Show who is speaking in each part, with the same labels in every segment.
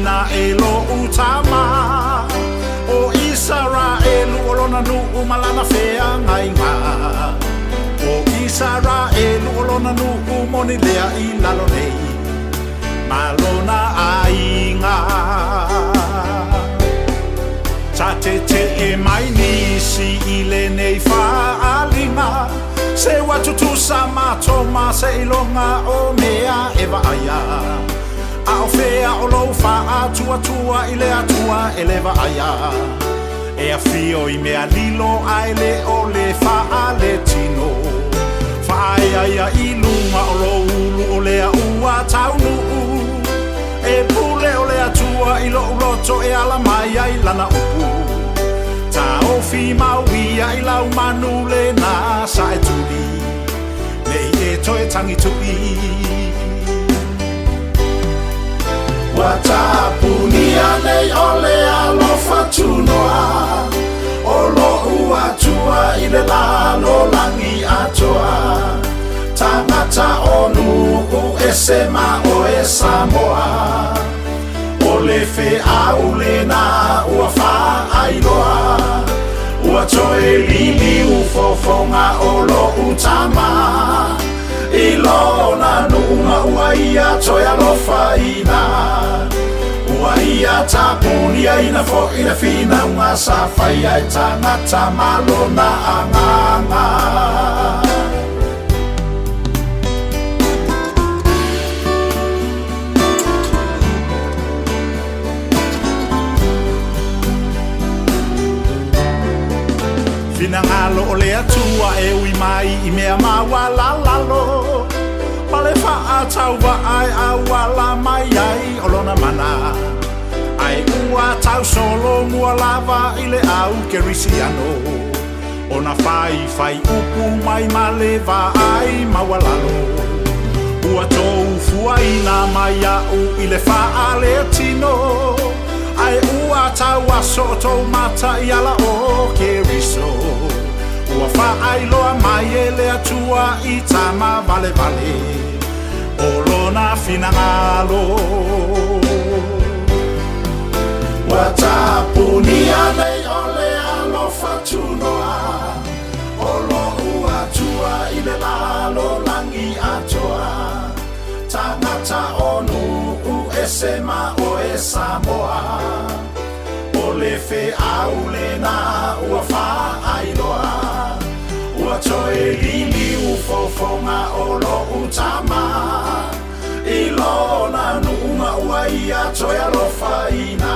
Speaker 1: ina e loʻu tama ʻO Isaraelu ʻo lona nuʻu ma lana feagaiga. ʻO Isaraelu ʻo lona nuʻu moni lea i lalo nei ma lona ʻaiga. Tateteʻe mai nisi i lenei faaaliga, Se ua tutusa matou ma seiloga o mea e vaaia. A o fea o lou faatuatua i le Atua e le vaaia? E afio i mea lilo ae le o le faaletino. Faaeaea i luga o lou ulu o lea ua taunuu. E pule o le Atua i loʻu loto e ala mai ai lana upu. Taofi mau ia i lau manu lena sa e tuli, nei e toe tagituʻi. Ua tapunia nei o le alofa tunoa o loʻu Atua i le lalolagi atoa. Tagata o nuʻu ese ma oe Samoa. ʻO le feau lena ua faailoa. Ua toe liliu fofoga o loʻu tama i lona nuʻu ma ua ia toe alofaina. Ua ia tapuniaina foʻi le finauga sa faia e tagata ma lona agaga. Finagalo o le Atua e ui mai i mea maualalalo, ma le faatauva'a e ʻauala mai ai o lona mana. Ae ua tausolomua lava i le au Kerisiano, ona faifai upu mai ma le vaai maualalo. Ua tou fuaina mai iaʻu i le faaletino, ae ua tauaso tou mata i ala o Keriso. Ua faailoa mai e le Atua i tama valevale o lona finagalo. Ua tapunia nei o le alofa tunoa o loʻu Atua i le lalolagi atoa. Tagata o nuʻu ese ma oe Samoa. ʻO le feau lena ua faailoa. Ua toe liliu fofoga o loʻu tama i lona nuʻu ma ua ia toe alofaina.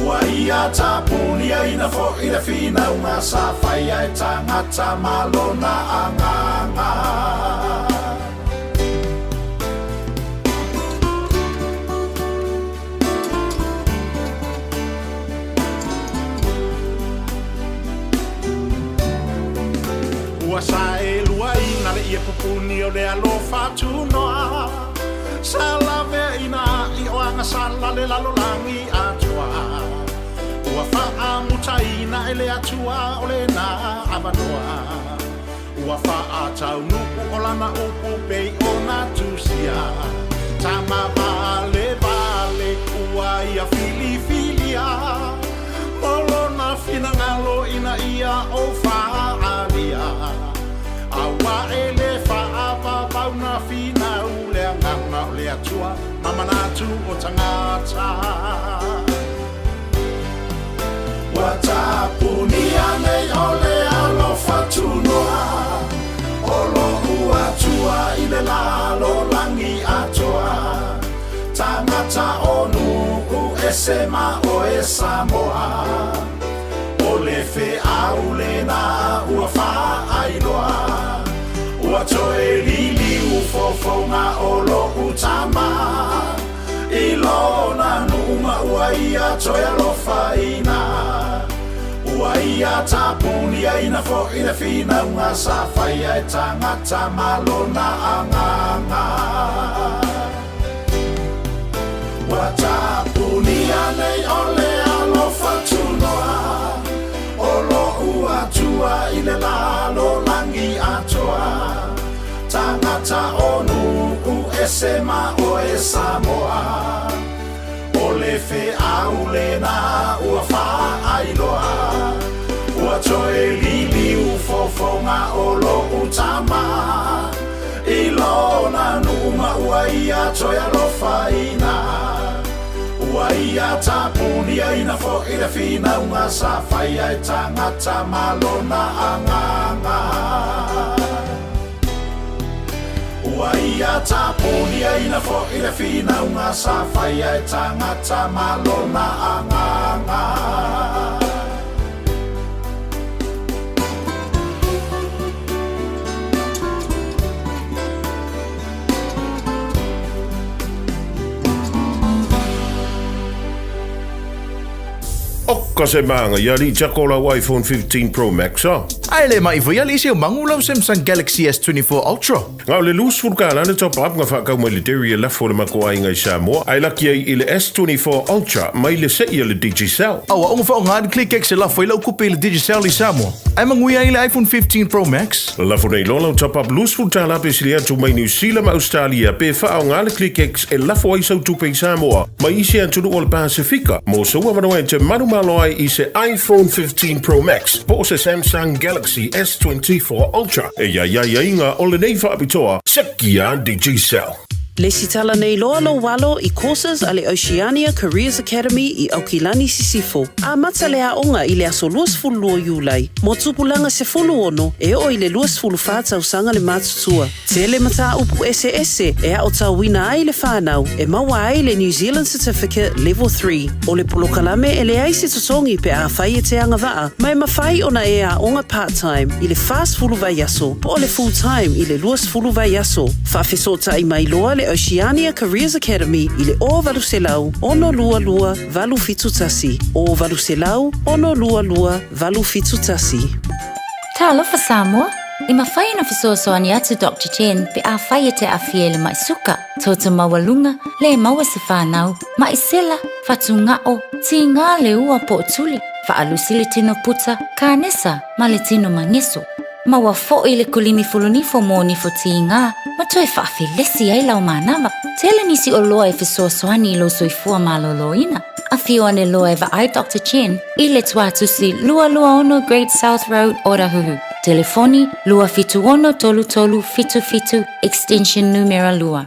Speaker 1: Ua ia tapuniaina foʻi le finauga sa faia e tagata ma lona agaga. Ua saeluaina le ʻie pupuni o le alofa tunoa, Sa laveaina i o agasala le lalolagi atoa. Ua faamutaina e le Atua o lena avanoa. Ua faataunuʻu o lana upu pei ona tusia. Tama valevale ua ia filifilia mo lona finagalo ina ia ou faaalia. Aua e le faavavau na finau le agaga o le Atua ma manatu o tagata. Ua tapunia nei o le alofa tunoa o loʻu Atua i le lalolagi atoa. Tagata o nuʻu ese ma oe Samoa. ʻO le feau lena ua faailoa. Ua toe liliu fofoga o loʻu tama i lona nuʻu ma ua ia toe alofaina. Ua ia tapuniaina foʻi le finauga sa faia e tagata ma lona agaga. Ua tapunia nei o le alofa tunoa o loʻu Atua i le lalolagi atoa. Tagata o nuʻu ese ma oe Samoa. le feau lena ua faailoa. Ua toe liliu fofoga o lo'u tama i lona nuu ma ua ia toe alofaina. Ua ia tapuniaina fo'i le finauga sa faia e tagata ma lona agaga. Ua ia tapuniaina fo'i le finauga sa faia e tagata ma lona agaga.
Speaker 2: Oka se māga ia li jako lau iPhone 15 Pro Max a.
Speaker 3: Ae le mai foi ali se o mangu lau Samsung Galaxy S24 Ultra.
Speaker 2: Nga o le 20 tala le top up nga whaakau mai le dairy e lafo le mako ainga i Samoa. Ai laki ai i le S24 Ultra mai le sei le Digicel.
Speaker 3: Aua onga wha ngā ClickX e lafo i lau kupe i le Digicel i Samoa. Ai mangui ai le iPhone 15 Pro Max.
Speaker 2: Lafo nei loa lau top up 20 tala pe sili atu mai New Zealand ma Australia pe wha o ngā le ClickX e lafo ai sau tupe i Samoa. Mai isi atunu o le Pasifika. Mo saua manoa e te manu malo ai i se iPhone 15 Pro Max po o se Samsung Galaxy S24 Ultra. E ia ia ia inga o le nei whaapitoa se kia Digicel.
Speaker 4: Le sitala nei loa lo walo i courses a le Oceania Careers Academy i Aukilani Sisifo. A mata le aonga i le aso 22 Iulai. Mo tupulanga 16 e o i le 24 tausaga le matutua. Tele mata upu ese ese e ao tauina ai le whānau e maua ai le New Zealand Certificate Level 3. O le polokalame e le ai se totongi pe a whai e te anga waa, mai mawhai ona e a onga part-time i le 40 vaiaso, po o le full-time i le 20 vaiaso. Whaafesota i mai loa le Oceania Careers Academy i le o valuselau ono lua lua 871. O valuselau ono lua lua 871.
Speaker 5: Talofa Samoa, i mawhai na whasoasoani atu Dr. Jen pe a whai e te awhia i le mai suka, toto maualunga, le maua se whānau, mai sela, whatu ngao, ti ngā le ua po tuli, whaalusi le tino puta, kānesa, ma le tino mangeso. Maua fo i le kulimi fulunifo mō nifo ti ngā, ma toe whaafilesi ai lau mānawa. Tele nisi o loa e whasoasoani i lo soifua maloloina. A whio ane loa e vaai Dr. Chen i le tuatusi 221 Great South Road, Otahuhu. Telefoni 271 33 77 extension numera 2.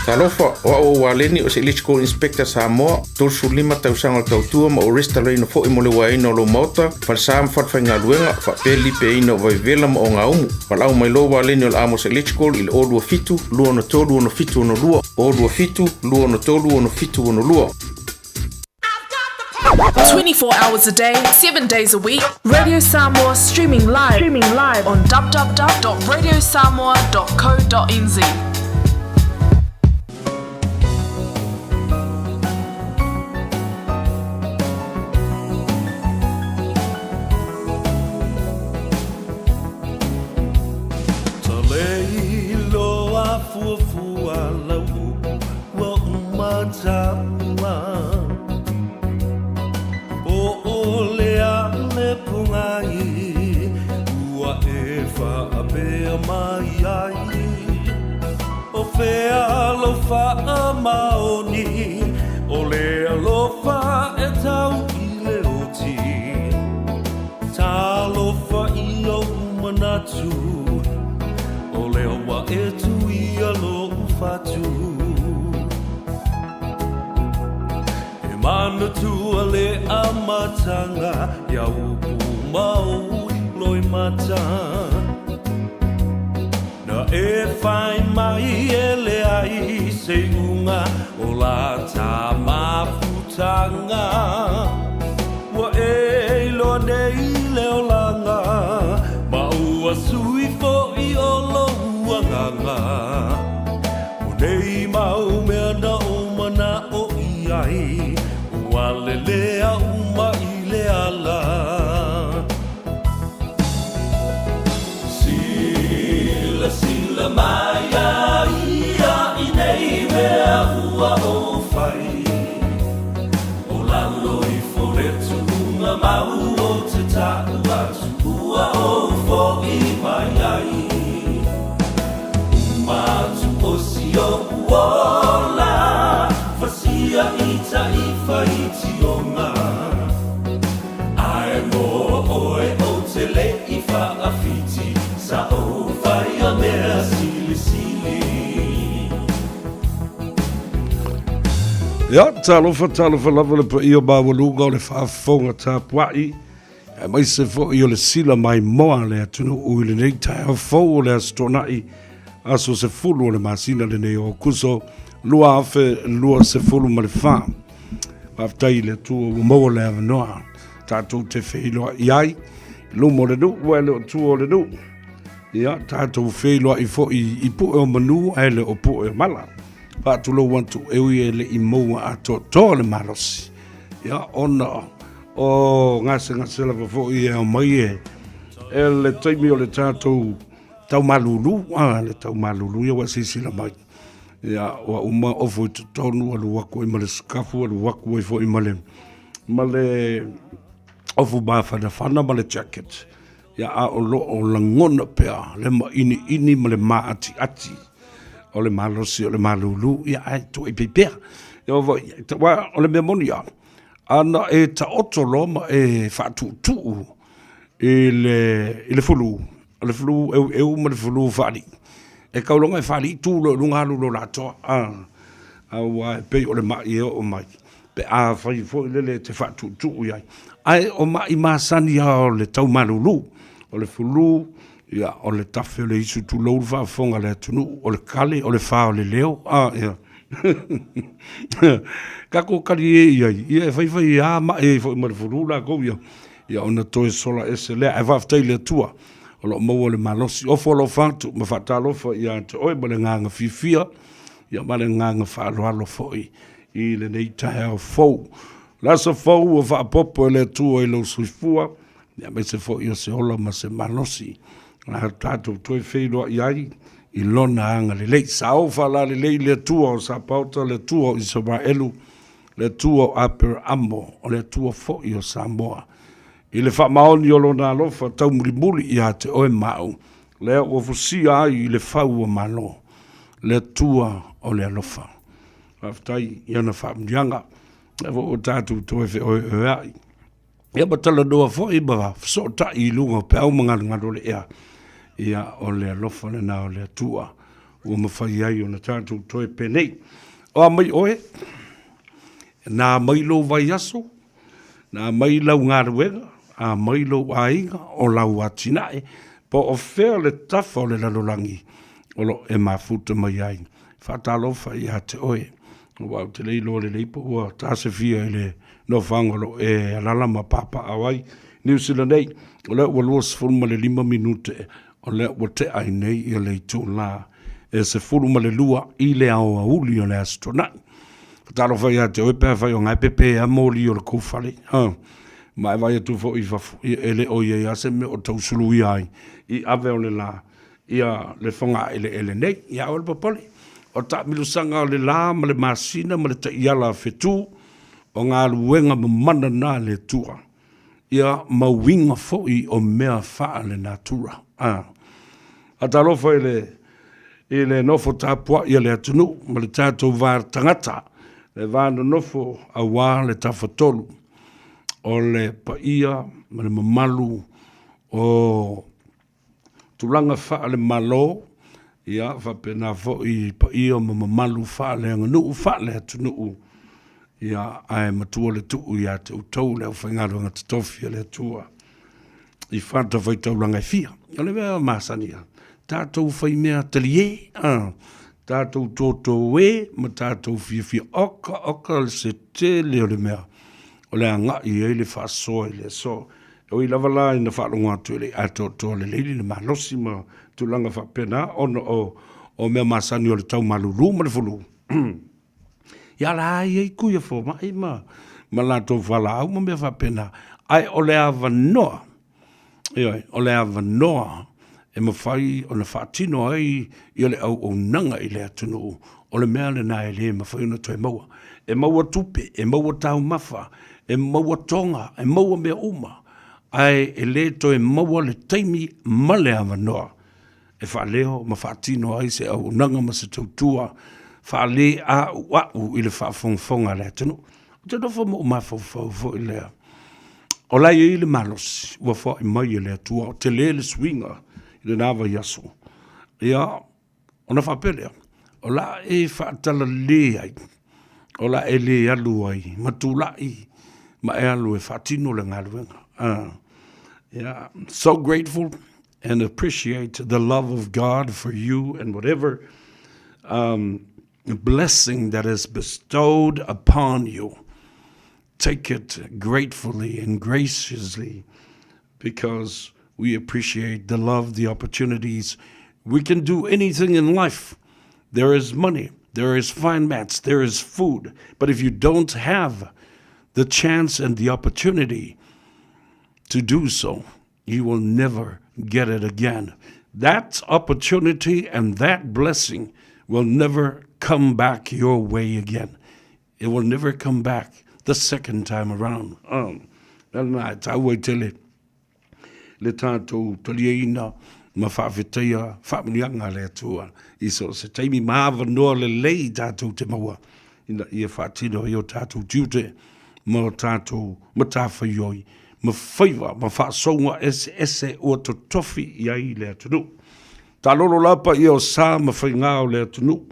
Speaker 6: Talofa, o au o waleni o se Electrical Inspector Samoa, 35 tausaga o le tautua ma o restalaina fo'i mo le uaina o lou maota, falesa ma falefaigaluega, faapea le lipeaina o vaivela ma ogaumu. Valaau mai loa waleni o le Amos Electrical i le 027 263 6762, 027 263 6762.
Speaker 7: 24 hours a day, 7 days a week. Radio Samoa streaming live on www.radiosamoa.co.nz.
Speaker 8: Ta lei loa fuafua lau ua umataua. O o le a le pungai, ua e whaapea mai ai. O whea alofa a maoni, o le alofa e tau i le oti. Talofa i o manatu, o lea wa e tui a lo fatu. E manatua le amatanga, ia upu mau loi mata. Na e whai mai e le ai se unga o la tā mafutanga. Ua e iloa nei le olanga, ma ua sui fo'i o lo uanganga. O nei mau mea na o mana o i ai, ua lelea uma i le ala. Sila sila mai a ia i nei mea ua o whai. O lalo i fore tuunga mau o te tāu atu ua o fo i mai ai. Umatu o si o uola, fasia i tamaitai faitioga Ae mo oe ou te le i faafiti Sa ou faia mea silisili.
Speaker 9: Ia, talofa, talofa lava le paia maualuga o le faafofoga tapuai, aemaise foi o le sila maimoa a le atunuu i lenei taeao fou o le Aso Toonai, aso 10 o le masina lenei o Aokuso 2024. Faafetai i le Atua ua maua le avanoa tatou te feiloai ai i luma o le nuu ae le o tua o le nuu. Ia, tatou feiloai foi i pue o manu ae le o pue o mala. Faatulou atu e ui e le i maua atoatoa le malosi. Ia, ona o gasegase lava foi e aumai e e le taimi o le tatou tau malulu, a, le tau malulu ia ua e silasila mai. Ia, ua uma ofo i totonu, alu atu ai ma le sikafu, alu atu ai foi ma le, ma le ofu mafanafana ma le jacket. Ia, a o lo o lagona pea le mainiini ma le maatiati o le malosi o le malulu, ia, ae tuuai pei pea. Ia, aua o le mea moni lava, ana e taoto loa ma e faatuutuu i le fulu, o le fulu eueu ma le fulu faalii, e tau loga e faalii tu loa i luga alu loa atoa, aua e pei o le mai e oo mai pe afai foi lele e te faatuutuu i ai. Ae o mai masani lava o le tau malulu, o le fulu, ia, o le tafe o le isu, tulou le faafofoga a le atunuu, o le kale, o le fa o le leo, a, ia. Tatou talie i ai, ia e fai fai lava mai ai foi ma le fulu latou ia, ia ona toe sola ese lea. Ae faafetai i le Atua o lo o maua le malosi. Ofo alofa atu ma faatalofa ia te oe ma le agaga fiafia, ia ma le agaga faaaloalo foi i lenei taeao fou. O le aso fou ua faaopoopo e le Atua i lou soifua, aemaise foi o se ola ma se malosi a tatou toe feiloai ai i Lona agalelei. Sao faalalelei le Atua o Sapaota, le Atua o Isaraelu, le Atua o Aperaamo, o le Atua foi o Samoa. I le faamaoni o Lona alofa taumulimuli ia te oe ma au, lea ua fusia ai i le fau o Malo, le Atua o le alofa. Faafetai i ana faamanuiaga, lea foi ua tatou toe feoeoeai. Ia ma talanoa foi ma fesootai i luga o peau ma galugalu o le ea. Ia, o le alofa lena o le Atua ua mafai ai ona tatou toe penei. O a mai oe, na mai lou vaiaso, na mai lau galuega, a mai lou aiga, o lau atinae, po o fea le tafa o le lalolagi o lo o e mafuta mai ai. Faatalofa ia te oe, aua ou te le iloa lelei po ua tasefia i le nofoaga o lo o e alaala ma papaaao ai. Niu Sila nei, o lea ua 25 minute o lea ua tea ai nei ia le itula e 12 i le aoauli o le Aso Toonai. Faatalofa ia te oe pe afai o nga e pepe lava moli o le kou fale. Ha. Ma e vaai atu foi i fafo, ia e le o i ai lava se mea o tausuluia ai i ave o le la ia le fogaeleele nei. Ia aua le popole, o taamilosaga o le la ma le masina ma le taiala fetu, o galuega mamana na a le Atua, ia ma uiga foi o mea faalenatura. A. Faatalofa i le i le nofo tapuai a le atunuu ma le tatou va tagata, le va nonofo aua le Tafatolu o le paia ma le mamalu o tulaga faale-Malo, ia faapena foi i paia ma mamalu faaleaganuu, faaleatunuu, ia ae matua le tuu ia te outou le aufaigaluega totofi a le Atua i fatafaitaulaga e fia. O le mea masani lava, tatou faimea talie, tatou toto e ma tatou fiafia, oka oka se tele o le mea o le agai i ai le faasoa i le aso. E ui lava la ina faalogo atu e le i atoatoa lelei le malosi ma tulaga faapena ona o, o mea masani o le tau malulu ma le fulu. Ia la e i ai kui a fomai ma, ma latou fualaau ma mea faapena. Ae o le avanoa, ioe, o le avanoa e mafai ona faatino ai ia le auaunaga i le atunuu, o le mea lena e le mafai ona toe maua. E maua tupe, e maua taumafa, e maua toga, e maua mea uma, ae e le toe maua le taimi ma le avanoa e faaleo ma faatino ai se auaunaga ma se tautua. faaleauau i le faafogafoga a le atunuu. Ou te nofo ma ou mafaufau foi lea, o la e i ai le malosi ua foai mai e le Atua, o tele le suiga i lena vaiaso. Ia, ona faapea lea, o le a e faatalale ai, o le a e le alu ai ma tulai ma e alu e faatino le galuega. Yeah, so grateful and appreciate the love of God for you and whatever um, blessing that is bestowed upon you. Take it gratefully and graciously because we appreciate the love, the opportunities. We can do anything in life. There is money, there is finance, there is food. But if you don't have the chance and the opportunity to do so, you will never get it again. That opportunity and that blessing will never come back your way again. It will never come back the second time around. Um, na e tāua i tele le tātou taliaina ma whaawhetaia whaamunianga le atua. I so se taimi maava noa le lei tātou te maua ina ia whaatino i o tātou tiute ma o tātou matawhaioi ma faiva ma whaasonga ese ese ua totofi i ai le atunuu. Tālolo lapa ia o sa ma whaingā o le atunuu.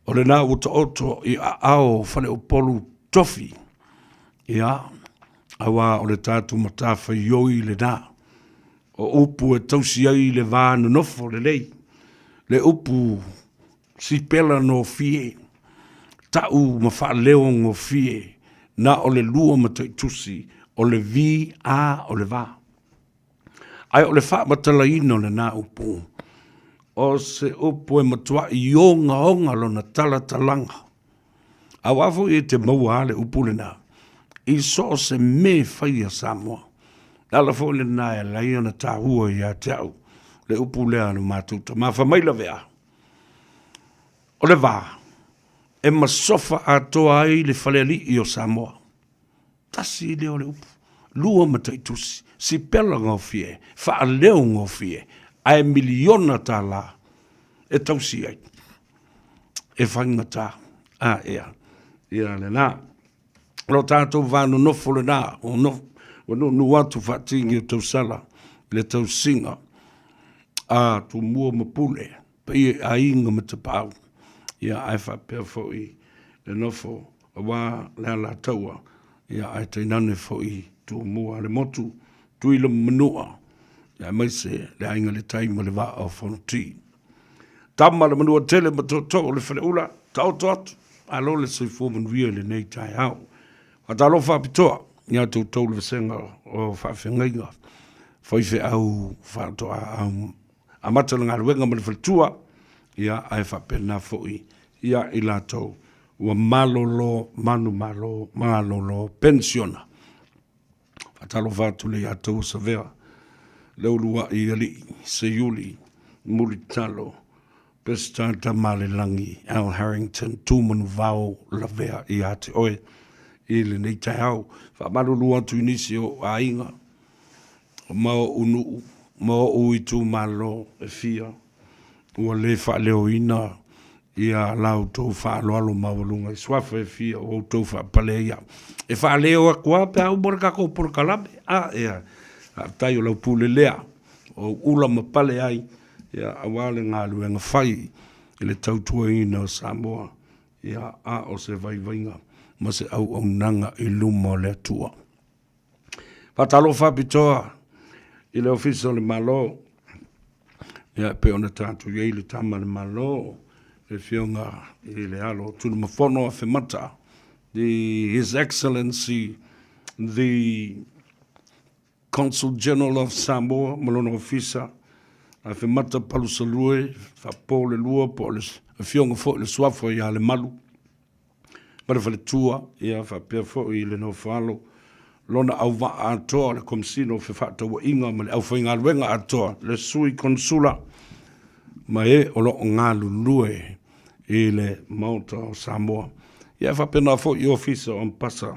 Speaker 9: O lena ua taoto i aao o Faleupolu tofi, ia, auā o le tatou matafaioi lena. O upu e tausi ai le va nonofo lelei, le upu sipela nofie, ta'u ma faaleo gofie, na o le lua mataitusi, o le vi a o le va. Ae o le faamatalaina o lena upu, o se upu e matuai ogaoga lona talatalaga. Auā foi e te maua a le upu lena i so o se me fai a Samoa. Le ala foi lena e ala ai ona taua ia te au le upu lea a lo matou tama. Fai mai lavea, o le va e masofa atoa ai le falealii o Samoa. Tasi lea o le upu, lua mataitusi, sipela gofie, faaleo gofie, ae miliona tālā e tausi ai. E faigata a ea ia lena. O lo tātou va nonofo lena, o no, ua nuunuu atu faatigi o tausala i le tausiga a Tumua ma Pule, paia i aiga ma tapaau, ia ae faapea foi le nofo Aua le Alataua, ia ae tainane foi Tumua le motu, Tuila ma Manua, ia aemaise le Aiga i le Tai ma le Vaa o Fonoti. Tama le Manuatele ma Tootoo o le Faleula, taoto atu, malo le soifua manuia i lenei taeao. Faatalofa faapitoa ia te outou le vasega o faafeagaiga, faifeau faatoa amata le galuega ma le faletua, ia ae faapena foi ia i latou ua malolo manumalo malolo penisiona. Faatalofa atu le ia tou Savea, le uluai alii Seiuli, Mulitalo, Peseta Tamalelagi, Al Harrington, Tumanuvao Lavea ia te oe i lenei taeao. Faamalulu atu i nisi o aiga ma ou nuu ma ou itumalo e fia ua le faaleoina ia la outou faaaloalo maualuga i suafa e fia o outou faapale ai au. E faaleo atu lava pe a uma le tatou polokalame. A, ia, faafetai o lau pule lea, o ou ula ma pale ai, ia, aua le galuega fai i le tautuaina o Samoa, ia, a o se vaivaiga ma se auaunaga i luma o le Atua. Faatalofa faapitoa i le Ofisa o le Malo, ia e pei ona tatou i ai le Tama a le Malo, le Afioga i le Alo o Tunumafono Afemata, the His Excellency the Consul General of Samoa ma lona ofisa, Afemata Palusalue, Faapo le Lua po o le Afioga foi i le Suafa ia Lemalu. ma le faletua, ia faapea foi le nofoalo, lona auvaa atoa, le Komesina o Fefaatauaiga ma le aufaigaluega atoa, le Sui Konesula ma e o lo o galulue i le Maota o Samoa. Ia e faapena foi i Ofisa o Ampasa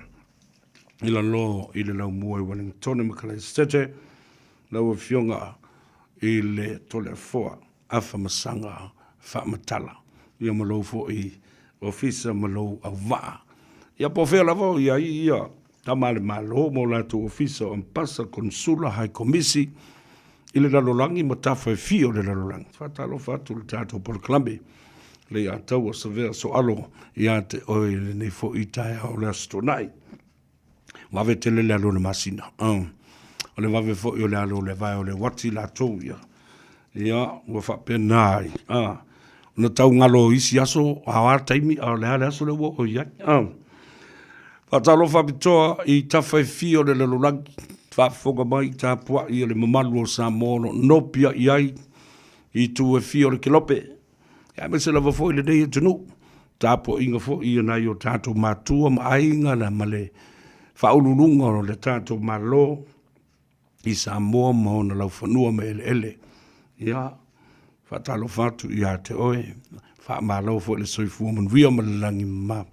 Speaker 9: i lalo i le laumua i Ueligitone ma Kalaesetete, lau Afioga i le Toleafoa Afamasaga Faamatala. Ia ma lou foi ofisa ma lou auvaa. Ia po o fea lava o i ai ia tama a le Malo ma o latou ofisa o Ambasa, Konsula, Hai Komisi i le lalolagi ma tafa e fia o le lalolagi. Faatalofa atu i le tatou polokalame le Aiataua Savea Soalo ia te oe i lenei foi taeao o le Aso Toonai. Vave tele le alu o le masina. O le vave foi o le alu o le vae o le uati latou ia. Ia, ua faapena ai. Ona tau galo i isi aso, a o a taimi, a o le a le aso lea ua oo i ai. Faatalofa faapitoa i tafa e fia o le lalolagi, faafofoga mai tapuai a le mamalu o Samoa o lo o nopiai ai i itu e fia o le kelope. Aemaise lava foi lenei atunuu, tapuaiga foi a nai o tatou matua ma aiga ma le faauluuluga o le tatou Malo i Samoa ma ona laufanua ma eleele. Ia, faatalofa atu ia te oe, faamalo foi le soifua manuia ma le lagi mama.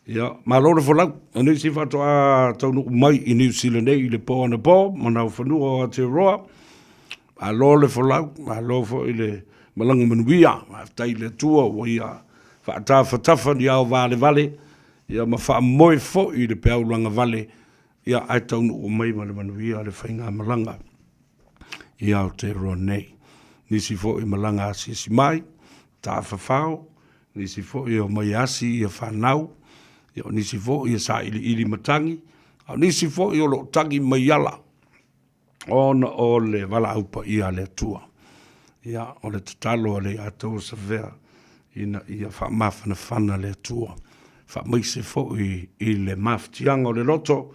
Speaker 9: Ia, malo le folau, o nisi faatoa taunuu mai i Niu Sila nei i le po anapo ma naufanua o Aotearoa, Malo le folau, malo foi le malaga manuia. Faafetai i le Atua ua ia faatafatafa ni ao valevale, ia ma faamoe foi i le peau lagavale, ia ae taunuu mai ma le manuia le faigamalaga i Aotearoa nei. Nisi foi malaga asiasi mai, tafafao, nisi foi e omai asi ia fanau, ia o nisi foi e sailiili matagi, a o nisi foi o lo o tagi mai ala ona o le valaau paia a le Atua. Ia, o le tatalo a le Atoa Savea ina ia faamafanafana le Atua, faamaise foi i le mafatiaga o le loto,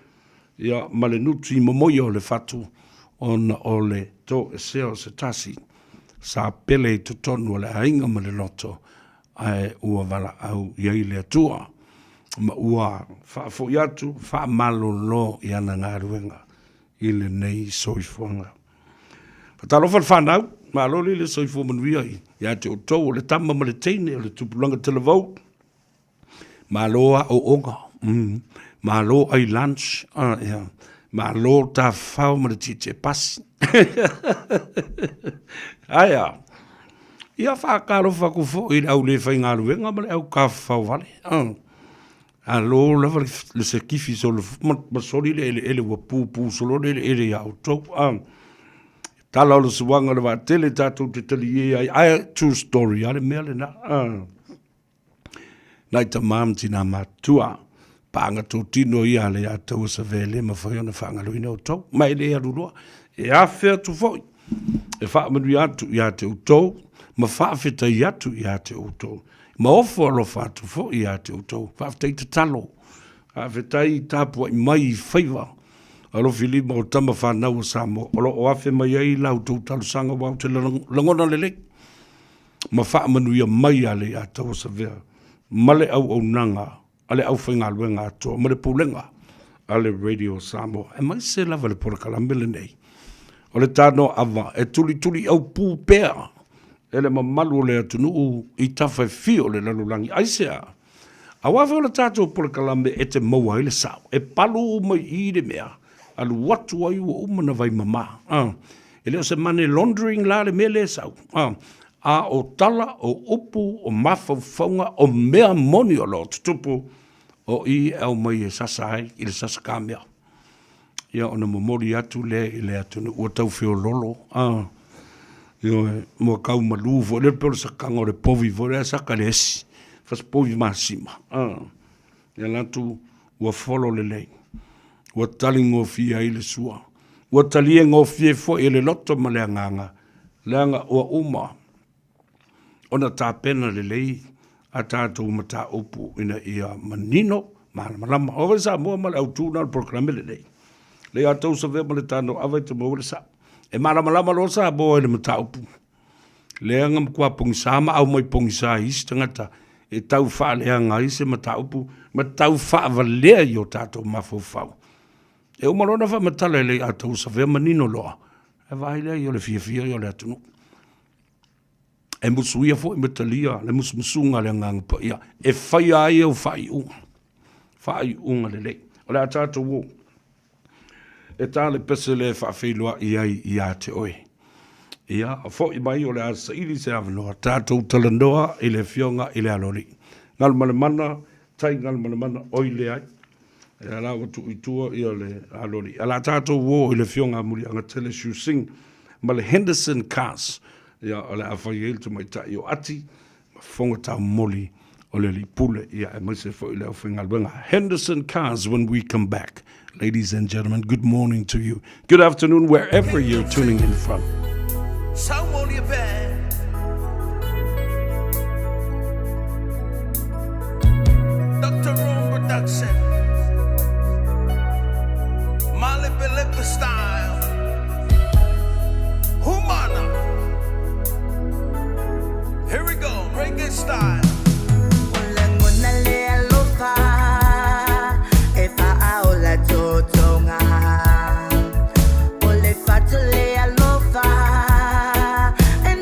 Speaker 9: ia, ma le nuti momoia o le fatu, ona o le toesea o se tasi sa pele i totonu o le aiga ma le loto, ae ua valaau i ai le Atua, ma ua faafoi atu, faamalolo i ana galuega i lenei soifuaga. Faatalofa le fanau, malo le le soifua manuia ia te outou o le tama ma le teine o le tupulaga talavou. Malo aoaoga, malo ai lunch, yeah. Malo tafafao ma le tietie pasi. Ae a? Ia faatalofa atu foi i le au le faigaluega ma le au tafafao vale. Alo lava le sekifi solo ma soli le eleele ua pupu solo le eleele ia outou. Tala o le suaga o le vaatele tatou te talie ai, ae true story a le mea lena. Nai tama ma tina matutua, paaga totino ia a le Ataua Savea e le mafai ona faagaloina outou, ma e le alu loa. E afe atu foi e faamanuia atu ia te outou ma faafetai atu ia te outou ma ofo alofa atu foi ia te outou. Faafetai tatalo, faafetai tapuai mai i faiva alofilima o tama fanau a Samoa o lo o afe mai ai la outou talosaga aua ou te lagona lelei ma faamanuia mai a le Ataua Savea ma le auaunaga a le aufaigaluega atoa ma le pulega a le Radio Samoa, aemaise lava le polokalame lenei o le Tanoa Ava e tulituli aupu pea e le mamalu o le atunuu i tafa e fia o le lalolagi. Aisea? Aua foi o le tatou polokalame e te maua ai le sao, e palu uma i i le mea, alu atu ai ua uma na vaimama. E le o se money laundering la le mea lea e sau. A o tala, o upu, o mafaufauga, o mea moni o lo o tutupu, o i e aumai e sasa ai i le sasa kamea. Ia ona momoli atu lea i le atunuu ua tau feololo, a, ioe, ua tau malu foi lea pei o le sakaga o le povi foi lea saka i le esi, fasipovi masima, a, ia latou ua folo lelei, ua taligofie ai le sua, ua talie gofie foi e le loto ma le agaga, leaga ua uma ona tapena lelei a tatou mataupu ina ia manino malamalama. O Samoa ma le autu na o le polokalame lenei. Le ia tou savea ma le tano ava i te maua le sao. E malamalama loa Samoa i le mataupu. Leaga matua pogisa ma aumai pogisa i isi tagata e tau faaleaga ai se mataupu ma tau faavalea i o tatou mafaufau. E uma loa ona faamatala e le ia tou savea manino loa, e vaai lea o le fiafia ia o le atunuu. E musuia foi ma talia le musumusuga a le Agaga Paia e faia ai au faaiuga, faaiuga lelei. O le a tatou o e ta le pese lea e faafeiloai ai ia te oe. Ia, fo'i mai o le a saili se avanoa tatou talanoa i le Afioga i le Aloalii. Galumalemana, tai galumalemana, oi leai. Ia la ua tuu i tua ia le Aloalii. Ae o le a tatou o i le Afioga a Muliagatele Siew Sing ma le Henderson Cars. Ia, o le a fai ai le tamaitai o Ati ma fofoga taumoli o le alii pule, ia aemaise foi le aufaigaluega Henderson Cars when we come back. Ladies and gentlemen, good morning to you. Good afternoon wherever you're tuning in from.
Speaker 8: Saumolia Band. Dr. Room Production. Malepe Style. Humana. Here we go, reggae style.
Speaker 10: O lagona le alofa e faaola totoga. O le fatu le alofa e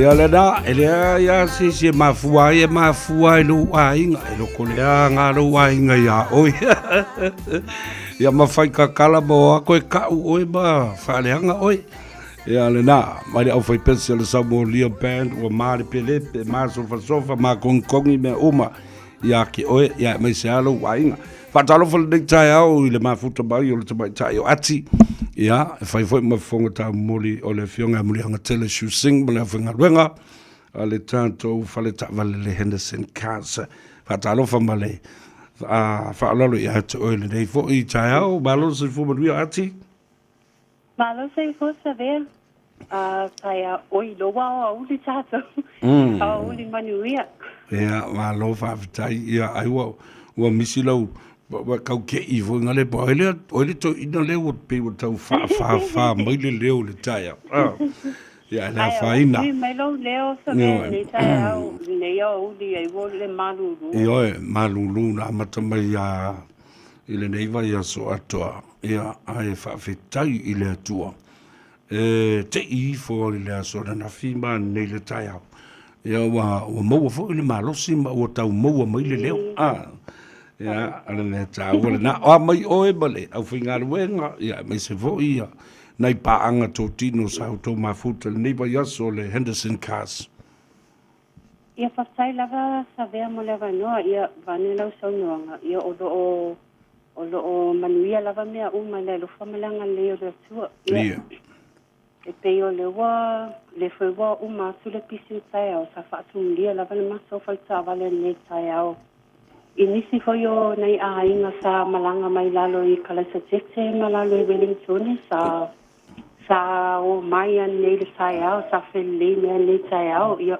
Speaker 9: Ia lena, e leai lava se isi e mafua ai, e mafua i lou aiga, e loko leaga lou aiga iā oe. Ia ma fai kakala ma o atu e kau oe ma faaleaga oe. Ia lena, mai le aufaipese o le Saumolia Band, ua malepelepe, masofasofa, makogikogi mea uma ia te oe, ia aemaise lava lou aiga. Faatalofa lenei taeao i le mafuta mai o le tamaitai o Ati, ia, e fai foi ma fofoga taumoli o le Afioga ia Muliagatele Shu Sing ma le aufaigaluega a le tatou fale taavale le Henderson Cars. Faatalofa ma le faaaloalo ia te oe lenei foi taeao. Malo le soifua manuia Ati.
Speaker 11: Malo soifua Savea. Taeao, oi loa aoauli tatou. Aoauli manuia.
Speaker 9: Ia, malo faafetai. Ia, ai ua, ua misi lau, ua tau ke'i foi ngale po. Ai lea, oi le toeaina lea ua pei ua tau faafāfā mai le leo i le taeao. Ah. Ia, e le afaina.
Speaker 11: Ai, mai lou leo Savea lenei taeao, lenei aoauli ai ua le malulu.
Speaker 9: Ioe, malulu na amata mai ia i lenei vaiaso atoa. Ia, ae faafetai i le Atua. E te i ifo i le aso ananafi ma ananei le taeao. Ia ua, ua maua foi le malosi ma ua tau maua mai le leo. Ah, ia, o le mea taua lena. O a mai oe ma le aufaigaluega, ia, aemaise foi ia nai paaga totino sa outou mafuta i lenei vaiaso o le Henderson Cars.
Speaker 11: Ia, faafetai lava Savea mo le avanoa. Ia, vaeane lau saunoaga, ia, o lo o, o lo o manuia lava mea uma i le alofa ma le agalelei o le Atua. Ia, e pei o lea ua, lea foi ua uma atu le pisi o le taeao, sa faatumulia lava le matou fale taavale i lenei taeao. I nisi foi o nai aiga sa malaga mai lalo i Kalaisatete ma lalo i Wellingtone, sa Sa o mai anei le taeao, sa felelei mai anei taeao, ia,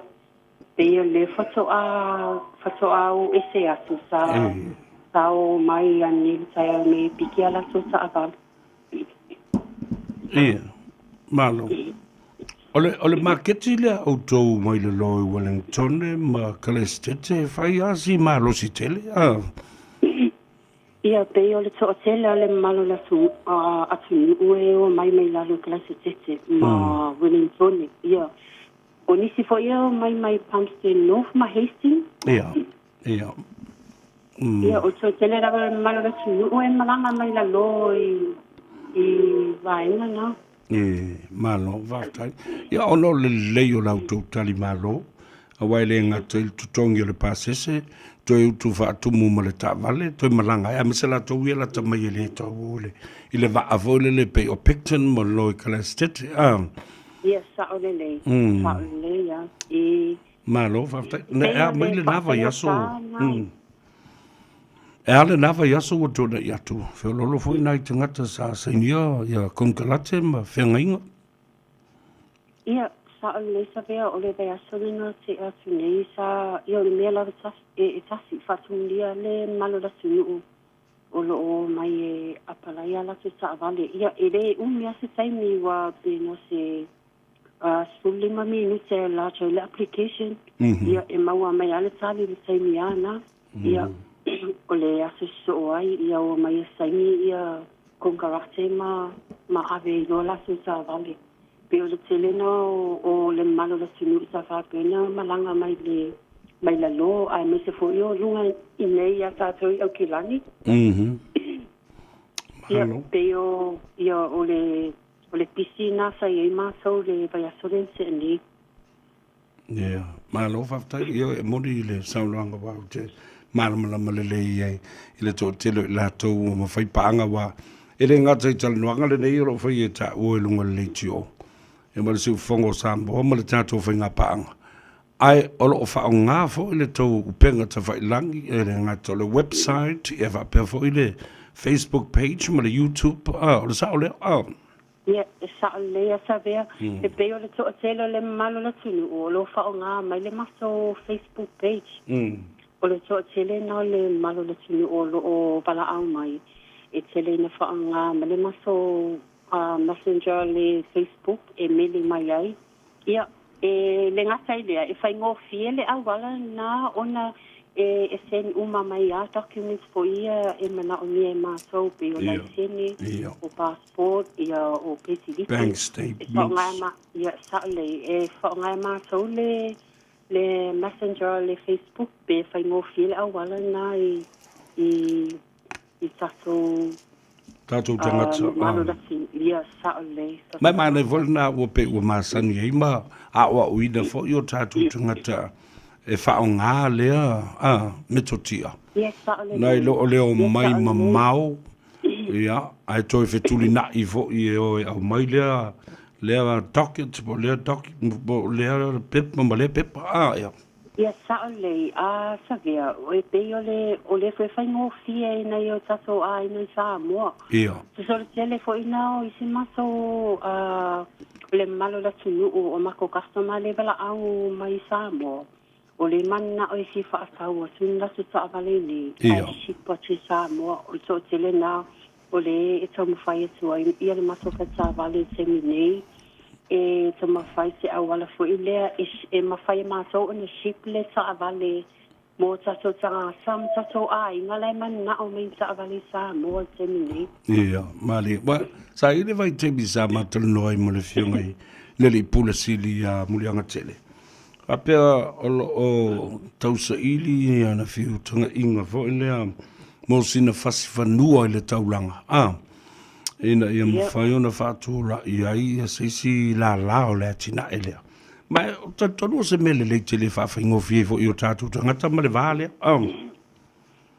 Speaker 11: pei o lea faatoa, faatoa o ese atu, sa, sa o mai anei le taeao nei e piki a latou taavale.
Speaker 9: Ia, malo. O le, o le maketi lea outou mai le loa i Wellingtone ma Kalesitete e fai lava si malosi tele, a?
Speaker 11: Ia, pei o le toatele o le mamalu o le atunuu e o mai mai lalo i Kalasetete ma Wellingtone. Ia, o nisi foi e o mai mai Palmerston North ma Hastings.
Speaker 9: Ia, ia.
Speaker 11: Ia, o le toatele lava o le mamalu o le atunuu e malaga mai lalo i vaega na.
Speaker 9: E, malo, faafetai. Ia, ona o le lelei o la outou talimalo, aua e le gata i le totogi o le pasese, toe utu faatumu ma le taavale, toe malaga ai, aemaise latou ia lata mai e le tau o i le, i le vaa foi lele pei o Picton ma lo i Kalasetete. Ah.
Speaker 11: Ia, sao lelei, sao lelei lava. E.
Speaker 9: Malo, faafetai. Na e a mai lena vaiaso. E a lena vaiaso ua tuanai atu. Feoloolo foi nai tagata sa sainia ia konekarate ma feagaiga.
Speaker 11: Ia, sao lelei Savea, o le vaiaso lena tea atu nei sa, ia o le mea lava tasi, e tasi, faatumulia le mamalu o le atunuu o lo o omai e apalai a latou taavale. Ia, e le umi lava se taimi ua pe na o se 15 minute e lodge ai le application, ia e maua mai lava le tali i le taimi lava na. Ia, o le aso sosoo ai, ia ua mai e saini ia konekarate ma ma ave ai loa latou taavale. Pei o le tele na o le mamalu o le atunuu sa faapea ona malaga mai le mai lalo aemaise foi o luga i nei ia tatou i Aukilani. Ia, pei o ia o le O le pisi na sa i ai matou le vaiaso lea na tea nei.
Speaker 9: Ia, malo faafetai. Ia, e moni i le saunoaga aua ou te malamalama lelei i ai i le toatele o i latou ua mafai paaga aua e le gata i talanoaga lenei o lo o fai e taua i luga o le leitio ia ma le siufofoga o Samoa ma le tatou faiga paaga, ae o lo o faaaoga foi le tou upega tafailagi e le gata o le website ia faapea foi le Facebook page ma le YouTube. Ah, o le sao lea? Ah.
Speaker 11: Ia, e sao lelei a Savea. E pei o le toatele o le mamalu o le atunuu o lo o faaaoga mai le matou Facebook page. O le toatele na o le mamalu o le atunuu o lo o valaau mai e tele ina faaaoga mai le matou Messenger le Facebook e mele mai ai. Ia. E le gata i lea, e faigofie le auala lena ona e e send uma mai lava documents foi ia e manaomia e matou pei o laisene, o passport, ia o pesiliti.
Speaker 9: Bank
Speaker 11: E
Speaker 9: statements.
Speaker 11: faaaoga e ma, ia sao lelei, e faaaoga e matou le le messenger le Facebook pe faigofie le auala lena i i i tatou
Speaker 9: Tatou tagata.
Speaker 11: mamalu lati ia sao lelei.
Speaker 9: Ma e manaia foi lena ua pei ua masani ai ma aoaoina foi o tatou tagata e faaaoga lea metotia.
Speaker 11: Ia sao lelei.
Speaker 9: Nai lo o le
Speaker 11: Ia
Speaker 9: omai
Speaker 11: sao lelei.
Speaker 9: mamao, ia, ae toe fetulinai foi e o e aumai lea lea docket po o lea doc po o lea pepa ma lea pepa, a, ia.
Speaker 11: Ia sao lelei, a Savea, e pei o le, o lea foi e faigofie i nai o tatou aiga i Samoa.
Speaker 9: Ia.
Speaker 11: Tusa o le tele foi na o isi matou, a, o le mamalu o le atunuu o matou customer lea e valaau mai i Samoa, o le mananao e fia faatau atu ni latou taavale nei, ae ship atu i Samoa, o le toatele na o le e taumafai atu ai ia le matou faletaavale i le taimi nei, e taumafai se auala foi lea e, e mafai e matou ona ship le taavale mo tatou tagata ma tatou aiga la e mananao mai ni taavale i Samoa i le taimi nei.
Speaker 9: Ia, malie. Ua, sa i ai le vaitaimi sa matalanoa ai ma le Afioga i le Alii Pule Sili ia Muliagatele. Faapea o lo o tausaili ana fiutaga'iga foi lea mo sina fasi fanua i le taulaga, a, ina ia mafai ona faatula'i ai ia se isi lālā o le atinae lea. Ma e talitonu o se mea lelei tele e faafaigofie ai foi i o tatou tagata ma le va lea, a.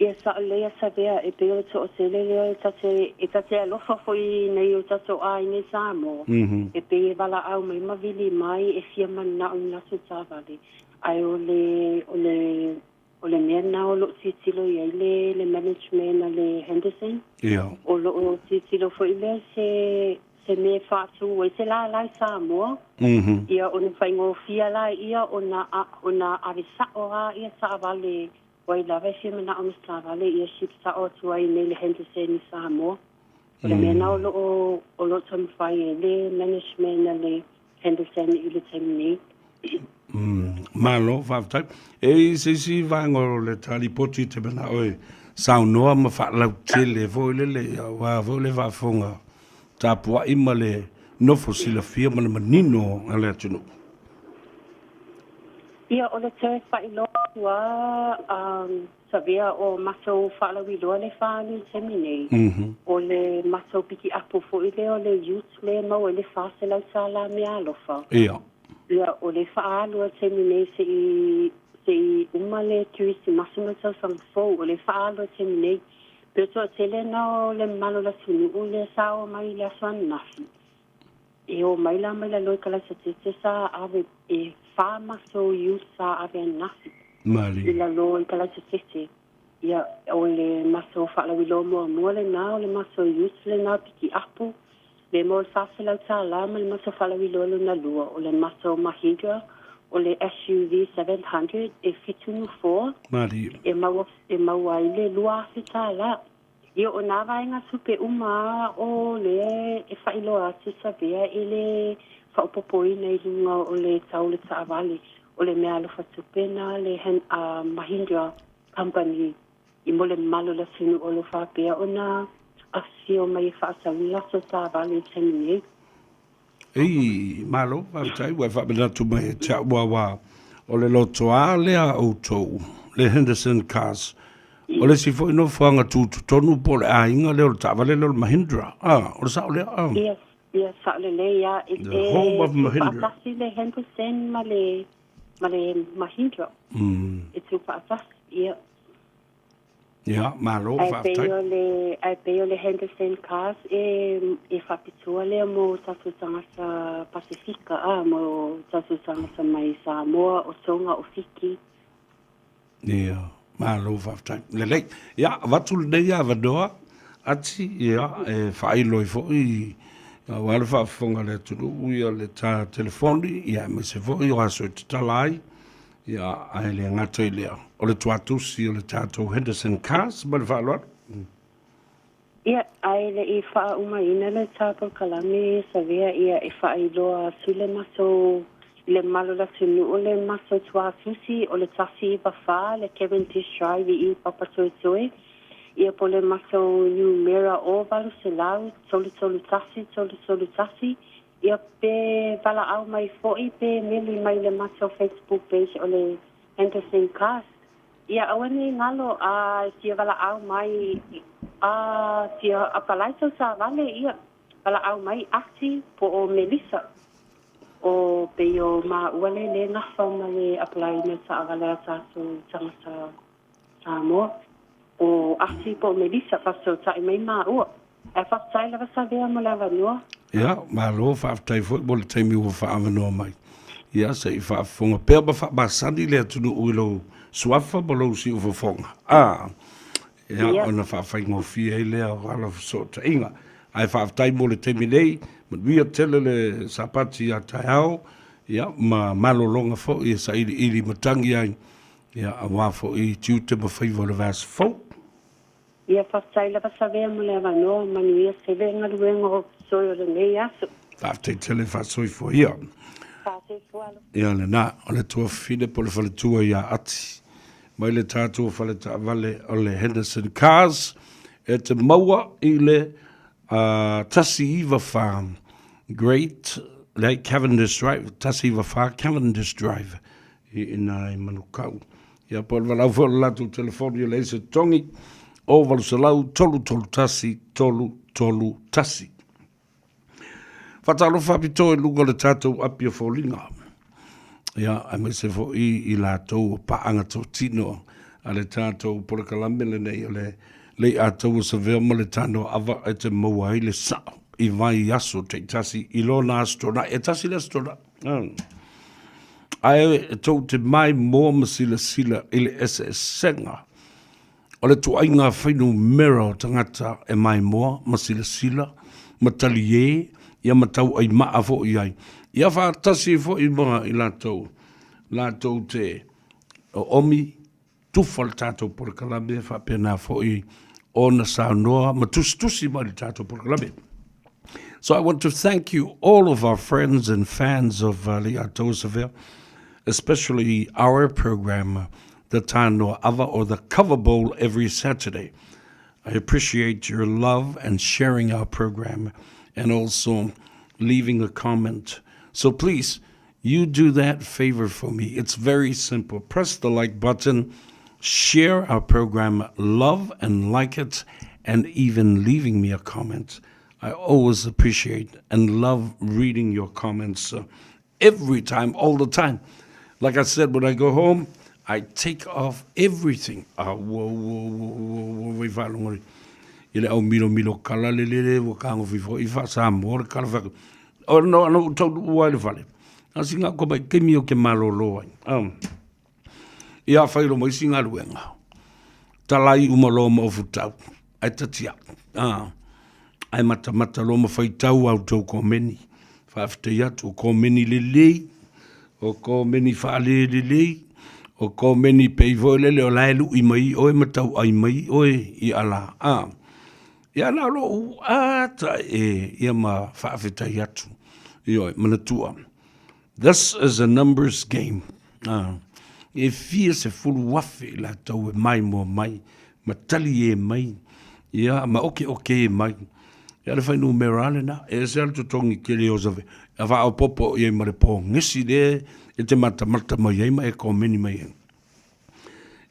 Speaker 11: Ia sao lelei a Savea, e pei o le toatele lea e ta te, e ta te alofa foi i nei o tatou aiga i Samoa, e pei e valaau mai ma vili mai e fia mananao i ni latou taavale, ae o le, o le, o le mea lena o lo o tilotilo i ai le, le management a le Henderson, o lo o tilotilo foi lea se, se mea e faatu ai se lālā i Samoa, ia ona faigofie laia ona, ona ave sao lava ia taavale Ua ai lava e fia manao ma se taavale ia ship sao atu ai nei le Henderson i Samoa. O le mea na o loo o loo taumafai ai le management a le Henderson i le taimi nei.
Speaker 9: Malo, faafetai. E i ai se isi vaega o le ta lipoti e te manao e saunoa ma faalautele foi lele, aua foi le faafofoga tapuai ma le nofo silafia ma le manino a le atunuu.
Speaker 11: Ia, o le toe faailoa atu lava, Savea, o matou faalauiloa le faaalu i le taimi nei, o le matou pikiapu foi lea o le ute lea e maua ai le $400 meaalofa.
Speaker 9: Ia.
Speaker 11: Ia, o le faaalu lava i le taimi nei se i, se i uma le Kerisimasi ma le tausaga fou, o le faaalu lava i le taimi nei. Pei o toatele na o le mamalu o le atunuu lea sa oo mai i le aso ananafi. E o mai la mai lalo i Kalaisatete sa ave e fa matou youth sa ave ananafi
Speaker 9: Malie.
Speaker 11: i lalo i Kalaisatete. Ia, o le matou faalauiloa muamua lena, o le matou youth lena pikiapu, le mo le $400 ma le matou faalauiloa lona lua, o le matou Mahindra, o le SUV 700 e fitu nofoa,
Speaker 9: Malie.
Speaker 11: e maua, e maua ai le $2,000. Ia, o nā vaega tupe uma a o lea e faailoa atu Savea i le faaopoopoina i luga o le tau o le taavale, o le meaalofa tupe na le Mahindra Company i mo le mamalu o le atunuu o lo o faapea ona afifio mai e faatau ni latou taavale i le taimi nei.
Speaker 9: Ei, malo, faafetai, ua e faamanatu mai e te au aua o le lotoa lea a outou, le Henderson Cars. O le isi foi nofoaga tutotonu po o le aiga lea o le taavale lea o le Mahindra. Ah, o le sao lea? Ah.
Speaker 11: Ia, ia sao lelei lava. E,
Speaker 9: The home of
Speaker 11: e
Speaker 9: Mahindra.
Speaker 11: tuufaatasi le Henderson ma le, ma le Mahindra. E tuufaatasi, ia.
Speaker 9: Ia, malo,
Speaker 11: Ae pei
Speaker 9: faafetai.
Speaker 11: o le, ae pei o le Henderson Cars e, e faapitoa lea mo tatou tagata Pasefika, a, mo tatou tagata mai Samoa, o Tonga, o Fiti.
Speaker 9: Ia, malo, faafetai. Lelei. Ia, avatu lenei avanoa, Ati, ia, e faailo ai foi aua le faafofoga a le atunuu ia le ta telefoni, ia, aemaise foi o aso e tatala ai. Ia, ae le gata i lea, o le tuatusi o le tatou Henderson Cars ma le faaaloalo.
Speaker 11: Ia, ae le i faaumaina le ta polokalame Savea, ia e faailoa atu le matou I le mamalu o le atunuu le matou tuatusi o le 194 le Cavendish Drive i i Papatoetoe, ia po o le matou numera o 800 331 331, ia pe valaau mai foi pe meli mai i le matou Facebook page o le Henderson Cars. Ia aua ne i galo a fia valaau mai a fia apalai sau taavale ia valaau mai Ati po o Melissa o pei o maua le le gafa ma le apalai ina o taavale a tatou tagata Samoa o Ati po o Melissa faafesootai mai maua ae faafetai lava Savea mo le avanoa.
Speaker 9: Ia, malo faafetai foi mo le taimi ua faaavanoa mai. Ia, se i faafofoga pea ma faamasani le atunuu i lou suafa ma lou siufofoga. A, ia,
Speaker 11: Ia.
Speaker 9: ona faafaigofie ai lea o ala o fesootaiga. Ae faafetai mo le taimi nei, manuia tele le Sapati ia taeao, ia, ma malologa foi e sailiili matagi ai, ia, aua foi tiute ma faiva o le vaiaso fou.
Speaker 11: Ia faafetai lava Savea mo le avanoa, manuia tele galuega o toe o lenei aso.
Speaker 9: Faafetai tele faasoifua ia.
Speaker 11: Faasoifua alo.
Speaker 9: Ia lena, o le tuafafine po o le faletua ia Ati mai le tatou faletaavale o le Henderson Cars e te maua i le 194 Great leai Cavendish Drive, 194 Cavendish Drive i ina i Manukau. Ia po o le valaau foi o le latou telefoni e leai se totogi, o 800 331 331. Faatalofa faapitoa i luga o le tatou api o foliga. Ia, aemaise foi i latou o paaga totino a le tatou polokalame lenei o le Lei'ataua Savea ma le Tanoa-ava e te maua ai le sa'o i vaiaso taitasi i lona Aso Toonai. E tasi le Aso Toonai. Ae tou te maimoa ma silasila i le eseesega o le tuaiga fuainumera o tagata e maimoa ma silasila ma taliē ia ma tauaimaa foi i ai, ia faatasi foi ma i latou latou te oomi tufa le tatou polokalame faapena foi ona saunoa ma tusitusi mai le tatou polokalame. So I want to thank you all of our friends and fans of Lei'ataua Savea, especially our program, the Tanoa Ava or the Cover Bowl every Saturday. I appreciate your love and sharing our program and also leaving a comment. So please, you do that favor for me. It's very simple. Press the like button, share our program, love and like it, and even leaving me a comment. I always appreciate and love reading your comments every time, all the time. Like I said, when I go home, I take off everything. Ah, whoa, whoa, whoa, whoa, whoa, whai I le au milo milo kala le lele ua kagofi foi i faa-Samoa le kala whaka. O no ano u taunu ua i le fale. A singa ko mai kemi o ke malolo ai. Um. Ia whai lo mai singa luenga. Talai uma lo ma ofutau. Ai tatia. Ah. Ai mata mata lo ma whaitau au tau komeni. Whaafetai atu o komeni lelei. O komeni whaale lelei. O komeni pei foi lele o lae lui mai oe ma tau ai mai oe i ala. Ah. Ia na o lou ata e ia ma faafetai atu. Ioe, manatua. This is a numbers game. Ah, e fia 10,000 i latou e maimoa mai, ma tali e mai, ia, ma oke oke e mai. Ia le fuainumera lava lena, e ese lava le totogi tele o save, a faaopoopo i ai ma le pogesi lea e te matamata mai ai ma e komeni mai ai.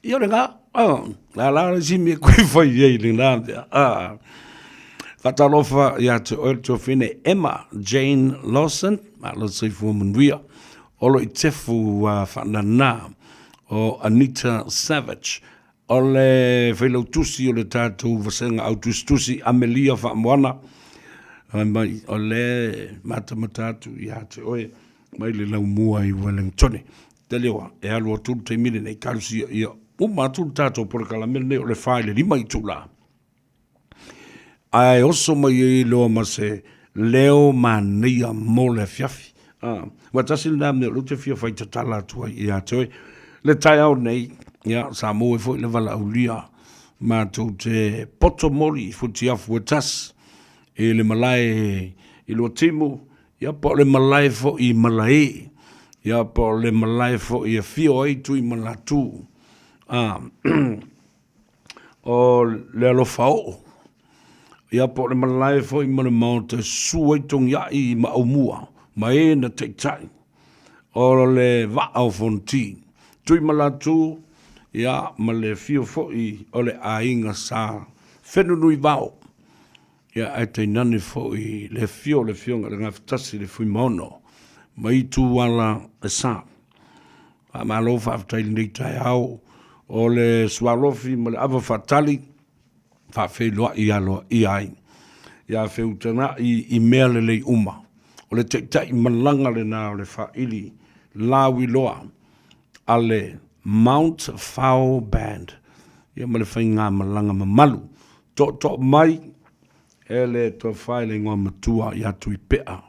Speaker 9: Ia o lena, a la le isi mea koe fai ai lena mea. Faatalofa ia te oe le tuafine Emma Jane Lawson, malo le soifua manuia. O lo i tefu faanana o Anita Savage, o le failautusi o le tatou vasega au tusitusi Amelia Faamoana, mai o le matamata atu ia te oe mai le laumua i Wellingtone. Tele oa, e alu atu le taimi lenei, talosia ia uma atu le tatou polokalame lenei o le 4 i le 5 itula. Ae oso mai ai loa ma se leo manaia mo le afiafi. Ah, ua tasi lena mea o lea ou te fia fai tatala atu ai ia te oe. Le taeao nei, ia, sa maua ai foi le valaaulia matou te poto moli i Futiafu e tasi i le malae i Luatimu, Ia, po o le malae foi i Malae. Ia, po o le malae foi e afio ai Tuimalatu, a, o le alofa oo. Ia, po o le malae foi ma le maota e susu ai Togiai ma Aumua ma e na taitai o le vaa o Fonoti. Tuimalatu, ia, ma le afio foi o le aiga Sa Fenunuivao. Ia, ae tainane foi le afio o le Afioga i le Gafatasi le Fuimaono ma Ituala e sa. Faamalo faafetai i lenei taeao o le sualofi ma le ava faatali faafeiloai aloaia ai ia feutaga'i i mea lelei uma. O le taitai malaga lena o le faili lauiloa a le Mount Fao Band ia ma le faigamalaga mamalu Tootoo mai e le tofa i le igoa matua ia Tuipea.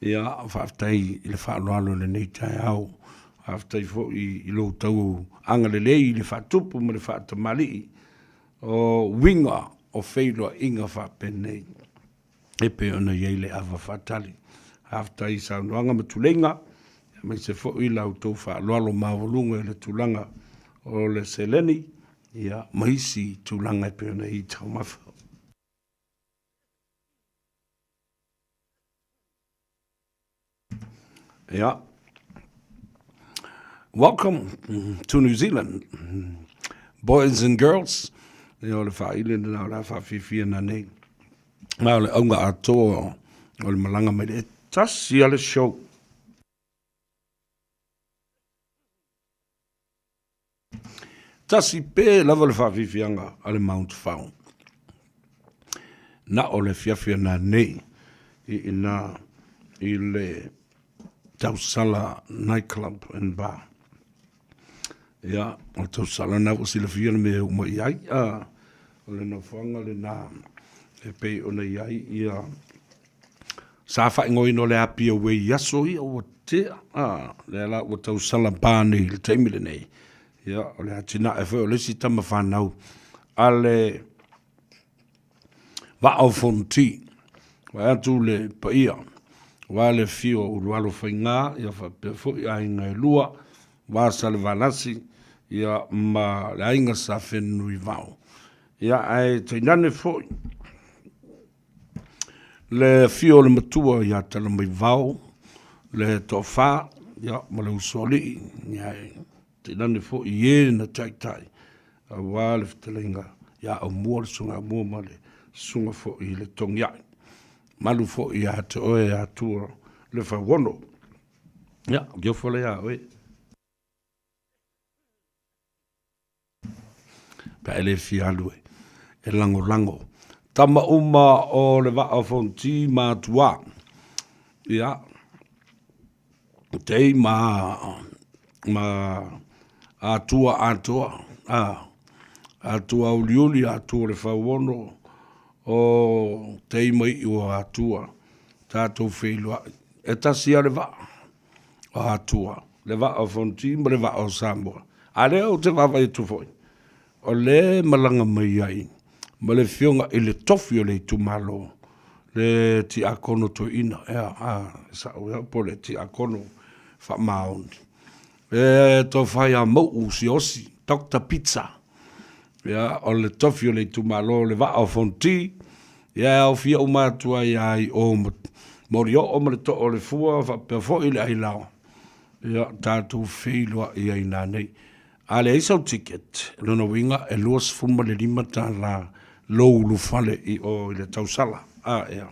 Speaker 9: Ia, faafetai i le faaaloalo i lenei taeao. Faafetai foi i lou tau agalelei i le faatupu ma le faatamalii o uiga o feiloaiga faapenei e pei ona i ai le ava faatali. Faafetai i saunoaga ma tuleiga, aemaise foi la outou faaaloalo maualuga i le tulaga o le seleni, ia, ma isi tulaga e pei ona i ai taumafa. Ia. Welcome to New Zealand, boys and girls. Ia, o le faaile lena o le a faafiafia nanei. Ma o le auga atoa o le malaga mai le tasi a le show. Tasi pe lava le faafiafiaga a le Mount Fao. Na o le afiafi ananei i ina i le Tausala Night Club and Bar. Ia, o le tausala lena ua silafia le mea e oo mai i ai. A, o le nofoaga lena e pei ona i ai ia Sa faaigoaina o le Apia Way i aso ia ua tea, a, lea la ua tausala pa nei i le taimi lenei. Ia, o le atinae foi o le isi tama fanau a le Vaa o Fonoti, vaeatu le paia, aua le afio o Ulualofaiga, ia faapea foi aiga e lua, va Salevalasi, ia ma le aiga Sa Fenunuivao. Ia, ae tainane foi Le afio o le matua ia Talamaivao, le toafa ia, ma le usoalii, ia, e tainane foi i e na taitai aua le fetalaiga ia Aumua, le susuga Aumua ma le susuga foi i le Togiai. Malu foi ia te oe Atua le Fauono. Ia, o ke ofo lea ia oe. Pe a e le fia alu e lagolago. Tama uma o le vaa o Fonoti ma Atuā. Ia, tei ma, ma Atua atoa, a, Atua uliuli, Atua o le Fauono, o tei ma iu o Atua, tatou feiloai. E tasi lava le vaa. o Atua, le vaa o Fonoti ma le vaa o Samoa. A lea ou te vaavaai atu foi, o lea e malaga mai ai ma le afioga i le tofi o le itumalo, le tiakono toeaina, ea, a, e sao ea po o le tiakono faamaoni. E tofa ia Mauu Siaosi, Doctor Pizza, ia, o le tofi o le itumalo o le vaa o Fonoti, Ia e aofia uma atu ai a i o Molioo ma le Too o le Fua faapea foi le Ailao. Ia tatou feiloai ai nanei. A leai sau ticket, lona uiga e $25 lou ulufale i o i le tausala. A ea.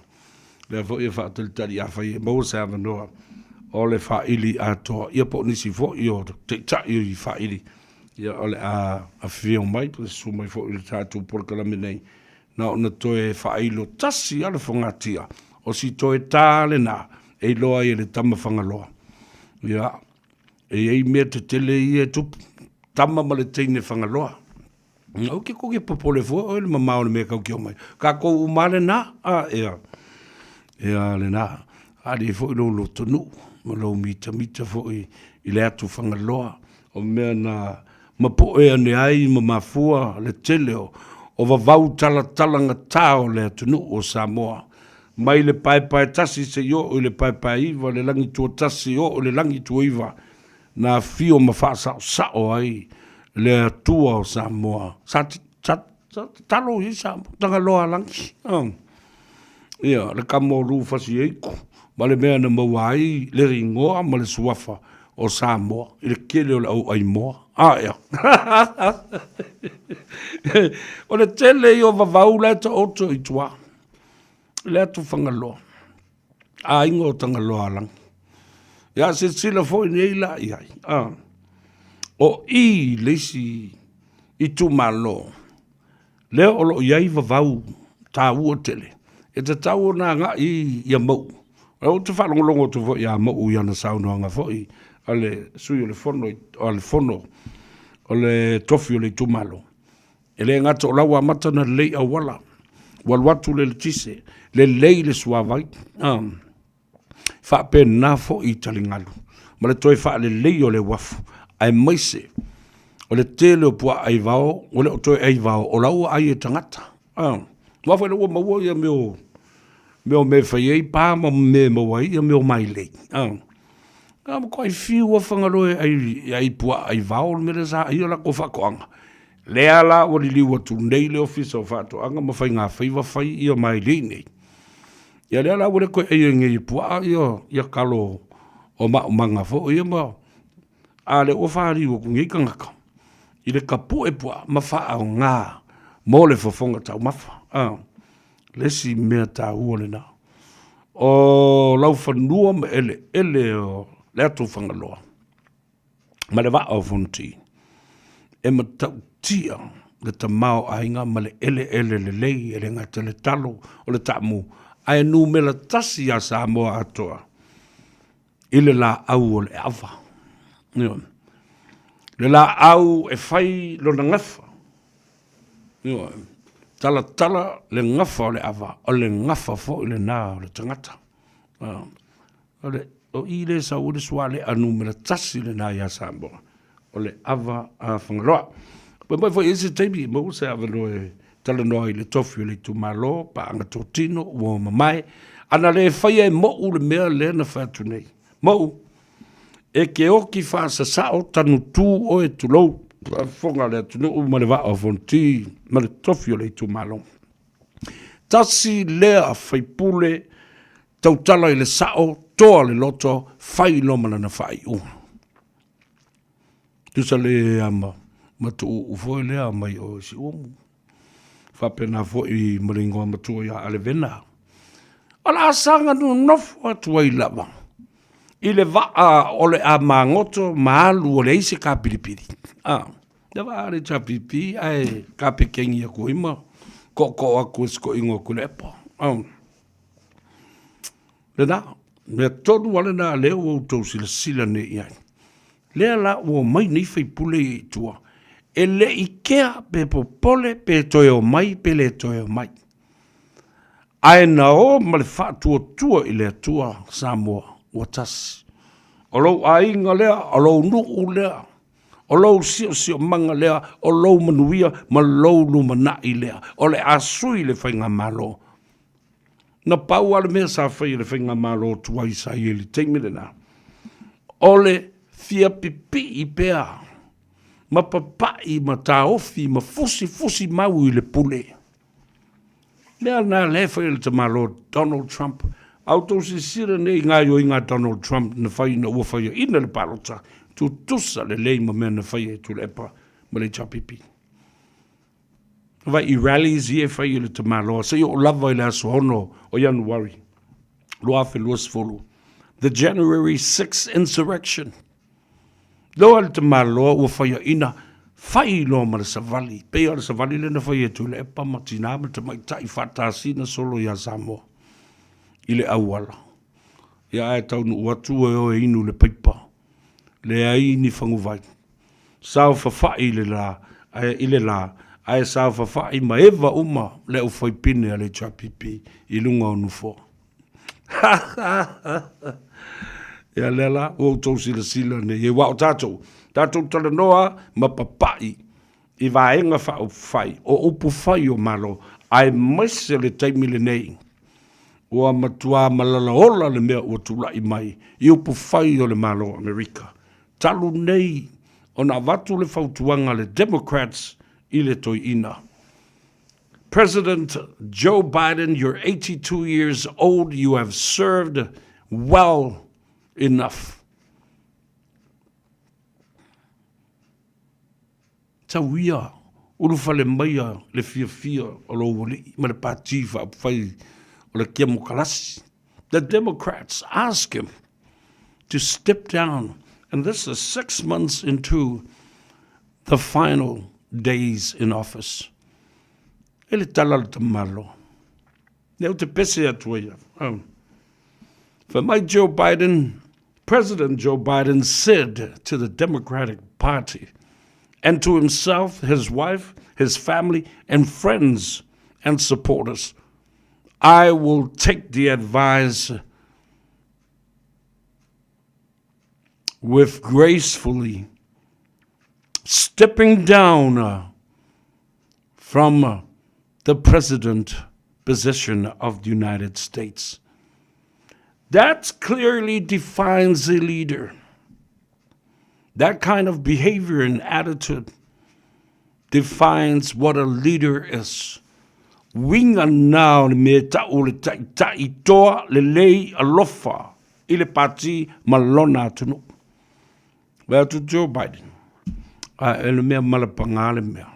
Speaker 9: Lea foi e faatalitali afai e maua se avanoa o le faili atoa, ia po o nisi foi o taitai i faili, ia o le a afifio mai po o susu mai foi i le tatou polokalame nei Na ona toe faailo tasi lava le fogatia, o si toe tā lena e iloa ai e le tama Fagaloa. Ia, e i ai mea tetele ia e tupu, tama ma le teine Fagaloa. Aua ke koke popole fua oe le mamao o le mea kau ke omai. Kākou uma lena, a, ea, ea lena. Ali ai foi lou lotonuu ma lou mitamita foi i le atu Fagaloa. O mea na mapoe ane ai ma mafua le tele o vavau talatalagata o le atunuu o Samoa. Mai le paepae tasi seia oo i le paepae iva, le lagituatasi e oo i le lagituaiva, na afio ma faasaosao ai le Atua o Samoa. Sa, sa, sa tatalo i ai Samoa, Tagaloa Alagi. Oh. Ia, le kama o Rufasi Eiku, ma le mea na maua ai le igoa ma le suafa o Samoa i le kele o le au aimoa. A ea. o le tele ia o vavau la e taoto i tua. Le atu Fagaloa. Aiga o Tagaloa Alagi. Ia silasila foi nei la i ai. A. O i le isi itumalo lea o lo o i ai vavau taua tele e tatau ona agai ia Mauu. Ou te faalogologo atu foi ia Mauu i ana saunoaga foi a le sui o le fono, a le fono o le tofi o le itumalo. E le gata o la ua amata ona lelei auala, ua alu atu le eletise, lelei le suavai, faapena foi i taligalu ma le toe faalelei o le uafu, aemaise o le tele o puaa aivao ua le o toe aivao, o la ua ai e tagata. Aua foi o lea ua maua ia mea o mea o mea e fai ai pa ma mea e maua ai ia mea o mailei. A matuai fiu lava Fagaloa e ai, e ai puaa aivao le mea lea sa ai o latou faatoaga. Lea la ua liliu atu nei le Ofisa o Faatoaga ma Faiga Faiva fai ia mailei nei. Ia lea la ua le toe aia nei e puaa ia, ia kalo o maumaga foi ia ma a lea ua faliu atu nei tagata i le tapue puaa ma faaaoga mo le fofoga taumafa. A, le isi mea taua lena. O laufanua ma eleele o le atu Fagaloa ma le vaa o Fonoti, e matautia le tamaoaiga ma le eleele lelei, e le gata i le talo o le taamu, ae numera tasi ia Samoa atoa i le laau o le ava. Ioe. Le laau e fai lona gafa. Ioe. Talatala le gafa o le ava, o le gafa foi lena o le tagata. O le, o i lea e sau ai le suale'a numera tasi lena iā Samoa, o le ava a Fagaloa. Fai mai foi e i ai se taimi e maua se avanoa e talanoa ai i le tofi o le itumalo, paaga totino ua mamae, ana le faia e Mo'u le mea lea na fai atu nei. Mo'u, e ke oki faasasao tanutū oe tulou faafofoga a le atunuu ma le vaa o Fonoti ma le tofi o le itumalo. Tasi lea faipule Tautala i le sao, toa le loto, fai loa ma lana faaiuga. Tusa le ama ma tuuu foi lea mai o Siumu. Faapena foi ma le igoa matua ia Alevena. O le a saga nonofo atu ai lava i le vaa o le a magoto ma alu o leai se kapilipili. Ah, le vaa le HRPP ae kapekengi atu ai ma kookoo atu e sikoiga o Tuilaepa. Ah. Lena, mea tonu lava lena lea ua outou silasila nei i ai. Lea la ua omai nei faipule ia i tua, e le i kea pe popole pe toe omai pe le toe omai. Ae na o ma le faatuatua i le Atua Samoa ua tasi. O lou aiga lea, o lou nuu lea, o lou siosiomaga lea, o lou manuia ma lou lumanai lea. O le a sui le faigamalo. Na pau lava le mea sa fai e le faigamalo tuai sa i ai i le taimi lena, o le fia pipii pea ma papai ma taofi ma fusifusi mau i le pule. Mea na lea e fai e le tamaloa Donald Trump. A outou silasila nei i gaoioiga a Donald Trump na fai ina ua faiaina le palota, tutusa lelei ma mea na faia e Tuilaepa ma le HRPP. Vaai i rallies ia e fai e le tamaloa seia oo lava i le aso 6 o Ianuari 2020, the January 6 insurrection. Loa le tamaloa ua faiaina, fai loa ma le savali, pei o le savali lea na fai e Tuilaepa ma tina ma tamaitai faatasina solo ia Samoa i le auala. Ia ae taunuu atu e o e inu le paipa, leai ni faguvai. Saofafai i le la, ae i le la, ae saofafai ma eva uma le aufaipine a le HRPP i luga o nofoa. Ia lea la, ua outou silasila nei, aua o tatou, tatou talanoa ma papai i vaega faaupufai, o upufai o Malo, aemaise le taimi lenei. Ua matuā malalaola le mea ua tulaʻi mai i upufai o le Malo o Amerika, talu nei ona avatu le fautuaga a le Democrats i le toeaina. President Joe Biden, you're 82 years old, you have served well enough. Tau ia, ulufale maia le fiafia o lou alii ma le Pati Faaupufai o le Kemokarasi. The Democrats ask him to step down, and this is 6 months into the final days in office. E le tala a le tamalo. Lea ou te pese atu ai au. Fai mai Joe Biden, President Joe Biden said to the Democratic Party and to himself, his wife, his family, and friends and supporters, I will take the advice with gracefully stepping down from the president position of the United States. That clearly defines a leader. That kind of behavior and attitude defines what a leader is. Uiga na o le mea e ta'u o le ta'ita'i toa lelei alofa i le pati ma lona atunuu. Vae atu Joe Biden, a e le mea malapagā le mea.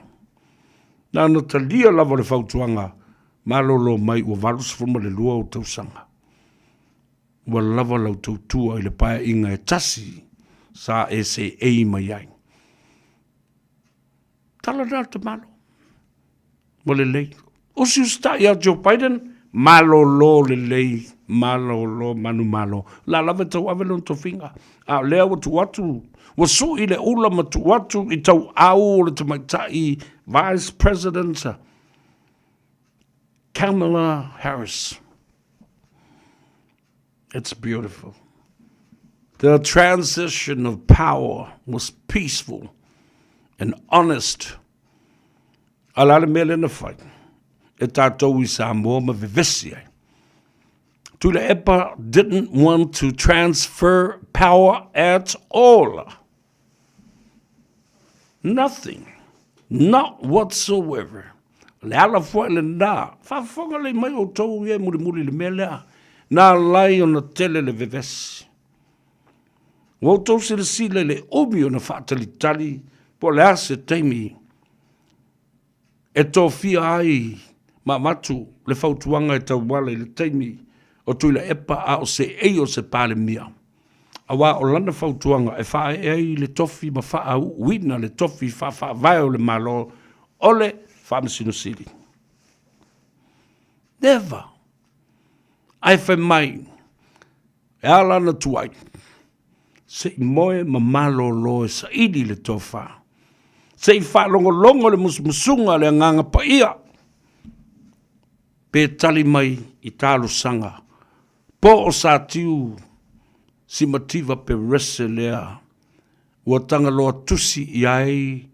Speaker 9: Na ona talia lava le fautuaga malolo mai ua 82 ou tausaga. Ua lava lau tautua i le paeaiga e tasi sa e seei mai ai. Tala na te malo. Ua lelei. Usiusitai ia Joe Biden, malolo lelei, malolo manumalo. La lava e tauave lona tofiga. A o lea ua tuu atu, ua sui le ula ma tuu atu i tauau o le tamaitai Vice President Kamala Harris. It's beautiful. The transition of power was peaceful and honest. A la le mea lea na fai e tātou i Samoa ma vevesi ai. Tuilaepa didn't want to transfer power at all. Nothing. Not whatsoever. Le ala foi lenā. Faafofoga lelei mai outou ia e mulimuli i le mea lea. Na ala ai ona tele le vevesi. Ua outou silasila i le umi ona faatalitali po o le a se taimi e tofia ai ma avatu le fautuaga e tauala i le taimi o Tuilaepa a o seei o se Palemia, aua o lana fautuaga e faaee ai le tofi ma faauuina le tofi faa-Faavae o le Malo o le Faamasino Sili. Never! Ae fai mai, e a lana tuai, se i moe ma malolo e saili le tofa, se i faalogologo le musumusuga a le Agaga Paia, pe tali mai i talosaga po o Satiu Simativa Perese lea ua tagaloa tusi i ai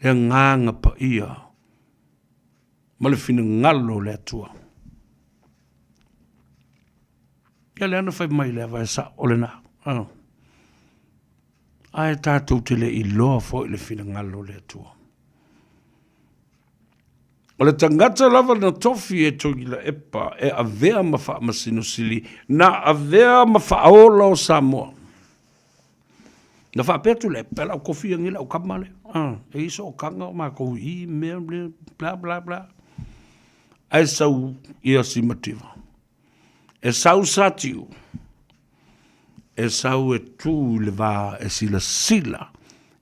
Speaker 9: le Agaga Paia ma le finagalo o le Atua. Ia lea na fai mai le ava e sa'o o lena. Ah. Ae tatou te le iloa foi le finagalo o le Atua. O le tagata lava na tofi e Tuilaepa e avea ma Faamasino Sili, na avea ma faaola o Samoa. Na faapea Tuilaepa, e lau kofi angi lau kama lea. Ah, e i sookaga o makou i mea, bla bla bla. Ae sau ia Simativa. E sau Satiu, e sau e tū i le vā e silasila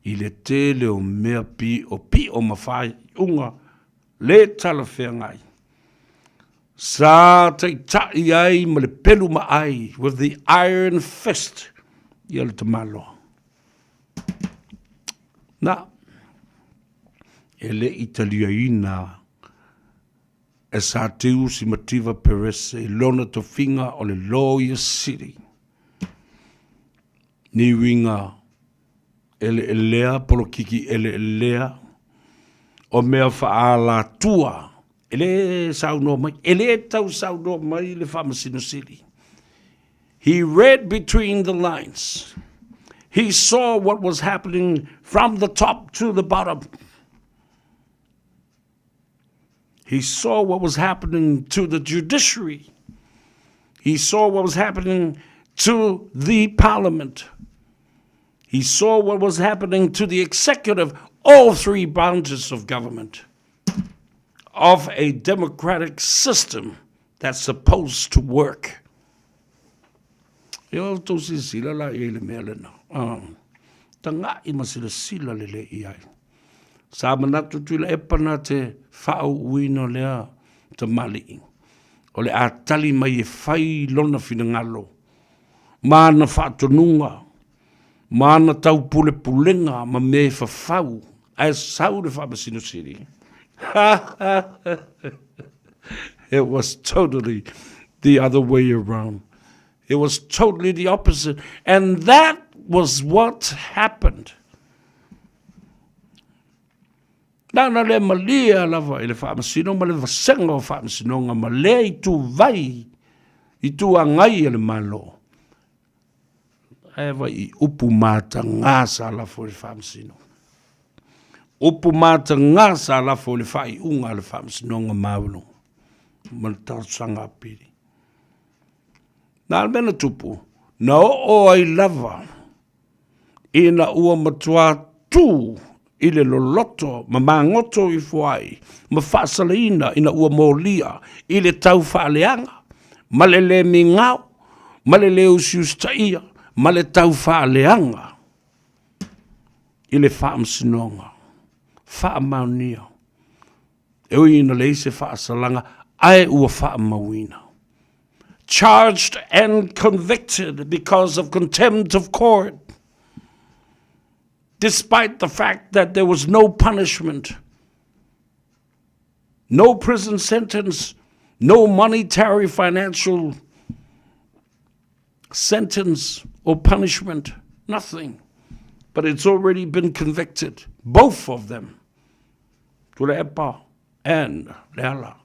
Speaker 9: i le tele o mea piʻopiʻo ma faaiuga le talafeagai. Sa taitaʻi ai ma le pelu maʻai with the iron fist ia le tamaloa. Na, e le i taliaina e Satiu Simativa Perese i lona tofiga o le Loia Sili. Ni uiga eleelea, polokiki eleelea, o mea faaalatua E lē saunoa mai, e lē tau saunoa mai le Faamasino Sili. He read between the lines. He saw what was happening from the top to the bottom. He saw what was happening to the judiciary. He saw what was happening to the parliament. He saw what was happening to the executive, all three branches of government of a democratic system that's supposed to work. Ia outou silasila la i ai le mea lena. Taga'i ma silasila lelei i ai. Sa manatu Tuilaepa na te faauuina lea tamalii o le a tali mai e fai lona finagalo ma ana faatonuga ma ana taupulepulega ma mea e fafau ae sau le Faamasino Sili. It was totally the other way around. It was totally the opposite. And that was what happened. Nana le malie lava i le faamasino ma le vasega o faamasinoga ma lea ituvai, itu agai a le Malo. Ae vai i upu matagā sa lafo i le faamasino. Upu matagā sa lafo i le faaiuga a le faamasinoga maualuga ma le talosaga apili. Na le mea na tupu, na oo ai lava ina ua matua tū i le loloto ma magoto ifo ai ma faasalaina ina ua molia i le tau faaleaga ma le lē migao ma le lē usiusitaia ma le tau faaleaga i le faamasinoga faamaonia e ui ina leai se faasalaga ae ua faamauina. Charged and convicted because of contempt of court despite the fact that there was no punishment, no prison sentence, no monetary financial sentence or punishment, nothing. But it's already been convicted, both of them. Tuilaepa and Leala.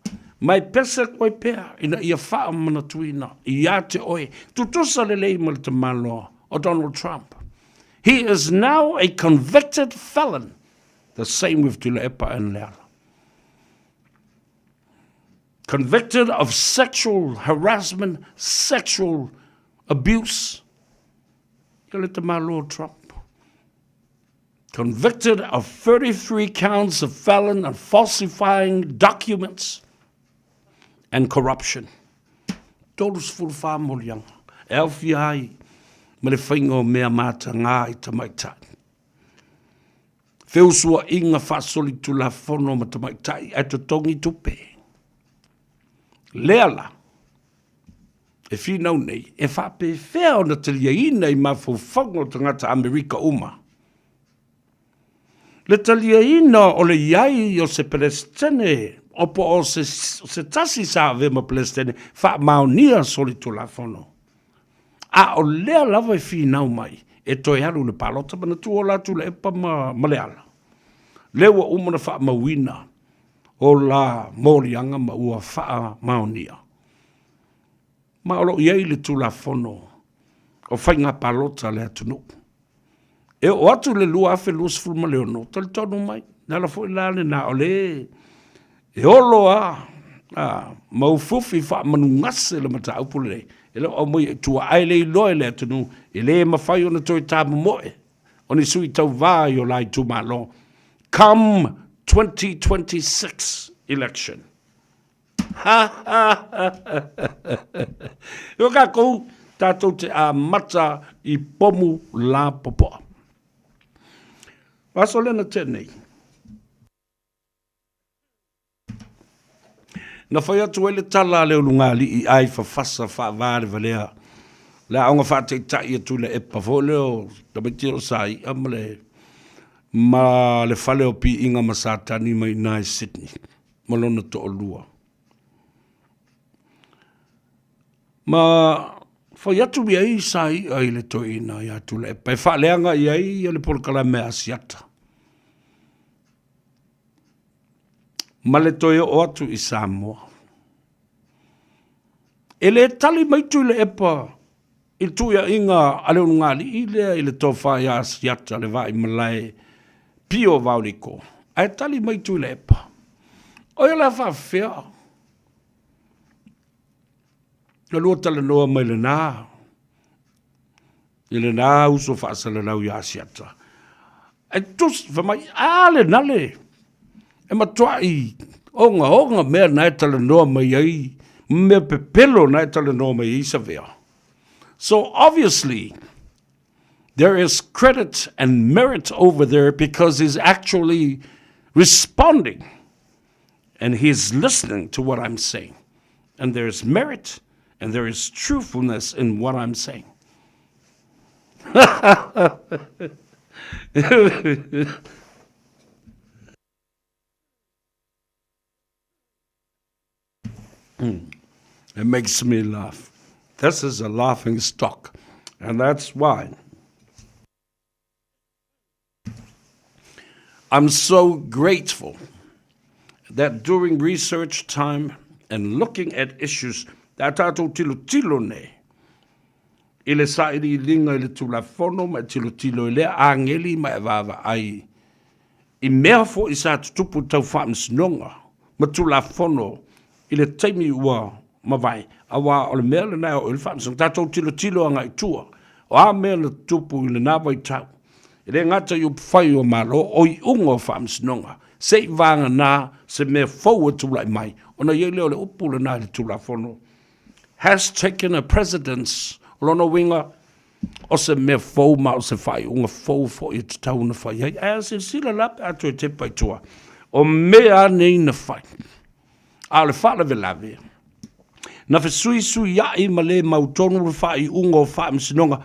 Speaker 9: Mai pese koe pea ina ia faamanatuina ia te oe tutusa lelei ma le tamaloa o Donald Trump. He is now a convicted felon. The same with Tuilaepa and Leala. Convicted of sexual harassment, sexual abuse. Ia le tamaloa Trump. Convicted of 33 counts of felon and falsifying documents and corruption. 34 moliaga e aofia ai ma le faiga o mea matagā i tamaitai. Feusuaiga faasolitulafono ma tamaitai ae totogi tupe. Lea la, e finau nei, e faapefea ona taliaina i mafaufauga o tagata Amerika uma. Le taliaina o le i ai o se Pelesitene o po o se, se tasi sa avea ma Pelesitene faamaonia solitulafono. A o lea lava e finau mai e toe alu i le palota manatua o la Tuilaepa ma, ma Leala. Lea ua uma ona faamauina o la moliaga ma ua faamaonia. Ma o lo o i ai le Tulafono o Faiga Palota a le atunuu. E oo atu le 2026, talitonu mai, le ala foi la lena o le e olo a, a ma ufiufi faamanugase le mataupu lenei, e le o aumaia i tua, ae le iloa e le atunuu, e le mafai ona toe tamomoe o ni sui tauva i o la itumalo come 2026 election. O kākou, tātou te amata i pomu lāpopoa. Aso lena tēnei. Na whai atu ai le tala a le ulugalii ai fafasa faavalevalea le aoga faataitai a Tuilaepa foi lea o tamaiti o sa i'a ma le ma le fale o Piiga ma Satani mai i ina i Sydney ma lona toalua. Ma fai atu i ai sa i'a i le toeaina ia Tuilaepa e faaleaga i ai le polokalame a Asiata. Ma le toe oo atu i Samoa. E le tali mai Tuilaepa i le tuuiaiga a le ulugalii lea i le tofa ia Asiata le Vaaimalae Pio Vaoliko, ae tali mai Tuilaepa, O ia la faafefea na lua talanoa mai lena i lena uso faasalalau ia Asiata. Ae tusi fai mai, a lena le e matuai ogaoga mea na e talanoa mai ai, mea pepelo na e talanoa mai ai Savea. So obviously, there is credit and merit over there because he's actually responding and he's listening to what I'm saying. And there's merit and there is truthfulness in what I'm saying. It makes me laugh. This is a laughing stock. And that's why I'm so grateful that during research time and looking at issues a tātou tilotilo nei i le sailiiliga i le Tulafono ma e tilotilo i lea ageli ma e vaavaai i mea foi sa tutupu tau faamasinoga ma Tulafono i le taimi ua mavae, aua o le mea lena e oo i le faamasinoga, tatou tilotilo agai i tua, o a mea na tutupu i lena vaitau, e le gata i upufai o Malo, o iuga o faamasinoga, se i vagana se mea fou e tulai mai, ona i ai lea o le upu lena i le Tulafono, has taken a precedence, o lona uiga, o se mea fou ma o se faaiuga fou foi e tatau ona fai ai. Ae a silasila la pe a toe tepa i tua, o mea a nei na fai. A o le faalavelave, na fesuisuiaʻi ma le mautonu le faaiuga o faamasinoga,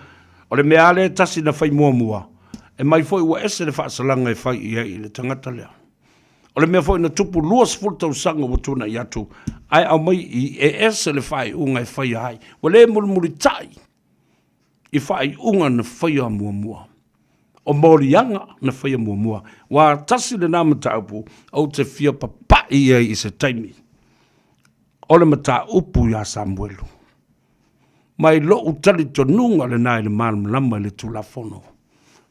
Speaker 9: o le mea lava lea e tasi na fai muamua, e mai foi ua ese le faasalaga e fai i ai i le tagata lea. O le mea foi na tupu 20 tausaga ua tuanai atu, ae aumai i e ese le faaiuga e faia ai. Ua le mulimulitai i faaiuga na faia muamua. O moliaga na faia muamua. Ua tasi lena mataupu ou te fia papaʻi ai i se taimi. O le mataupu iā Samuelu. Mai loʻu talitonuga lena i le malamalama i le Tulafono.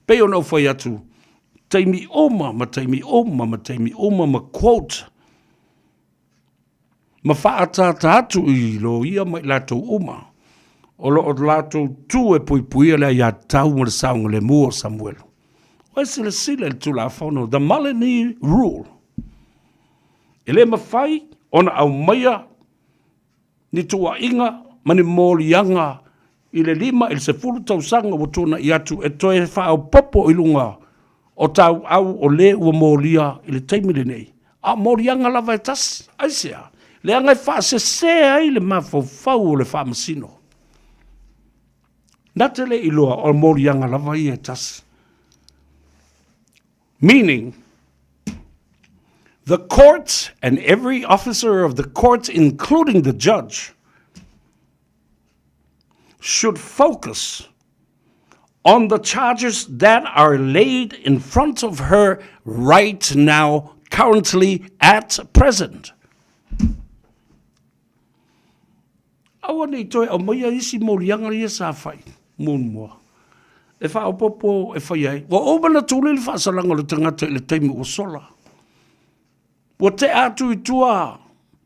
Speaker 9: Pei ona ou fai atu, taimi uma ma taimi uma ma taimi uma ma quote ma faaataata atu i loia ma i latou uma o lo o latou tu e puipuia le aiatatau ma le saogalemu o Samuelu. Ua e silasila i le Tulafono, the Malini Rule, e le mafai ona aumaia ni tuuaiga ma ni moliaga i le 5 i le 10 tausaga ua tuanai atu e toe faaopoopo i luga o tauau o le ua molia i le taimi lenei, a o moliaga lava e tasi. Aisea? Leaga e faasese ai le mafaufau o le faamasino. Na te le iloa o moliaga lava ia e tasi. Meaning, the court and every officer of the court, including the judge, should focus on the charges that are laid in front of her right now, currently at present. Aua ne i toe aumaia isi moliaga ia sa fai muamua e faaopoopo e fai ai. Ua uma ona tuli le faasalaga o le tagata i le taimi ua sola. Ua tea atu i tua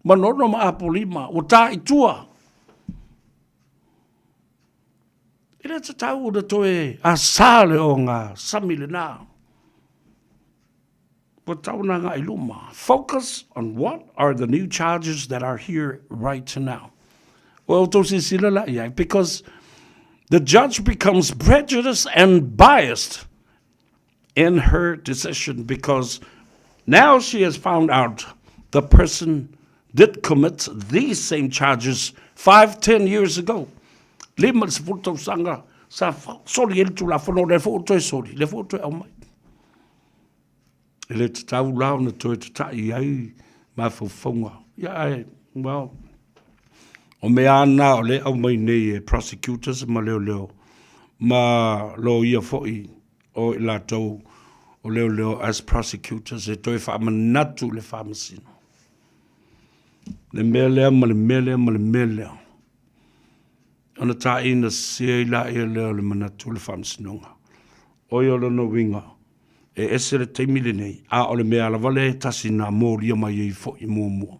Speaker 9: Manono ma Apolima, ua ta i tua. E le tatau ona toe asā le ogasami lena. Ua tatau ona agai i luma. Focus on what are the new charges that are here right now. Ua outou silasila la i ai, because the judge becomes prejudiced and biased in her decision because now she has found out the person did commit these same charges 5, 10 years ago. 50 tausaga sa soli ai le Tulafono, lea foi ua toe soli, lea foi ua toe aumai. E le tatau la ona toe tataʻi ai mafaufauga. Ia ae, well, o mea lava na o lea e aumai nei e prosecutors ma leoleo ma loia foi o i latou o leoleo as prosecutors e toe faamanatu i le faamasino. Le mea lea ma le mea lea ma le mea lea. Ona taina sese ai laia lea o le manatu o le faamasinoga. O ia o lona uiga, e ese le taimi lenei, a o le mea lava lea e tasi na molia mai ai foi muamua.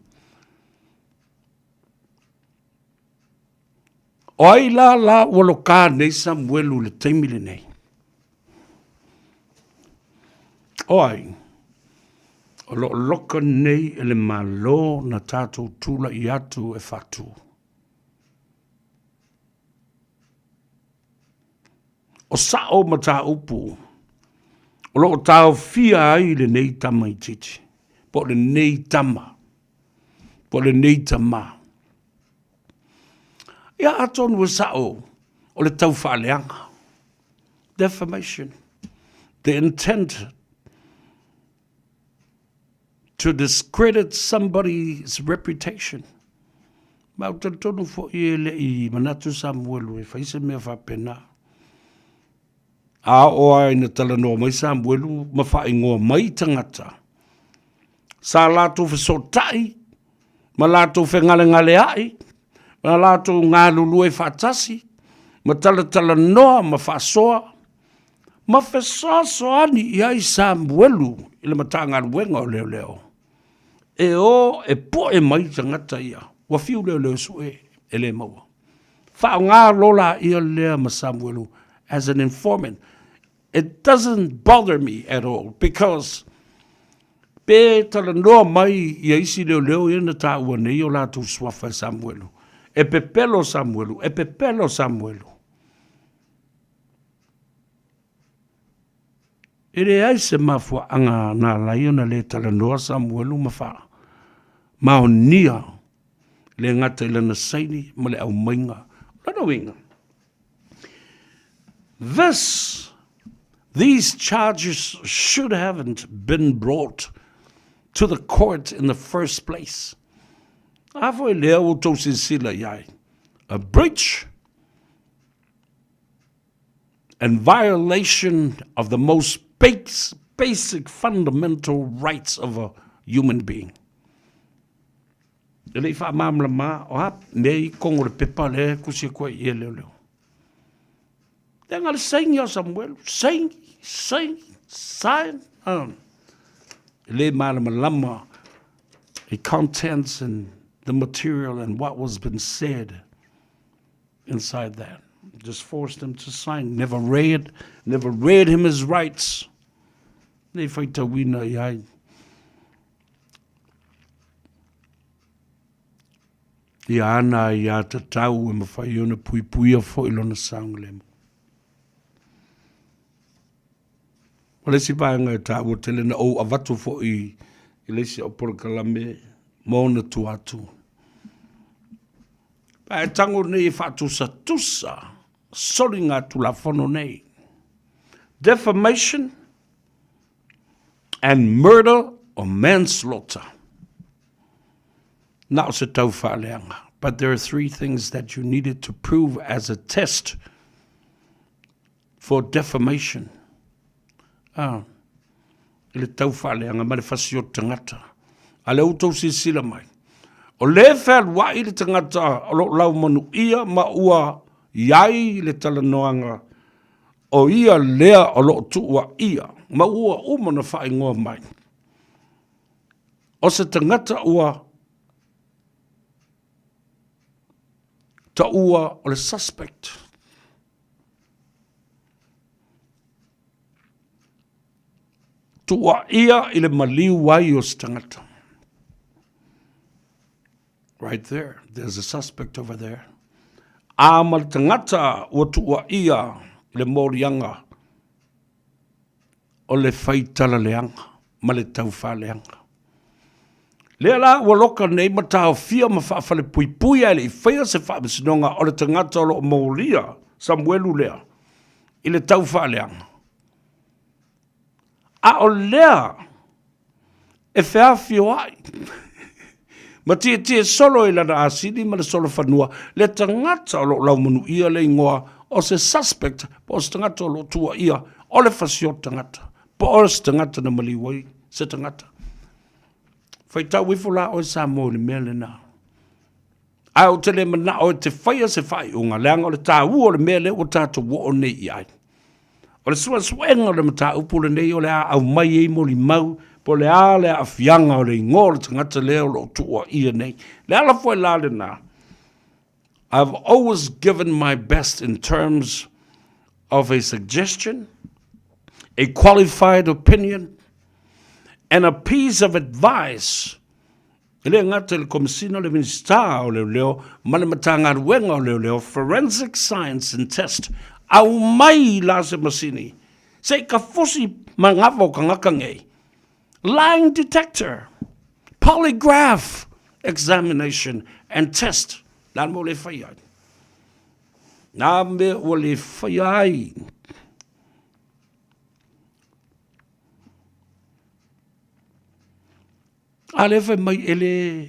Speaker 9: O ai la la ua loka nei Samuelu i le taimi lenei? O ai? O lo o loka nei e le Malo na tatou tulai atu e faatu. O sao mataupu o lo o taofia ai lenei tamaitiiti, po o lenei tama, po o lenei tamā. Ia atonu e sao o le taufaaleaga, defamation, the intent to discredit somebody's reputation. Ma ou te talitonu foi e le i manatu Samuelu e fai se mea faapena. A oo lava ina talanoa mai Samuelu ma faaigoa mai tagata, sa latou fesootai ma latou fegalegaleai, ma latou galulue faatasi, ma talatalanoa ma faasoa, ma fesoasoani i ai Samuelu i le Matagaluega o Leoleo, e o e poe mai tagata ia, ua fiu leoleo e sue, e le maua. Faaaoga loa laia lea ma Samuelu as an informant. It doesn't bother me at all because pe talanoa mai ia isi leoleo ia na taua nei o latou suafa e Samuelu. E pepelo Samuelu, e pepelo Samuelu. E leai se mafuaaga na ala ai ona le talanoa Samuelu ma faamaonia le gata i lana saini ma le aumaiga. O lona uiga, this, these charges should haven't been brought to the court in the first place. A foi lea ua outou silasila i ai, a breach and violation of the most basic fundamental rights of a human being. E le i faamalamalama, o a mea i kogo o le pepa lea e kusi atu ai i e leoleo. Leaga le saini o Samuelu, saini, saini, sign. E le malamalama the contents and the material and what was been said inside that. Just forced him to sign. Never read, never read him his rights. Nei whaitauina i ai. Ia ana i a tatau e mawhai ona puipuia foi lona saogalemu. O le isi vaega e taua tele na ou avatu foi i le isi au polokalame ma ona tua atu. Pa e tango nei e faatusatusa soligatulafono nei. Defamation and murder or manslaughter. Na o se taufaaleaga. But there are three things that you needed to prove as a test for defamation. Ah, i le taufaaleaga ma le fasi o tagata. A lea ua outou silasila mai, o lea e fealuai le tagata o lo o laumanuia ma ua i ai le talanoaga o ia lea o lo o tuuaia ma ua uma ona faaigoa mai. O se tagata ua taua o le suspect. Tuuaia i le maliu ai o se tagata. Right there, there's a suspect over there. A ma le tagata ua tuuaia i le moliaga o le faitala leaga ma le taufaaleaga. Lea la ua loka nei ma taofia ma faafalepuipui ae le i faia se faamasinoga o le tagata o lo o molia Samuelu lea i le taufaaleaga. A o lea e feafioai ma tietie solo i lana asili ma le solofanua le tagata o lo o laumanuia le igoa o se suspect po o se tagata o lo o tuuaia o le fasioti tagata po o se tagata na maliu ai se tagata. Faitau ifo la oe Samoa i le mea lena. Ae ou te le manao e te faia se faaiuga, leaga o le taua o le mea lea ua tatou oo nei i ai. O le suesuega o le mataupu lenei o le a aumai ai molimau po o le a le aafiaga o le igoa o le tagata lea o lo o tuuaia nei. Le ala foi la lena, I've always given my best in terms of a suggestion, a qualified opinion, and a piece of advice E le gata i le Komesina, le Minisita o Leoleo ma le Matagaluega o Leoleo, Forensic Science and Test, aumai la se masini se i kafosi manava o kangaka ngei, lying detector, polygraph examination and test, le a le mea ua le faia ai? Na mea ua le faia ai? A lea fai mai e le,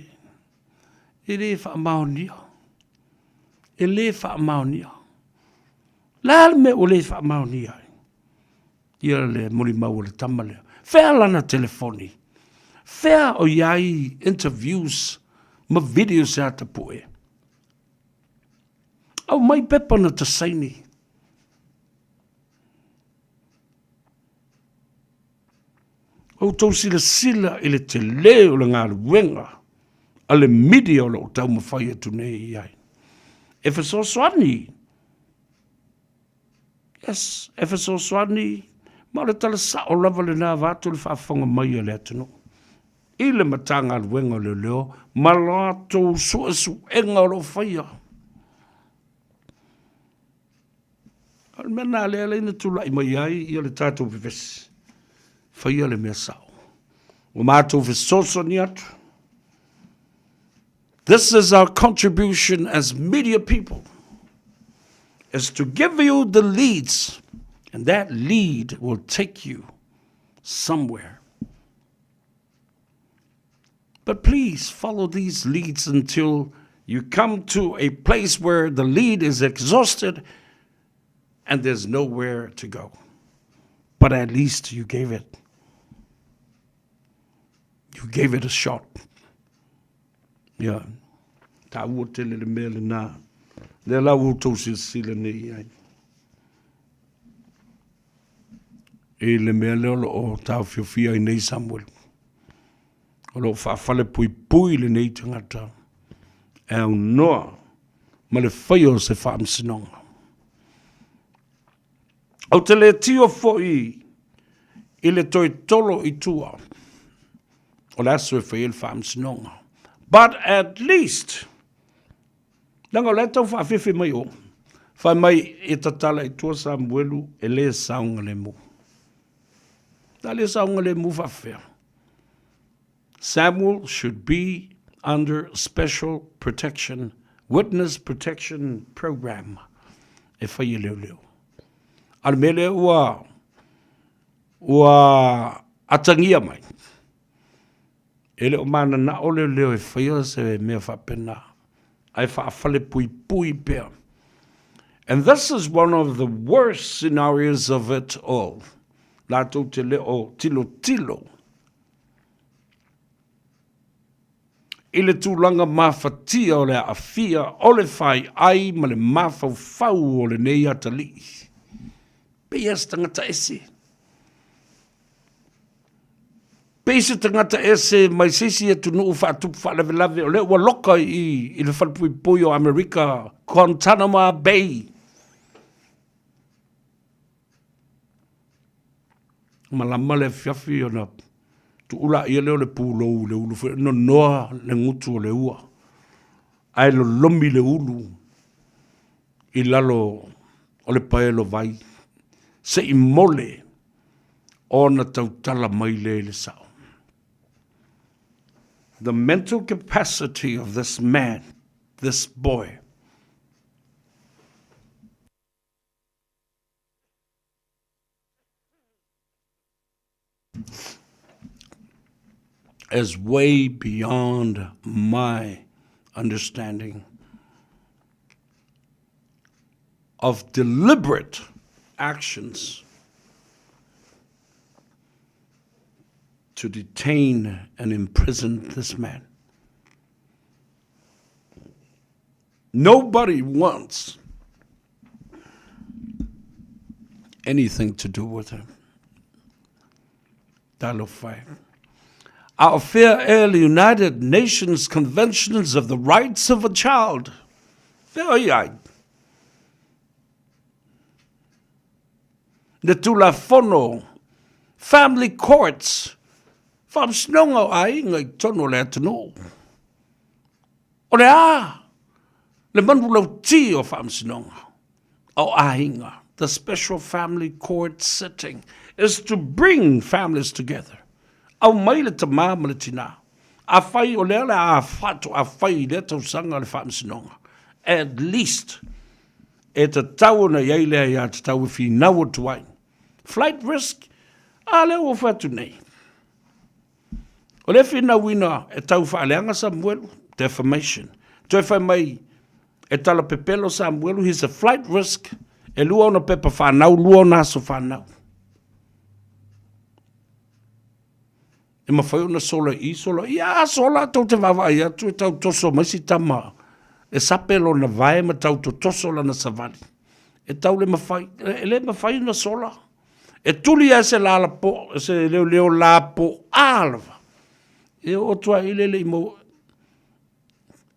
Speaker 9: e le faamaonia, e le faamaonia. Le a le mea ua le faamaonia ai? Ia le molimau a le tama lea. Fea lana telefoni? Fea o i ai interviews ma videos e atapue? Aumai pepa na ta saini. Outou silasila i le tele o le galuega a le media o lo o taumafai atu nei i ai. E fesoasoani, yes, e fesoasoani, ma o le tala sao lava lena vaeatu le faafofoga mai a le atunuu i le Matagaluega o Leoleo ma latou suesuega o lo o faia. O le mea lena lea lea na tulai mai ai ia le tatou vevesi. Faia le mea sao. Ua matou fesoasoani atu. This is our contribution as media people is to give you the leads and that lead will take you somewhere. But please follow these leads until you come to a place where the lead is exhausted and there's nowhere to go. But at least you gave it. You gave it a shot. Yeah. Taua tele le mea lena. Lea la ua outou silasila nei i ai. I le mea lea o lo o taofiofia ai nei Samuel. O lo o faafalepuipui lenei tagata e aunoa ma le faia o se faamasinoga. Ou te le tio foi i le toe tolo i tua o le aso e fai ai le faamasinoga. But at least, leaga o la e tau faafefe mai o, fai mai e tatala i tua Samuelu e le saogalemu. Na le saogalemu faafefea. Samuel should be under special protection, witness protection program e fai e leoleo. A le mea lea ua, ua atagia mai, e le o mananao leoleo e faia se mea faapena, ae faafalepuipui pea. And this is one of the worst scenarios of it all. Latou te le o tilotilo i le tulaga mafatia o le aafia o le faiai ma le mafaufau o lenei atalii. Pei lava se tagata ese. Pei se tagata ese mai se isi atunuu faatupu faalavelave o lea ua loka i, i le falepuipui o Amerika, Guantanamo Bay. Malama le afiafi ona tuu laia lea o le pulou i le ulu foi nonoa le gutu o le ua ae lolomi le ulu i lalo o le paelo vai se i mole ona tautala mai lea i le sao. The mental capacity of this man, this boy, is way beyond my understanding of deliberate actions to detain and imprison this man. Nobody wants anything to do with him. Talofa e. A o fea ea le United Nations Conventions of the Rights of a Child? Fea o i ai? Le Tulafono Family Courts, Faamasinoga o Aiga i totonu o le atunuu. O le a le manulauti o Faamasinoga o Aiga, the Special Family Court sitting, is to bring families together. Aumai le tamā ma le tinā. Afai o lea le a faatoa fai i lea tausaga le Faamasinoga, at least e tatau ona i ai le aiatatau e finau atu ai. Flight risk, a lea ua fai atu nei. O lea finauina e tau faaleaga Samuelu, defamation. Toe fai mai e talapepelo Samuelu, he's a flight risk, e lua ona pepa whanau, lua ona aso whanau. E mawhai ona sola i, sola i, a sola tau te vaavaai atu e tau toso mai si tama e sape lona vae ma tau totoso lana savali. E tau le mawhai, e le mawhai ona sola. E tuli ai se lalapo, se leoleo lapoa lava. E oo atu ai i le le i mau,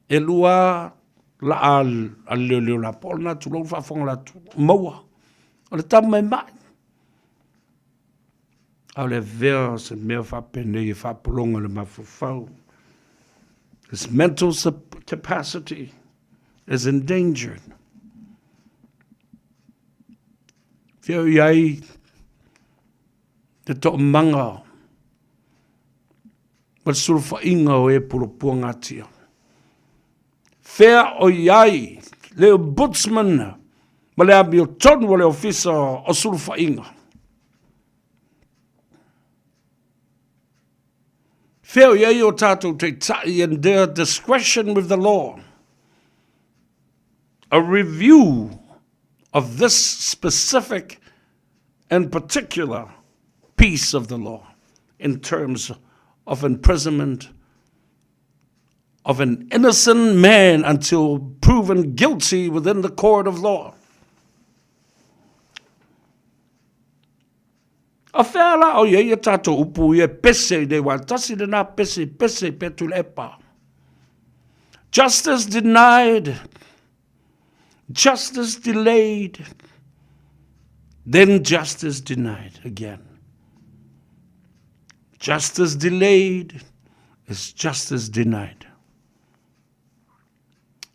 Speaker 9: e lua laa a le leoleo lapoa lena, tulou le faafofoga la atu, maua. O le tama e mai. A o le avea o se mea faapenei e faapologa le mafaufau. His mental capacity is endangered. Fea o i ai te toomaga ma le sulufaiga o e pulupua gatia. Fea o i ai le ombudsman ma le amiotonu o le Ofisa o Sulufaiga. Fea o i ai o tātou taitai and their discretion with the law. A review of this specific and particular piece of the law in terms of imprisonment of an innocent man until proven guilty within the court of law. A fea la o ia ia tātou upu ia pese i nei wā, tasi le nā pese, pese pe tu le epa. Justice denied, justice delayed, then justice denied again. Justice delayed is justice denied.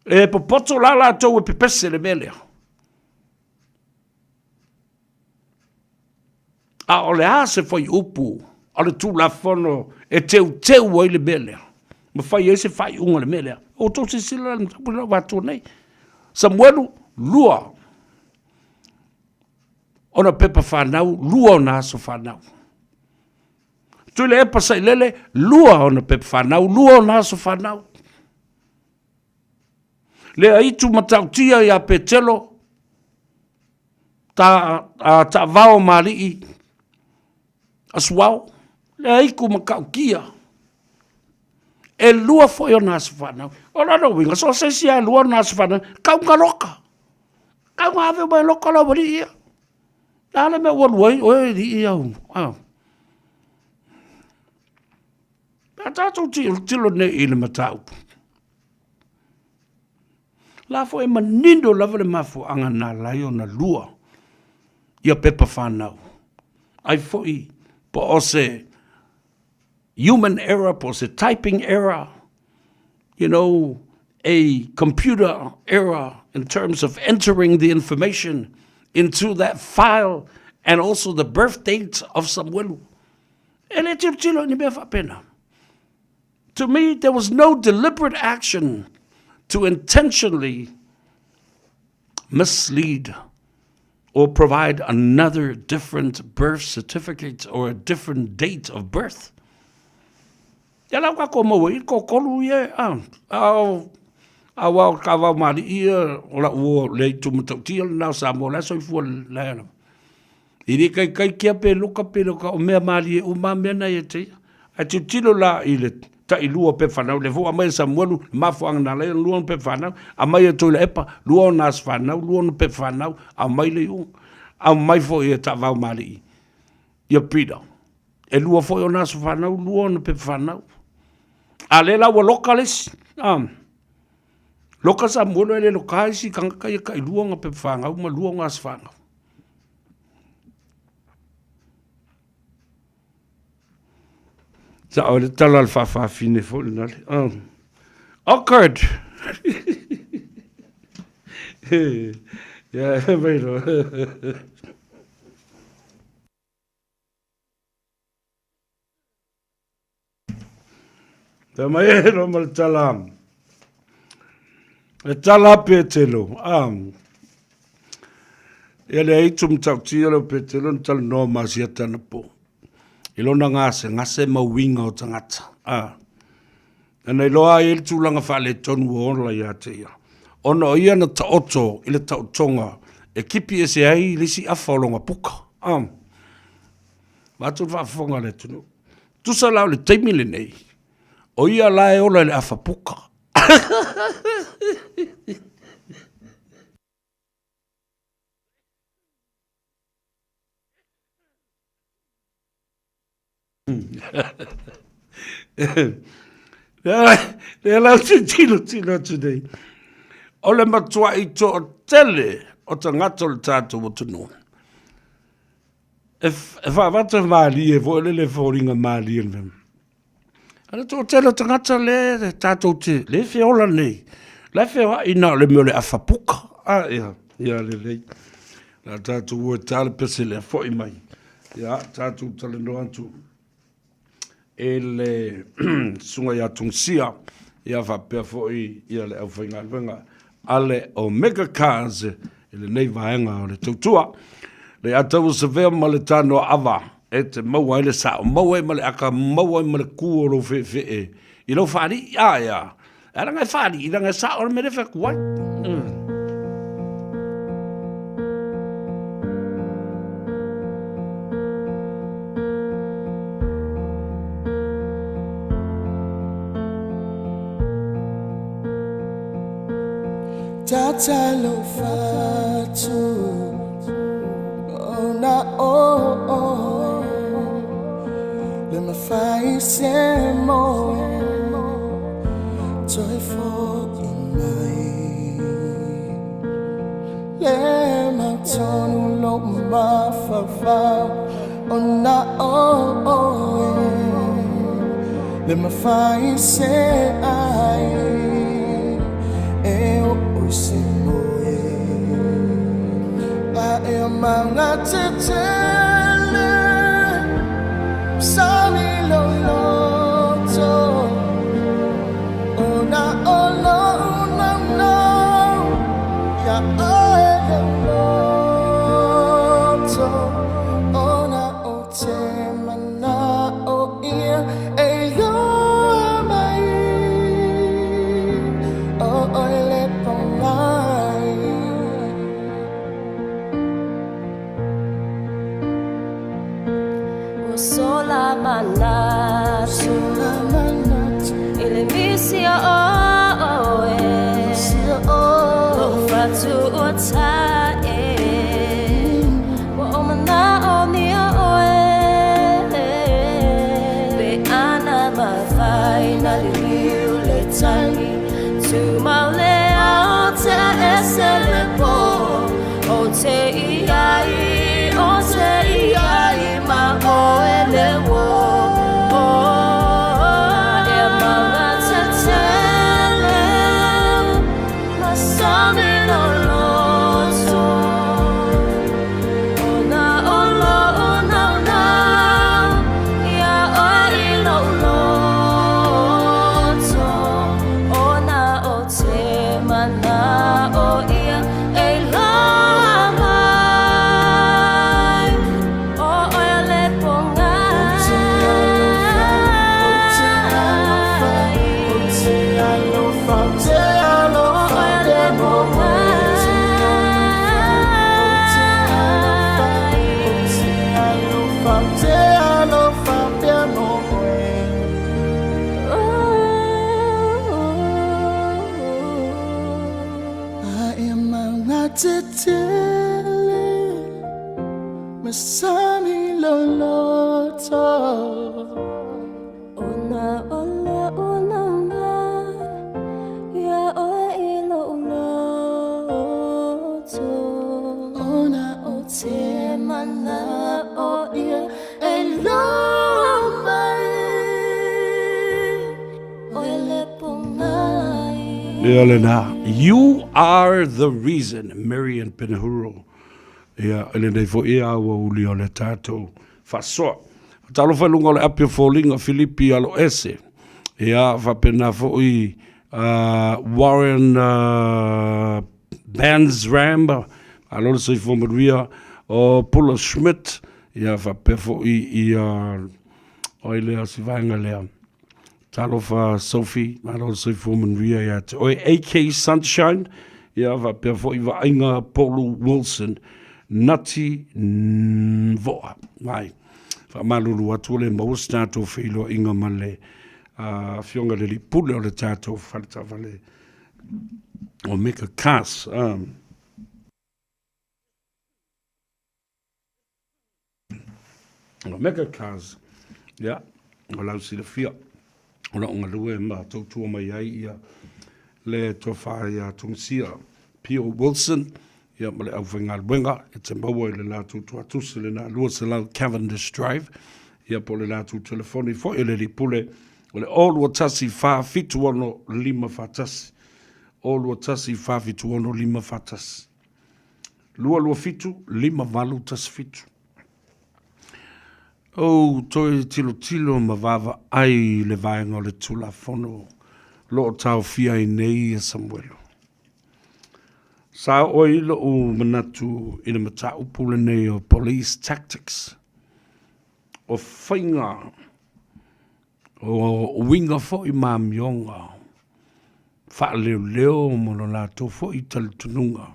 Speaker 9: E popoto la latou e pepese le mea lea. A o le a se fuaiupu a le Tulafono e teuteu ai le mea lea, ma fai ai se faaiuga i le mea lea. O outou silasila la i le mataupu lea ua avatua nei. Samuelu 2, ona pepa fanau, lua ona aso fanau. Tuilaepa Sailele, lua ona pepa fanau, lua ona aso fanau. Le aitu matautia ia Petelo, ta, a, taavao ma alii a Suao, le aiku matautia. E lua foi ona aso fanau. O lona uiga, so o se isi lava e lua ona aso fanau, kauga loka. Kauga ave uma e loka lau alii ia. Le a le mea ua alu ai oe alii au. Ah. Pe a tatou tilotilo nei i le mataupu. La foi e manino lava le mafuaaga na ala ai ona lua ia pepa fanau. Ai foi po o se human error, po o se typing error, you know, a computer error in terms of entering the information into that file and also the birth date of Samuelu. E le tilotilo i ni mea faapena. To me, there was no deliberate action to intentionally mislead or provide another different birth certificate or a different date of birth. Ia lau ka ko maua i ko kolu ia a a wa ka vau mali ia o la ua le itu matautia le nao Samoa la soifua le la. I le kaikai kia pe loka pe loka o mea malie uma mea na ia te ia. Ae tilotilo la i le Tailua pepa fanau, lea foi ua aumai e Samuelu le mafuaaga na ala ai ona lua ona pepa fanau, aumai e Tuilaepa, lua ona aso fanau, lua ona pepa fanau, aumai le iuga. Aumai foi e Taavaomalii ia Peter, e lua foi ona aso fanau, lua ona pepa fanau. A lea la ua loka le isi, a. Loka Samuelu ae le loka isi tagata ia tailua ona pepa fanau ma lua ona aso fanau. Sao le tala a le faafafine foi lena le. Oh. Awkward. yeah, mai lo. Ta mai e lo ma le tala. Le tala Petelo. Ah. Ia le aitu matautia leo Petelo na talanoa ma Asiata anapo. I lona gasegase ma uiga o tagata. A. Na iloa ai le tulaga faaletonu ua ola ia te ia. Ona o ia na taoto i le taotoga e kipi ese ai le isi afa o lona puka. A. Vaeatu le faafofoga a le atunuu. Tusa la o le taimi lenei, o ia la e ola i le afa puka. Lea la ou te tilotilo atu nei, o le matuai toatele o tagata o le tatou atunuu e faavata malie foi lele e foliga malie le mea. A le toatele o tagata lea tatou te, lea e feola nei, la e feoai na o le mea o le afa puka. A, ia, ia lelei. La tatou o e ta le pese lea foi mai. Ia, tatou talanoa atu e le susuga ia Tungisia, ia faapea foi ia le aufaigaluega a le Omega Cars i lenei vaega o le tautua. Le Ataua Savea ma le Tanoa Ava e te maua ai le sao, maua ai ma le aka, maua ai ma le kū o lou feefee i lou faalii. A ia, e ala e faalii, leaga e sao le mea lea e fai atu ai.
Speaker 12: Tatalo fatu ona oe Le mafai se moe Toe fo'i mai Le mautonu lou mafaufau Ona oe Le mafai se ai E oo i se moe A e maga tetele Sami loloto Ona o lou naunau Ia oe lou loto Ona ou te mana'o ia e iloa mai O oe le pomai.
Speaker 13: Ua sola manatu i le misi o oe Lou fatu ua tae Ua ou manaʻomia ʻoe Pe ana mafai na liliu le tagi Tumau le ao te ese le pō O te iai, o te iai ma oe le uō E maga tetele ma sami loloto Ona o lou naunau ia oe i lou loto.
Speaker 12: tetele masani loloto.
Speaker 13: Ona o lo'u lauga ia oe i lo'u loto.
Speaker 12: Ona o te mana'o ia e loa mai
Speaker 13: Oe le pōngai.
Speaker 9: Ia lena, You are the reason, Marion Penehuro. Ia, e lenei foi e auauli o le tatou faasoa. Talofa i luga o le api o foliga Filipi Aloese. Ia, faapena foi Warren Bansram, malo le soifua manuia, o Pula Schmidt, ia faapea foi ia, o ai lea si vaega lea. Talofa Sophie, malo le soifua manuia ia te oe. AK Sunshine, ia faapea foi Vaaiga Polu Wilson, Nati Voa. Mai. Faamalulu atu ua le maua se tatou feiloaiga ma le Afioga i le Alii Pule o le tatou fale taavale o Mecca Cars. O Mecca Cars, ia, o lau silafia, o loo galue ma tautua mai ai ia le tofa ia Tungisia Pio Wilson, ia ma le aufaigaluega e te maua i le latou tuatusi lena 200 Cavendish Drive, ia po o le latou telefoni foi o le alii pule o le 0 21 4 7 6 5 41, 0 21 4 7 6 5 41. 227 58 17. Ou toe tilotilo ma vaavaai i le vaega o le Tulafono o lo o taofia ai nei ia Samuelu. Sa oo ai lo'u manatu i le mataupu lenei o Police Tactics, o faiga o uiga foi ma amioga faaleoleo ma lo latou foi talitonuga.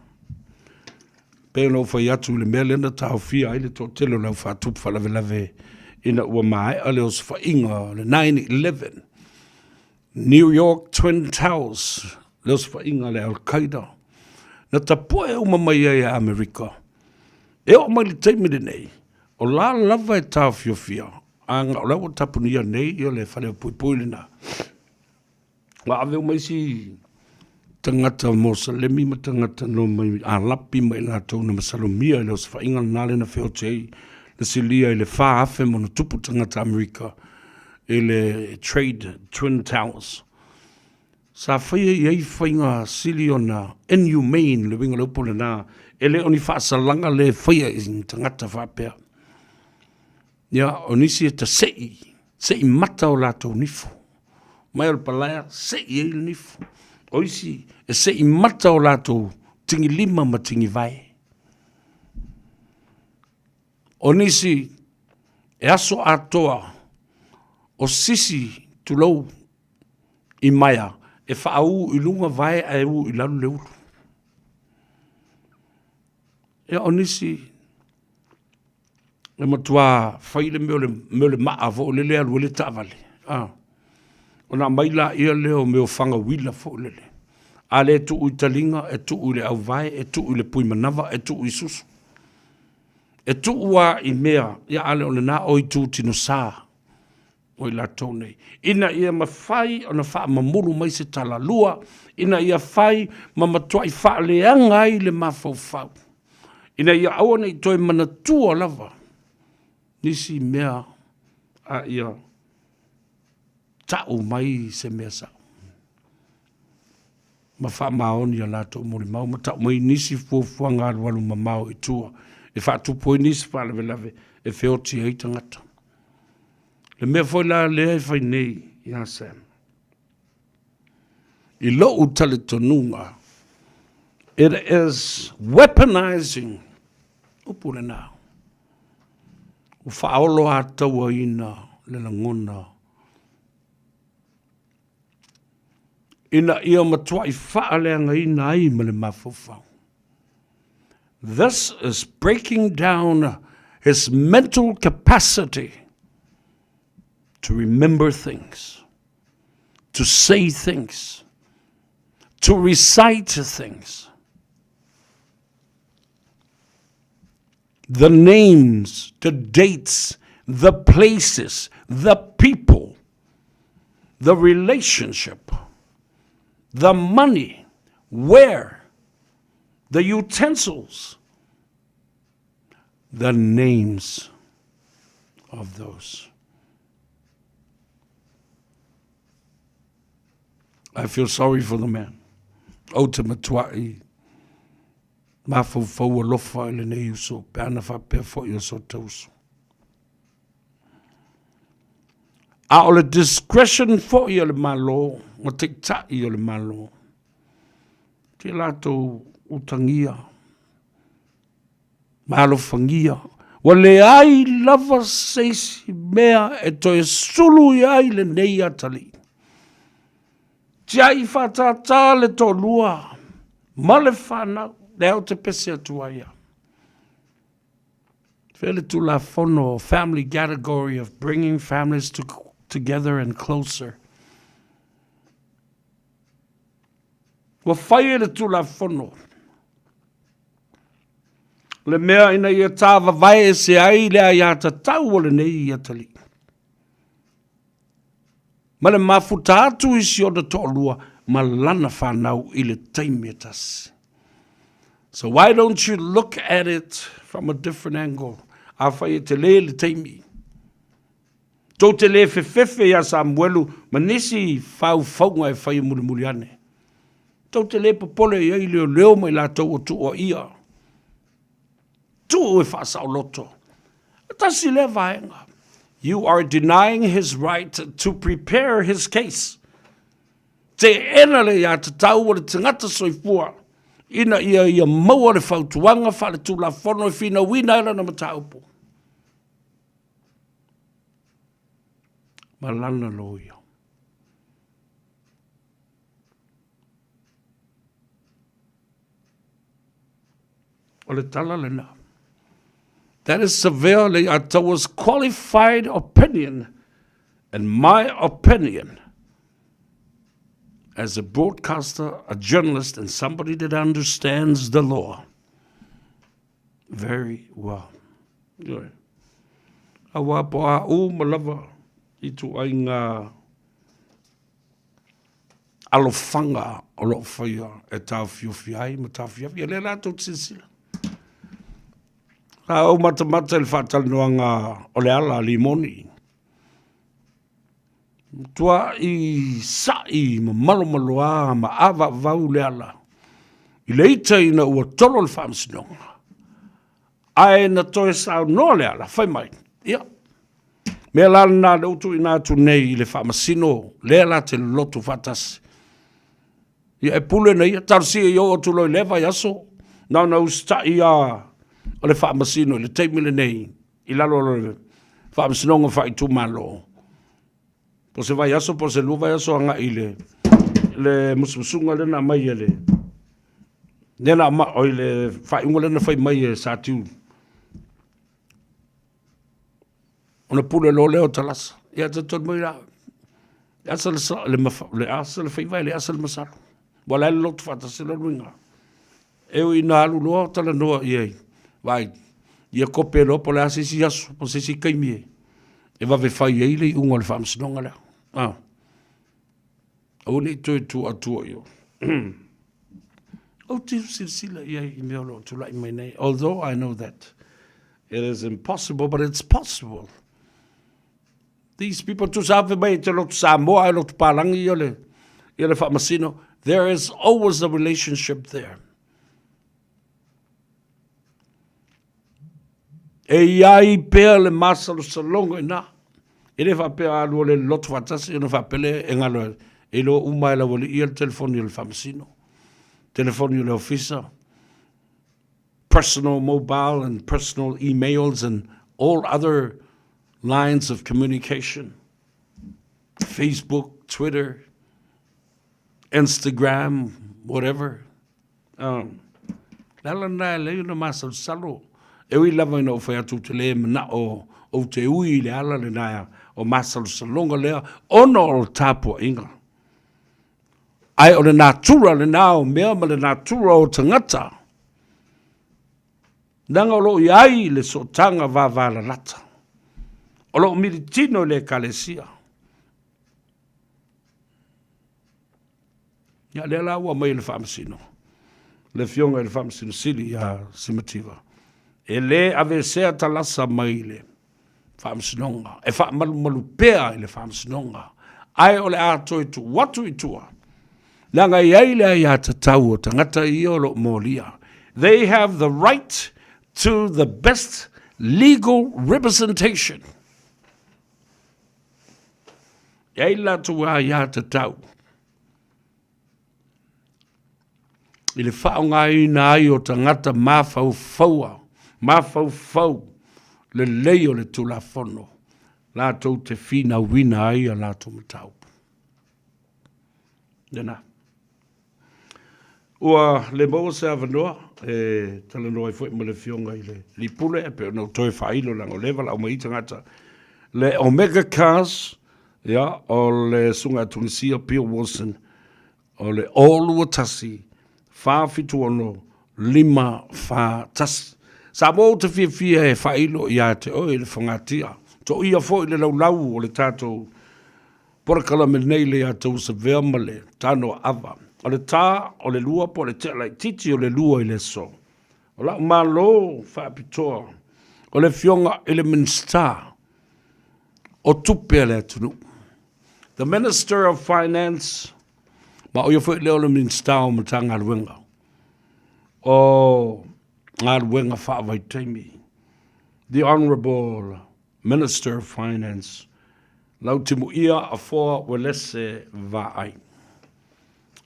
Speaker 9: Pei ona ou fai atu i le mea lea na taofia ai le toatele o le au faatupu faalavelave ina ua maea le osofaiga o le 9/11, New York Twin Towers, le osofaiga a le Al-Qaeda, na tapu'e uma mai ai e Amerika. E oo mai le taimi lenei, o la lava e taofiofia, a na o la ua tapunia nei ia le fale puipui lena. Ua ave uma isi tagata Mosalemi ma tagata no mai Alapi ma i latou na masalomia i le osofaiga lena lea na feoti ai na silia i le 4,000 ma ona tupu tagata Amerika i le Trade Twin Towers. Sa faia i ai faiga sili ona inhumane, le uiga o le upu lena, e le o ni faasalaga le faia i ni tagata faapea. Ia, o nisi e tase'i, se'i mata o latou nifo. Mai o le palaea, se'i ai le nifo. O isi e se'i mata o latou tigilima ma tigivae. O nisi e aso atoa o sisi, tulou, i maea e faaū i luga vae ae ū i lalo le ulu. Ia, o nisi e matua fai le mea o le, mea o le maa foi lele e alu ai le taavale. Ah. Ona aumai laia lea o mea o faga uila foi lele. A le tuu i taliga, e tuu i le auvae, e tuu i le pui manava, e tuu i susu. E tuu lava i mea, ia a le o lena o itu tinosā o i latou nei. Ina ia mafai ona faamamulu mai se talalua, ina ia fai ma matuai faaleaga ai le mafaufau, ina ia aua ne i toe manatua lava nisi mea a ia ta'u mai se mea sa'o ma faamaoni a latou molimau ma ta'u mai nisi fuafuaga alualu mamao i tua e faatupu ai nisi faalavelave e feoti ai tagata. Le mea foi la lea e fai nei ia Sam, i lo'u talitonuga, it is weaponizing, upu lena, ua faaoloatauaina le lagona ina ia matuai faaleagaina ai ma le mafaufau. This is breaking down his mental capacity to remember things, to say things, to recite things. The names, the dates, the places, the people, the relationship, the money, where, the utensils, the names of those. I feel sorry for the man. Ou te matua'i mafaufau alofa i lenei uso pe ana faapea fo'i o so te uso. A o le discretion fo'i a le Malo ma Taitai o le Malo, te latou utagia ma alofagia, ua leai lava se isi mea e toe sulu i ai lenei atalii. Tiai whātātā le toalua ma le whānau, lea ou te pese atu ai au. Fea le Tulafono family category of bringing families to, together and closer. Ua fai e le Tulafono le mea ina ia tāvavae ese ai le aiatatau o lenei atalii. Ma le mafuta atu i si ona toalua ma lana whanau i le taimi e tasi. So why don't you look at it from a different angle? Afai e tele le taimi. Tou te le fefefe iā Samuelu ma nisi faufauga e fai mulimuli ane. Tou te le popole i ai leoleo ma i latou o tuuaia. Tuu e faasaoloto. E tasi lea vaega. You are denying his right to prepare his case. Teena le aiatatau a le tagata soifua ina ia ia maua le fautuaga faaletulafono e finauina ai lana mataupu ma lana loia. O le tala lena. That is Savea Leiataua's qualified opinion and my opinion as a broadcaster, a journalist, and somebody that understands the law very well. Ioe. Aua po a uma lava i tuaiga alofaga o lo o faia e taofiofi ai ma taofiafi. Ia lea la tou te silasila. Sa ou matamata i le faatalanoaga o le ala limoni. Matuai sa'i ma malomaloā ma avaavau le ala i le ita ina ua tolo le faamasinoga. Ae na toe saunoa le ala, fai mai, ia, mea la lena lea ua tuuina atu nei i le faamasino lea la te lotu faatasi. Ia e pule na ia, talosia ia oo atu loa i lea vaiaso, na ona usitai lava o le faamasino i le taimi lenei i lalo o le faamasinoga faaitumalo. Po o se vaiaso po o se lua vaiaso agai i le, le musumusuga lea na aumai e le, lea na aumai, oi le faaiuga lea na fai mai e Satiu. Ona pule loa lea o Talasa. Ia talitonu mai la, le asa le, le, le asa le faiva e le asa le masalo. Ua la e lolotu faatasi lona uiga. E ui ina alu loa talanoa i ai, vaai, ia kope loa po o le a se isi aso, po o se isi taimi e, e vave fai ai le iuga o le faamasinoga lea. Ah. Aua ne i toe tuuatua i o. Ou te silasila i ai i mea o lo o tulai mai nei. Although I know that it is impossible, but it's possible. These people tusa ave mai e te lotu Samoa e lotu Palangi ia le, ia le faamasino. There is always a relationship there. E i ai pea le masalosaloga ina. E le faapea alu o le lotu faatasi ona faapea lea e galo e iloa uma e laualii ia le telefoni o le faamasino, telefoni o le ofisa, personal mobile and personal emails and all other lines of communication, Facebook, Twitter, Instagram, whatever. Um, le ala lena e leai ona masalosalo. E ui lava ina ou fai atu ou te le manao ou te ui i le ala lena o masalosaloga lea ona o le tapuaiga. Ae o le natura lena o mea ma le natura o tagata. Leaga o lo o i ai le sootaga vavalalata, o lo o militino i le Ekalesia. Ia, lea la ua aumai e le Faamasino, le Afioga i le Faamasino Sili ia Simativa, e le aveesea Talasa mai le Faamasinoga, e faamalumalu pea i le Faamasinoga, ae o le a toe tuu atu i tua, leaga e i ai le aiatatau o tagata ia o lo o molia. They have the right to the best legal representation. E ai le latou aiatatau i le faaaogaina ai o tagata mafaufaua, mafaufau lelei o le Tulafono, latou te finauina ai a latou mataupu. Lena. Ua le maua se avanoa e talanoa ai foi ma le Afioga i le Alii Pule, e pei ona ou toe faailo leaga o lea e valaau mai ai tagata. Le Omega Cars, ia, o le Susuga ia Tunisia Bill Wilson, o le 021 476 541. Samoa ou te fiafia e faailo ia te oe le fogatia. Toia foi le laulau o le tatou polokalame nei le ia tou Savea ma le Tanoa Ava. O le tā o le lua po o le tea laitiiti o le lua i le aso. O lau malo faapitoa o le Afioga i le Minisita o Tupe a le atunuu. The Minister of Finance, ma o ia foi lea o le Minisita o Matagaluega o Galuega Faavaitaimi. The Honourable Minister of Finance, Lautimuia Afoa Uelese Vaai.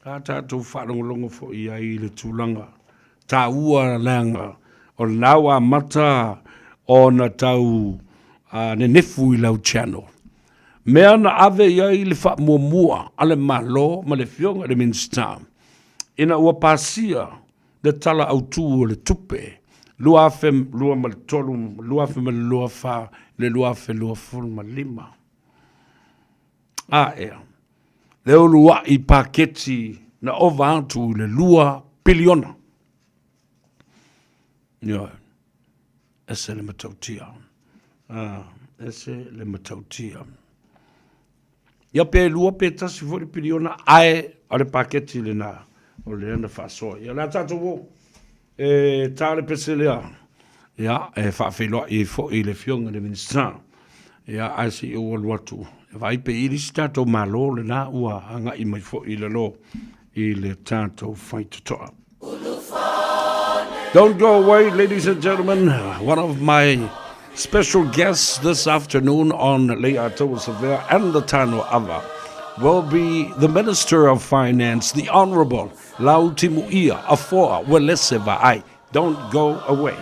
Speaker 9: A tatou faalogologo foi i ai i le tulaga taua leaga o lena ua amata ona tau nenefu i lau channel. Mea na ave i ai le faamuamua a le Malo ma le Afioga i le Minisita ina ua pasia le Tala Autu o le Tupe 2023 2024 le 2025. A ea, le uluai paketi na ova atu i le 2 piliona. Ioe, ese le matautia. Ah, ese le matautia. Ia pe lua pe tasi foi le piliona, ae o le paketi lena o lea na faasoa. Ia o le a tatou o e ta le pese lea, ia e faafeiloai ai foi i le Afioga i le Minisita. Ia ae se i ou alu atu e vaai pe i ai le isi tatou Malo lena ua agai mai foi i lalo i le tatou faitotoa. Don't go away, ladies and gentlemen. One of my special guests this afternoon on Lei'Atoa Savea and the Tano Ava will be the Minister of Finance, the Honorable Lautimuia Afoa Uelese Vaai. Don't go away.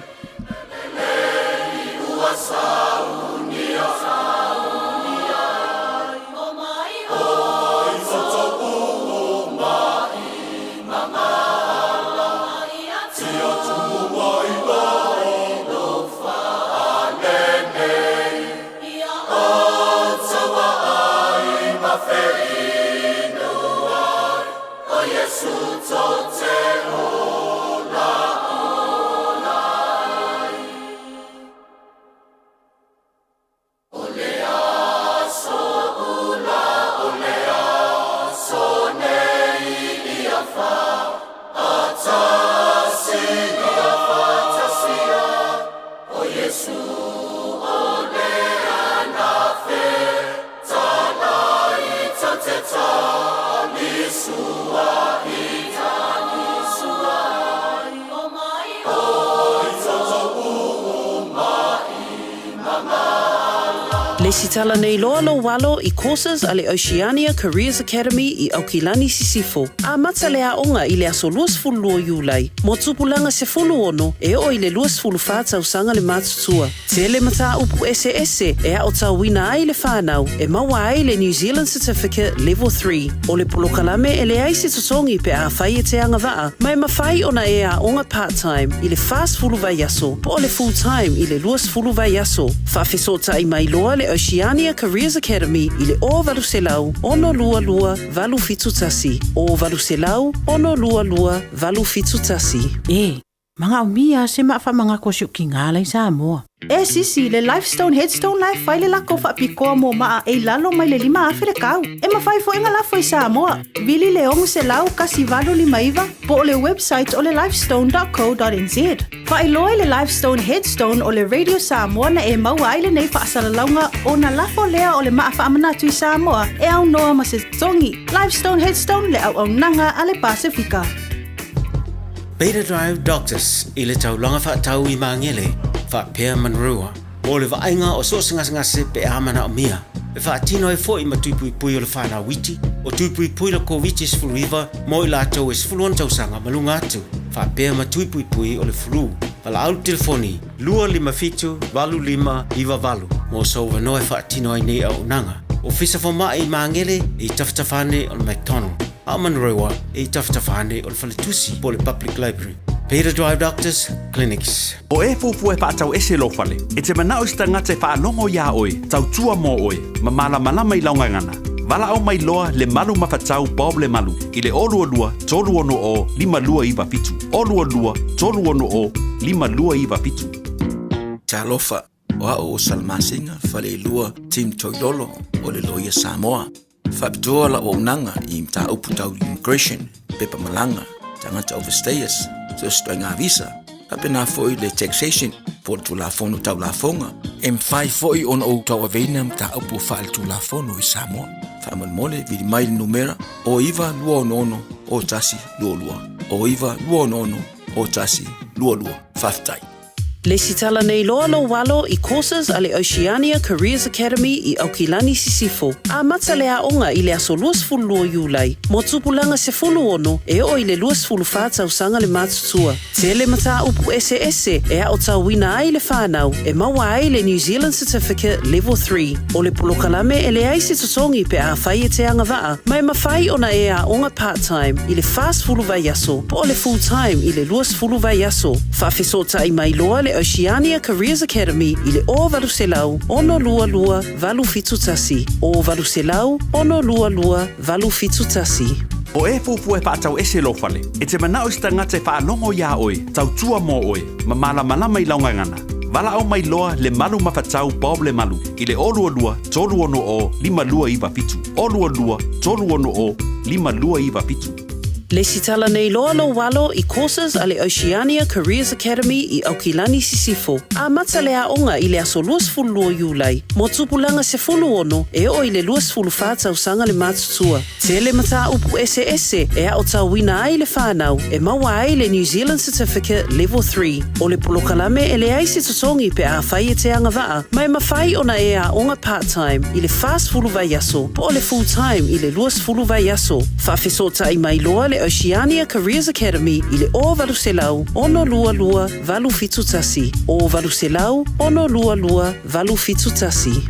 Speaker 4: Lesitala nei loa lou alo i courses a le Oceania Careers Academy i Aukilani Sisifo. Amata le aoga i le aso 22 Iulai mo tupulaga 16 e oo i le 24 tausaga le matutua. Tele mataupu eseese e aotauina ai le whanau e maua ai le New Zealand Certificate Level 3. O le polokalame e leai se totogi pe afai e te agavaa, ma e mafai ona e aoga part-time i le 40 vaiaso po o le full-time i le 20 vaiaso. Faafesootai mai loa le Oceania Careers Academy i le 0800 622 871, 0800 622 871. E. Manaomia se maa faamanatu a si ou tinā la i Samoa. E sisi, le Lifestone Headstone la e fai le latou faapitoa mo maa e i lalo mai le 5,000 le tau. E mafai foi ona lafo i Samoa. Vili le 600 1859 po o le website o le lifestone.co.nz. Faailoa i le Lifestone Headstone o le Radio Samoa na e maua ai lenei faasalalauga ona lafo lea o le maa faamanatu i Samoa e aunoa ma se totogi. Lifestone Headstone le auaunaga a le Pasefika.
Speaker 14: Beta Drive Doctors i le taulaga faatau i Magele, faapea Manurewa, mo le vaaiga o so o se gasegase pe a manaomia. E faatino ai foi ma tui puipui o le fanau iti, o tui puipui le Koviti-19 mo i latou e 16 tausaga ma luga atu, faapea ma tui puipui o le flu. Valaau le telefoni 257 8598 mo sou avanoa e faatino ai nei auaunaga. Ofisa Fomai i Magele i tafatafa ane o le McDonald. A o Manurewa e i tafatafa ane o le faletusi po o le Public Library. Beta Drive Doctors Clinics.
Speaker 15: O e fuafua e faatau ese lou fale, e te manao i se tagata e faalogo iā oe, tautua mo oe, ma malamalama i lau gagana. Valaau mai loa le Malu Mafatau Bob Lemalu i le 022 360 5297, 022 360 5297.
Speaker 16: Talofa, o au o Salamasina Faleilua Tim Toilolo o le Loia Samoa. Faapitoa lau auaunaga i mataupu tau immigration, pepa malaga, tagata overstayers, so o se ituaiga visa, faapena foi le taxation po o le Tulafono Tau Lafoga. E mafai foi ona ou tauaveina mataupu faaletulafono i Samoa. Faamolemole, vili mai le numera 09 266 0122, 09 266 0122. Faafetai.
Speaker 4: Le resitala nei loa lou alo i courses a le Oceania Careers Academy i Aukilani Sisifo. Amata le aoga i le aso 22 Iulai mo tupulaga 16 e oo i le 24 tausaga le matutua. Tele mataupu eseese e aotauina ai le fanau e maua ai le New Zealand Certificate Level 3. O le polokalame e leai se totogi pe afai e te agavaa, ma e mafai ona e aoga part-time i le 40 vaiaso po o le full-time i le 20 vaiaso. Faafesootai mai loa le Oceania Careers Academy i le 0800 622 871, 0800 622 871.
Speaker 15: O e fuafua e faatau ese lou fale, e te manao i se tagata e faalogo iā oe, tautua mo oe, ma malamalama i lau gagana. Valaau mai loa le Malu Mafatau Bob Lemalu i le 022 360 5297, 022 360 5297.
Speaker 4: Resitala nei loa lou alo i courses a le Oceania Careers Academy i Aukilani Sisifo. Amata le aoga i le aso 22 Iulai mo tupulaga 16 e oo i le 24 tausaga le matutua. Tele mataupu eseese e aotauina ai le fanau e maua ai le New Zealand Certificate Level 3. O le polokalame e leai se totogi pe afai e te agavaa, ma e mafai ona e aoga part-time i le 40 vaiaso po o le full-time i le 20 vaiaso. Faafesootai mai loa le Oceania Careers Academy i le 0800 622 871, 0800 622 871.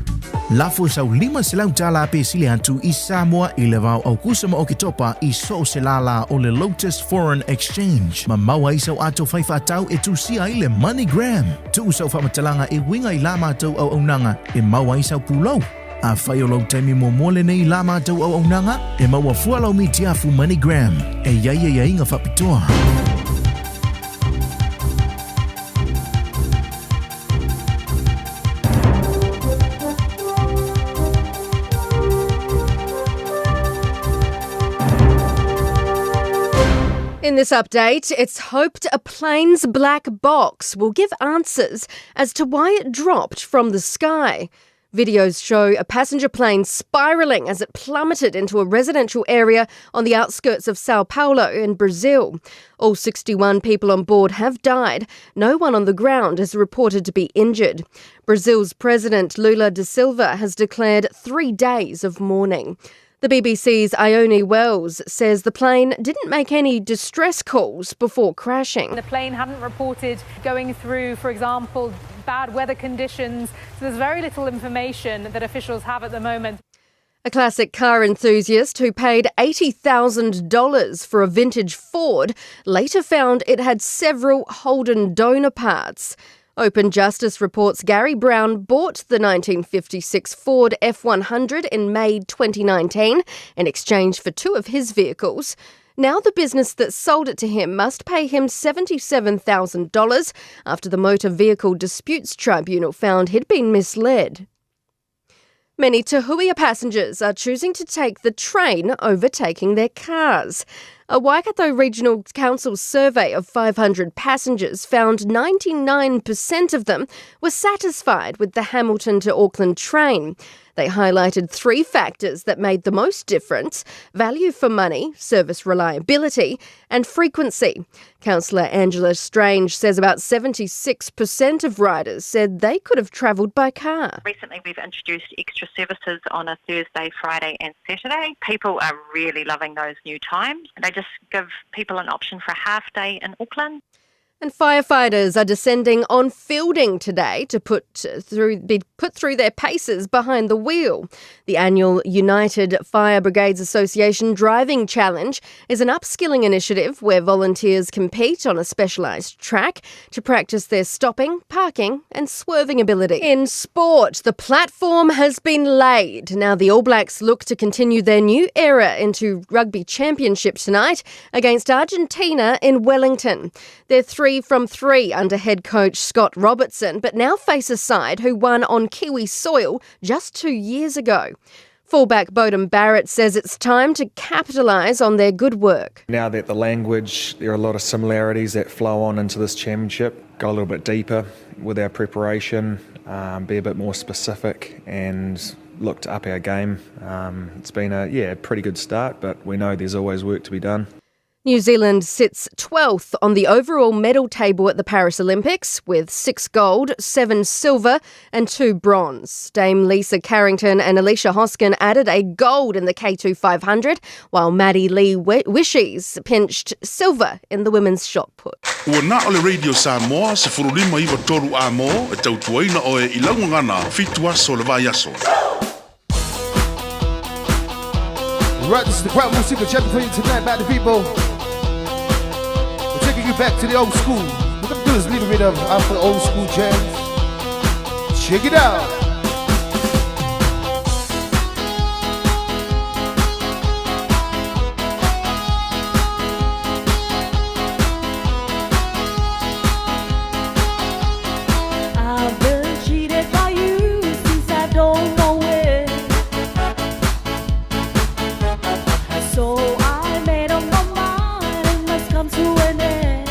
Speaker 3: Lafo sau $500 pe sili atu i Samoa i le vao Aukusa ma Oketopa i so o se lālā o le Lotus Foreign Exchange. Ma maua ai sau ato fai faatau e tusia ai le MoneyGram. Tuu sau faamatalaga e uiga i la matou auaunaga e maua ai sau pulou. Afai o lou taimi muamua lenei i la matou auaunaga, e maua fua lau mitiafu MoneyGram. E i ai aiaiga faapitoa.
Speaker 13: In this update, it's hoped a plane's black box will give answers as to why it dropped from the sky. Videos show a passenger plane spiralling as it plummeted into a residential area on the outskirts of Sao Paulo in Brazil. All 61 people on board have died. No one on the ground is reported to be injured. Brazil's President Lula da Silva has declared 3 days of mourning. The BBC's Ione Wells says the plane didn't make any distress calls before crashing.
Speaker 17: The plane hadn't reported going through, for example, bad weather conditions. So there's very little information that officials have at the moment.
Speaker 13: A classic car enthusiast who paid $80,000 for a vintage Ford later found it had several Holden donor parts.
Speaker 18: Open Justice reports Gary Brown bought the 1956 Ford F100 in May 2019 in exchange for two of his vehicles. Now, the business that sold it to him must pay him $77,000 after the Motor Vehicle Disputes Tribunal found he'd been misled. Many Te Huia passengers are choosing to take the train over taking their cars. A Waikato Regional Council survey of 500 passengers found 99% of them were satisfied with the Hamilton to Auckland train. They highlighted three factors that made the most difference value for money, service reliability, and frequency. Councillor Angela Strange says about 76% of riders said they could have travelled by car.
Speaker 19: Recently, we've introduced extra services on a Thursday, Friday, and Saturday. People are really loving those new times. They just give people an option for a half day in Auckland.
Speaker 18: And firefighters are descending on Feilding today to put through, be put through their paces behind the wheel. The annual United Fire Brigades Association Driving Challenge is an upskilling initiative where volunteers compete on a specialised track to practice their stopping, parking, and swerving ability. In sport, the platform has been laid. Now the All Blacks look to continue their new era into Rugby Championship tonight against Argentina in Wellington. They're three from three under head coach Scott Robertson, but now face a side who won on Kiwi soil just two years ago. Fullback Beauden Barrett says it's time to capitalise on their good work.
Speaker 20: Now that the language, there are a lot of similarities that flow on into this championship. Go a little bit deeper with our preparation, um, be a bit more specific, and look to up our game. Um, it's been a yeah pretty good start, but we know there's always work to be done.
Speaker 18: New Zealand sits 12th on the overall medal table at the Paris Olympics with six gold, seven silver, and two bronze. Dame Lisa Carrington and Alicia Hoskin added a gold in the K2 500, while Maddie Lee Wishies pinched silver in the women's shot put.
Speaker 1: Ua na o le Radio Samoa, 159 a mo, e tautuaina oe i laugagana, fitu aso le vaiaso.
Speaker 21: Right, this is the Crowd Music chapter for you tonight, back the people. We're taking you back to the old school. We're gonna do this little bit of after old school jams. Check it out.
Speaker 13: I've been cheated by you since I don't know when. So I made up my mind it must come to an end.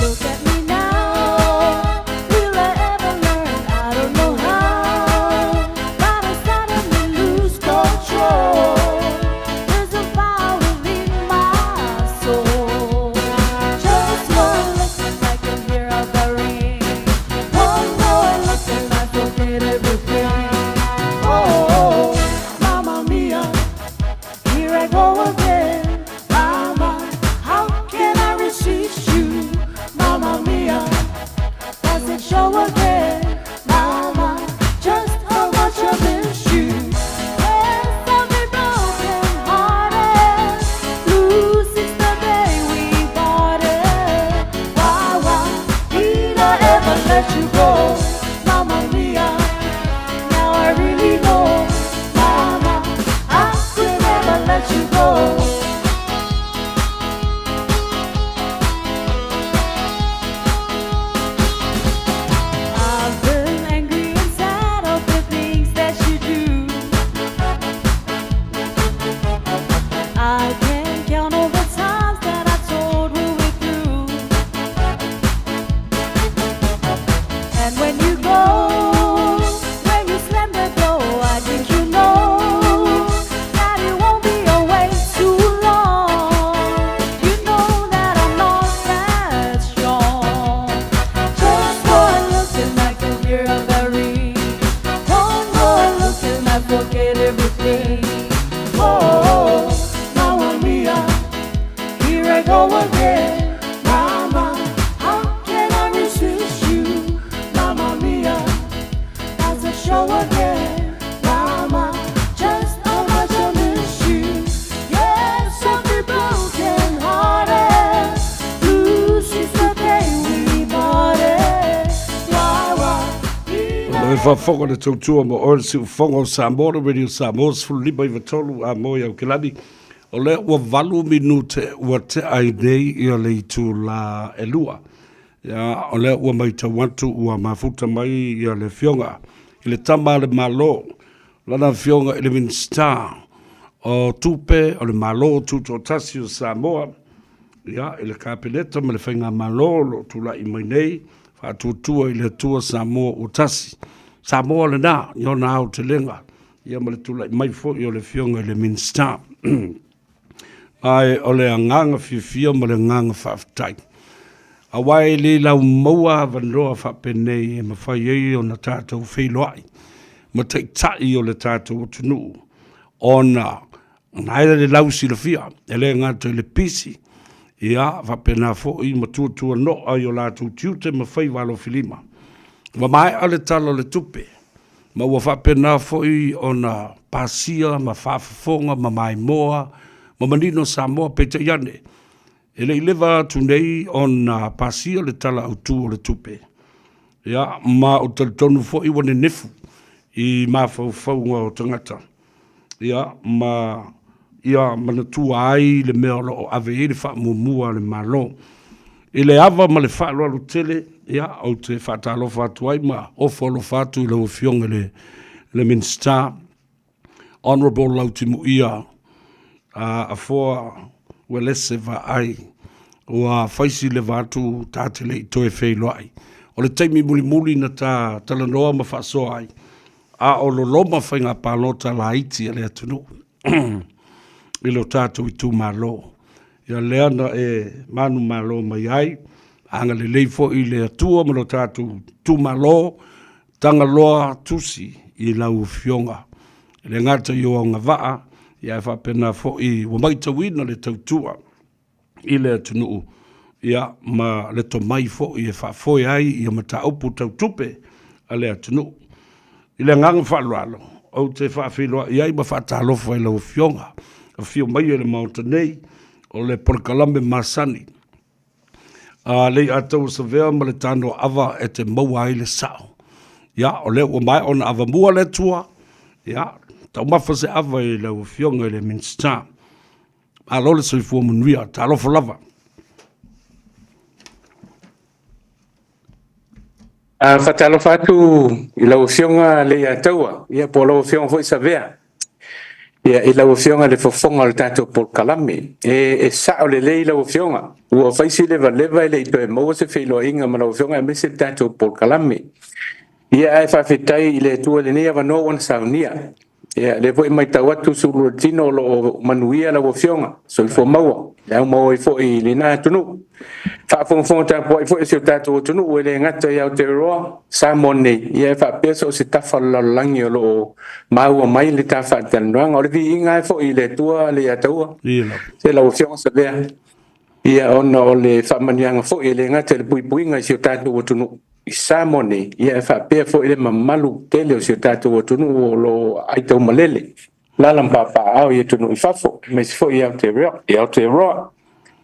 Speaker 13: Look at me now. Will I ever learn? I don't know how. But I suddenly lose control. There's a fire within my soul. Just one look and I can hear a bell ring. One more look and I forget everything. Oh, Mamma mia, here I go again. Mama, how can I resist you? Mamma mia, does it show again? Mama, just how much I miss you. Yes, I've been broken hearted. Blue since the day we parted. Why, why did I ever let you go? Mamma mia, now I really know. Mama, I could never let you go. I've been angry and sad of the things that you do. I can't count all the times that I told we were through. And when you go, when you slam the door, I think you know that it won't be away too long. You know that I'm not that strong. Just one look and I can hear a bell ring. One more look and I forget everything. Oh, Mamma mia, here I go again. Mama, how can I resist you? Mamma mia, does it show again? Mama, just how much I miss you. Yes, I've been broken hearted. Blue since the
Speaker 9: faafofoga le tautua mo oe le siufofoga o Samoa, le Radio Samoa 15 93 a mo i Aukilani. O lea ua 8 minute ua tea ai nei ia le itula e 2. Ia, o lea ua matau atu ua mafuta mai ia le afioga i le tama a le Malo, lana afioga i le Minisita o Tupe o le Malo Tutoatasi o Samoa, ia, i le Kapeneta ma le Faigamalo o lo o tulai mai nei, faatuatua i le Atua Samoa ua tasi. Samoa lena i ona aotelega, ia ma le tulai mai foi o le afioga i le Minisita. Ae o le agaga fiafia ma le agaga faafetai, aua e le laumaua avanoa faapenei e mafai ai ona tatou feiloai ma taitai o le tatou atunuu, ona na ai le lausilafia, e le gata i le pisi, ia faapena foi ma tuatuano'a i o latou tiute ma faiva alofilima. Ua maea le Tala o le Tupe, ma ua faapena foi ona pasia ma faafofoga ma maimoa ma manino Samoa. Peitai ane, e le i leva atu nei ona pasia le Tala Autu o le Tupe, ia, ma ou te talitonu foi ua nenefu i mafaufauga o tagata, ia, ma ia manatua ai le mea o lo o ave i ai le faamuamua a le Malo. I le ava ma le faaaloalo tele, ia, ou te faatalofa atu ai ma ofo alofa atu i lau Afioga i le Minisita, Honourable Lautimuia Afoa Uelese Vaai, ua fai si leva atu ta te le i toe feiloai. O le taimi mulimuli na ta talanoa ma faasoa ai, a o loloma faiga palota laiti a le atunuu i lo tatou itumalo. Ia lea na e manumalo mai ai, agalelei foi i le Atua ma lo tatou itumalo, Tagaloa tusi i lau Afioga. E le gata i ou agavaa, ia ae faapena foi ua matauina le tautua i le atunuu, ia ma le tomai foi e faafoe ai ia mataupu tau tupe a le atunuu. I le agaga faaaloalo, ou te faafeiloai ai ma faatalofa i lau Afioga, afio mai e le Maota nei, o le polokalame masani a Leiataua Savea ma le Tanoa Ava e te maua ai le sao. Ia, o lea ua maea ona avamua le Atua, ia, taumafa se ava i lau Afioga i le Minisita. Malo le soifua manuia, talofa lava.
Speaker 2: A faatalofa atu i lau Afioga Leiataua, ia po o lau Afioga foi Savea, ia i lau Afioga i le fofoga o le tatou polokalame. E sao lelei lau Afioga, ua fai si levaleva e le i toe maua se feiloaiga ma lau Afioga aemaise le tatou polokalame. Ia ae faafetai i le Atua i lenei avanoa ua na saunia. Ia, lea foi e matau atu sulu o le tino o lo o manuia lau Afioga, soifua maua, le aumaua ai foi i lena atunuu. Faafogafoga tapuai foi a si o tatou atunuu e le gata i Aotearoa, Samoa nei, ia e faapea so o se tafa o le lalolagi o lo o maua mai le ta faatalanoaga. O le viiga ai foi i le Atua Leiataua, se lau Afioga Savea, ia ona o le faamanuiaga foi e le gata i le puipuiga i si o tatou atunuu, i Samoa nei, ia e faapea foi le mamalu tele o si o tatou atunuu o lo o aitaumalele, alaala ma papaaao i atunuu i fafo, aemaise foi i Aotearoa. I Aotearoa.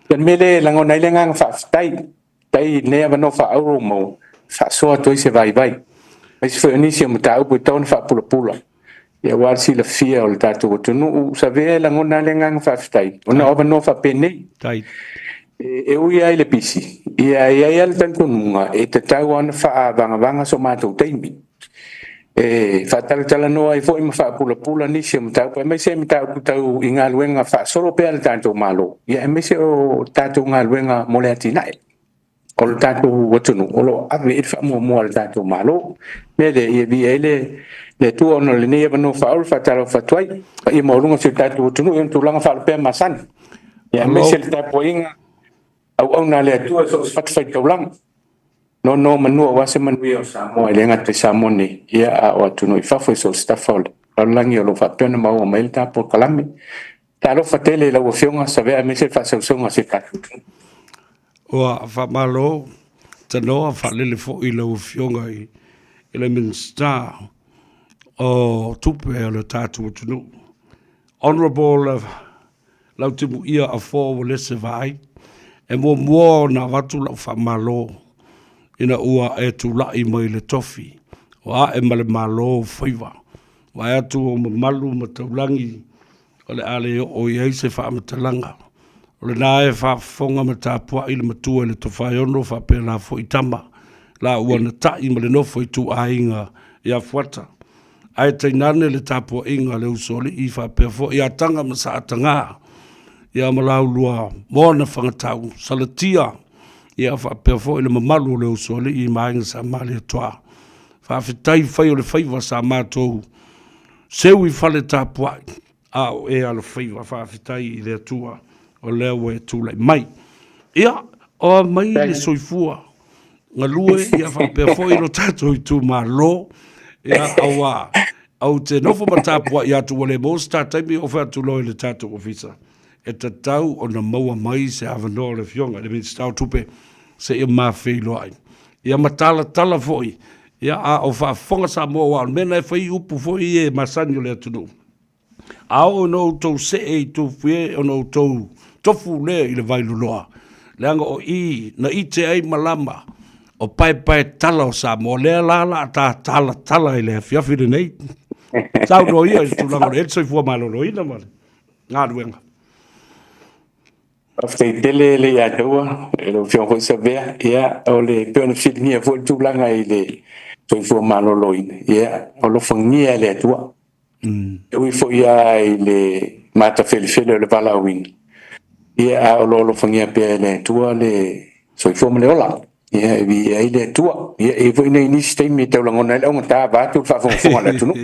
Speaker 2: Ia le mea lea e lagona ai le agaga faafetai, faafetai i lenei avanoa faaauuro ua maua, e faasoa atu ai se vaivai, aemaise foi o nisi o mataupu e tatau ona faapulapula, ia aua le silafia o le tatou atunuu. Savea e lagona lava le agaga faafetai ona o avanoa faapenei. E ui lava i le pisi, ia e i ai lava le talitonuga e tatau lava ona faavagavaga so matou taimi e faatalatalanoa ai foi ma faapulapula nisi o mataupu, aemaise mataupu tau i galuega faasolo pea a le tatou Malo, ia aemaise o tatou galuega mo le atinae o le tatou atunuu o lo o ave i ai le faamuamua a le tatou Malo. O le mea lea, ia viia ai le Atua ona o lenei avanoa faaauuro e faatalofa atu ai i le paia maualuga o si o tatou atunuu i ona tulaga faalupea masani, ia aemaise le tapuaiga auauna a le Atua i so o se fatafaitaulaga. Nonomanu aua se manuia o Samoa e le gata i Samoa nei, ia a o atunuu i fafo i so o se tafa o le lalolagi o lo o faapea ona maua mai ai le ta polokalame. Talofa tele i lau Afioga Savea aemaise le faasausauga a si o tatou atunuu.
Speaker 9: Ua faamalo tanoa faalele foi i lau Afioga i le Minisita o Tupe o le tatou atunuu. Honourable Lautimuia Afoa Uelese Vaai, e muamua ona avatu lau faamalo ina ua e tulai mai le tofi. O a'e ma le Malo o faiva. Vaai atu o mamalu ma taulagi o le a le oo i ai se faamatalaga. O lena e faafofoga ma tapuai le matua i le Tofaeono faapea la foi tama la ua na ta'i ma le nofo ituaiga ia Fuata. Ae tainane le tapuaiga a le usoalii faapea foi ia Taga ma Saatagā ia ma Laulua Moana Fagatau Salatia ia faapea foi le mamalu o le usoalii ma Aiga Sa Malietoa. Faafetai fai o le faiva sa matou seu i fale tapuai a o e alofaiva. Faafetai i le Atua o lea ua e tulai mai. Ia, o a mai le soifua galue ia faapea foi lo tatou itumalo. Ia, aua ou te nofo ma tapuai atu ua le maua se ta taimi o fai atu loa i le tatou ofisa e tatau ona maua mai se avanoa o le Afioga i le Minisita o Tupe seia ma feiloai. Ia ma talatala foi, ia a o faafofoga Samoa aua o le mea lena e fai upu foi ia e masani o le atunuu. A oo ina outou see i Tufue ona outou tofu lea i le Vailoloa, leaga o i na ite ai malama o paepaetala o Samoa, lea la la a ta talatala i le afiafi lenei. Saunoa ia i le tulaga o le eli soifua maloloina ma le galuega.
Speaker 2: Faafetai tele le ia te oe, e lau Afioga foi Savea. Ia, o le pei ona fesiligia foi le tulaga i le soifua maloloina, ia, o alofagia e le Atua. E ui foi lava i le matafelefele o le valaauina, ia, a o lo o alofagia pea e le Atua le soifua ma le ola. Ia, e viia ai le Atua. Ia, e i ai foi nai nisi taimi e tau lagona ai le augata vaeatu le faafogafoga a le atunuu.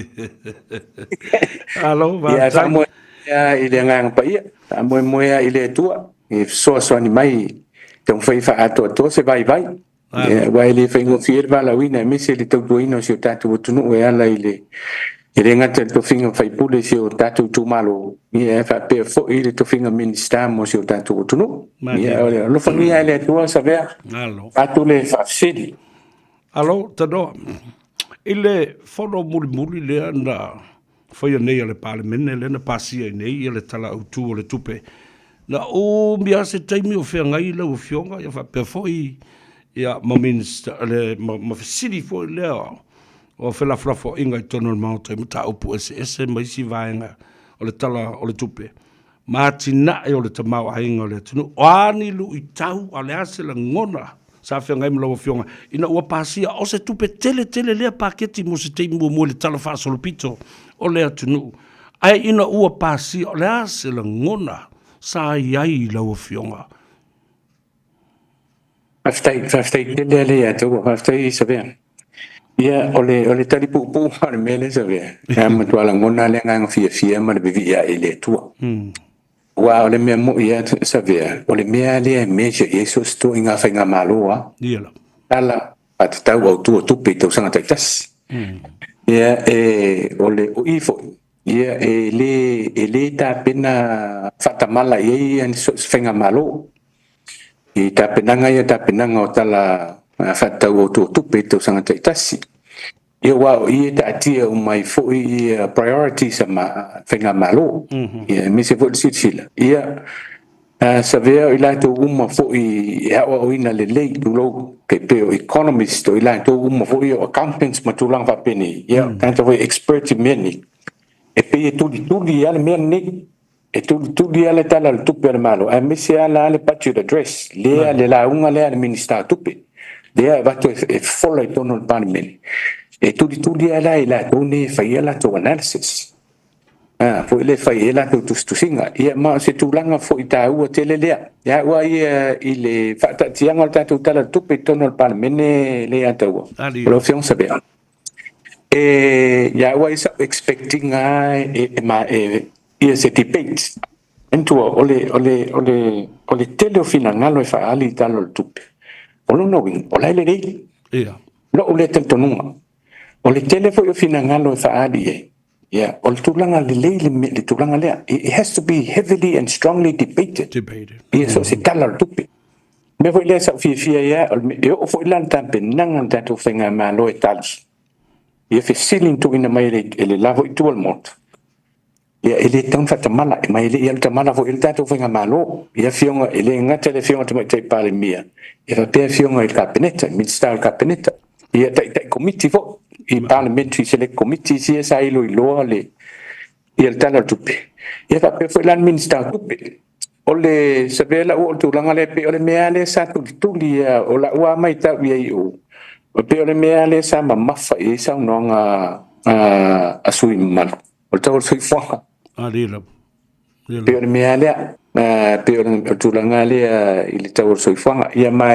Speaker 9: Malo,
Speaker 2: Ia, ae
Speaker 9: faafetai.
Speaker 2: faamoemoe lava i le Agaga Paia, faamoemoe lava i le Atua e fesoasoani mai e taumafai e faaatoatoa se vaivai. Ia, aua e le faigofie le valaauina aemaise le tautuaina o si o tatou atunuu e ala i le E le gata i le tofiga faipule i si o tatou itumalo, ia e faapea foi le tofiga Minisita mo si o tatou atunuu. Ia, o le alofagia e le Atua Savea, atu le faafesili.
Speaker 9: Alo, tanoa. I le fono mulimuli lea na faia nei a le Palemene, lea na pasia ai nei ia le Tala Autu o le Tupe, na umi lava se taimi o feagai lau Afioga, ia faapea foi ia ma Minisita, le, ma, ma fesili foi lea o felafolafoaiga i totonu o le Maota i mataupu eseese ma isi vaega o le Tala o le Tupe ma atinae o le tamaoaiga o le atunuu. O a ni luitau, a o le a se lagona sa feagai ma lau Afioga ina ua pasia o se tupe tele tele lea paketi mo se taimi muamua i le Tala Faasolopito o le atunuu, ae ina ua pasia, o le a se lagona sa i ai i lau Afioga?
Speaker 2: Faafetai, faafetai tele lava ia te oe, faafetai Savea. Ia, o le, o le tali puupuu lava o le mea lea Savea, e matua lagona le agaga fiafia ma le vivii ae i le Atua. Aua o le mea moi lava Savea, o le mea lea e measure i ai so o se ituaiga faigamalo lava.
Speaker 9: Ia lava.
Speaker 2: Tala faatatau autu o tupe i tausaga taitasi. Ia, e, o le, o i foi, ia, e le, e le tapena faatamala i ai ia so o se faigamalo. I tapenaga ia tapenaga o tala faatatau autu o tupe i tausaga taitasi. Ia aua o i e taatia uma ai foi ia priorities a faigamalo. Ia aemaise foi le silasila. Ia savea o i latou uma foi e aoaoina lelei tulou e pei o economist o i latou uma foi o accountants ma tulaga faapenei. Ia tagata foi experts i mea nei. E pei e tulituli lava le mea lenei. E tulituli lava le Tala o le Tupe a le Malo, aemaise lava la le Budget Address, lea le lauga lea a le Minisita o Tupe, lea e avatu e fofola i totonu o le Palemene, e tulituli lava la e i latou nei e fai a latou analysis, foi lea e fai ai a latou tusitusiga. Ia ma o se tulaga foi taua tele lea. Ia au lava ia i le faataatiaga o le tatou Tala o le Tupe i totonu o le Palemene lea ia taua, o lau Afioga Savea, e ia au lava ia sa ou expect ina e ia se debate. Manatua, o le, o le, o le, o le tele o finagalo e faaali i Tala o le Tupe, o lona uiga, o la e lelei.
Speaker 9: Ia.
Speaker 2: Lou lea talitonuga. O le tele foi o finagalo e faaali i ai, ia, o le tulaga lelei le, le tulaga lea. It has to be heavily and strongly debated.
Speaker 9: Debated.
Speaker 2: Ia, so o se Tala o le Tupe. O le mea foi lea sa ou fiafia ai lava, o le mea, e oo foi la le tapenaga a le tatou faigamalo e tali, ia fesili na tuuina mai e le, e le la foi itu o le Maota, Ia, e le tatau ona faatamala, ma e le i alu tamala foi i ai le tatou faigamalo. I afioga, e le gata i le Afioga i le Tamaitai Palemia, e faapea afioga i le Kapeneta, Minisita o le Kapeneta. Ia ta'ita'i komiti fo'i i Parliamentary Select Committee sia sa iloiloa le ia le Tala o le Tupe. Ia faapea foi la le Minisita o Tupe. O le savea la'u o le tulaga lea pei o le mea lea sa tulituli ia o la'u a maitau i ai o pei o le mea lea sa mamafa i ai saunoaga a sui mamalu o le tau o le soifuaga. Pei o le mea lea, pei o le tulaga lea i le tau o le soifuaga. Ia ma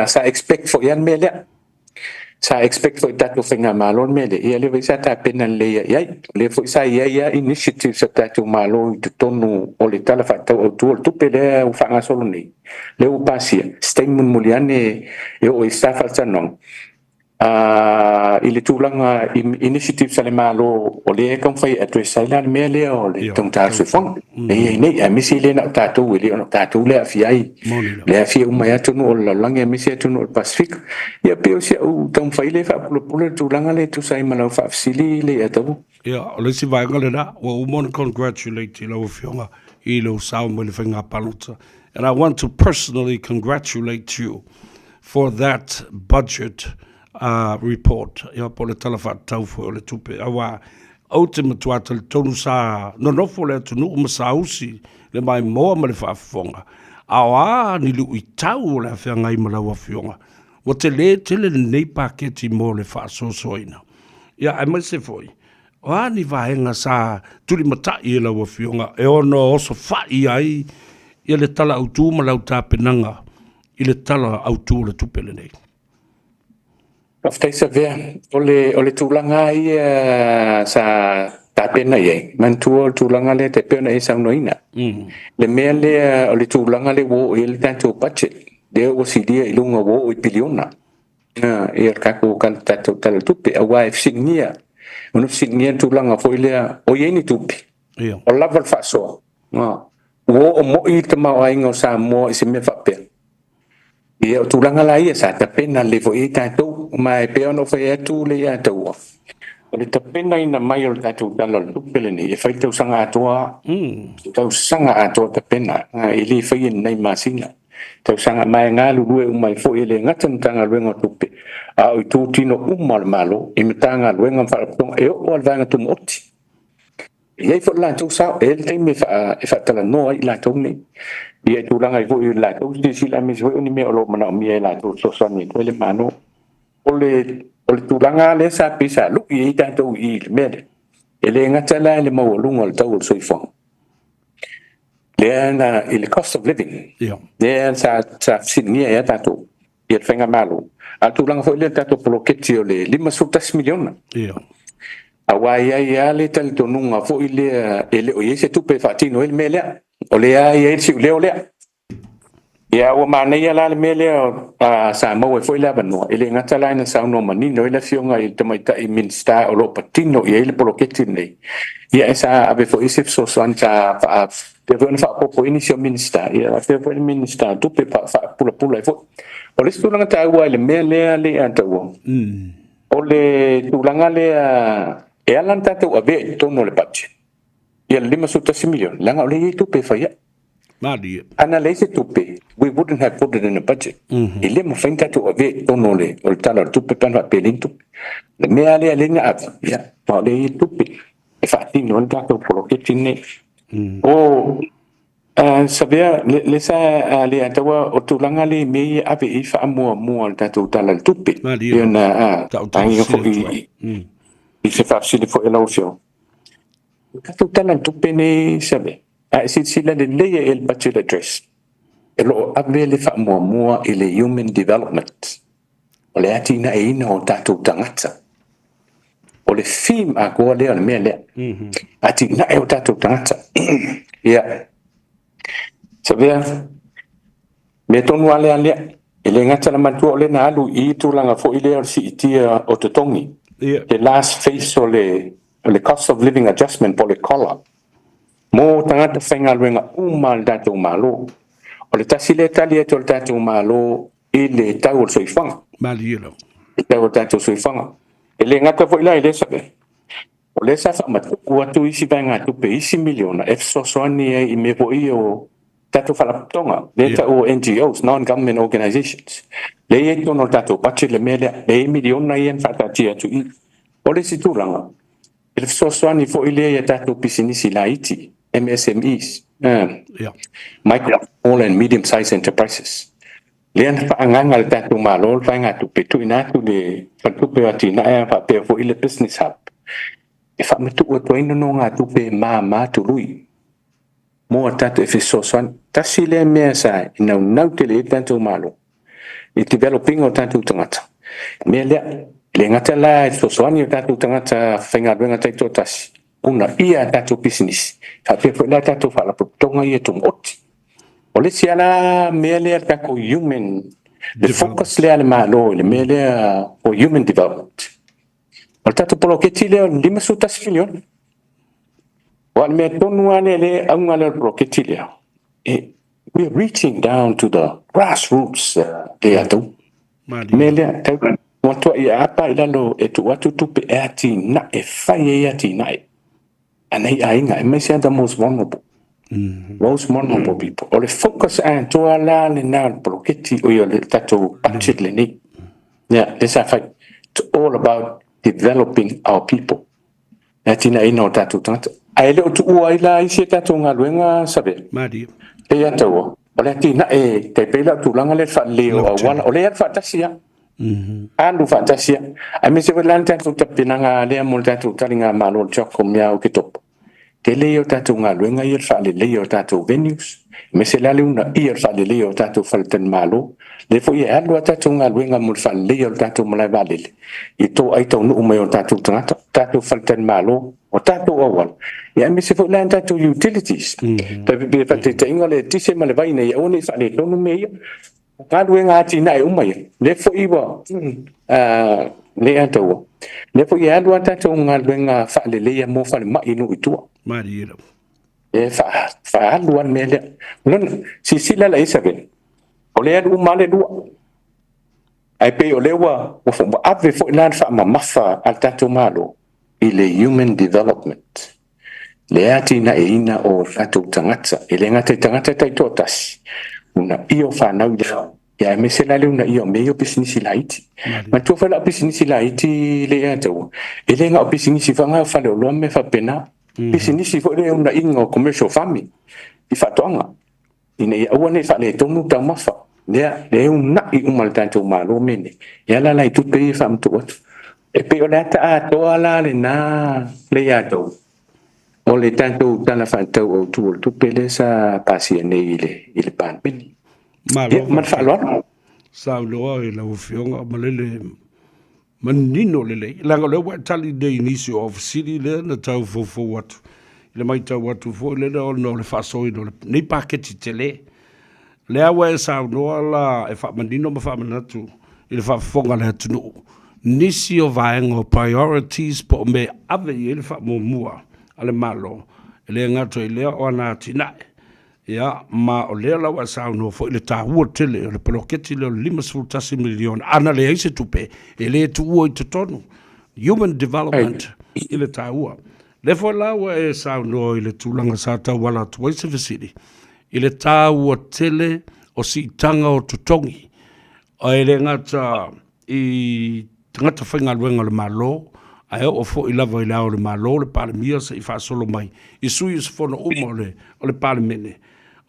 Speaker 2: sa expect foi lava le mea lea. Sa expect foi i tatou faigamalo le mea lea, ia lea foi sa tapena lelei i ai. O lea foi sa i ai lava initiatives a tatou Malo i totonu o le Tala Faatatau Autu o le Tupe lea ua faagasolo nei, lea ua pasia, se taimi mulimuli ane e oo i ai se ta faatalanoaga, i le tulaga i initiatives a le Malo o lea e taumafai e address ai la le mea lea o le taugata o le soifuaga e i ai nei, aemaise e le na o tatou, e le o tatou lea e aafia ai, lea e aafia uma ai atunuu o le lalolagi aemaise atunuu o le Pasefika. Ia pei o si au taumafai lea e faapulapula le tulaga lea e tusa ai ma lau faafesili Leiataua.
Speaker 9: Ia, o le isi vaega lena, ua uma ona congratulate i lau Afioga i lou sao mai le faiga palota. And I want to personally congratulate you for that budget report, ia, po o le Tala Faatatau foi o le Tupe, aua ou te matua talitonu sa nonofo le atunuu ma saausi le maimoa ma le faafofoga, a o a ni luitau o le a feagai ma lau Afioga, ua tele tele lenei paketi mo le faasoasoaina. Ia, aemaise foi, o a ni vaega sa tulimatai e lau Afioga e ono osofai ai ia le Tala Autu ma lau tapenaga i le Tala Autu o le Tupe lenei?
Speaker 2: Faafetai Savea. O le tulaga ia sa tapena i ai, manatua o le tulaga lea e pei ona e saunoaina. Le mea lea o le tulaga lea ua oo i ai le tatou budget, lea ua silia i luga ua oo i piliona ia le tatou Tala o le Tupe, aua e fesiligia, ona fesiligia le tulaga foi lea, o i ai ni tupe, o lava le faasoa, ua oo moi le tamaoaiga o Samoa i se mea faapea. Ia, o tulaga la ia sa tapena lelei foi i ai tatou, ma e pei ona ou fai atu le ia taua, o le tapenaina mai o le tatou Tala o le Tupe lenei, e fai le tausaga atoa, tausaga atoa tapena, e le faia i lenei masina. Tausaga ma e galulue uma ai foi e le gata i le Matagaluega o Tupe, a o itutino uma o le Malo, i Matagaluega ma Faalapotopotoga, e oo lava i le Vaega Tumaoti. E i ai foi le latou sao, e i ai le taimi e faatalanoa ai i latou nei. Ia i tulaga ai foi o le latou silasila aemaise foi o ni mea o lo o manaomia e latou e fesoasoani atu ai le Malo. O le tulaga lea sa pei sa lui ai tatou i i le mea lea, e le gata la i le maualuga o le tau o le soifuaga, lea na i le cost of living, lea sa fesiligia ai lava tatou ia le faigamalo, a o le tulaga foi lea i le tatou poloketi o le $51 miliona. Aua e i ai lava le talitonuga foi lea e le o i ai se tupe e faatino ai le mea lea. O lea e i ai le siuleo lea. Ia ua manaia la le mea lea sa maua ai foi le avanoa, e le gata la ina saunoa manino ai le Afioga i le Tamaitai Minisita o lo o patino i ai le poloketi lenei, ia e sa ave foi se fesoasoani sa faapea foi ona faaopoopo i ai nisi o Minisita, ia faapea foi le Minisita o Tupe faapulapula ai foi. O le isi tulaga taua i le mea lea e taua, o le tulaga lea e ala ona tatou avea i totonu o le budget ia le $51 miliona, leaga o lea e i ai tupe e fai ai.
Speaker 9: Malie.
Speaker 2: Ana leai se tupe, we wouldn't have put it in a budget. E le mafai ona tatou avea i totonu o le Tala o le Tupe pe ana faapea e leai ni tupe. O le mea lea lea na ave, ia, ma o lea e i ai tupe e faatino ai le tatou poloketi lenei. O Savea, le sa le ataua o tulaga lea i mea ia e ave i ai faamuamua o le tatou Tala o le Tupe.
Speaker 9: Malie.
Speaker 2: Ia na tagia foi i se faafesili foi a lau Afioga. O le tatou Tala o le Tupe nei, Savea, a e silasila lelei i le budget address, e lo o ave le faamuamua i le human development, o le atinaeina o tatou tagata. O le theme atoa lea o le mea lea. Atinae o tatou tagata. Ia, Savea, mea tonu lava lea, e le gata la matua o lea na alu i tulaga foi lea o le siitia o totogi. The last phase o le cost of living adjustment po o le COLA. Mo tagata faigaluega uma a le tatou Malo. O le tasi lea tali atu o le tatou Malo i le tau o le soifuaga.
Speaker 9: Malie lau.
Speaker 2: Le tau o le tatou soifuaga. E le gata foi la i lea Savea. O lea sa faamatuku atu isi vaegatupe, isi miliona e fesoasoani ai i mea foi o Tatou faalapotopotoga, lea e tau o NGOs, non-government organisations, lea e i ai i totonu o le tatou budget le mea lea, lea e i ai miliona ia na faataatia atu i i. O le isi tulaga, i le fesoasoani foi lea i a tatou pisinisi laiti, MSMEs, micro, small and medium size enterprises, lea na faaagaaga e le tatou Malo le vaegatupe e tuuina atu i le Faletupe o Atinae faapea foi le Business Hub e faamatuu atu ai nonogatupe e mama tului mo a tatou e fesoasoani. Tasi lea mea sa naunau tele i ai le tatou Malo i le develop ina o tatou tagata, mea lea. E le gata la e fesoasoani i o tatou tagata faigaluega taitoatasi, uunaia a tatou pisinisi, faapea foi la tatou faalapotopotoga ia tumaoti. O le isi lava la mea lea le tatou human, le focus lea a le Malo i le mea lea o human development. O le tatou poloketi lea o le $51 miliona. Aua o le mea tonu lava lea, le auga lea o le poloketi lea, we are reaching down to the grassroots lea tau. Mea lea, tau matuai aapa i lalo e tuu atu tupe e atinae, fai ai atinae a nai aiga, aemaise lava the most vulnerable. Most vulnerable people. O le focus atoa la lena o le poloketi, o le tatou budget lenei. Ia, lea sa fai. It's all about developing our people. Le atinaeina o tatou tagata. Ae le o tuua ai la isi a tatou galuega Savea.
Speaker 9: Malie.
Speaker 2: E ia taua, o le atinae tai pei la o tulaga lea le faalelei o auala, o lea e alu faatasi lava. Alu faatasi lava. Aemaise foi la le tatou tapenaga lea mo le tatou taligamalo i le CHOGM ia Oketopa. Tele ia o tatou galuega ia le faaleleia o tatou venues, aemaise la le uunaia o le faaleleia o tatou faletalimalo. Lea foi e alu a tatou galuega mo le faaleleia o le tatou malae vaalele i toai taunuu mai o tatou tagata, tatou faletalimalo, o tatou auala, ia aemaise foi la tatou utilities. Tai pei faataitaiga le eletise ma le vai ina ia aua ne i faaletonu mea ia. O galuega atinae uma ia, lea foi ua le ataua, lea foi e alu a tatou galuega faaleleia mo falemai i nuu i tua.
Speaker 9: Malie lava.
Speaker 2: E faaalu lava le mea lea. Lona, silasila la i ai Savea, o lea e alu uma lava le lua. Ae pei o lea ua ave foi la le faamamafa a le tatou Malo i le human development, le atinaeina o tatou tagata, e le gata i tagata taitoatasi, uunaia o fanau i le ao, ia aemaise la le uunaia o mea ia o pisinisi laiti. Manatua foi la o pisinisi laiti le ia taua, e le na o pisinisi foi na o faleoloa ma mea faapena. Pisinisi foi le uunaiga o commercial farming i faatoaga, ina ia aua ne i faaletonu taumafa. Lea, lea e uunai uma e le tatou Malo mea nei, e ala la i tupe ia e faamatuu atu. E pei o le ata atoa la lena le ia tou, o le tatou Tala Faatatau Autu o le Tupe lea sa pasia nei i le Palemene.
Speaker 9: Malo.
Speaker 2: Ia, ma le faaaloalo.
Speaker 9: Saunoa i lau Afioga Malele manino lelei, leaga o lea ua e tali nei i nisi o au fesili lea na tau foufou atu i le matau atu foi lele ona o le faasoaina o lenei paketi tele. Lea ua e saunoa la e faamanino ma faamanatu i le faafofoga a le atunuu nisi o vaega o priorities po o mea e ave i ai le faamuamua a le Malo, e le gata i lea o ana atinae. Ia, ma o lea la ua e saunoa foi i le taua tele o le poloketi lea o le $51 miliona. Ana leai se tupe, e le tuua i totonu. Human development i le taua. Lea foi la ua e saunoa i le tulaga sa tauala atu ai se fesili, i le taua tele o siitaga o totogi. E le gata i tagata faigaluega o le Malo, ae oo foi lava i Le Ao o le Malo, le Palemia, se i faasolo mai i sui usufono uma o le, o le Palemene.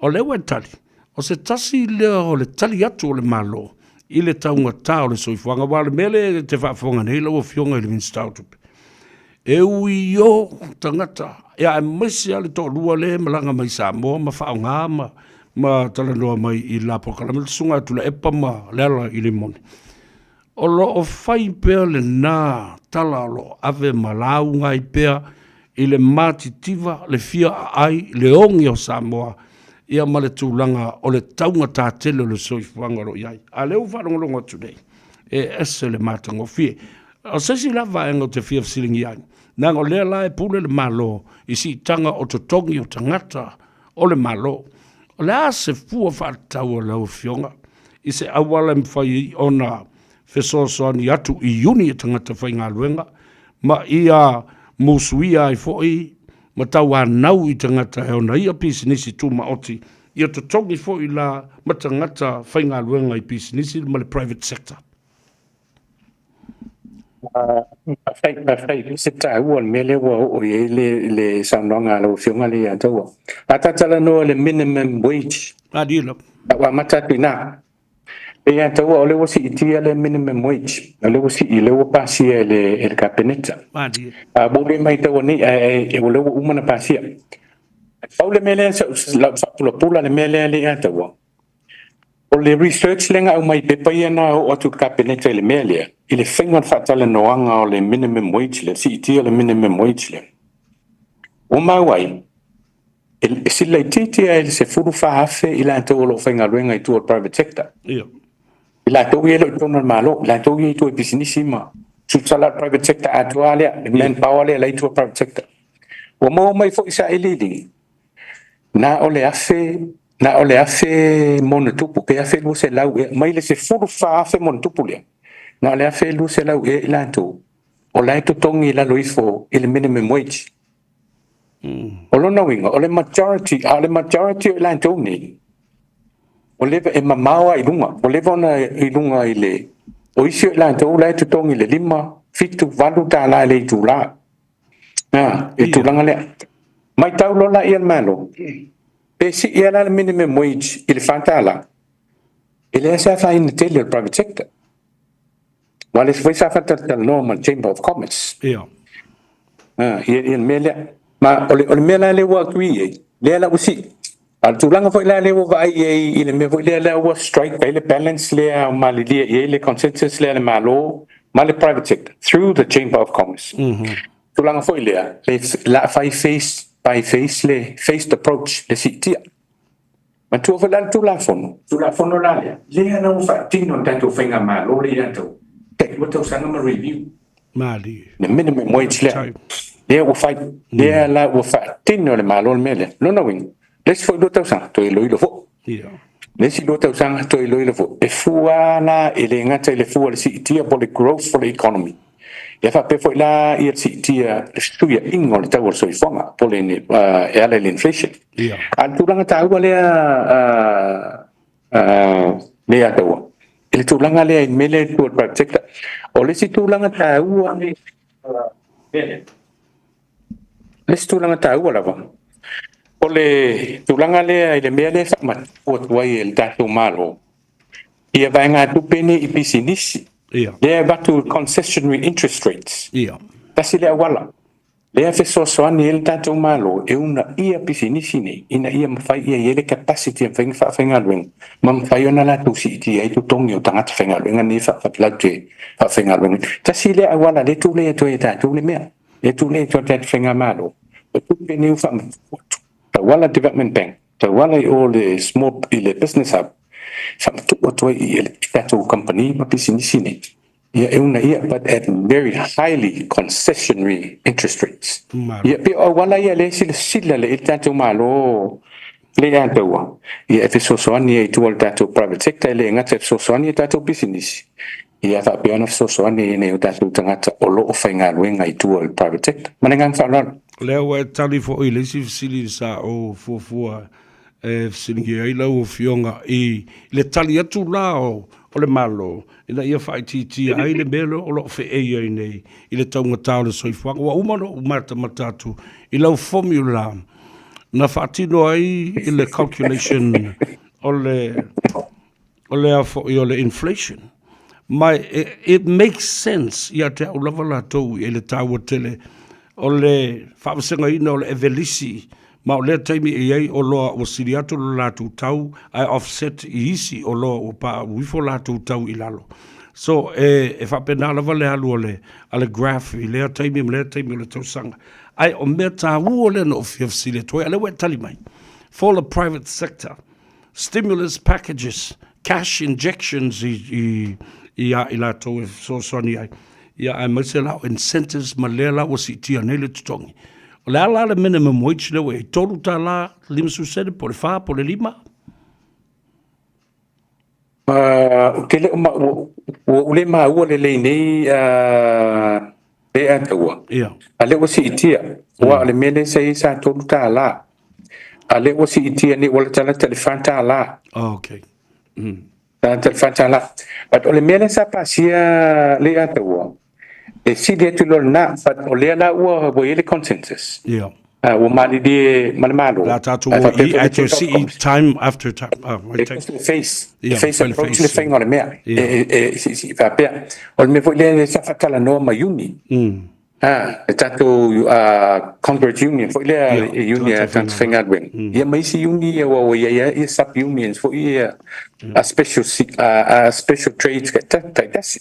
Speaker 9: O lea ua e tali, o se tasi lea o le tali atu o le Malo i le taugata o le soifuaga, aua o le mea lea e te faafofoga nei lau Afioga i le Minisita o Tupe, e ui o tagata, ia aemaise lava le toalua lea e malaga mai Samoa ma faaaoga ma ma talanoa mai i la polokalame le Susuga ia Tuilaepa ma Lealailimone. O lo o fai pea lena tala o lo o ave ma lauga ai pea i le matitiva, le fia aai, le ogi o Samoa, ia ma le tulaga o le taugata tele o le soifuaga o lo o i ai. A o lea ua faalogologo atu nei, e ese le matagofie. O se isi la vaega ou te fia fesiligia ai, leaga o lea la e pule le Malo i siitaga o totogi o tagata o le Malo. O le a se fua faatatau a lau Afioga i se auala e mafai ai ona fesoasoani atu i iuni a tagata faigaluega ma ia musuia ai foi ma tauanau i tagata e ona ia pisinisi tumaoti Ia totogi foi la ma tagata faigaluega i pisinisi ma le private sector.
Speaker 2: Faafetai, faafetai. Se taua le mea lea ua oo i ai le saunoaga a lau Afioga lea ia Taua. A ta talanoa i le minimum wage.
Speaker 9: Malie lava.
Speaker 2: Ua amata atu i ina. E ia Taua, o lea ua siitia le minimum wage. O lea ua sii, lea ua pasia e le Kapeneta.
Speaker 9: Malie.
Speaker 2: A ua ou le maitaua nei, ae o lea ua uma ona pasia. Pau le mea lea, lau faapulapula le mea lea ia Taua, o le research lea na aumai i pepa ia na oo atu i le Kapeneta i le mea lea, i le faiga o le faatalanoaga o le minimum wage lea, siitia o le minimum wage lea. Ua maua ai, e sili laitiiti lava i le 14,000 i latou o lo o faigaluega i tua o le private sector. I latou ia e le o i totonu o le Malo, i latou ia i tua i pisinisi ma tutusala le private sector atoa lea, le manpower lea la i tua o le private sector. Ua maua mai foi sailiiliga, na o le 1,000, na o le 1,000 ma ona tupu, pe 1,200 ea, mai le 14,000 ma ona tupu lea, na o le 1,200 ea i latou, o la e totogi i lalo ifo i le minimum wage. O lona uiga, o le majority, a o le majority o i latou nei, o leva e mamao lava i luga, ua leva ona i luga i le, o isi o i latou la e totogi i le 5, 7, 8 tala i le itula. I le tulaga lea. Matau loa la ia le Malo, pe sii lava la le minimum wage i le $4, e leai se afaina tele o le private sector. Aua o le isi foi sa faatalatalanoa ma le Chamber of Commerce. Ia le mea lea. Ma o le mea la lea ua agree ai, lea la ua sii. A o le tulaga foi la lea ua vaai i ai i le mea foi lea ua strike ai le balance lea malilie i ai le consensus lea a le Malo ma le private sector through the Chamber of Commerce. Tulaga foi lea, le la fai phase by phase le phased approach le siitia. Matua foi la le Tulafono, Tulafono la lea, lea la ua faatino le tatou faigamalo lea ia tatou, tai 2 tausaga ma review.
Speaker 9: Malie.
Speaker 2: Le minimum wage lea, lea ua fai, lea la ua faatino le Malo le mea lea. Lona uiga, le isi foi 2 tausaga, toe iloilo foi. Le isi 2 tausaga, toe iloilo foi. E fua la, e le gata i le fua o le siitia po o le growth o le economy. Ia faapea foi la ia le siitia le fesuiaiga o le tau o le soifuaga po o le e ala i le inflation. A o le tulaga taua lea lea taua, i le tulaga lea i le mea lea i tua o le private sector. O le isi tulaga taua le isi tulaga taua lava, o le tulaga lea i le mea lea e faamatuu atu ai e le tatou Malo ia vaegatupe nei i pisinisi. Lea e avatu concessionary interest rates. Tasi le auala lea e fesoasoani ai le tatou Malo e uunaia pisinisi nei ina ia mafai ia i ai le capacity e mafai ona faafaigaluega ma mafai ona latou siitia ai totogi o tagata faigaluega nei latou te faafaigaluega. Tasi lea auala lea e tulai atu ai e tatou le mea lea e tulai atu ai le tatou faigamalo, o tupe nei ua faamatuu atu tauala Development Bank, tauala i o le small i le business hub, faamatuu atu ai i le tatou kamupani ma pisinisi nei ia e uunaia, but at very highly concessionary interest rates. Ia pei o auala ia lea e silasila lelei le tatou Malo lea ia taua ia e fesoasoani ai i tua o le tatou private sector, e le gata e fesoasoani i tatou pisinisi, ia faapea ona fesoasoani i nai o tatou tagata o lo o faigaluega i tua o le private sector. Ma le agaga faaaloalo.
Speaker 9: Lea ua e tali foi i le isi fesili sa ou fuafua e fesiligia ai lau Afioga i le tali atu la o le Malo ina ia faaitiitia ai le mea lea o lo o feei ai nei i le taugata o le soifuaga. Ua uma ona ou matamata atu i lau formula na faatino ai i le calculation o le o le a foi o le inflation. Ma it makes sense ia te au lava latou i le taua tele o le faavasegaina o le evelisi, ma o lea taimi e i ai oloa ua sili atu lo latou tau ae offset i isi oloa ua paau ifo latou tau i lalo. So e faapena lava le alu o le a le graph i lea taimi ma lea taimi o le tausaga. Ae o mea taua lea na ou fia fesili atu ai, a o lea ua e tali mai. For the private sector, stimulus packages, cash injections i, i, i a i latou e fesoasoani ai. Ia, aemaise la o incentives ma lea la ua siitia nei le totogi. O le a la le minimum wage lea ua i ai? $3.50 po o le 4 po o le 5?
Speaker 2: Ou te le o ma, ua ou le maua lelei nei le ataua. A lea ua siitia, aua o le mea lea sa i ai sa $3. A lea ua siitia nei ua latalata i le $4.
Speaker 9: Oh, okay.
Speaker 2: Latalata i le $4. But o le mea lea sa pasia Leiataua, e sili atu i lo lena, but o lea la ua i ai le consensus. Ua malilie ma le Malo.
Speaker 9: La tatou o i ai toe sii time after time.
Speaker 2: E face, face approach le faiga o le mea. E siisii faapea. O le mea foi lea sa faatalanoa ma Iuni. Le tatou Congress Union foi lea, Union a tagata faigaluega. Ia ma isi Union ia ua i ai ia sub unions foi ia a special special trades taitasi.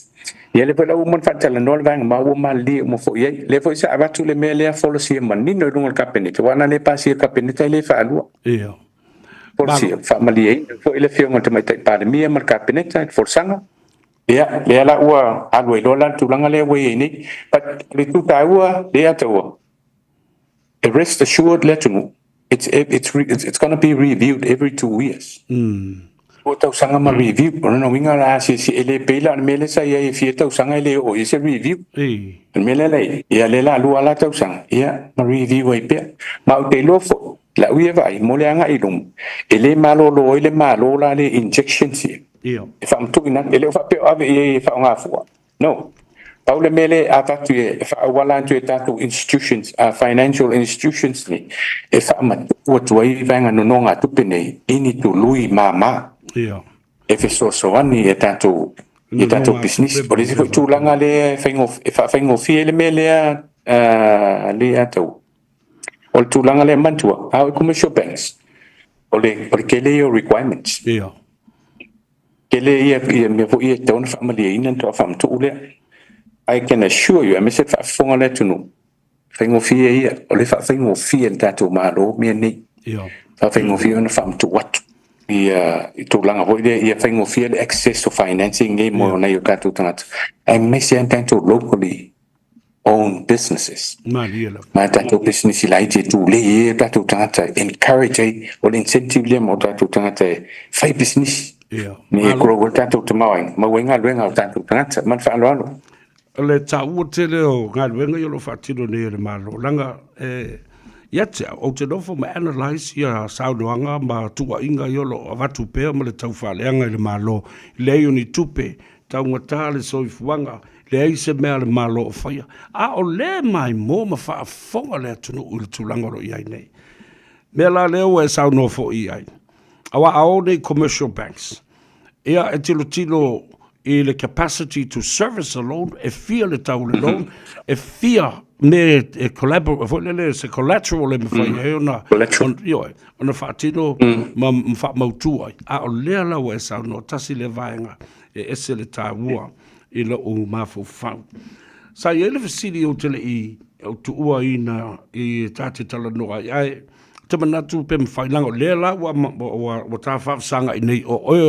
Speaker 2: Ia lea foi la ua uma ona faatalanoa le vaega ma ua malilie uma foi i ai. Lea foi sa avatu le mea lea folasia manino i luga o le Kapeneta, aua ana le pasia e le Kapeneta e le faalua. Folasia, faamalieina foi le Afioga i le Tamaitai Palemia ma le Kapeneta i le folasaga. Ia, lea la ua alu ai loa la le tulaga lea ua i ai nei. But o le itu taua lea taua, e rest assured le atunuu, it's gonna be reviewed every 2 years. 2 tausaga ma review. O lona uiga la asiasi, e le pei la o le mea lea sa i ai e fia tausaga e le oo i ai se review. O le mea lea la i ai, ia lea la 2 la tausaga, ia ma review ai pea. Ma ou te iloa foi, lau ia vaai, mo le agai i luma, e le malolo ai le Malo la le injections ia. E faamatuuina atu, e le o faapea o ave i ai e faaaoga fua. No. Pau le mea lea e avatu e faaauala atu e tatou institutions, financial institutions nei, e faamatuu atu ai vaega nonogatupe nei i ni tului mama. E fesoasoani i tatou pisinisi. O le isi foi tulaga lea e faafaigofie ai le mea lea lea tau. O le tulaga lea manatua, a o commercial banks, o le tele ia o requirements. Tele ia mea foi ia e tatau ona faamalieina ona faatoa faamatuu lea. I can assure you, aemaise le faafofoga a le atunuu, faigofie ia, o le faafaigofie e le tatou Malo mea nei. Faafaigofie ona faamatuu atu ia tulaga foi lea ia faigofie le access to financing nei mo nai o tatou tagata, aemaise lava tatou locally owned businesses.
Speaker 9: Malie lava.
Speaker 2: Ma tatou pisinisi laiti e tulei ai o tatou tagata, encourage ai, o le incentive lea mo tatou tagata e fai pisinisi. Ni e grow ai le tatou tamaoaiga, maua ai galuega a o tatou tagata. Ma le faaaloalo.
Speaker 9: O le taua tele o galuega ia o lo o faatino nei e le Malo, leaga e ia te au, ou te nofo ma analyse ia saunoaga ma tuuaiga ia o lo o avatu pea ma le taufaaleaga i le Malo, leai o ni tupe, taugata le soifuaga, leai se mea a le Malo o faia. A o lea e maimoa ma faafofoga le atunuu i le tulaga o lo o i ai nei. Mea la lea ua e saunoa foi i ai, aua a o nei commercial banks, ia e tilotilo i le capacity to service a loan, e fia le tau o le loan, e fia mea e collaborate foi lele, se collateral e mafai ai ona, ioe, ona faatino ma faamautu ai. A o lea la ua e saunoa, tasi lea vaega e ese le taua i lou mafaufau. Sa i ai le fesili ou te le i tuuaina i ta te talanoa ai, ae te manatu pe mafai, leaga o lea la ua ta faafesagai nei o oe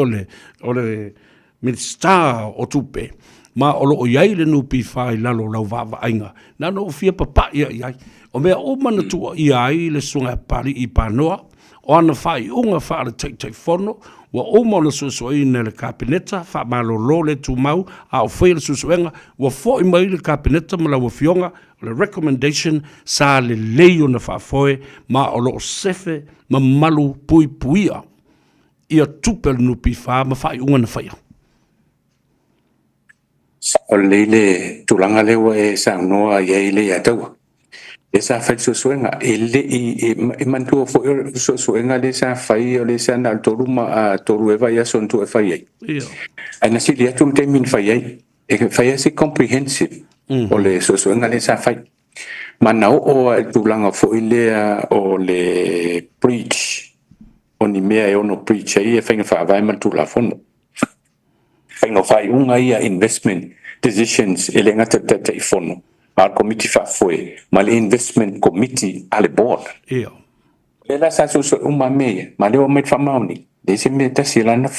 Speaker 9: o le Minisita o Tupe, ma o lo o i ai le NPF i lalo o lau vaavaaiga. Na ona ou fia papai i ai. O mea uma na tuuaia ai le Susuga ia Papalii Panoa, o ana faaiuga faale-Taitaifono, ua uma ona suesueina e le Kapeneta, faamalolo le tumau, a o faia le suesuega, ua foi mai le Kapeneta ma lau Afioga, o le recommendation sa lelei ona faafoe ma o lo o sefe ma malu puipuia ia tupe a le NPF ma faaiuga na faia.
Speaker 2: Sao lelei le tulaga lea ua e saunoa i ai Leiataua. Lea sa fai le suesuega, e le i, e manatua foi o le suesuega lea sa fai, o lea sa na o le 3 ma 3 ea vaiaso na tuu e fai ai. Ae na sili atu le taimi na fai ai. E fai ai se comprehensive o le suesuega lea sa fai. Ma na oo lava i le tulaga foi lea o le breach, o ni mea e ono breach ai ia faiga faavae ma le Tulafono. Faiga o faaiuga ia investment decisions e le gata i le Taitaifono, a o le Komiti Faafoe ma le Investment Committee a le Board. O lea la sa suesue uma mea ia, ma lea ua aumai le faamaoniga, leai se mea e tasi e lana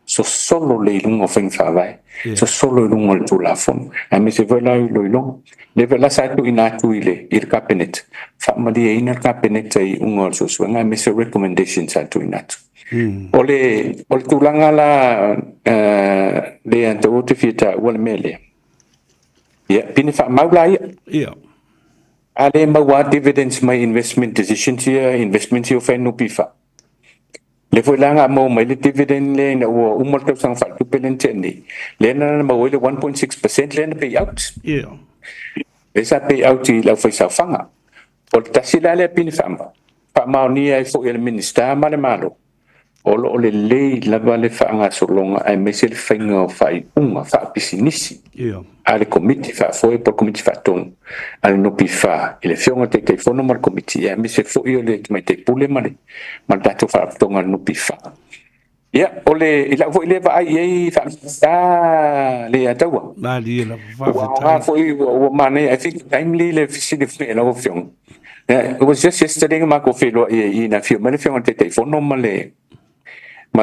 Speaker 2: sosolo lea i luga o faiga faavae, sosolo i luga o le Tulafono, aemaise foi la iloiloga. Lea foi la sa tuuina atu i le Kapeneta, faamalieina le Kapeneta i iuga o le suesuega aemaise o recommendations sa tuuina atu. O le tulaga la lea ou te fia taua le mea lea, ia, pine faamau la ia. A lea e maua lava dividends mai investment decisions ia, investments ia ua fai e le NPF. Lea foi la na maua mai le dividend lea ina ua uma le tausaga faaletupe lea na tea nei, lea na maua ai le 1.6% lea na pay out. Lea sa pay out i le aufaisaofaga. O le tasi la lea pine faamaonia ai foi e le Minisita ma le Malo, o lo o lelei lava le faagasologa aemaise le faiga o faaiuga faapisinisi a le Komiti Faafoe po o le Komiti Faatonu a le NPF i le Afioga i le Taitaifono ma le Komiti, aemaise foi o le Tamaitai Pule ma le tatou Faalapotopotoga a le NPF. Ia, o le, i lau foi lea vaai i ai faa-Minisita Leiataua.
Speaker 9: Malie lava,
Speaker 2: Ua
Speaker 9: faafetai.
Speaker 2: aoga foi, ua manaia, I think timely le fesili foi a lau Afioga. It was just yesterday na matou feiloai ai i i na afio mai le Afioga i le Taitaifono ma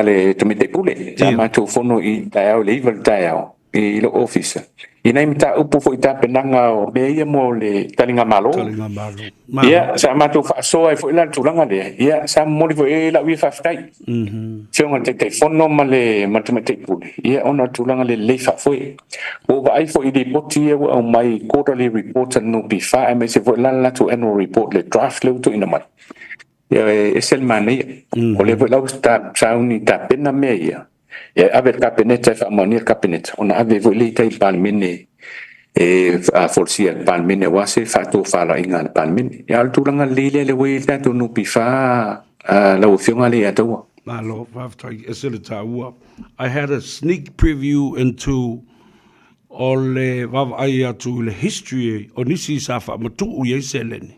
Speaker 2: le Tamaitai Pule. Sa matou fono i taeao i le 9 i le taeao i lou ofisa i nai mataupu foi tapenaga o mea ia mo le taligamalo.
Speaker 9: Taligamalo.
Speaker 2: Ia, sa matou faasoa ai foi la le tulaga lea. Ia, sa momoli foi i ai lau ia faafetai. Afioga i le Taitaifono ma le Tamaitai Pule, ia ona o le tulaga lelei faafoe. Ua ou vaai foi i lipoti ia ua aumai, quarterly report a le NPF, aemaise foi la le latou annual report, le draft lea ua tuuina mai. Ia, e ese le manaia. O lea foi la ua sauni tapena mea ia. Ia, e ave i le Kapeneta e faamaonia le Kapeneta, ona ave foi lea i tai i le Palemene e folasia e le Palemene aua se faatofalaiga a le Palemene. Ia, o le tulaga lelei lea lea ua i ai le tatou NPF, lau Afioga Leiataua.
Speaker 9: Malo, faafetai, ese le taua. I had a sneak preview into o le vaavaai atu i le history o nisi sa faamatuu i ai seleni.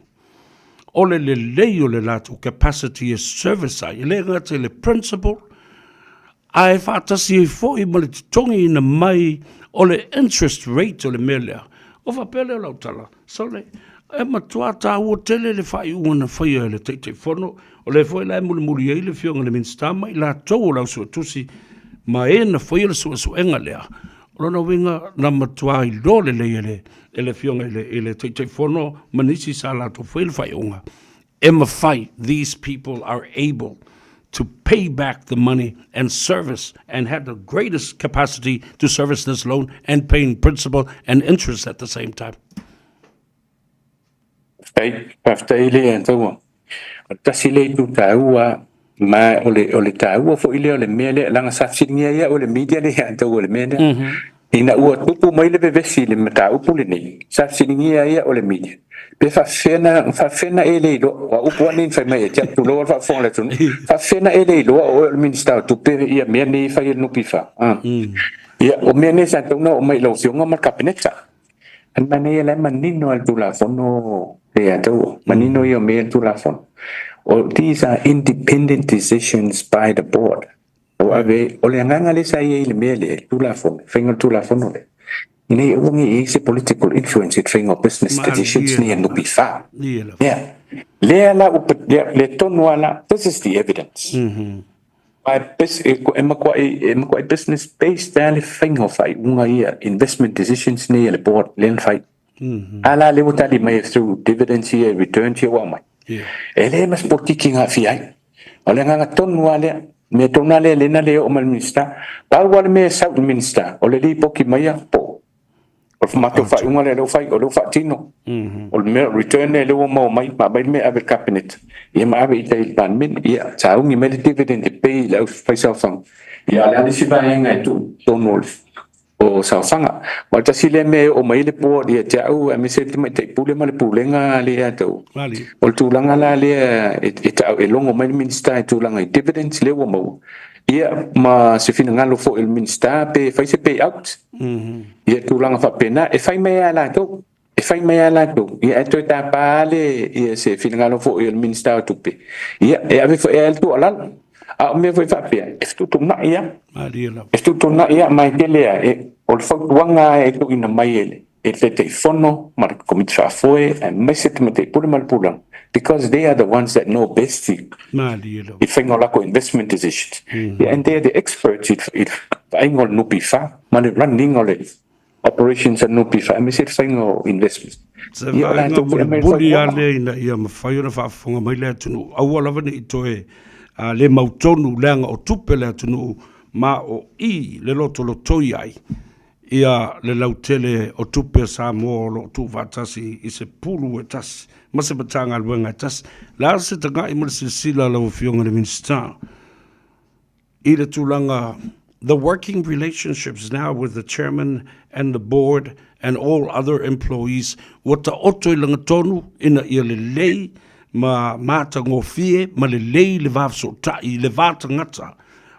Speaker 9: O le lelei o le latou capacity e service ai, e le gata i le principal, ae faatasi ai foi ma le totogiina mai o le interest rate o le mea lea. O faapea lea o lau tala, sole, e matua taua tele le faaiuga na faia e le Taitaifono, o lea foi la e mulimuli ai le Afioga i le Minisita ma i latou o le au suetusi ma e na faia le suesuega lea. O lona uiga na matua iloa lelei e le Afioga i le Taitaifono ma nisi sa latou faia le faaiuga, e mafai, these people are able to pay back the money and service and had the greatest capacity to service this loan and paying principal and interest at the same time.
Speaker 2: Faafetai, faafetai Leiataua. O le tasi lea itu taua, ma o le taua foi lea o le mea lea, leaga sa fesiligia ai au e le media Leiataua i le mea lea. Ina ua tupu mai le vevesi i le mataupu lenei, sa fesiligia ai au e le media, pe faafefea na e le iloa, aua upu lava nei na fai mai ia te au, tulou le faafofoga a le atunuu, faafefea na e le iloa o oe o le Minisita o Tupe ia mea nei e fai e le NPF. Ia, o mea nei sa tatau ona oo mai i lau Afioga ma le Kapeneta. Ae manaia la e manino lava le Tulafono Leiataua, manino ia o mea ia le Tulafono. O these are independent decisions by the board. O ave, o le agaga lea sa i ai i le mea lea, Tulafono, faiga o le Tulafono lea, ina ia aua ne i ai se political influence i le faiga o business decisions nei a NPF. Yeah. Lea la ua, le tonu lava la, this is the evidence. E matuai business based lava le faiga o faaiuga ia, investment decisions nei a le board lea na fai. A la lea ua tali mai through dividends ia, returns ia ua aumai. E le ma se polokiki na aafia ai. O le agaga tonu lava lea. Mea tonu lava lea lea na le oo mai le Minisita. Pau lava le mea e sau i le Minisita, o le lipoti mai ia po o le matou faaiuga lea lea ua fai, o lea ua faatino. O le mea return lea lea ua maua mai, ma aumai le mea e ave i le Kapeneta, ia ma ave i tai i le Palemene. Ia, sauni mai le dividend e pay i le aufaisaofaga. Ia, o le a le isi vaega e tuu i totonu o saofaga. Ma o le tasi lea mea e oo mai ai le board ia te au, aemaise le Tamaitai Pule ma le Pulega Leiataua. O le tulaga la lea e logo mai le Minisita i tulaga i dividends lea ua maua. Ia, ma se finagalo foi o le Minisita pe fai se pay out. Ia, tulaga faapena, e fai mai lava latou. E fai mai lava latou. Ia, ae toe tapa le ia se finagalo foi o le Minisita o Tupe. Ia, e ave foi e le tuualalo. A o mea foi faapea, e fetuutuunai lava. E fetuutuunai lava, ma e tele lava, o le fautuaga e tuuina mai e le Taitaifono ma le Komiti Faafoe, aemaise le Tamaitai Pule ma le Pulega, because they are the ones that know best i le faiga o latou investment decisions. Yeah, and they are the experts i le vaaiga o le NPF ma le running o le operations a le NPF, aemaise le faiga o investments.
Speaker 9: Se
Speaker 2: Ia, o
Speaker 9: vaega
Speaker 2: latou foi aumai le
Speaker 9: mulimuli lava
Speaker 2: fautuaga.
Speaker 9: lea ina ia mafai ona faafofoga mai le atunuu. Aua lava ne i toe le mautonu leaga o tupe le atunuu ma o i le lotolotoi ai. Ia le lautele o tupe a Samoa o lo o tuufaatasi i se pulu e tasi ma se Matagaluega e tasi. O le a se taga'i ma le silasila a lau Afioga i le Minisita i le tulaga the working relationships now with the chairman and the board and all other employees ua taoto i lagatonu ina ia lelei ma matagofie ma lelei le va fesootai i le va tagata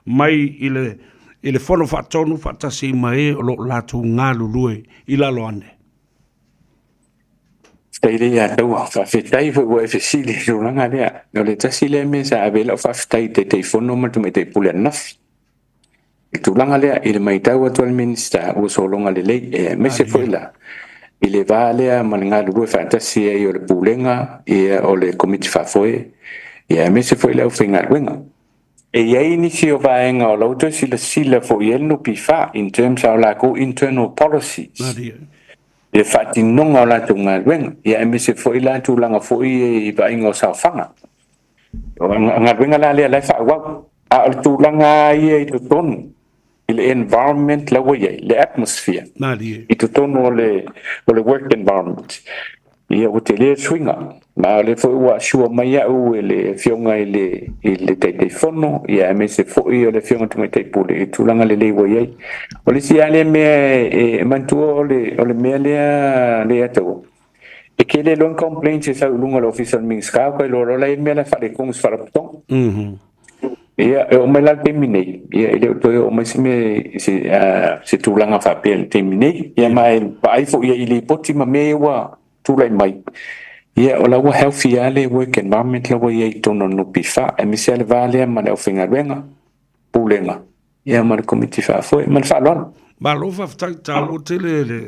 Speaker 9: mai i le i le Fono Faatonu faatasi ai ma e o lo o latou galulue i lalo ane.
Speaker 2: Faafetai lea ia Taua. Faafetai foi ua e fesili i le tulaga lea. O le tasi lea mea sa ave ai lau faafetai i le Taitaifono ma le Tamaitai Pule ananafi. I le tulaga lea, i le matau atu a le Minisita, ua sologa lelei, aemaise foi la i le va lea ma le galulue faatasi ai o le Pulega, ia, o le Komiti Faafoe, ia, aemaise foi le aufaigaluega. E i ai nisi o vaega o la ua toe silasila foi i ai le NPF in terms of latou internal policies, le faatinoga o latou galuega, ia aemaise foi la tulaga foi i vaaiga o saofaga. O galuega la lea la e faaauau. A o le tulaga lava ia i totonu i le environment la ua i ai, le atmosphere i totonu o le work environment, ia ua tele le suiga. Ma o lea foi ua assure mai au e le Afioga i le Taitaifono, ia aemaise foi o le Afioga i le Tamaitai Pule i tulaga lelei ua i ai. O le isi lava lea mea e manatua o le mea lea lea taua, e tele loa ni complaints e sau i luga o le Ofisa o le Minisita, ua iloa loa la e i ai le mea la e faaletonu i se faalapotopotoga. Ia, e oo mai la i le taimi nei, ia e le o toe oo mai se mea i se tulaga faapea i le taimi nei. Ia ma e vaai foi i lipoti ma mea ia ua tulai mai, ia o la ua healthy lava le work environment la ua i ai i totonu o le NPF, aemaise lava le va lea ma le aufaigaluega, pulega, ia ma le komiti faafoe. Ma le faaaloalo.
Speaker 9: Malo faafetai taua tele le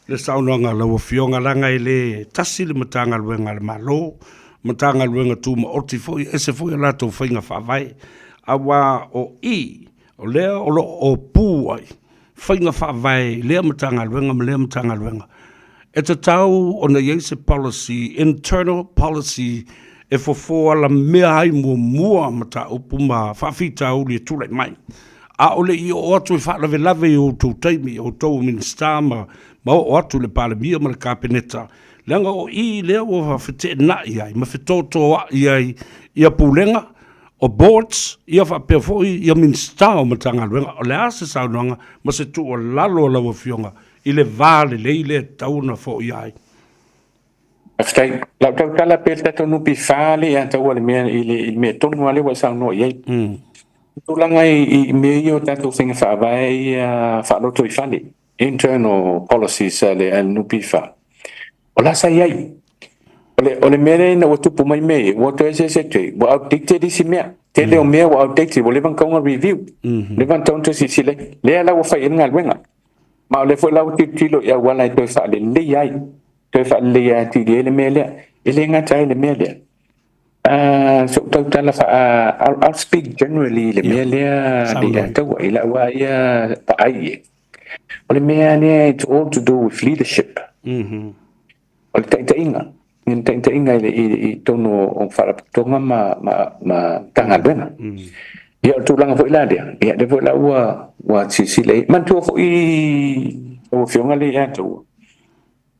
Speaker 9: le saunoaga a lau Afioga leaga e le tasi le Matagaluega a le Malo, Matagaluega Tumaoti foi, ese foi a latou faiga faavae, aua o i o lea o lo o pu ai faiga faavae i lea Matagaluega ma lea Matagaluega. E tatau ona i ai se policy, internal policy, e fofo alamea ai muamua mataupu ma faafitauli e tulai mai. A o le i oo atu e faalavelave i o outou taimi, outou o Minisita ma oo atu i le Palemia ma le Kapeneta, leaga o i lea ua feteenai ai ma fetotoai ai ia Pulega, o Boards, ia faapea foi ia Minisita o Matagaluega. O le a se saunoaga ma se tuualalo a lau Afioga i le va lelei lea e tatau ona foia ai?
Speaker 2: Faafetai. Lau tautala pea i le tatou NPF lea ia taua i le mea i le mea tonu lava lea ua e saunoa i ai. O tulaga i mea ia o tatou faiga faavae ia faalotoifale, internal policies a le NPF, o la sa i ai. O le mea lea ina ua tupu mai mea ia, ua toe eseese atu ai, ua outdated isi mea. Tele o mea ua outdated, ua leva ona tatau ona review, leva ona tatau ona toe silasila i ai. Lea la ua fai i ai le galuega. Ma o lea foi la ua tilotilo i auala e toe faaleleia ai, toe faaleleia atili ai le mea lea. E le gata ai le mea lea. Se ou tautala faa, I'll speak generally i le mea lea le taua i lau lava ia vaai i ai. O le mea lea it's all to do with leadership. O le taitaiga, le taitaiga i totonu o faalapotopotoga ma Matagaluega. Ia o le tulaga foi la lea, ia lea foi la ua silasila i ai. Manatua foi lau Afioga lea ia Taua,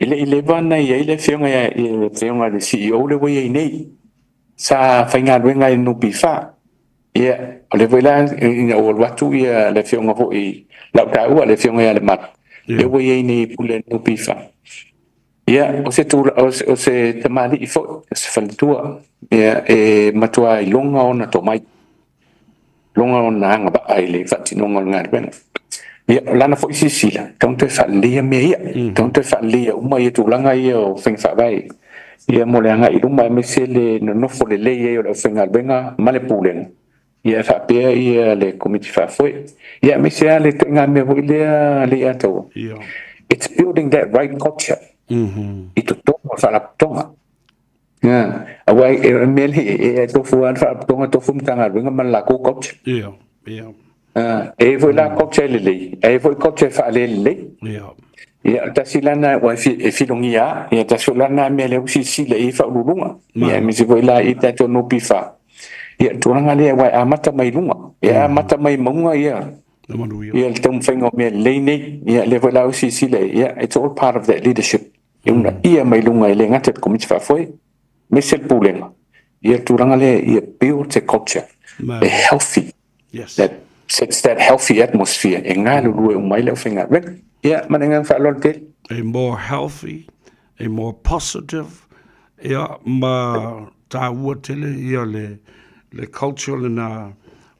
Speaker 2: e le i leva ona i ai le Afioga i le CEO lea ua i ai nei, sa faigaluega i le NPF. Ia, o lea foi la ina ua alu atu ia le afioga foi lau taua le afioga ia Lemalu, lea ua i ai nei i pule NPF. Ia, o se tula, o se tamalii foi, o se faletua, ia, e matua iloga ona tomai, iloga ona agavaa i le faatinoga o le galuega. Ia, o lana foi silasila, tatau ona toe faaleleia mea ia, tatau ona toe faaleleia uma ia tulaga ia o faiga faavae ia mo le agai i luma, aemaise le nonofo lelei ai o le aufaigaluega ma le pulega, ia e faapea ia le Komiti Faafoe. Ia aemaise lava le ituaiga mea foi lea le ia taua. It's building that right culture i totonu o le faalapotopotoga. Ia, aua e o le mea lea e tofu lava le faalapotopotoga, tofu le Matagaluega ma le latou culture.
Speaker 9: Ia, ia.
Speaker 2: E i ai foi la culture e lelei, ae i ai foi culture e faalelelei.
Speaker 9: Ia.
Speaker 2: Ia, o le tasi la lena, aua e filogia lava. Ia, tasi foi la lena mea lea ua silasila i ai Faauluuluga. Ia, aemaise foi la i tatou NPF. Ia, o le tulaga lea, aua e amata mai luga. E amata mai mauga ia. Ia le taumafaiga o mea lelei nei. Ia lea foi la ua silasila i ai, ia it's all part of that leadership e uunaia mai luga e le gata i le Komiti Faafoe, aemaise le Pulega, ia le tulaga lea ia build a culture e healthy, that sets that healthy atmosphere e galulue uma ai le aufaigaluega. Ia, ma le agaga faaaloalo tele.
Speaker 9: A more healthy, a more positive, ia ma taua tele ia le le culture lena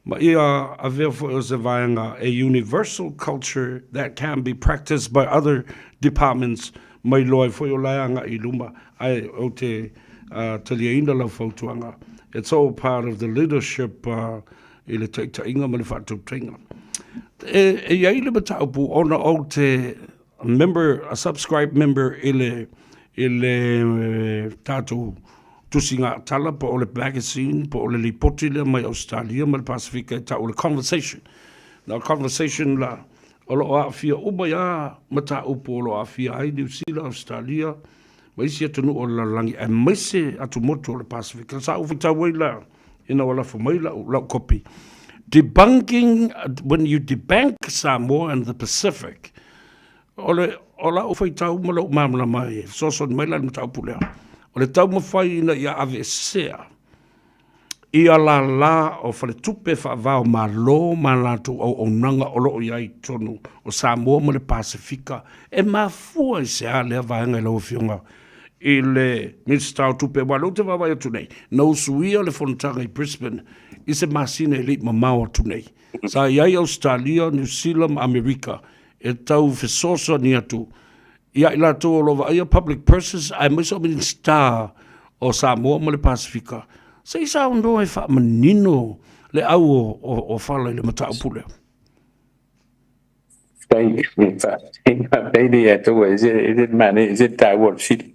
Speaker 9: ma ia avea foi o se vaega a universal culture that can be practiced by other departments mai loa ai foi o la e agai i luma ae ou te taliaina lau fautuaga it's all part of the leadership i le taitaiga ma le faatautaiga. E, e i ai le mataupu ona ou te member, a subscribe member i le, i le tatou tusiga tala po o le magazine po o le lipoti lea mai Ausetalia ma le Pasefika e tau o le Conversation. Na o Conversation la, o lo o aafia uma ia mataupu o lo o aafia ai Niu Sila, Ausetalia, ma isi atunuu o le lalolagi aemaise atumotu o le Pasefika. Sa ou faitau ai la ina ua lafo mai lau, lau kopi. Debunking, when you debank Samoa and the Pacific, o le, o lau faitau ma lou malamalama e fesoasoani mai la i le mataupu lea, o le taumafai ina ia aveesea ia lālā o faletupe faava o Malo ma a latou auaunaga o lo o i ai i totonu o Samoa ma le Pasefika. E mafua i se a lea vaega i lau Afioga i le Minisita o Tupe, aua o lea ou te vaavaai atu nei, na usuia le fonotaga i Brisbane i se masina e le i mamao atu nei. Sa i ai Ausetalia, Niu Sila ma Amerika e tau fesoasoani atu ia i latou o lo o vaaia public purses aemaise o Minisita o Samoa ma le Pasefika, se i saunoa e faamanino le au o fala i le mataupu lea.
Speaker 2: Faafetai le ia tou e se manaia, e se taua o le fesili.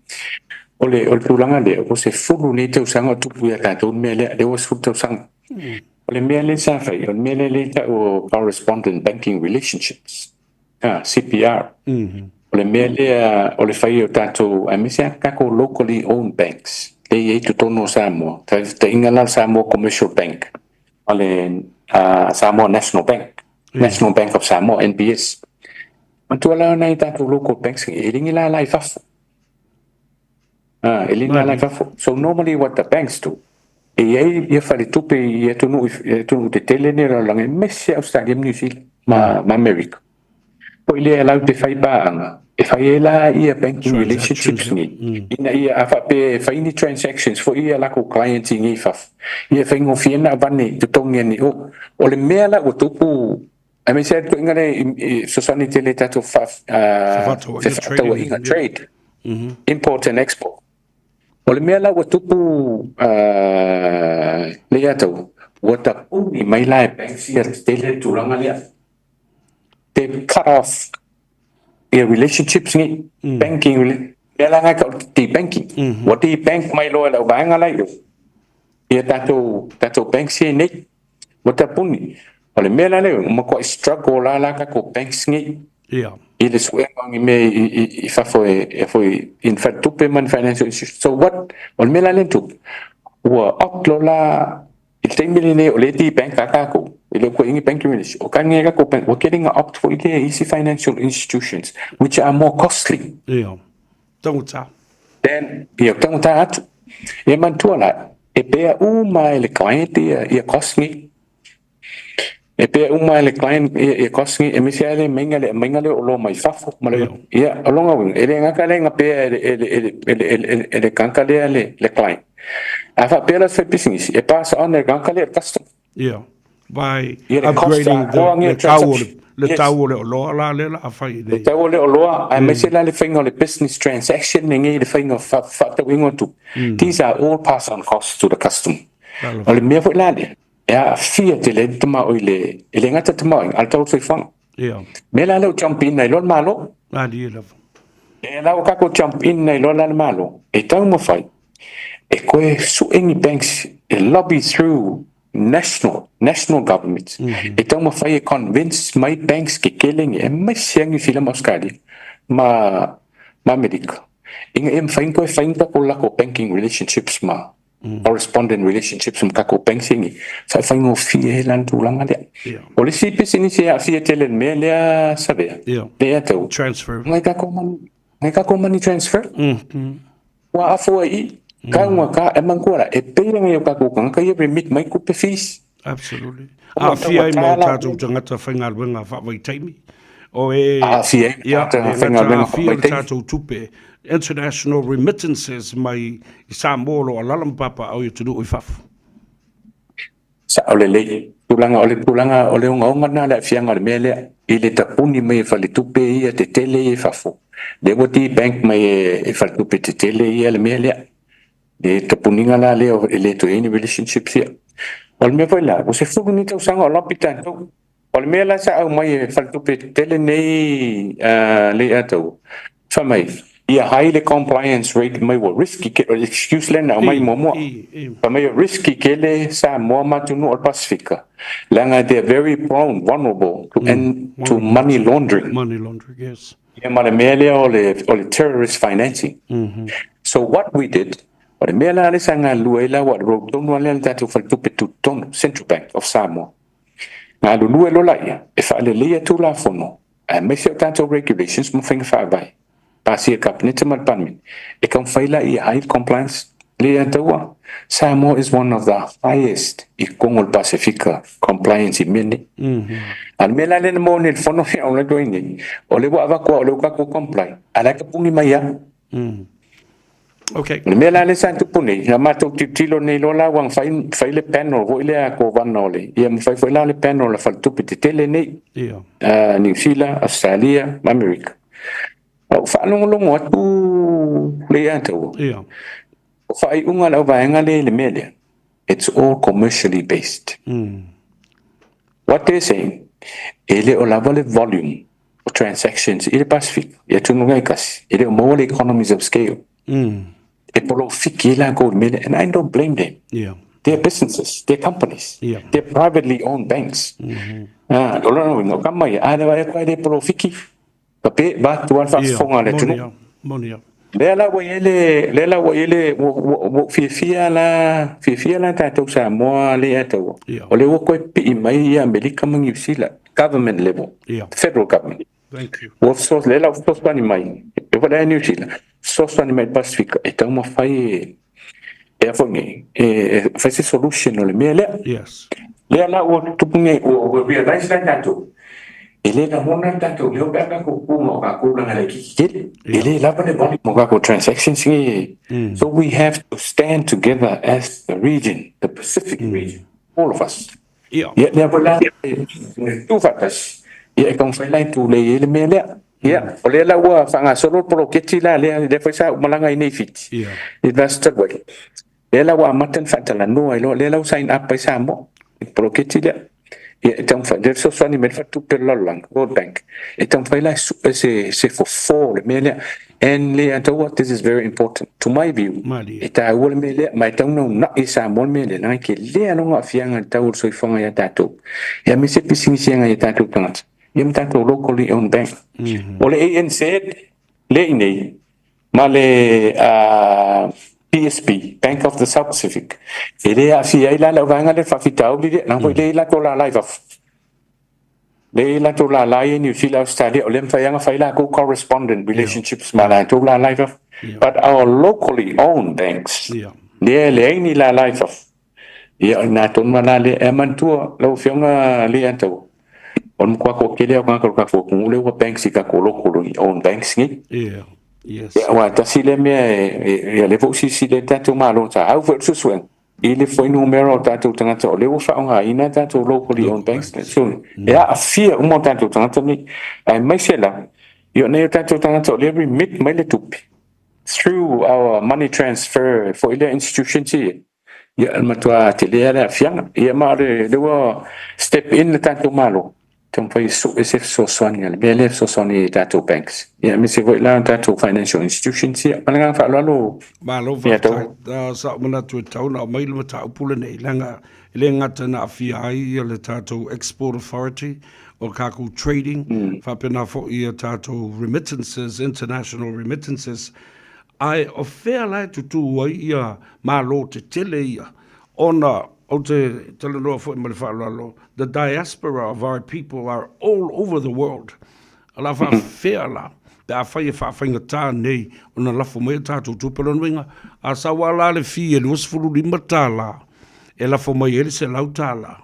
Speaker 2: O le tulaga lea, ua 10 nei tausaga o tupu ia tatou le mea lea, lea ua 10 tausaga. O le mea lea sa fai, o le mea lea e tau o correspondent banking relationships. CPR. O le mea lea o le fai o tatou, aemaise lava tatou locally owned banks lea e i ai i totonu o Samoa, faataitaiga la o le Samoa Commercial Bank ma le Samoa National Bank, National Bank of Samoa, NBS. Manatua la nai tatou local banks nei, e le ni lala i fafo. E le ni lala i fafo. So normally what the banks do, e i ai ia faletupe i atunuu tetele nei o le lalolagi, aemaise Ausetalia ma Niu Sila ma Amerika. Foi lea latou te fai paaga, e fai ai la ia banking relationships nei, ina ia a faapea e fai ni transactions foi ia latou clients i nei i fafo, ia e faigofie ona avane i totogi ane i o. O le mea la ua tupu, aemaise lava le ituaiga lea e fesoasoani tele i tatou fefaatauaiga, trade, import and export. O le mea la ua tupu le ia tau, ua tapuni mai la e banks ia tetele le tulaga lea. They cut off ia relationships nei, banking, mea la nga e tau o le debanking. Ua debank mai loa e lau vaega la i o, ia tatou banks ia nei. Ua tapuni. O le mea la lea, ua matuai struggle la la tatou banks nei. I le suega o ni mea i fafo e foi i ni faletupe ma ni financial institution. So what, o le mea la lea na tupu, ua opt loa la i le taimi lenei o lea e debank lava tatou, e le o toe i ai ni banking relationship. O ka nei tatou bank, ua tele ina opt foi lea i isi financial institutions which are more costly.
Speaker 9: Ia, taugata.
Speaker 2: Then, ia, taugata atu. Ia manatua la, e pea uma e le client ia cost nei. E pea uma e le client ia cost nei, aemaise lava le maiga le aumaiga lea o oloa mai fafo ma le, ia, o lona uiga, e le gata lea ina pea e le tagata lea le client. A faapea la se faipisinisi, e pass on e le tagata lea i le customer.
Speaker 9: Ia, by upgrading the tau o le, le tau o le oloa la lea la a fai i
Speaker 2: nei. Le tau o le oloa, aemaise la le faiga o le business transaction lenei, le faiga o fefaatauaiga o tupe. These are all pass on costs to the customer. O le mea foi la lea, e aafia tele ai le tamaoaiga i le, e le gata i le tamaoaiga, a o le tau o le soifuaga. Mea la lea ua jump in ai loa le Malo.
Speaker 9: Malie lava.
Speaker 2: E la ua tatou jump in ai loa la le Malo, e taumafai e toe sue ni banks e lobby through national, national governments, e taumafai e convince mai banks kekele nei, aemaise lava Niu Sila ma Ausetalia ma Amerika, ina ia mafai ona toe fai ni tatou lako banking relationships ma. Correspondent relationships ma tatou banks nei, sa e faigofie ai la le tulaga lea. O le isi pisinisi e aafia tele i le mea lea Savea, lea tau,
Speaker 9: Transfer.
Speaker 2: ngai tatou money, ngai tatou money transfer. Ua afua i i, kauga ka, e manatua la, e pay ngai o tatou tagata ia remit mai tupe fees.
Speaker 9: Absolutely. Aafia ai ma o tatou tagata faigaluega faavaitaimi. O e...
Speaker 2: Aafia ai ma tagata faigaluega
Speaker 9: faavaitaimi. Aafia le tatou tupe. International remittances mai i Samoa o lo o alala ma papaaao i atunuu i fafo.
Speaker 2: Sao lelei. Tulaga, o le tulaga, o le ogaoga lena o le aafiaga o le mea lea, i le tapuni mai e faletupe ia tetele ia i fafo. Lea ua debank mai e faletupe tetele ia le mea lea. Le tapuniga la lea e le toe i ai ni relationships ia. O le mea foi la, ua 10 nei tausaga o lobby tatou. O le mea la sa aumai e faletupe tetele nei le ataua, fai mai, ia high le compliance rate mai ua risky ke, o le excuse lea na aumai muamua. Fai mai e risky tele Samoa ma atunuu o le Pasefika, leaga they are very prone, vulnerable to, mm, to money laundering.
Speaker 9: Money laundering, yes.
Speaker 2: Ia ma le mea lea o le, o le terrorist financing. So what we did, o le mea la lea sa galulue ai la ua road tonu lava lea le tatou faletupe tutotonu, Central Bank of Samoa. Galulue loa laia e faaleleia Tulafono aemaise o tatou regulations ma faiga faavae. Pasia e Kapeneta ma le Palemene e taumafai la ia high compliance le ia taua. Samoa is one of the highest i totonu o le Pasefika compliance i mea nei. A o le mea la lea na maua nei i le fono lea o la e nei, o lea ua avatu lava o lea ua tatou comply, a o la e tapuni mai lava.
Speaker 9: Okay.
Speaker 2: O le mea la lea sa tupu nei, na matou tilotilo nei loa la ua fai, fai le panel foi lea a Kovana o le, ia ma fai foi la le panel a faletupe tetele nei.
Speaker 9: Yeah.
Speaker 2: Niu Sila, Australia ma Amerika. A ua faalogologo atu le ia taua.
Speaker 9: Yeah.
Speaker 2: O faaiuga a le auvaega lea i le mea lea, it's all commercially based. What they're saying, e le o lava le volume o transactions i le Pasefika, i atunuu taitasi, e le o maua le economies of scale. E polofiki ai latou i le mea lea, and I don't blame them. They're businesses, they're companies, they're privately owned banks. Ah, o lona uiga, o kama ia, a le vaai atu ai le polofiki, Pape, vaeatu lava le faafofoga a le atunuu.
Speaker 9: Moni a.
Speaker 2: Lea la ua i ai le, lea la ua i ai le, ua, ua, ua fiafia la, fiafia la tatou Samoa lea ia taua. O lea ua toe pii mai ia Amerika ma Niu Sila, government level, federal government.
Speaker 9: Thank you.
Speaker 2: Ua fesoasoani, lea la ua fesoasoani mai, e foi la ia Niu Sila, fesoasoani mai i le Pasefika e taumafai e, e a foi nei, e fai se solution o le mea lea.
Speaker 9: Yes.
Speaker 2: Lea la ua tupu nei, ua realize la tatou, e le lagona le tatou leo pe a tatou tu ma o tatou leaga laitiiti tele. E le lava le volume o tatou transactions nei. So we have to stand together as the region, the Pacific region, all of us.
Speaker 9: Ia.
Speaker 2: Ia, lea foi la e tu faatasi, ia e taumafai la e tulei ai le mea lea. Ia, o lea la ua faagasolo le poloketi la lea, lea foi sa ou malaga ai nei i Fiti, i le vaiaso talu ai. Lea la ua amata ona faatalanoa ai loa, lea la ua sign up ai Samoa i le poloketi lea. Ia, e taumafai, lea e fesoasoani mai le Faletupe o le Lalolagi, World Bank, e taumafai la e sue se fofo o le mea lea. And le ataua, this is very important to my view, e taua le mea lea, ma e tatau ona uunai e Samoa le mea lea, leaga e tele lona aafiaga i le tau o le soifuaga ia tatou, aemaise pisinisi a nai o tatou tagata, ia ma tatou locally owned bank. O le ANZ lea i inei, ma le BSP, Bank of the South Pacific, e le aafia ai la le auvaega lea i le faafitauli lea, leaga foi e leai latou lala i fafo. Lea e latou lala ia i Niu Sila, Ausetalia, o lea e mafai lava ona fai latou correspondent relationships ma latou lala i fafo. But our locally owned banks, lea e leai ni lala i fafo, ia o i ina tonu lava la lea. E manatua lau Afioga Leiataua, o le matua toatele lava o tagata o le tatou atunuu lea ua banks i tatou locally owned banks nei. Ia aua e tasi lea mea e, ia lea foi ua silasila i ai le tatou Malo, sa au foi le suesuega i le fuainumera o tatou tagata o lea ua faaaogaina tatou locally owned banks so e aafia uma o tatou tagata nei, aemaise la i o nei o tatou tagata o lea remit mai le tupe through our money transfer foi lea institutions ia, ia e matua tele le aafiaga. Ia ma o le ua step in le tatou Malo taumafai e sue se fesoasoani a le mea lea e fesoasoani i tatou banks, ia aemaise foi la tatou financial institutions. Ia, ma le agaga faaaloalo.
Speaker 9: Malo faafetai. Sa ou manatu e tatau ona aumai le mataupu lenei, leaga e le gata na aafia ai ia le tatou Export Authority o le tatou trading, faapena foi ia tatou remittances, international remittances. Ae o fea la e tutū ai ia Malo tetele ia, ona ou te talanoa foi ma le faaaloalo, the diaspora of our people are all over the world. O le a faafefea la pe afai e faafaigata nei ona lafo mai a tatou tupe? O lona uiga, a sau lava la le fee e $25 e lafo mai ai le $100,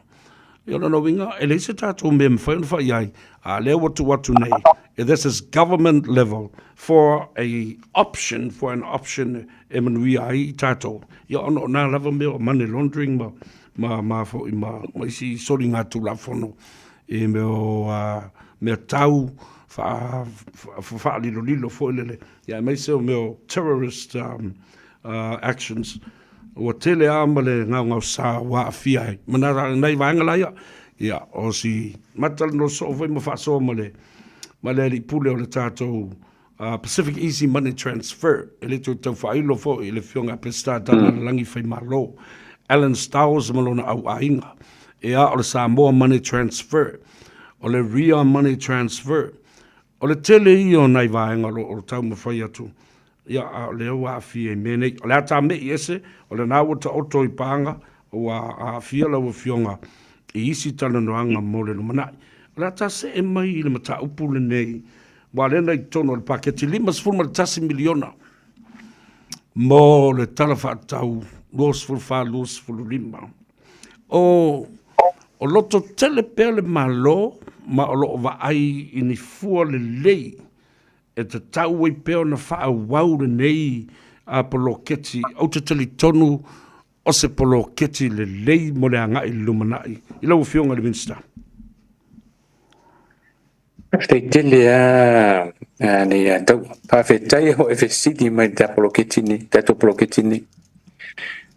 Speaker 9: Ia o lona uiga, e leai se tatou mea e mafai ona fai ai, a lea ua tuu atu nei, this is government level for a option, for an option e manuia ai i tatou. Ia ona o nā lava mea o money laundering ma, ma, ma foi ma, ma isi soligatulafono i mea o mea tau faa, faalilolilo foi lele, ia aemaise o mea o terrorist actions. Ua tele lava ma le gaogaosa ua aafia ai ma nai vaega la ia. Ia, o si matalanoa soo foi ma faasoa ma le ma le alii pule o le tatou Pacific Easy Money Transfer, e le toe tau faailo foi i le Afioga ia Peseta Talalelagi Faimalo, Alan Stowers ma lona au aiga. Ea, o le Samoa Money Transfer, o le Ria Money Transfer, o le tele ia o nai vaega o lo o taumafai atu. Ia, a o lea ua aafia i mea nei. O le a tāme'i ese, o lena ua taoto i pāga, ua aafia lau Afioga i isi talanoaga mo le lumanai. O le a ta see mai i le mataupu lenei, aua o lea na i totonu o le paketi $51 miliona mo le Tala Faatatau 24/25. O, o loto tele pea le Malo ma o lo o vaai i ni fua lelei E tatau ai pea ona faaauau lenei poloketi. Ou te talitonu o se poloketi lelei mo le agai i le lumanai. I lau Afioga i le Minisita.
Speaker 2: Faafetai tele lava le Taua. Faafetai o e fesili mai i le poloketi lenei, tatou poloketi lenei.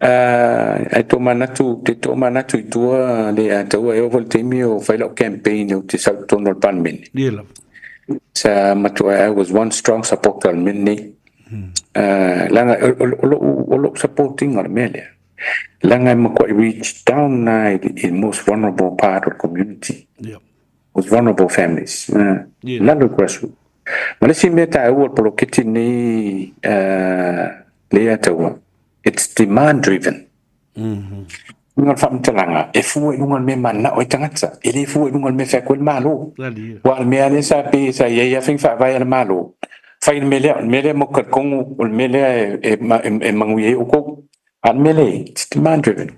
Speaker 2: Ae tomanatu, te tomanatu i tua le Taua, e oo foi i le taimi o fai lau campaign ou te sau i totonu o le Palemene.
Speaker 9: Ia lava.
Speaker 2: Sa matua, I was one strong supporter o le mea lenei. Leaga o lou supporting o le mea lea, leaga e matuai reach down lava i the most vulnerable part of the community. Most vulnerable families. Lalo i grassroots. Ma le isi mea taua o le poloketi lenei lea taua, it's demand driven. Luga o le faamatalaga, e fua i luga o le mea e mananao ai tagata, e le fua i luga o le mea e fai atu ai le Malo. Aua o le mea lea sa pei sa i ai lava faiga faavae a le Malo, fai le mea lea, o le mea lea matou te talitonu o le mea lea e manuia ai outou. A o le mea lea, it's demand driven.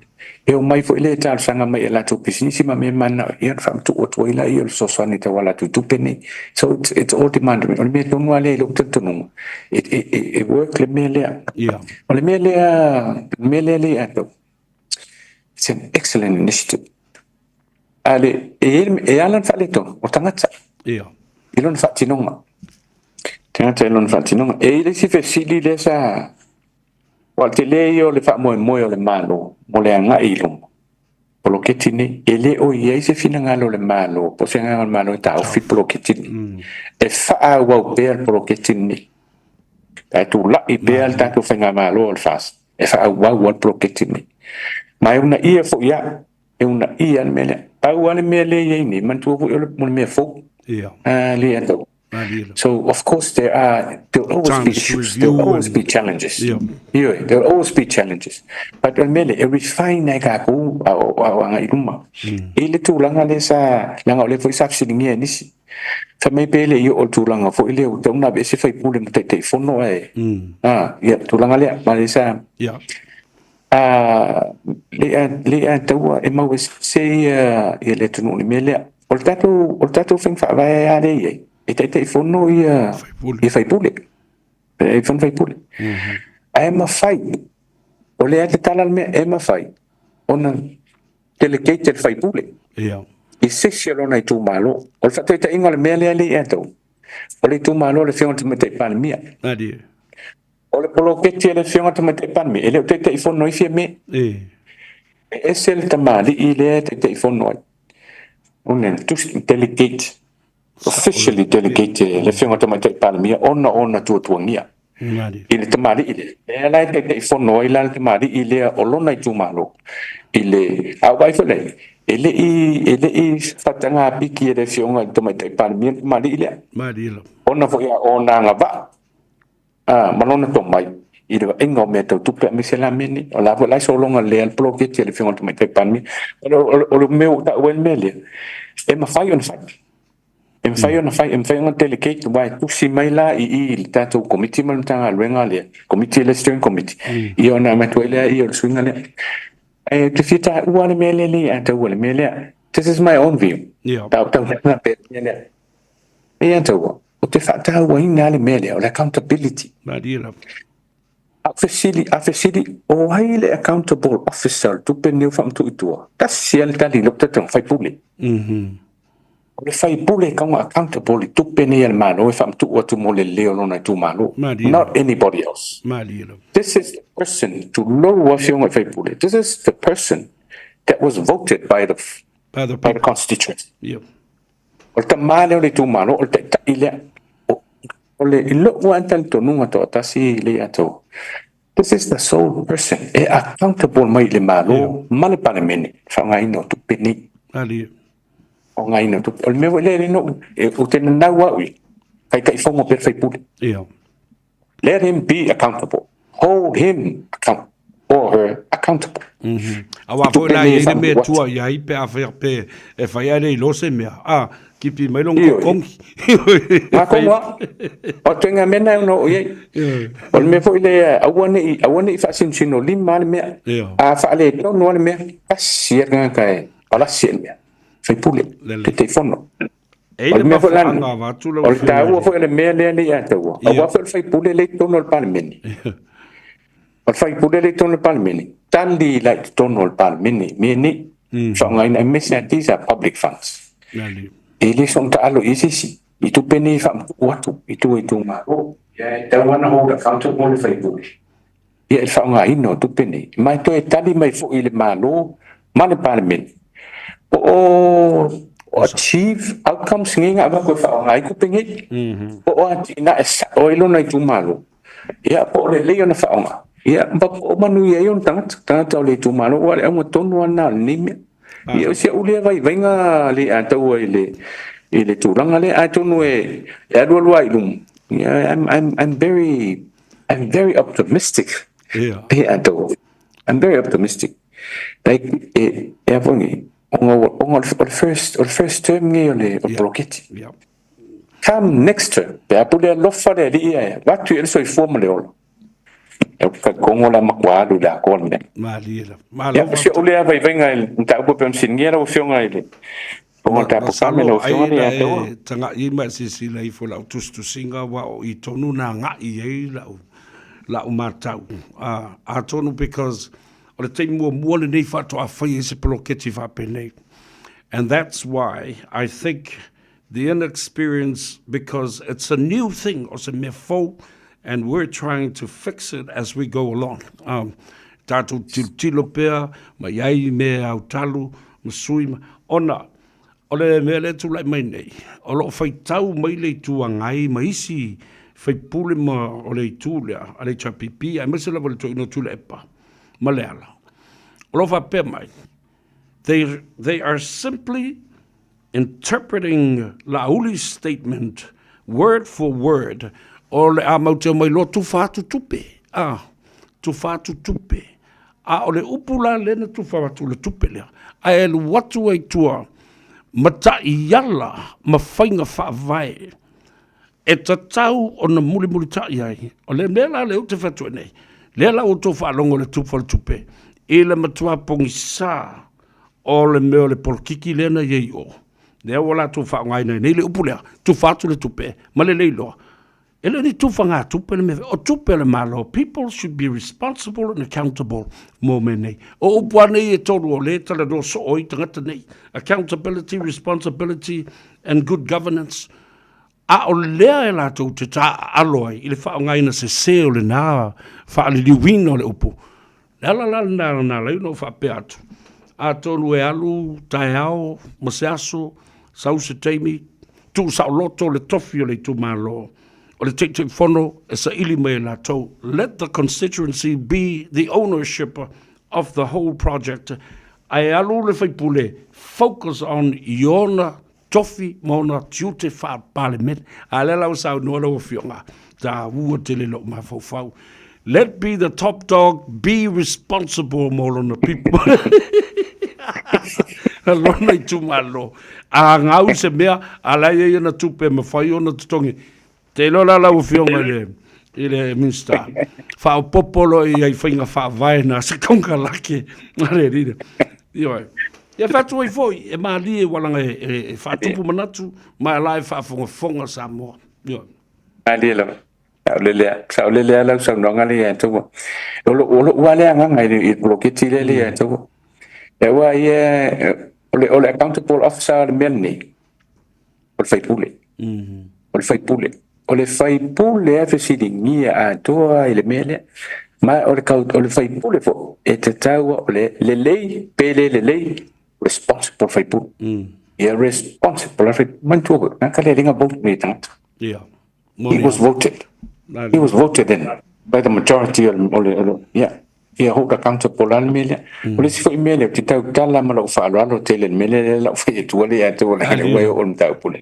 Speaker 2: E omai foi lea e talosaga mai i a latou pisinisi ma mea e mananao ai, ia ona faamatuu atu ai lea o le fesoasoani e tauala atu i tupe nei. So it's all demand driven. O le mea tonu lava lea i lou talitonuga, e work le mea lea. O le mea lea, le mea lea lea e it's an excellent initiative. A le, e ala ona faaletonu, o tagata. I lona faatinoga. Tagata i lona faatinoga. E i ai le isi fesili lea sa, aua o le tele ia o le faamoemoe o le Malo mo le agai i luma, poloketi nei, e le o i ai se finagalo o le Malo, po o se agaga o le Malo e taofi le poloketi lenei. E faaauau pea le poloketi lenei. E tulai pea le tatou faigamalo o le FAST, e faaauau lava le poloketi lenei. Ma e uunaia foi au, e uunaia le mea lea. Pau lava le mea lea e i ai nei, manatua foi o le mea fou. Lea e So of course there are there will always be issues, there will always be challenges. Ioe, there will always be challenges. But o le mea lea, e refine ai tatou a o agai i luma. E i le tulaga lea sa, leaga o lea foi sa fesiligia e nisi. Fai mai pe le i oo i le tulaga foi lea ua tatau ona aveese faipule ma Taitaifono ae, ia, le tulaga lea, ma lea sa, le taua e mau ese ia le atunuu i le mea lea. O le tatou, o le tatou faiga faavae lava lea e i ai, e Taitaifono ia faipule. Taitaifono faipule. Ae mafai, o lea e tatala le mea, e mafai ona delegate e le faipule i se isi o lona itumalo. O le faataitaiga o le mea lea e i tau, o le itumalo o le Afioga i le Tamaitai Palemia. O le poloketi a le Afioga i le Tamaitai Palemia, e le o Taitaifono ai Fiame. E ese le tamalii lea e Taitaifono ai. Ona tusi, delegate, officially delegate e le Afioga i le Tamaitai Palemia ona o ona tuatuagia i le tamalii lea. Lea la e Taitaifono ai la le tamalii lea o lona itumalo i le, a ou vaai foi la i ai, e le i faataga piki e le Afioga i le Tamaitai Palemia le tamalii lea. Ona foi o ona agavaa. a, ma lona tomai i le vaaiga o mea tau tupe aemaise la mea nei. O la foi la e sologa lelei lava le poloketi a le Afioga i le Tamaitai Palemia. O le mea ua ou taua ai le mea lea, e mafai ona fai. E mafai ona fai, e mafai ona delegate aua e tusi mai la i i i le tatou Komiti ma le Matagaluega lea, Komiti lea, Steering Committee, ia ona avatu ai lea o le suiga lea. Ae ou te fia taua le mea lea le ia taua le mea lea. This is my own view. Tau tau lea pe le mea lea. E ia taua, ou te faatauaina le mea lea, o le accountability.
Speaker 9: Malie lava.
Speaker 2: A fesili, a fesili, o ai le accountable officer o le tupe lenei ua faamatuu i tua? Tasi lava le tali i lou talitonuga, faipule. O le faipule e tatau ona accountable i tupe nei a le Malo e faamatuu atu mo le lelei o lona itumalo. Not anybody else.
Speaker 9: Malie lava.
Speaker 2: This is the person, tulou afioga i faipule, this is the person that was voted by the,
Speaker 9: by the,
Speaker 2: by the constituents.
Speaker 9: Yep.
Speaker 2: O le tama lea o le itumalo, o le taitai lea. O le, i lou lava talitonuga toatasi Leiataua, this is the sole person e accountable mai i le Malo ma le Palemene i le faaaogaina o tupe nei.
Speaker 9: Malie.
Speaker 2: Faaaogaina o tupe. O le mea foi lea e le no, ou te nanau au ia, Taitaifono pea le sui usufono.
Speaker 9: Yeah.
Speaker 2: Let him be accountable. Hold him account or her accountable.
Speaker 9: Mm -hmm. Aua foi la i le mea tua i ai pe a fai pe e fai ai le ilo se mea. A kipi mai long kongi.
Speaker 2: Ma konga. O tenga mena no o iai. O le mea foi le aua nei aua nei faasinosino lima le mea. A faaletonu le mea. Tasi le tagata e palasi le mea. Faipule, Taitaifono.
Speaker 9: E i le mafuaaga avatu lau
Speaker 2: O le taua foi o le mea lea nei ia taua, aua foi o le faipule lea i totonu o le Palemene. O le faipule lea i totonu o le Palemene, tali la i totonu o le Palemene i mea nei. Faaaogaina aemaise lava these are public funds. E le soona taalo i ai se isi i tupe nei e faamatuu atu i tua i itumalo. Ia e tatau lava ona hold accountable le faipule ia i le faaaogaina o tupe nei. Ma e toe tali mai foi i le Malo ma le Palemene po o achieve outcomes nei na avatu e faaaoga ai tupe nei, po o atinae sao ai lona itumalo, ia po o lelei ona faaaoga, ia ma po o manuia ai ona tagata, tagata o le itumalo. Aua o le auga tonu lava lena o lenei mea. Ia o si au lea vaivaiga le ataua i le i le tulaga lea, atonu e alualu lava i luma. Yeah, I'm very optimistic.
Speaker 9: Yeah.
Speaker 2: Ataua. I'm very optimistic. Like e e a foi nei, ona ona o le first o le first term nei o le o le poloketi.
Speaker 9: Yeah.
Speaker 2: Come next term, pe a pule alofa le alii ae avatu i ai le soifua ma le ola. E talitonu la matua alu i le atoa le mea.
Speaker 9: Malie lava. Malo.
Speaker 2: Ia, o si ou lea vaivaiga i le mataupu e pei ona fesiligia lau Afioga i le Fofoga o le Tapu lau
Speaker 9: Afioga
Speaker 2: le
Speaker 9: Ai
Speaker 2: ia taua.
Speaker 9: e taga'i ai ma e silasila ifo i lau tusitusiga aua o i tonu na aga'i ai lau lau matau. Atonu because o le taimi muamua lenei faatoa fai ai se poloketi faapenei. And that's why I think the inexperience because it's a new thing, o se mea fou, and we're trying to fix it as we go along. Um, tātou tilotilo pea, ma i ai me au talu, ma sui, ma, ona, o le mea lea tulai mai nei, o loo faitau mai le Itu Agai ma isi faipule ma o le itu lea, a le HRPP, aemaise lava le toeaina o Tuilaepa, ma Leala. O loo faapea mai, they, they are simply Interpreting Laauli statement word for word, o le a mau te mai loa tufa atu tupe, a, tufa atu tupe. A o le upu la lea na tufa atu le tupe lea, ae alu atu ai tua ma taiala ma faiga faavae e tatau ona mulimulita'i ai. O le mea la lea ou te fai atu ai nei, lea la ua outou faalogo i le tufa o le tupe, i le matua pogisa o le mea o le polokiki lea na i ai i o, lea ua latou faaaogaina ai nei le upu lea, tufa atu le tupe ma lelei loa. E le o ni tufagatupe le mea, o tupe a le Malo. People should be responsible and accountable mo mea nei. O upu lava nei e tolu o lea e talanoa soo ai tagata nei, accountability, responsibility and good governance. A o lea e latou te taaalo ai i le faaaogaina sese o lena faaliliuina o le upu. Le ala la lena na ala ai ona ou faapea atu, atonu e alu taeao ma se aso, sau se taimi, tuusaoloto le tofi o le itumalo, o le Taitaifono e saili mai e latou, let the constituency be the ownership of the whole project, ae alu le faipule, focus on i ona. tofi ma ona tiute faa-Palemene. A lea la ua saunoa lau Afioga, taua tele lou mafaufau. Let be the top dog be responsible mo lona people. Lona itumalo. A gau se mea, a la e i ai ana tupe e mafai ona totogi. Te iloa la lau Afioga i le, i le Minista, faaopoopo loa i ai faiga faavae na se konekarate a le leader. Ioe. Ia fai atu ai foi, e malie ua laga e, e, e faatupu manatu, ma la e faafogafoga Samoa. Ioe.
Speaker 2: Malie lava. Saolele lava, saolele lava lau saunoaga lea ia te au. O lou, o lou lava lea agaga i le, i le poloketi lea ia te au. Aua ia, o le, o le accountable officer o le mea lenei, o le faipule. O le faipule. O le faipule e fesiligia atoa i le mea lea. Ma o le, o le faipule foi, e tatau o le lelei pe le lelei, responsible faipule. Ia responsible le faipule. Manatua foi, na ka le lenga vote nei tagata.
Speaker 9: Yeah.
Speaker 2: He was voted. He was voted in by the majority o le, yeah. Ia hold accountable la le mea lea. O le isi foi mea lea, ou te tautala ma lou faaaloalo tele i le mea lea, lea la u fai atua lea ia te au le ua e oo i le mataupu lea.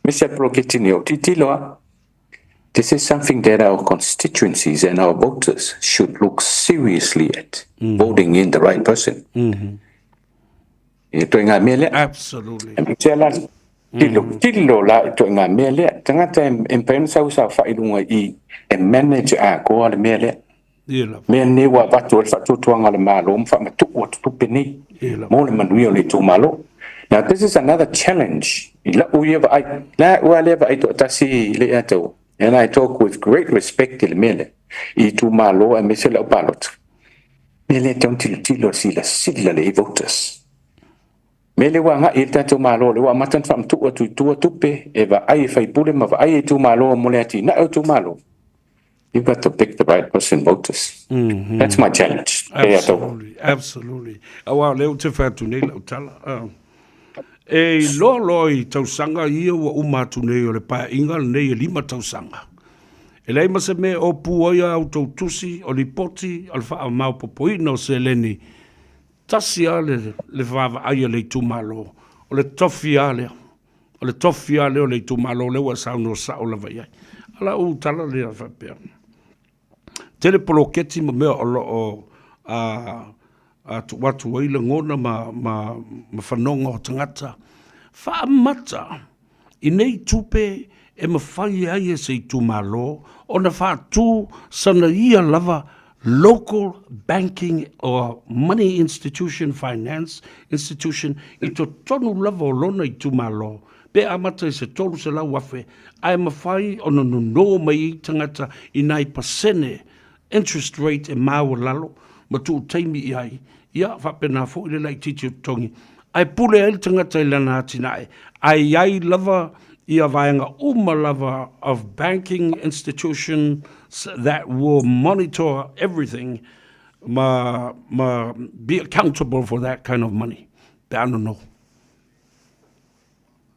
Speaker 2: Mese a poloketi nei, o tilotilo lava, this is something that our constituencies and our voters should look seriously at, voting in the right person. Ia ituaiga mea lea.
Speaker 9: Absolutely.
Speaker 2: Aemaise la tilo, tilo la ituaiga mea lea. Tagata e mafai ona sau saofai i luga i i e manage atoa le mea lea.
Speaker 9: Ia lava.
Speaker 2: Mea nei ua avatu ai le faatuatuaga a le Malo ma faamatuu atu tupe nei mo le manuia o le itumalo. Now this is another challenge i lau ia vaai. La ua lea vaai toatasi le ia tau. And I talk with great respect i le mea lea i itumalo aemaise lau palota. Mea lea e tatau ona tilotilo silasila lelei voters. Mea lea ua agai i ai le tatou Malo, lea ua amata ona faamatuu atu i tua tupe e vaai e faipule ma vaai e itumalo mo le atinae o itumalo. You've got to pick the right person voters. That's my challenge.
Speaker 9: Absolutely, absolutely. Aua o lea ou te fai atu nei lau tala. E iloa loa i tausaga ia ua uma atu nei o le paeaiga lenei e 5 tausaga. E leai ma se mea e opu ai a outou tusi o lipoti o le faamaopoopoina o seleni. Tasi lava le, le vaavaai a le itumalo, o le tofi lava lea. O le tofi lava lea o le itumalo lea ua e saunoa sao lava i ai. A lau tala lea faapea, tele poloketi ma mea o lo o a tuu atu ai lagona ma, ma, ma fanoga o tagata. Faamata i nei tupe e mafai ai e se itumalo ona faatu sana ia lava local banking or money institution, finance institution i totonu lava o lona itumalo, pe amata i se 300,000 ae mafai ona nono mai ai tagata i nai pasene interest rate e maualalo ma tuu taimi i ai, ia, faapena foi le laitiiti o totogi, ae pule ai le tagata i lana atinae, ae i ai lava ia vaega uma lava of banking institutions that will monitor everything ma, ma be accountable for that kind of money, pe a nono.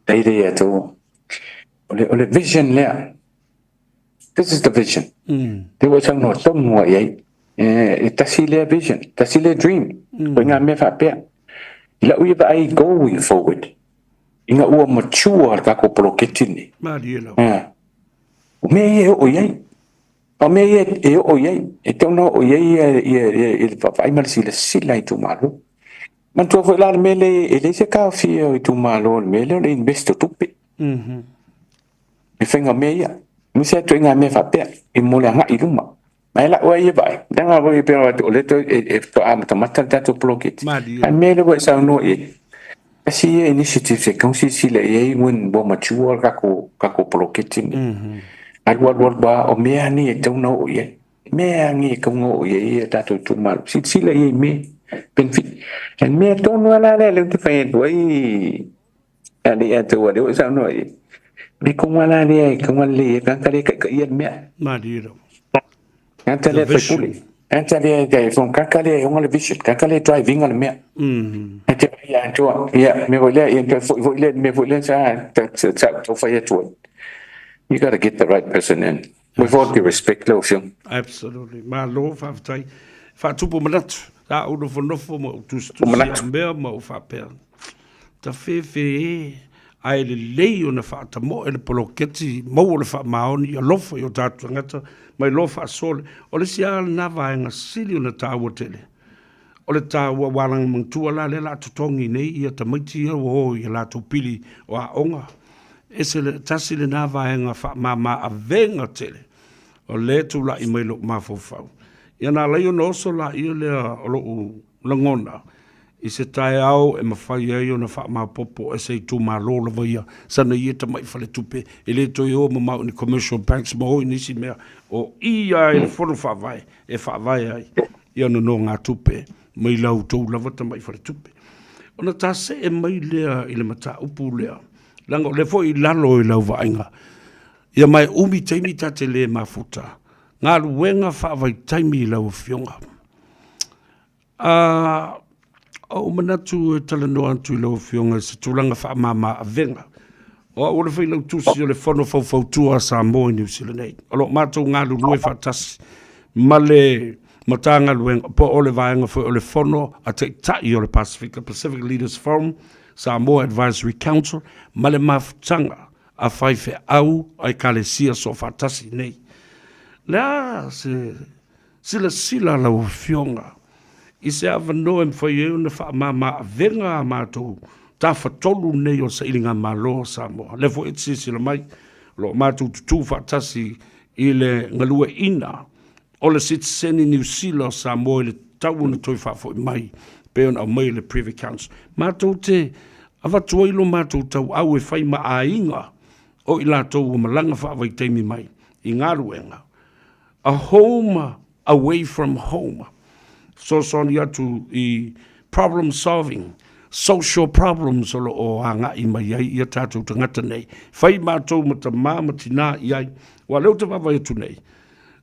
Speaker 2: Leile ia tō, o le, o le vision lea, This is the vision. Te ua saunoa tonu ai ai. E tasi lea vision, tasi lea dream. Ko ngā mea whaapea. I lau ia vaai going forward. Ina ua mature le tākou poloketi nei.
Speaker 9: Marie lau.
Speaker 2: O mea ia e oo i ai. O mea ia e oo i ai. E tau na oo i ai ia, ia, ia, ia le vaavaai ma le silasila i itumalo. Manatua foi la le mea lea, e leai se taofia o itumalo o le mea lea o le invest o tupe. E faiga mea ia. Aemaise atu i ngā mea faapea, i mo le agai i luma. Ma e lau ai ia vaai, leaga foi e pei ona o lea toe e faatoa amatamata le tatou poloketi. A mea lea ua e saunoa i ai, tasi ia initiatives e tatau ona silasila i ai when ua mature le tatou tatou poloketi lenei. Alu alu alu lava, o mea nei e tatau ona oo i ai. Mea nei e tatau ona oo i ai ia tatou itumalo. Silasila i ai i mea benefit. Le mea tonu lava la lea lea ou te fai atu ai, Ale ia tau ale o saunoa i. Me konga la lea e konga le e kanta le kai ia mea.
Speaker 9: Malie lava.
Speaker 2: Kanta le faipule. Kanta le kai fon kanta le onga le vision. Kanta le driving le mea. E te ia tua. Ia me voi le ia te foi voi le me voi le sa ta ta ta fai atu. You got to get the right person in. With all due respect, lau Afioga.
Speaker 9: Absolutely. Malo, faafetai. Faatupu manatu. Sa ou nofonofo ma ou tusitusi a mea ma ou faapea. Tafefe e, ae lelei ona faatamoe le poloketi, maua le faamaoni, alofa i o tatou tagata, ma iloa faasoa le. O le isi lava lena vaega sili ona taua tele, o le taua ua alagamantua la lea o le a totogi nei ia tamaiti ia ua o i a latou pili o aoga. Ese le, tasi lena vaega faamama avega tele o lea e tulai mai lou mafaufau. Ia na ala ai ona oso laia lea o lou lagona i se taeao e mafai ai ona faamaopoopo e se itumalo lava ia sana ia tamai faletupe e le toe o mamao i ni commercial banks ma o i nisi mea o i lava i le fono faavae e faavae ai ia nonogatupe mai la outou lava tamai faletupe. Ona tasee mai lea i le mataupu lea, leaga o lea foi i lalo i lau vaaiga, ia ma e umi taimi ta te le mafuta, galuega faavaitaimi i lau Afioga. A ou manatu e talanoa atu i lau Afioga i se tulaga faamama avega. O au o le Failautusi o le Fono Faufautua a Samoa i Niu Sila nei. O lo o matou galulue faatasi ma le Matagaluega po o le vaega foi o le Fono a Taitai o le Pasefika, Pacific Leaders Forum, Samoa Advisory Council, ma le mafutaga a faifeau a Ekalesia Soofaatasi nei. Le a se Silasila lau Afioga i se avanoa e mafai ai ona faamama avega a matou Tafatolu nei o Sailigamalo o Samoa. Lea foi e te silasila mai, o lo o matou tutū faatasi i le galueaiina o le sitiseni Niu Sila o Samoa i le tatau ona toe faafoi mai pei ona aumai e le Privy Council. Matou te avatu ai lo matou tauau e fai ma aiga o i latou ua malaga faavaitaimi mai i galuega A home away from home, fesoasoani atu i problem solving, social problems o lo o agai mai ai ia tatou tagata nei. Fai matou ma tamā ma tinā i ai, aua o lea ou te vaavaai atu nei,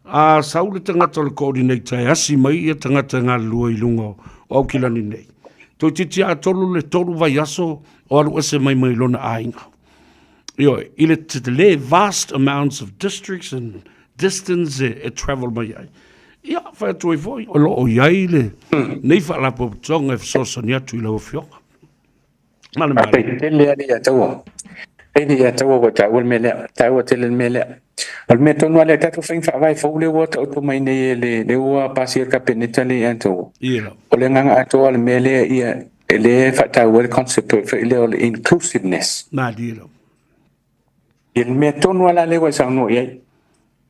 Speaker 9: a sau le tagata o le coordinator e asi mai ia tagata e galulue i luga o Aukilani nei, toeitiiti atoa le 3 vaiaso o alu ese mai mai lona aiga. Ioe, i le tele vast amounts of districts and distance e, e travel mai ai. Ia, fai atu ai foi, o lo o i ai le, nei faalapotopotoga e fesoasoani atu i lau Afioga. Ma le malo.
Speaker 2: Faafetai tele lava ia taua. Tele ia taua ua taua le mea lea. Taua tele le mea lea. O le mea tonu lava lea, tatou faiga faavae fou lea ua taoto mai nei e le, lea ua pasia e le Kapeneta lea ia taua.
Speaker 9: Ia.
Speaker 2: O le agaga atoa o le mea lea ia, e lea e faataua ai le concept foi lea o le inclusiveness.
Speaker 9: Malie lava.
Speaker 2: Ia le mea tonu lava la lea ua e saunoa i ai.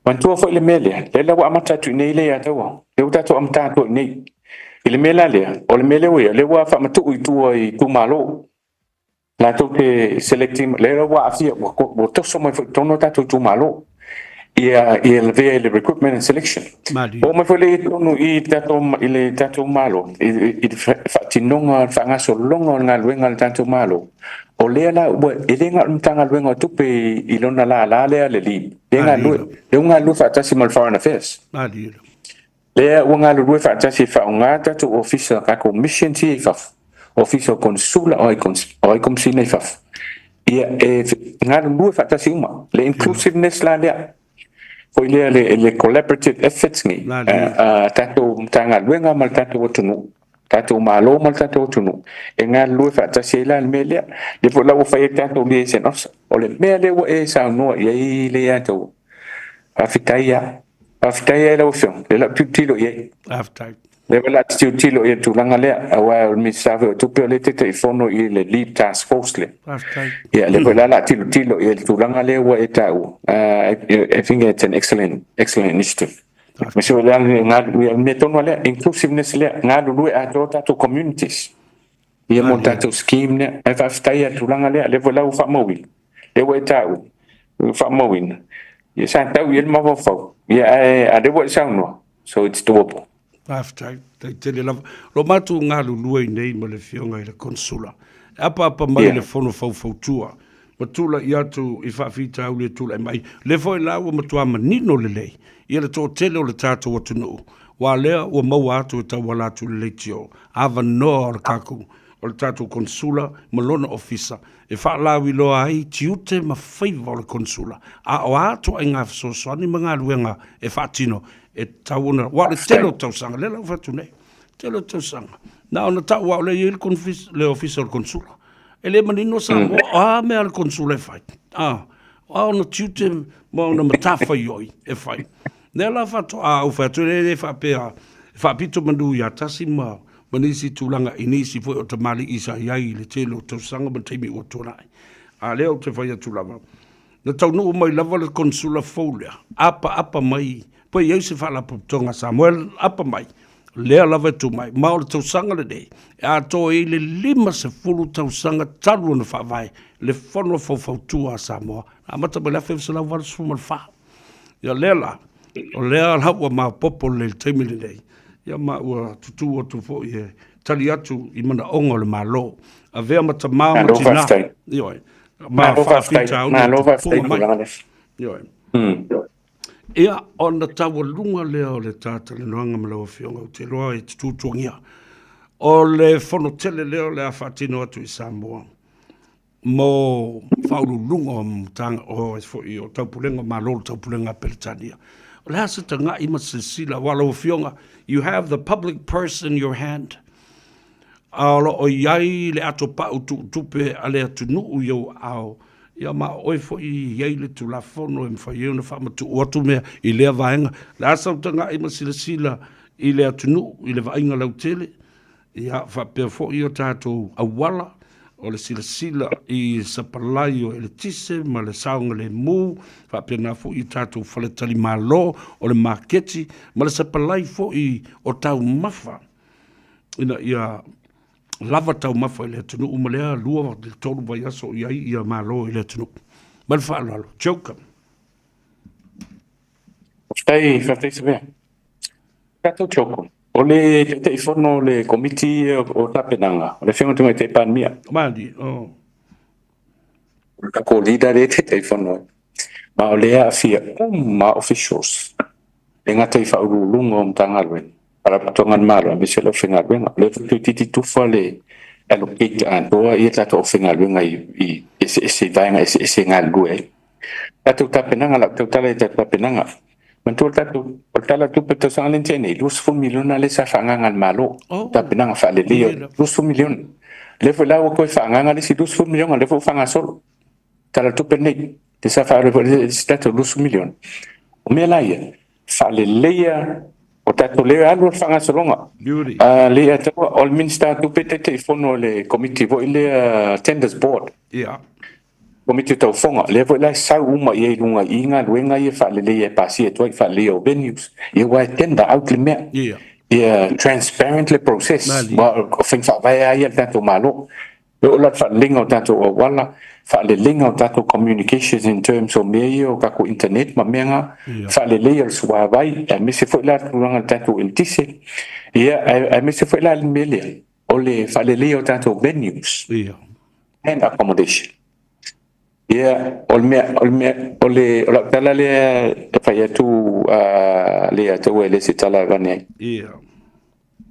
Speaker 2: Manatua foi le mea lea, lea la ua amata atu i inei lea ia taua. Lea ua tatou amata atu i inei. I le mea la lea, o le mea lea ua i ai, lea ua faamatuu i tua i itumalo. Latou te select ina, lea ua aafia, ua toso mai foi i totonu o tatou itumalo. Ia, ia lavea i le recruitment and selection. Oo mai foi lea i totonu i tatou, i le tatou Malo, i, i le faatinoga, le faagasologa o le galuega a le tatou Malo. O lea la ua, e le na o le Matagaluega o Tupe i lona lala lea le LEAP, lea e galulue, lea ua galulue faatasi ma le Foreign Affairs. Lea ua galulue faatasi e faaaoga tatou ofisa, tatou missions ia i fafo, ofisa o konesula, o ai komisina i fafo. Ia, e galulue faatasi uma. Le inclusiveness la lea, foi lea le, le collaborative efforts nei, a tatou Matagaluega ma le tatou atunuu, tatou Malo ma le tatou atunuu, e galulue faatasi ai la le mea lea. Lea foi la ua fai ai tatou liaison officer. O le mea lea ua e saunoa i ai le ia taua. Faafetai lava. Faafetai lava i lau Afioga, lea o le a ou tilotilo i ai.
Speaker 9: Faafetai.
Speaker 2: Lea o le a tilotilo i le tulaga lea, aua o le Minisita foi o Tupe o lea e Taitaifono i le Lead Task Force lea.
Speaker 9: Faafetai.
Speaker 2: Ia, lea foi la o le a tilotilo i le tulaga lea ua e taua. I think it's an excellent, excellent initiative. Aemaise o le mea tonu lava lea, inclusiveness lea, galulue atoa tatou communities. Ia mo le tatou scheme lea. Ae faafetai i le tulaga lea, lea foi la ua faamauina, lea ua e taua, ua faamauina. Ia sa tau i ai le mafaufau, ia ae a lea ua e saunoa, so it's doable.
Speaker 9: Faafetai, faafetai tele lava. O lo o matou galulue i nei ma le Afioga i le Konesula. E apaapa mai le Fono Faufautua ma tulai atu i faafitauli e tulai mai. O lea foi la ua matua manino lelei ia le toatele o le tatou atunuu, aua lea ua maua atu e tauala atu i le leitio avanoa o le kakou o le tatou Konesula ma lona ofisa e faalauiloa ai tiute ma faiva o le Konesula, a o a ituaiga fesoasoani ma galuega e faatino e tatau ona, aua o le tele o tausaga, lea la ua fai atu nei, tele o tausaga, na ona tau lava o lea e i ai le, le ofisa o le Konesula. E le manino Samoa, o a mea a le Konsula e fai? A, o a ona tiute ma ona matafaioi e fai? Lea la faatoa ou fai atu, e le faapea e faapito manu ia tasi ma ma nisi tulaga i nisi foi o tamalii sa i ai i le tele o tausaga ma le taimi ua tuanai. A lea ou te fai atu lava, na taunuu mai lava le Konsula fou lea, apaapa mai, pe i ai se Faalapotopotoga a Samoa e apa mai, lea lava e tu mai. Ma o le tausaga lenei, e atoa i ai le 50 tausaga talu ona faavae le Fono Faufautua a Samoa, na amata mai le 1984. Ia lea la, o lea la ua maopoopo lelei i le taimi lenei, ia ma ua tutū atu foi e tali atu i manaoga o le Malo. Avea ma tama ma tina, ioe, ma faafitauli e tupuga mai. Ioe. Ia, ona taualuga lea o le ta talanoaga ma lau Afioga, ou te iloa e te tuatuagia. O le fono tele lea o le a faatino atu i Samoa mo faauluuluga o matanga o foi o Taupulega o Malo o le Taupulega a Peretania. O le a se tagai ma se silasila, aua lau Afioga, you have the public purse in your hand, a o lo o i ai le atopau tuutupe a le atunuu i ou aao, ia ma o oe foi e i ai le Tulafono e mafai ai ona faamatuu atu mea i lea vaega. O le a sau tagai ma silasila i le atunuu i le vaaiga lautele, ia faapea foi o tatou auala, o le silasila i sapalai o eletise ma le saogalemu, faapena foi i tatou faletalimalo, o le maketi ma le sapalai foi o taumafa ina ia lava taumafa i le atunuu ma lea 2 i le 3 vaiaso o i ai ia malo i le atunuu. Ma le faaaloalo. Joker.
Speaker 2: Faafetai, faafetai Savea. Tatou Joker. O le Taitaifono o le Komiti o Tapenaga, o le Afioga i le Tamaitai Palemia.
Speaker 9: Mali, oh.
Speaker 2: O le tatou leader lea e Taitaifono ai. Ma o lea e aafia uma lava officials, e le gata i Faauluuluga o Matagaluega, Faalapotopotoga a le Malo aemaise le aufaigaluega. O lea foi toeitiiti tufa le allocate atoa ia tatou aufaigaluega i eseese i vaega eseese e galulue ai. Tatou tapenaga, o lau tautala i tatou tapenaga, manatua le tatou, o le Tala o le Tupe i le tausaga lea na tea nei, $20 miliona lea sa faaagaaga e le Malo, tapenaga faaleleia, $20 miliona. O lea foi la ua toe faaagaaga le isi $20 miliona, lea foi ua faagasolo. Tala o le Tupe lenei, lea sa faaalu ai foi le isi tatou $20 miliona. O mea la ia, faaleleia o tatou lea e alu le faagasologa. Lea ia taua, o le Minisita o Tupe e Taitaifono o le Komiti foi lea Tenders Board. Komiti o Taufoga, lea foi la e sau uma i ai i luga i i galuega ia faaleleia e pasia atu ai, faaleleia o venues, ia aua e tender out le mea. Ia transparent le process, aua o faiga faavae lava ia a le tatou Malo. E oo la i le faaleleiga o tatou auala, faaleleiga o tatou communications in terms o mea ia o tatou internet ma mea na, faaleleia o le suavai, aemaise foi la le tulaga i le tatou eletise, ia aemaise foi la le mea lea, o le faaleleia o tatou venues and accommodation. Ia, o le mea, o le mea, o le, o lau tala lea e fai atu lea taua e le se tala e avane ai.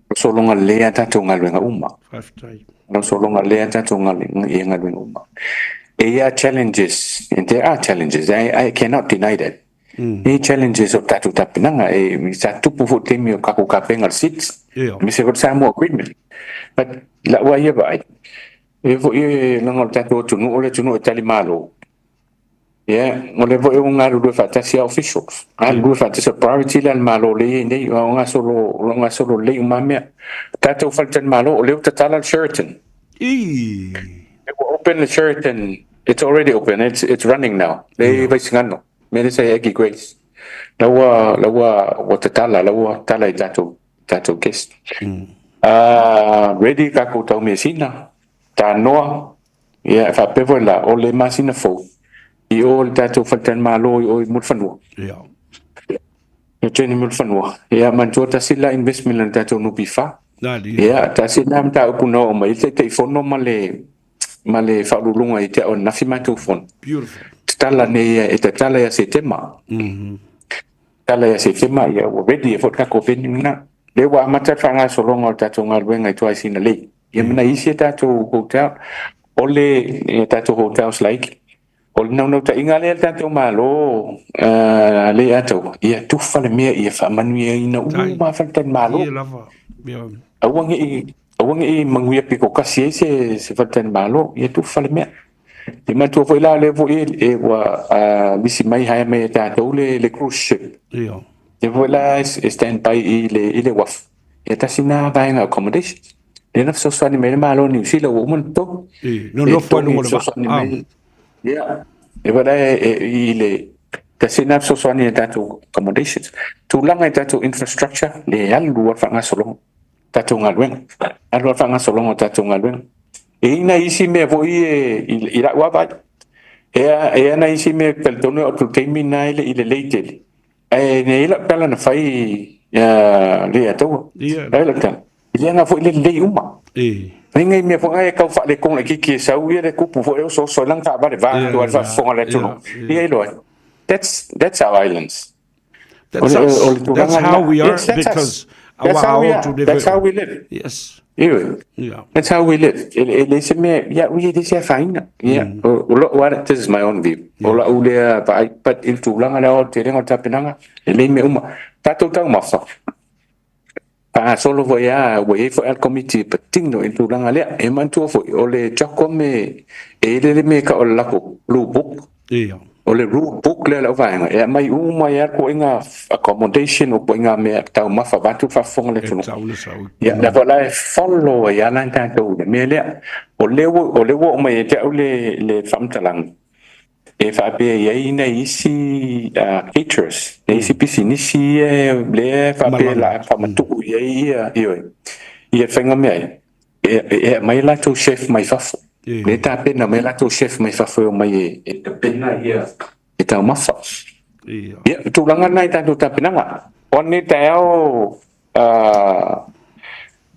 Speaker 2: O sologa lelei a tatou galuega uma.
Speaker 9: Faafetai.
Speaker 2: O sologa lelei a tatou galuega uma. E i ai challenges, and there are challenges, I cannot deny that. E i challenges o tatou tapenaga, e sa tupu foi taimi o tatou tapena le SIDS, aemaise foi le Samoa Agreement. But i lau lava ia vaai, e foi e leaga o le tatou atunuu o le atunuu e talimalo. Ia, o lea foi ua galulue faatasi lava officials, galulue faatasi, o le priority lea a le Malo lea e i ai nei, o lo o gasolo lelei uma lava mea. O tatou faletalimalo, o lea ua tatala le Sheraton. Ua open le Sheraton, it's already open, it's running now, lea e i Vaisigano, mea lea sa i ai Aggie Grace. La ua, la ua, ua tatala, la ua tatala i tatou, tatou guest. Ready tatou taumeasina, tanoa, Ia, e faapea foi la, o le masina fou, i o le tatou faletalimalo i o i Mulifanua.
Speaker 9: Ia.
Speaker 2: Ia training Mulifanua. Ia, manatua tasi la investment a le tatou NPF. Ia, tasi la mataupu na oo mai ai le Taitaifono ma le ma le Faauluuluga ia te au ananafi matou fono.
Speaker 9: Beautiful.
Speaker 2: Tatala nei e tatala ia Setema. Tatala ia Setema, ia ua ready ai foi le tatou venue lena. Lea ua amata le faagasologa o le tatou galuega i tua i Sinalei. Ia ma nai isi a tatou hotel, o le ia tatou hotels laiti. O le naunautaiga lea a le tatou Malo lea tau, ia tufa le mea ia faamanuiaina uma faletalimalo.
Speaker 9: Ia lava. Ia.
Speaker 2: Aua ne i Aua ne i manuia pito kasi ai se se faletalimalo, ia tufa le mea. E manatua foi la lea foi e ua lisi mai hire mai e tatou le le cruise ship.
Speaker 9: Ia.
Speaker 2: Lea foi la e stand by i le i le uafu. Ia tasi na vaega accommodations. Lea na fesoasoani mai le Malo o Niu Sila ua uma ona totogi.
Speaker 9: I, nonofo ai luga o le vaa.
Speaker 2: Ia, e wala e i le tasi na fesoasoani i tatou accommodations. Tulaga i tatou infrastructure, le alu a faagasologa tatou galuega. Alu a faagasologa o tatou galuega. E i ai nai isi mea foi e i lau lava vaai. E i ai nai isi mea e talitonu e oo atu i le taimi lena e le i lelei tele. Ae na i ai lau tala na fai le ia taua. Na i ai lau tala. E leaga foi le lelei uma. Nai ngai mea foi nai e tau faaletonu laitiiti e sau ia le tupu foi e osooso ai lana taavale vaeatu lava le faafofoga a le atunuu. Ia iloa ai. That's that's our islands.
Speaker 9: That's us. That's how we are because
Speaker 2: That's how we are. That's how we live.
Speaker 9: Yes.
Speaker 2: Ioe.
Speaker 9: Yeah.
Speaker 2: That's how we live. E leai se mea, ia ui e leai se afaina. Ia, o lou lava, this is my own view. O lau lea vaai, but i le tulaga lea o le telega o le tapenaga, e lelei mea uma. Tatou taumafa, faagasolo foi lava, ua i ai foi lava le Komiti e patino i le tulaga lea. E manatua foi, o le CHOGM e i ai le mea e tau o le latou blue book.
Speaker 9: Ia.
Speaker 2: O le rule book lea a lau vaega, e aumai uma ai lava ituaiga accommodation o ituaiga mea taumafa vaeatu le faafofoga a le atunuu.
Speaker 9: E tatau ona sau.
Speaker 2: Ia, lea foi la e follow ai lava la tatou i le mea lea. O lea ua, o lea ua oo mai ia te au le, le faamatalaga, e faapea e i ai nai isi caterers, nai isi pisinisi ia lea e faapea o le a faamatuu i ai ia, ioe, ia faiga mea ai. E aumai a latou chef mai fafo. Lea e tapena mai a latou chef mai fafo e omai e tapena ia e taumafa. Ia, o tulaga na i tatou tapenaga. O nei taeao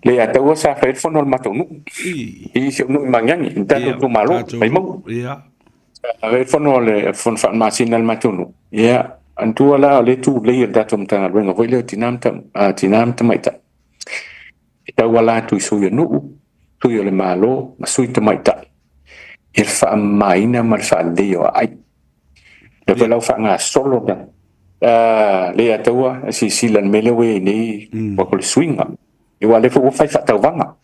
Speaker 2: le ia taua sa fai ai le fono a le matou nuu. I si ou nuu i Magiagi, i le tatou itumalo, Vaimauga. Sa fai ai le fono a le fono faamasina a le matou nuu. Ia, manatua la o lea e tulei e le tatou Matagaluega foi lea o Tina ma Tamaitai. E tauala atu i sui o nuu, sui o le Malo ma sui tamaitai i le faamamaina ma le faaleleia o aai. Lea foi la ua faagasolo le le ia taua e silasila i le mea lea ua i ai nei o le suiga. Aua o lea foi ua fai faatauvaga,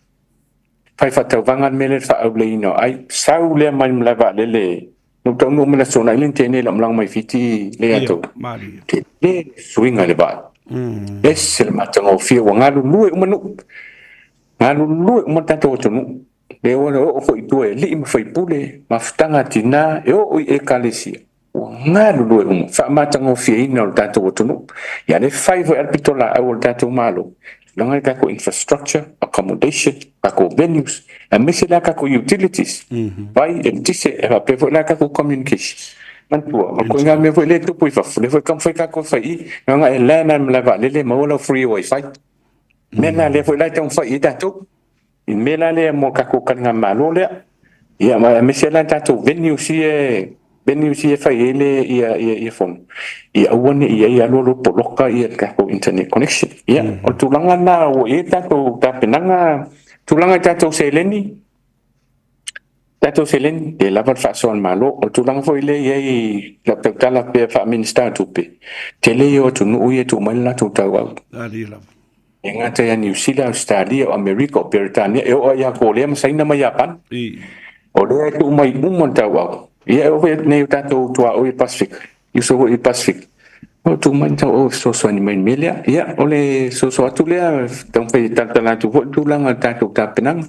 Speaker 2: fai faatauvaga le mea lea o le faaauleiina o aai. Sau lea mai le malae vaalele, na ou taunuu mai le Aso Toonai le na tea nei i lau malaga mai Fiti le ia taua. Tele le suiga i le vaa. Ese le matagofie ua galulue uma nuu, galulue uma le tatou atunuu. Lea ua oo foi i tua i alii ma faipule, mafutaga a tina, e oo i ekalesia, ua galulue uma, faamatagofieina o le tatou atunuu. Ia lea e fai foi lava le pitolaau a le tatou Malo, tulaga i tatou infrastructure, accommodation, tatou venues, aemaise la tatou utilities, vai, eletise, e faapea foi la tatou communication. Manatua, o le ituaiga mea foi lea e tupu i fafo, lea foi e taumafai tatou e fai i i, na ona e land lava i le malae vaalele maua lau free wifi. Mea lena lea foi la e taumafai i ai tatou. I le mea la lea mo le tatou taligamalo lea, ia aemaise la tatou venues ia venues ia e fai ai le ia ia fono, ia aua ne i i ai alu alu poloka ia le tatou internet connection. Ia, o le tulaga lena ua i ai le tatou tapenaga, tulaga i tatou seleni, tatou seleni, e lava le faasoa a le Malo. O le tulaga foi lea e i ai lau tautala pea faa-Minisita o Tupe, tele ia o atunuu ia e tuu mai le latou tauau. E gata ia Niu Sila, Ausetalia, o Amerika, o Peretania, e oo lava ia Korea ma Saina ma Iapani. O lea e tuu mai uma le tauau. Ia e oo foi i nei o tatou tuaoi i le Pasefika, i uso foi i le Pasefika, o tuu mai le tauau e fesoasoani mai i le mea lea. Ia, o le soso atu lea, taumafai e talatala atu foi le tulaga o le tatou tapenaga.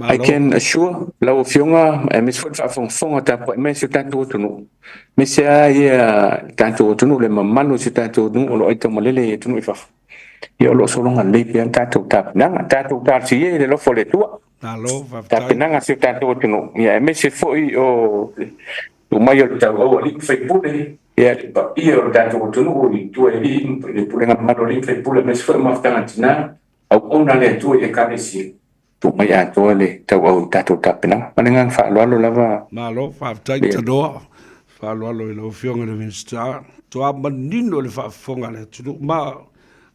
Speaker 2: I can assure lau Afioga aemaise foi le faafogafoga tapuai mai a si o tatou atunuu, aemaise lava ia le tatou atunuu, le mamalu o si o tatou atunuu o lo o aitaumalele i atunuu i fafo. Ia o lo o sologa lelei pea le tatou tapenaga. Tatou talosia ia i le alofa o le Atua.
Speaker 9: Malo, faafetai.
Speaker 2: Tapenaga a si o tatou atunuu, ia aemaise foi o tuu mai o le tauau a alii ma faipule, ia le paia o le tatou atunuu i tua i alii, le pulega mamalu a alii ma faipule, aemaise foi o mafutaga a tina, auauna a le Atua i Ekalesia. Tuu mai atoa le tauau i tatou tapenaga. Ma le agaga faaaloalo lava.
Speaker 9: Malo, faafetai Tanoa. Faaaloalo i lau Afioga i le Minisita. Toa manino le faafofoga a le atunuu, ma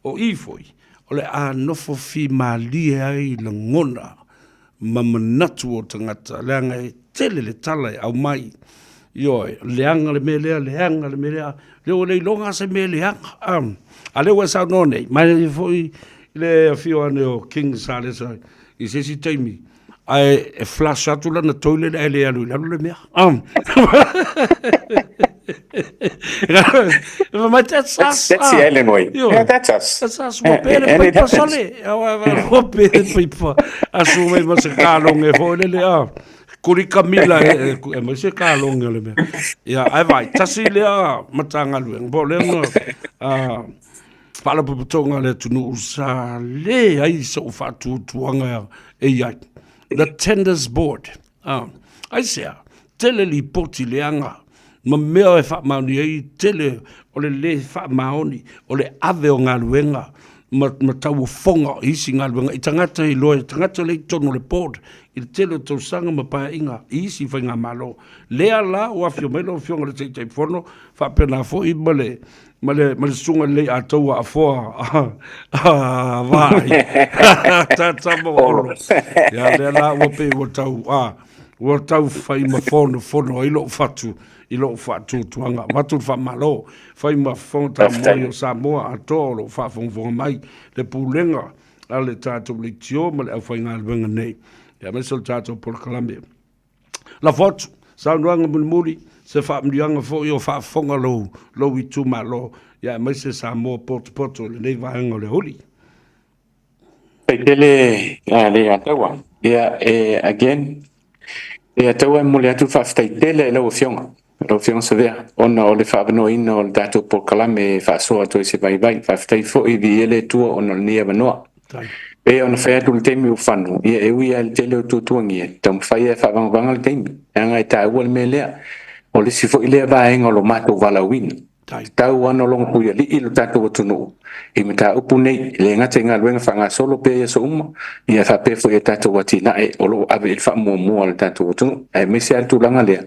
Speaker 9: o i foi o le a nofo fimalie ai lagona ma manatu o tagata, leaga e tele le tala e aumai, ioe, leaga le mea lea, leaga le mea lea, lea ua le iloga se mea leaga. A lea ua e saunoa nei, mai foi le afio ane o King Salesa i se isi taimi, ae e flush atu lana toilet ae le alu i lalo le mea. That's us.
Speaker 2: That's the island way. Yeah, that's us.
Speaker 9: That's us. Ua pē le paipa sole. Ua pē le paipa. Asu mai ma se kaloge foi lele. Ah. Kuri kamila e, e, e mai se kaloge o le mea. Ia, ai vai, tasi lea Matagaluega. Po o lea na, ah, Faalapotopotoga a le atunuu sa leai so'u faatuatuaga e i ai. The Tenders Board. Ah, aisea, tele lipoti leaga ma mea e faamaoni ai tele o le lē faamaoni o le ave o galuega ma, ma tauofoga o isi galuega i tagata iloa, tagata lea i totonu o le board i le tele o tausaga ma paeaiga i isi faigamalo. Lea la ua afio mai lau Afioga i le Taitaifono faapena foi ma le ma le ma le susuga lelei Ataua Afoa Vaai tata ma Olo. Ia lea la ua pei ua tau a ua tau fai ma fonofono ai lou fatu i lou faatuatuaga. Avatu le faamalo, fai ma fofoga tamoe o Samoa atoa o lo o faafogafoga mai le pulega a le tatou leitio ma le aufaigaluega nei, aemaise o le tatou polokalame. Lafo atu, saunoaga mulimuli, se faamanuiaga foi o faafofoga lou, lou itumalo, ia aemaise Samoa potopoto i lenei vaega o le aoauli.
Speaker 2: Faafetai tele Leiataua. Ia, e, again, Leiataua e momoli atu le faafetai tele i lau Afioga, lau Afioga Savea, ona o le faaavanoaina o le tatou polokalame e faasoa atu ai se vaivai. Faafetai foi, viia le Atua ona o lenei avanoa. Pei ona fai atu i le taimi ua fano, ia e ui lava i le tele o tuatuagia, taumafai lava e faavagavaga le taimi, leaga e taua le mea lea. O le isi foi lea vaega o lo matou valaauina, tatau lava ona logopuialii lo tatou atunuu i mataupu nei, e le gata i galuega faagasolo pea i aso uma, ia faapea foi i a tatou atinae o lo o ave i le faamuamua a le tatou atunuu, aemaise lava le tulaga lea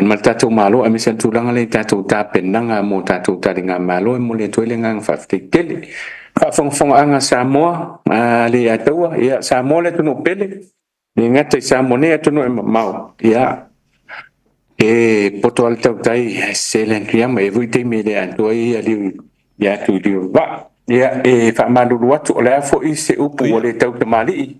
Speaker 2: ma le tatou Malo, aemaise le tulaga lea i tatou tapenaga mo tatou taligamalo. E momoli atu ai le agaga faafetai tele. Faafogafogaaga a Samoa, Leiataua, ia Samoa le atunuu pele, le gata i Samoa nei atunuu e mamao, ia e poto lava le tautai ae sese le atuiama, e i ai foi taimi e le atoa ai ia liu ia atu i liu o le vaa. Ia e faamalulu atu, o le a foi se upu ua le tautamalii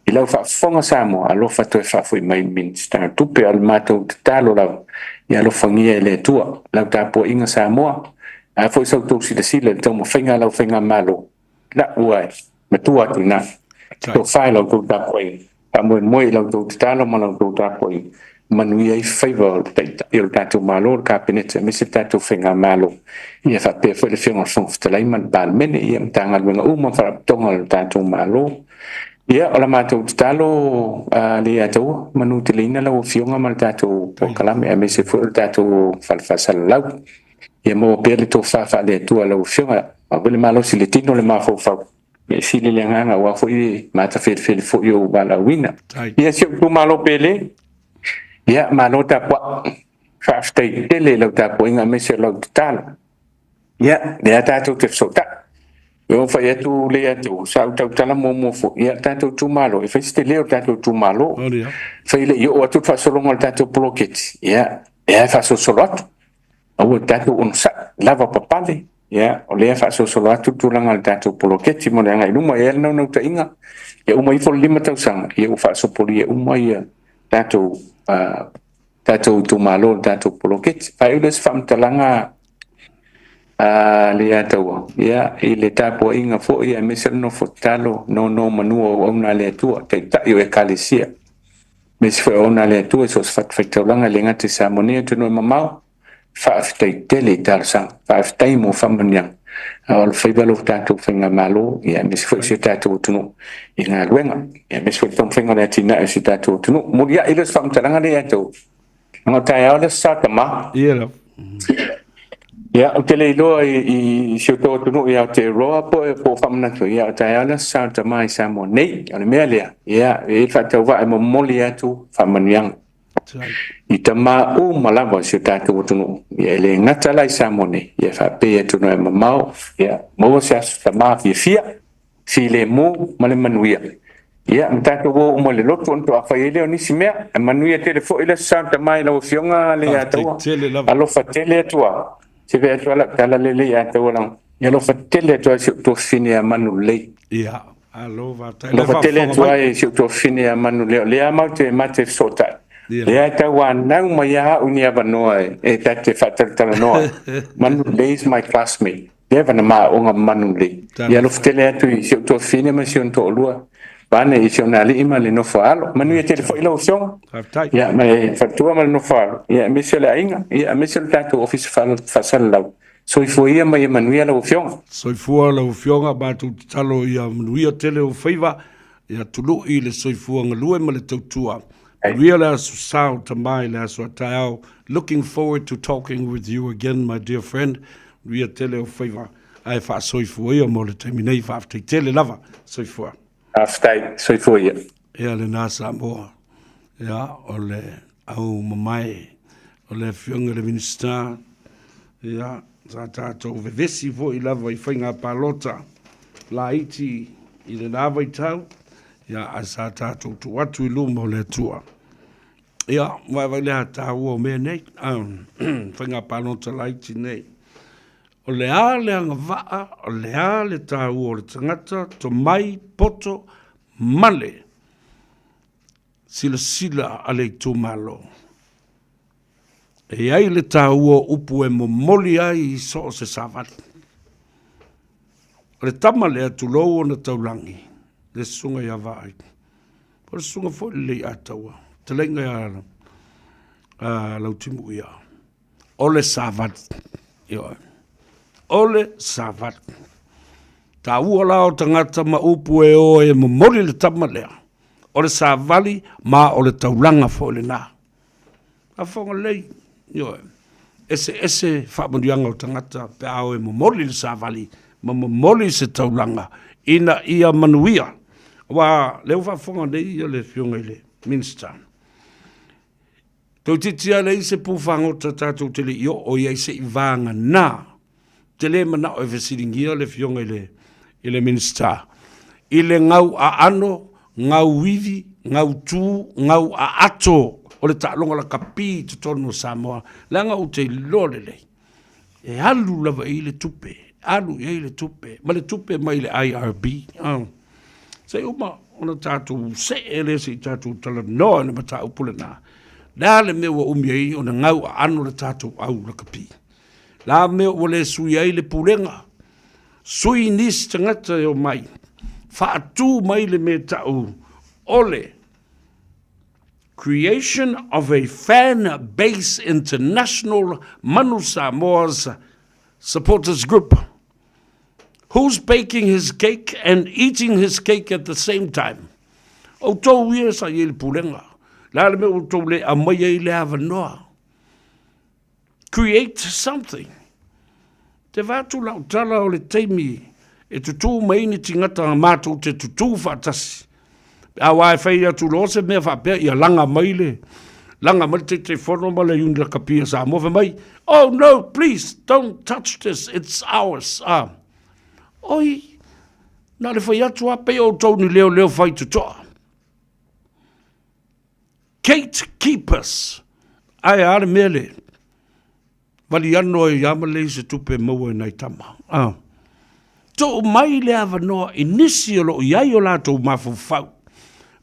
Speaker 2: I lau faafofoga Samoa, alofa toe faafoi mai i le Minisita o Tupe. O le matou tatalo lava, ia alofagia e le Atua lau tapuaiga Samoa. A foi sa outou silasila i le taumafaiga a lau faigamalo, la ua e matua atu i ina. Tofa i la outou tapuaiga, faamoemoe i la outou tatalo ma la outou tapuaiga, manuia ai faiva o le Taitai o le tatou Malo, le Kapeneta aemaise le tatou faigamalo, ia faapea foi le Afioga i le Fofoga Fetalai ma le Palemene, ia Matagaluega uma ma Faalapotopotoga o le tatou Malo. Ia, o la matou tatalo a Leiataua, manuteleina lau Afioga ma le tatou polokalame aemaise foi o le tatou fale faasalalau. Ia maua pea le tofa faale-Atua a lau Afioga, aua le malosi i le tino le mafaufau. E sili le agaga aua foi e matafelefele foi ou valaauina. Ia si ou itumalo pele, ia malo tapuai. Faafetai tele i lau tapuaiga aemaise o lau tatalo. Ia, lea tatou te fesootai. E oo fai atu le atu, sa ou tautala muamua foi, ia le tatou itumalo, e fai se tele o le tatou itumalo. Fai le i oo atu le faasologa o le tatou poloketi, ia, e a e faasolosolo atu. Aua tatou onosai, lava papale, ia, o lea e faasolosolo atu le tulaga o le tatou poloketi mo le agai i luma. E i ai le naunautaiga, ia uma ifo le 5 tausaga, ia ua faasopolia uma ia tatou, tatou itumalo i le tatou poloketi. Faaiu lea o se faamatalaga a Leiataua, ia, i le tapuaiga foi aemaise le nofo tatalo, nonomanu o auauna a le Atua, Taitai o Ekalesia. Aemaise foi o auauna a le Atua i so o se fatafaitaulaga e le gata i Samoa nei atunuu e mamao. Faafetai tele i talosaga, faafetai mo faamanuiaga a o alofaiva lo tatou faigamalo, ia aemaise foi si o tatou atunuu i galuega, ia aemaise foi le taumafaiga o le atinae o si o tatou atunuu. Muliai lea o se faamatalaga lea ia te outou, leaga o taeao le Aso Sa Tama.
Speaker 9: Ia lava.
Speaker 2: Ia, ou te le iloa i si o outou atunuu i Aotearoa po o faamanatu, ia o taeao le Aso Sa o Tama i Samoa nei. O le mea lea, ia, e i ai le faatauvaa e momoli atu faamanuiaga i tama uma lava o si o tatou atunuu, ia e le gata la i Samoa nei, ia faapea i atunuu e mamao, ia maua se aso tama fiafia, filemu ma le manuia. Ia, ma tatou o uma i le lotu ona faatoa fai ai lea o nisi mea. E manuia tele foi le Aso Sa o Tama i lau Afioga Leiataua. Alofa tele atu lava. Se fai atu lava lau tala lea Leiataua, leaga e alofa tele atu lava i si ou tuafafine ia Manulelei.
Speaker 9: Ia. Alo, faafetai. O lea e
Speaker 2: Alofa tele
Speaker 9: faafofoga
Speaker 2: atu
Speaker 9: mai.
Speaker 2: ai i si ou tuafafine ia Manulea, o lea matou te ma te fesootai. Lea e tauanau mai lava au i ni avanoa e ta te faatalatalanoa ai. Manulea is my classmate. Leva na ma aoga ma Manulea. Ia alofa tele atu i si ou tuafafine ma si ona toalua, vaeane i si ona alii ma le nofo a alo. Manuia tele foi lau Afioga.
Speaker 9: Faafetai.
Speaker 2: Ia ma le faletua ma le nofo a alo, ia aemaise o le aiga, ia aemaise o le tatou Ofisa Faasalalau. Soifua ia ma ia manuia lau Afioga.
Speaker 9: Soifua lau Afioga, matou tatalo ia manuia tele ou faiva, ia tului le soifua galue ma le tautua. Manuia le aso sa o tama i le aso a taeao. Looking forward to talking with you again my dear friend. Manuia tele ou faiva ae faasoifua ia mo le taimi nei. Faafetai tele lava. Soifua.
Speaker 2: Faafetai. Soifua ia.
Speaker 9: Ia lena Samoa. Ia o le au mamae o le Afioga i le Minisita, ia sa tatou vevesi foi lava i faiga palota laiti i lena vaitau, ia ae sa tatou tuu atu i luma o le Atua. Ia, vaivai le taua o mea nei, faiga palota laiti nei. O le a le agavaa, o le a le taua o le tagata, tomai, poto, male, silasila a le itumalo. E i ai le taua o upu e momoli ai i so o se savali. O le tama lea, tulou ona taulagi, le susuga ia Vaai. O le susuga foi lelei Ataua, fetalaiga ia Lautimuia. O le savali. Ioe. O le savali. Taua la o tagata ma upu e o e momoli le tama lea. O le savali ma o le taulaga foi lena. Faafofoga lelei, ioe. Eseese faamanuiaga o tagata pe a o e momoli le savali ma momoli se taulaga ina ia manuia. Aua lea ua faafofoga nei ia le Afioga i le Minisita. Toeitiiti lava leai se pu fagota tatou te le i oo i ai se i vagana. Ou te le manao e fesiligia le Afioga i le, i le Minisita i le gau aano, gau ivi, gau tū, gau aato o le taaloga lakapi i totonu o Samoa, leaga ou te iloa lelei, e alu lava i ai le tupe, alu i ai le tupe, ma le tupe mai le IRB. Se i uma ona tatou see lea se i tatou talanoa i le mataupu lena. Le a le mea ua umi ai ona gau aano le tatou au lakapi? Le a mea ua le sui ai le pulega? Sui nisi tagata e omai, faatu mai le mea tau o le Creation of a Fan Base International Manu Samoa's Supporters Group. Who's baking his cake and eating his cake at the same time? Outou ia sa i ai le pulega. Le a le mea ua outou le aumai ai le avanoa? Create something. Te vaai atu lau tala o le taimi e tutū mai ni tigata matou te tutū faatasi. Aua e fai atu loa se mea faapea ia laga mai le laga mai le Taitaifono ma le Iuni Lakapi a Samoa fai mai, Oh no, please don't touch this, it's ours. Ah. Oi, na o le fai atu lava pei o outou ni leoleo fai totoa. Gatekeepers. Ae a le mea le? Valiano ai lava ma leai se tupe e maua i nai tama. Ah. Tuu mai le avanoa i nisi o lo o i ai o latou mafaufau.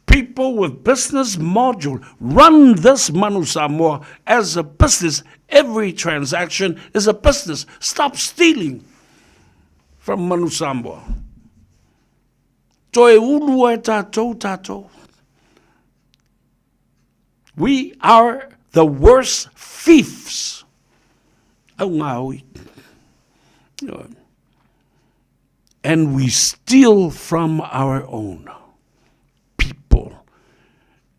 Speaker 9: People with business module run this Manu Samoa as a business. Every transaction is a business. Stop stealing from Manu Samoa. Toe ulu ai tatou tatou. We are the worst thieves. Au ngā oi. And we steal from our own people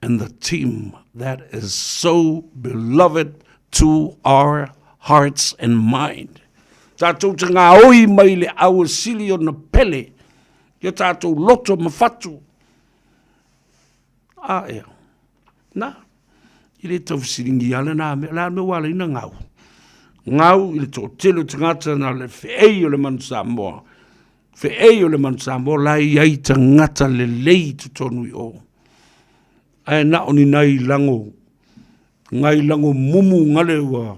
Speaker 9: and the team that is so beloved to our hearts and mind. Tātou te ngā oi mai le aua sili o na pele, ia tātou loto ma whatu. A ea. Na, i le taufesiligia lena mea, o le a le mea ua ala ai ona gau? Gau i le toatele o tagata na o le feei o le Manu Samoa, feei o le Manu Samoa la e i ai tagata lelei i totonu i o. Ae na o ni nai lago, nai lago mumu gale ua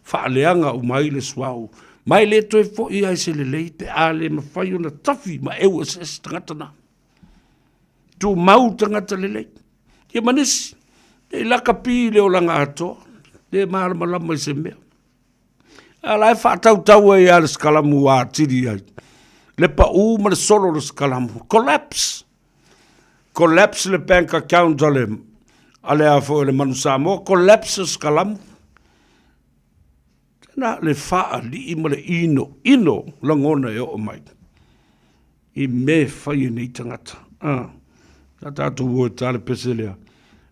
Speaker 9: faaleaga uma ai le suauu. Ma e le toe foi lava i se lelei pe a le mafai ona tafi ma eu eseese tagata na. Tumau tagata lelei. Ia ma nisi, e lakapi i le olaga atoa, le malamalama i se mea. A la e faatautau ai lava le sikalamu ua atili ai le pau ma le solo o le sikalamu. Collapse! Collapse le bank account a le, a le a foi le Manu Samoa, collapse le sikalamu. Na le faalii ma le ino, ino lagona e oo mai i mea e fai e nei tagata. Ah, sa tatou o e ta le pese lea,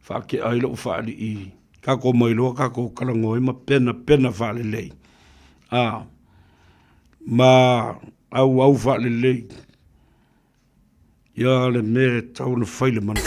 Speaker 9: faakea ai lou faalii, kako mai loa kako talanoa ai ma pena pena faalelei. Ah, ma auau faalelei. Ia le mea e tatau ona fai le manu.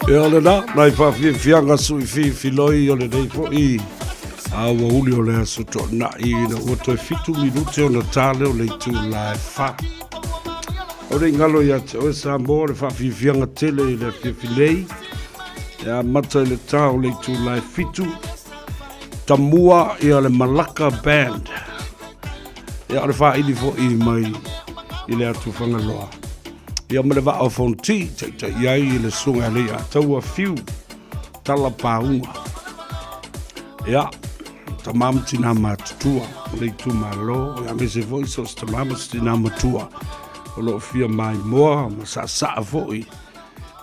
Speaker 9: Ia o lena, nai faafiafiaga sui fifiloi o lenei foi a ua uli o le aso toonai ina ua toe fitu minute ona ta lea o le itula e fa. O le galo ia te oe Samoa le faafiafiaga tele i le afiafi nei, e amata i le ta o le itula e fitu, tamua ia le Malaka Band. Ia o le faaili foi mai i le atu Fagaloa. Ia ma le vaa o Fonti, taitai ai i le susuga ia Leiataua Fiu Talapauga. Ia, tamā ma tinā matutua o le itumalo, ia aemaise foi so o se tamā ma se tinā matua o lo o fia maimoa ma saasaa foi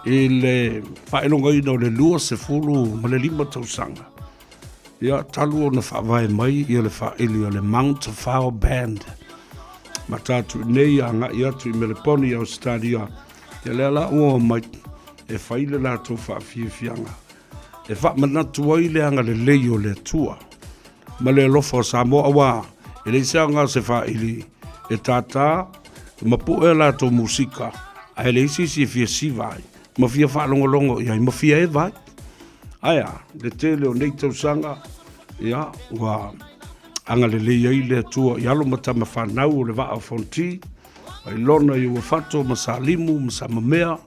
Speaker 9: i le faailogaina o le 25 tausaga. Ia, talu ona faavae mai ia le faaili o le Mount Fao Band. Ma tatou nei agai atu i Meleponi i Ausetalia, ia lea la ua omai e fai le latou faafiafiaga e faamanatu ai le agalelei o le Atua ma le alofa o Samoa, auā e leai se aoga o se faaili e tātā ma pue a latou musika, ae leai se isi e fia siva ai ma fia faalogologo i ai ma fia eva ai. Ae a, le tele o nei tausaga, ia, ua agalelei ai le Atua i alo ma tama fanau o le vaa o Fonti, Vailona i Uafato ma Salimu ma Samamea,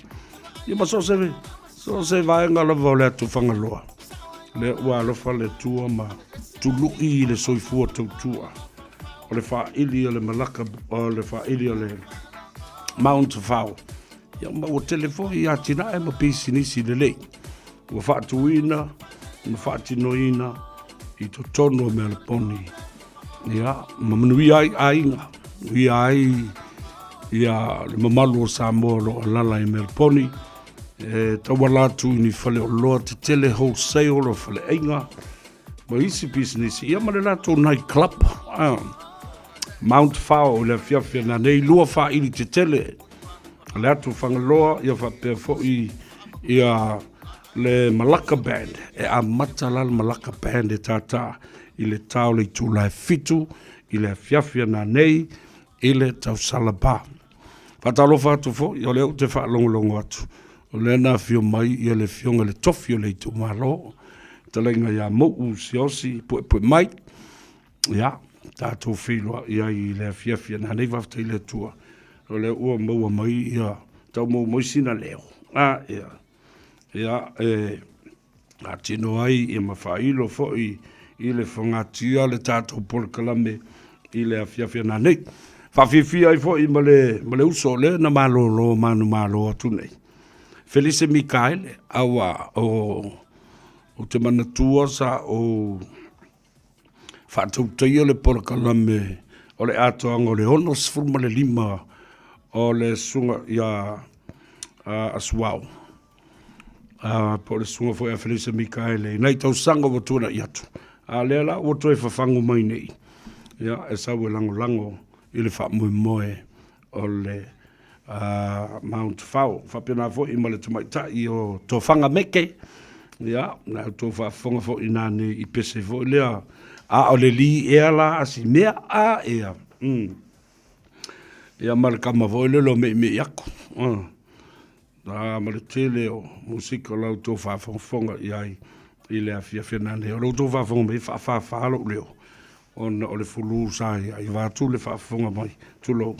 Speaker 9: ia ma so o se vaega lava o le atu Fagaloa. Lea ua alofa le Atua ma tului i le soifua tautua o le faaili o le Malaka, o le faaili o le Mount Fao. Ia ma ua tele foi atinae ma pisinisi lelei ua faatuina ma faatinoina i totonu o Mealeponi. Ia, ma manuia ai aiga, manuia ai ia le mamalu o Samoa o lo o alaala i Mealeponi, e tauala atu i ni faleoloa tetele wholesale o faleaiga ma isi pisinisi, ia ma le latou night club. Mount Fao i le afiafi ananei, lua faaili tetele a le atu Fagaloa, ia faapea foi ia le Malaka Band. E amata la le Malaka Band e tātā i le ta o le itula e 7 i le afiafi ananei i le tausala ba. Faatalofa atu foi, o lea ou te faalogologo atu, o lea na afio mai ia le afioga i le tofi o le itumalo, fetalaiga ia Mou Siaosi Puepue mai. Ia, tatou feiloai ai i le afiafi ananei, faafetai i le Atua, o lea ua maua mai ia, tau maua mai sina leo. A, ia, ia, e atino ai ia ma faailo foi i le fogatia le tatou polokalame i le afiafi ananei. Faafiafia ai foi ma le, ma le uso o lea na malolo manumalo atu nei. Felise Mikaele, aua o, ou te manatua sa ou faatautaia le polokalame o le atoaga o le 65 o le susuga ia Asuao, po o le susuga foi ia Felisa Mikaele i nai tausaga ua tuanai atu, a o lea la ua toe fafagu mai nei, ia, e sau e lagolago i le faamoemoe o le Mount Fao. Faapena foi ma le tamaitai o Tofaga Meke, ia, na outou faafofoga foi nanei i pese foi lea, a o le li ea la a si mea, a ea. Ia ma le kama foi lele o Meimei aku. A ma le tele o musika o la outou faafogafoga i ai i le afiafi nanei. O la outou faafofoga mai e faafāfā lou leo, ona o le fulu sa i ai, vaeatu le faafofoga mai, tulou.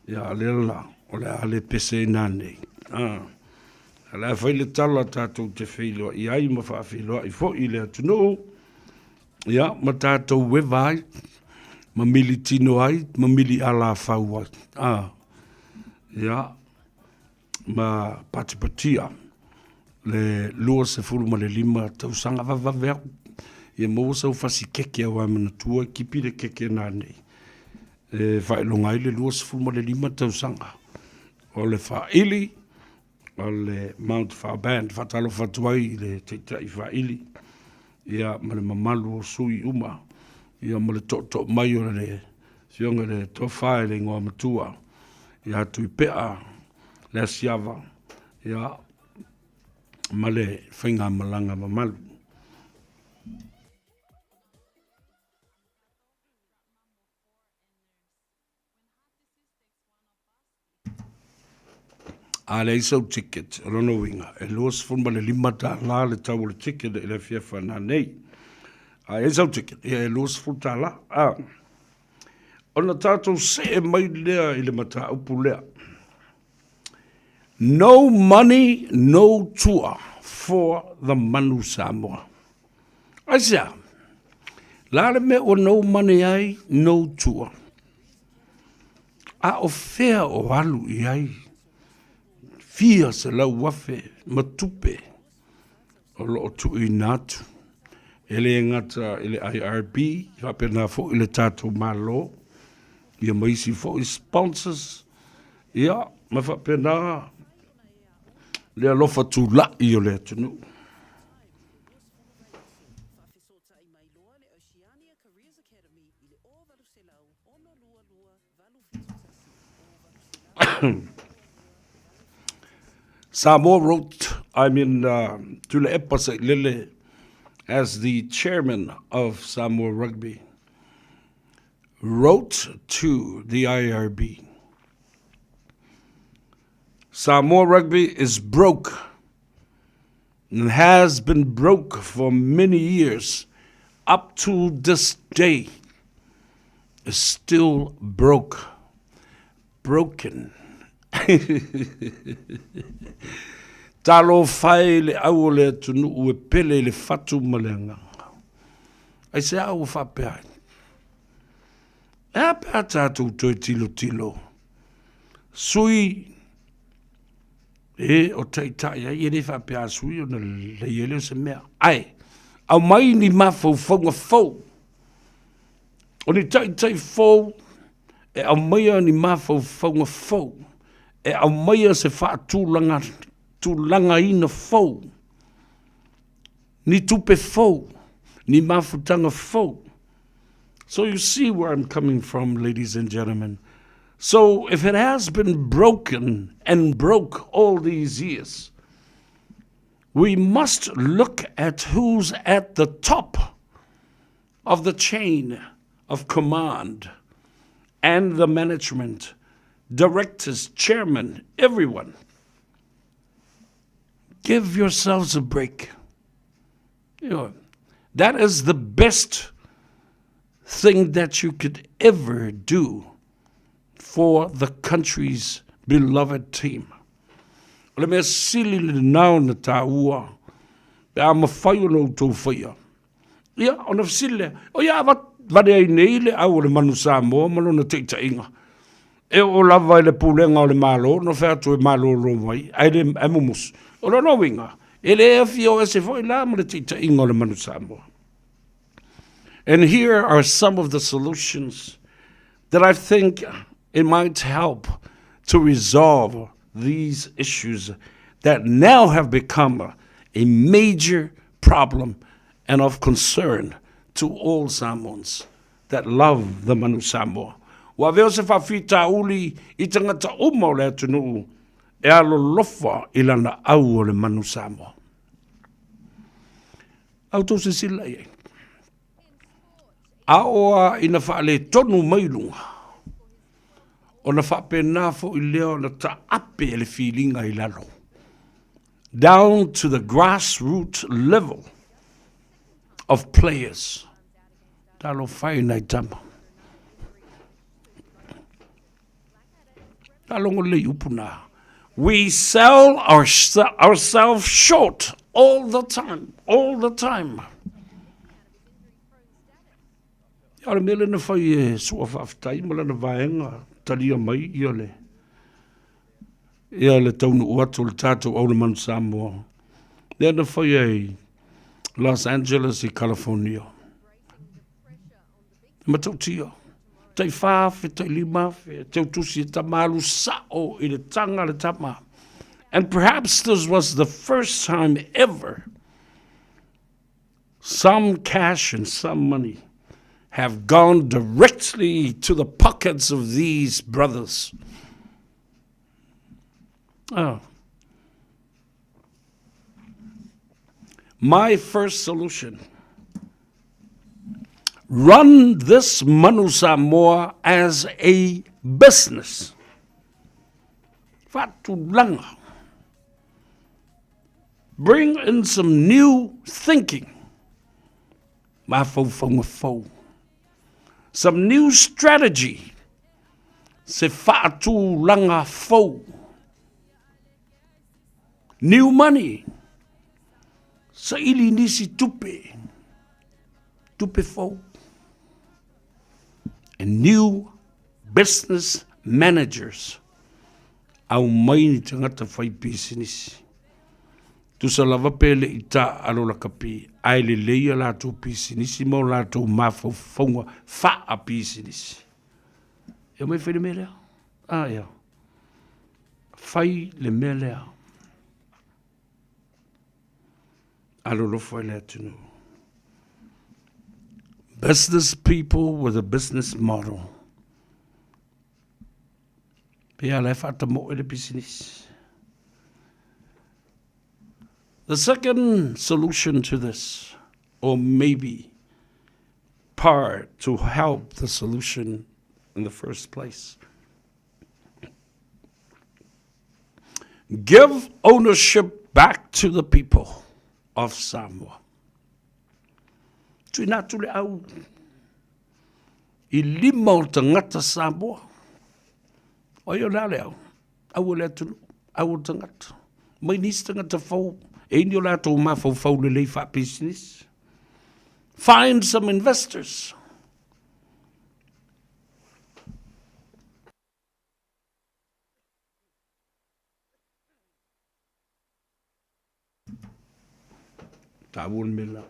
Speaker 9: Ia, a lea la, o le a le pese i nanei. A o le a fai le tala tatou te feiloai ai ma faafeiloai foi i le atunuu, ia, ma tatou eva ai, ma militino ai, ma milialafau ai. Ia, ma patipatia le 25 tausaga vavave aku. Ia maua sau fasi keke aua e manatua e kipi le keke nanei e faailoga ai le 25 tausaga o le faaili o le Mount Fao Band. Faatalofa atu ai i le taitai faaili ia ma le mamalu o sui uma ia ma le tootoo mai o le afioga i le Tofa i le Igoa Matua ia Tuipea le Asiava ia ma le faigamalaga mamalu. A leai sau ticket, o lona uiga, e $25 le tau o le ticket i le afiafi nanei. A i ai sau ticket, ia e $20. A. Ona tatou see mai lea i le mataupu lea. No money, no tour for the Manu Samoa. Aisea? La le mea ua no money ai, no tour. A o fea o alu i ai fia 100,000 ma tupe o lo o tuuina atu e le gata i le IRB, faapena foi le tatou Malo, ia ma isi foi sponsors, ia ma faapena le alofa tulai o le atunuu. Samoa wrote, I mean, Tuilaepa Sailele as the chairman of Samoa Rugby, wrote to the IRB. Samoa Rugby is broke and has been broke for many years up to this day is still broke. Broken. Talofa e i le au o le atunuu e pele i le fatu ma le agaga. Aisea ua faapea ai? E a pe a tatou toe tilotilo? Sui e o taitai ai, e le faapea a sui ona lelei ai lea o se mea. Ae, aumai ni mafaufauga fou. O ni taitai fou e aumaia ni mafaufauga fou, e aumaia se faatulaga tulagaina fou, ni tupe fou, ni mafutaga fou. So you see where I'm coming from, ladies and gentlemen. So if it has been broken and broke all these years, we must look at who's at the top of the chain of command and the management, directors, chairman, everyone. Give yourselves a break. You know, that is the best thing that you could ever do for the country's beloved team. O le mea sili lenā ona taua, pe a mafai ona outou faia. Ia, ona fesili lea, o ia vale ai nei le au o le manu Samoa ma lona taitaiga. E oo lava i le pulega o le Malo na fai atu e malolo mai, ae le ae mumusu. O lona uiga, e le afio ese foi la ma le taitaiga o le manu Samoa. And here are some of the solutions that I think it might help to resolve these issues that now have become a major problem and of concern to all Samoans that love the Manu Samoa. Ua avea se faafitauli i tagata uma o le atunuu e alolofa i lana au o le Manu Samoa. A outou silasila i ai. A oo a ina faaletonu mai luga, ona faapena foi lea ona taape e le filiga i lalo. Down to the grassroots level of players. Talofa e nai tama. Faalogo lelei upu na. We sell our, ourselves short all the time, all the time. Ia o le mea lea na fai e Sua Faafetai ma lana vaega talia mai ia le ia le taunuu atu o le tatou au le Manu Samoa. Lea na fai ai Los Angeles i California. E matautia. Tai 4,000, tai 5,000, teu tusi e tama alu sao i le taga le tama. And perhaps this was the first time ever some cash and some money have gone directly to the pockets of these brothers. Oh. My first solution run this Manu Samoa as a business. Faatulaga. Bring in some new thinking. Mafaufauga fou. Some new strategy. Se faatulaga fou. New money. Saili nisi tupe. Tupe fou. And new business managers. Aumai ni tagata fai pisinisi. Tusa lava pe le i taaalo lakapi, ae lelei a latou pisinisi ma o latou mafaufauga faapisinisi. E omai fai le mea lea. A ia. Fai le mea lea. Alolofa i le atunuu. Business people with a business model. Pe a la e faatamoe le pisinisi. The second solution to this, or maybe part to help the solution in the first place, give ownership back to the people of Samoa. Tuina atu le au i lima o tagata Samoa. O ai o le a le au? Au o le atunuu, au o tagata. Mai nisi tagata fou, e ini o latou mafaufau lelei faapisinisi. Find some investors. Taua le mea la.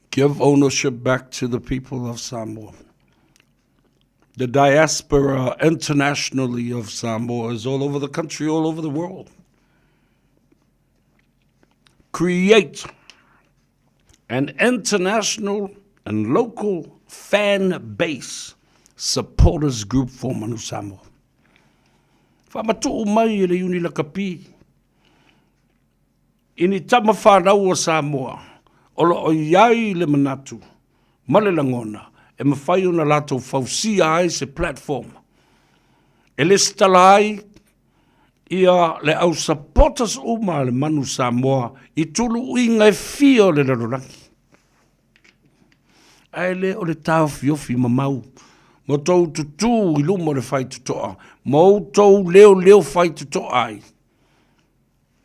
Speaker 9: Give ownership back to the people of Samoa. The diaspora internationally of Samoa is all over the country, all over the world. Create an international and local fan base supporters group for Manu Samoa. Faamatuu mai e le Iuni Lakapi i ni tama fanau o Samoa o lo o i ai le manatu ma le lagona e mafai ona latou fausia ai se platform e lesitala ai ia le au supporters uma a le Manu Samoa i tuluuiga e fia o le lalolagi. Ae le o le taofiofi mamau ma tou tutū i luma o le faitotoa ma outou leoleo faitotoa ai.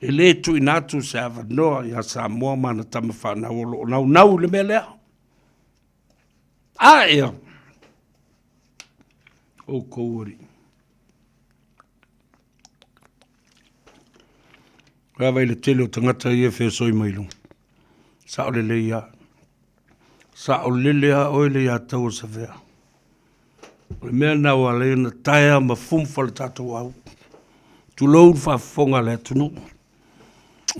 Speaker 9: E le tuuina atu se avanoa ia Samoa ma ana tama fanau o lo o naunau i le mea lea. A ea, oukou alii. Vaavaai i le tele o tagata ia e feosoi mai luga. Sao lelei lava. Saolele lava oe le iatau o Savea. O le mea lena ua ala ai ona taea ma fumfa le tatou au. Tulou le faafofoga a le atunuu.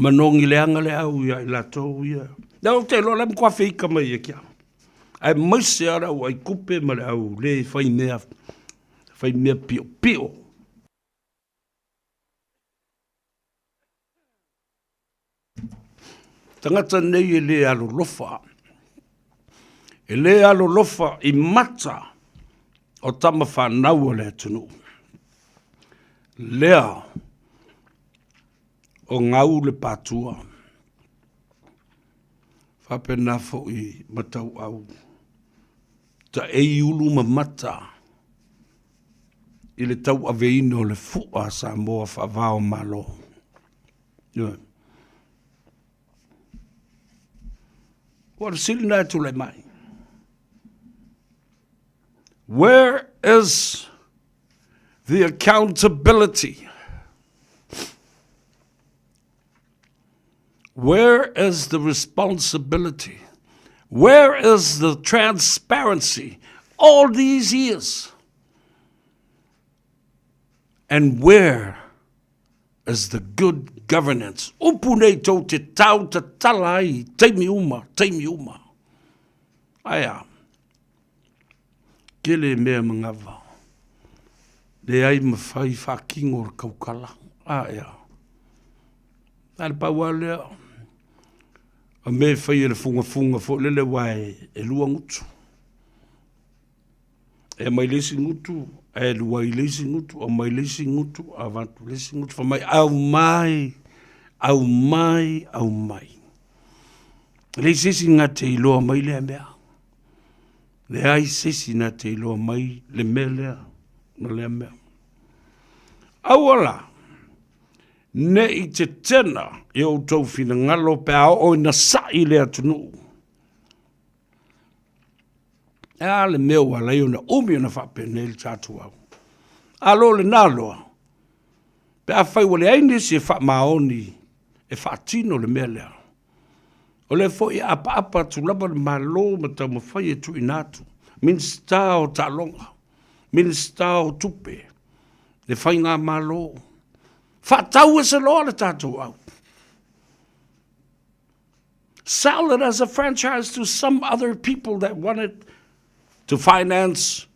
Speaker 9: Manogi leaga le au ia i latou ia. Lea ou te iloa o la e matua feika mai ia te au. Aemaise lava le au aikupe ma le au le fai mea, fai mea piopio. Tagata nei e le alolofa, e le alolofa i mata o tama fanau a le atunuu. Lea o gau le patua, faapena foi ma tauau, taei ulu ma mata i le tauaveina o le fua a Samoa faava o Malo. Ioe. Ua le fesili lena e tulai mai. Where is the accountability? Where is the responsibility? Where is the transparency all these years? And where is the good governance? Upu nei tou te tau tatala ai i taimi uma, taimi uma. Ae a? Tele mea manava. Leai mawhai whakingo o le kaukala. Ae a? A le pau lava lea, o mea e fai e le fugafuga foi lele aua e lua gutu. E aumai le isi gutu, ae alu ai le isi gutu, aumai le isi gutu, avatu le isi gutu, fai mai, aumai, aumai, aumai. E leai se isi na te iloa mai lea mea. Leai se isi na te iloa mai le mea lea ma lea mea. Aua la, ne i tetena i o outou finagalo pe a oo ina sa'i le atunuu. E a le mea ua ala ai ona umi ona faapenei le tatou au. A lo lena loa, pe afai ua leai nisi e faamaoni e faatino le mea lea, o lea foi e apaapa atu lava le Malo ma taumafai e tuuina atu Minisita o Taaloga, Minisita o Tupe, le Faigamalo, faatau ese loa le tatou au. Sell it as a franchise to some other people that wanted to finance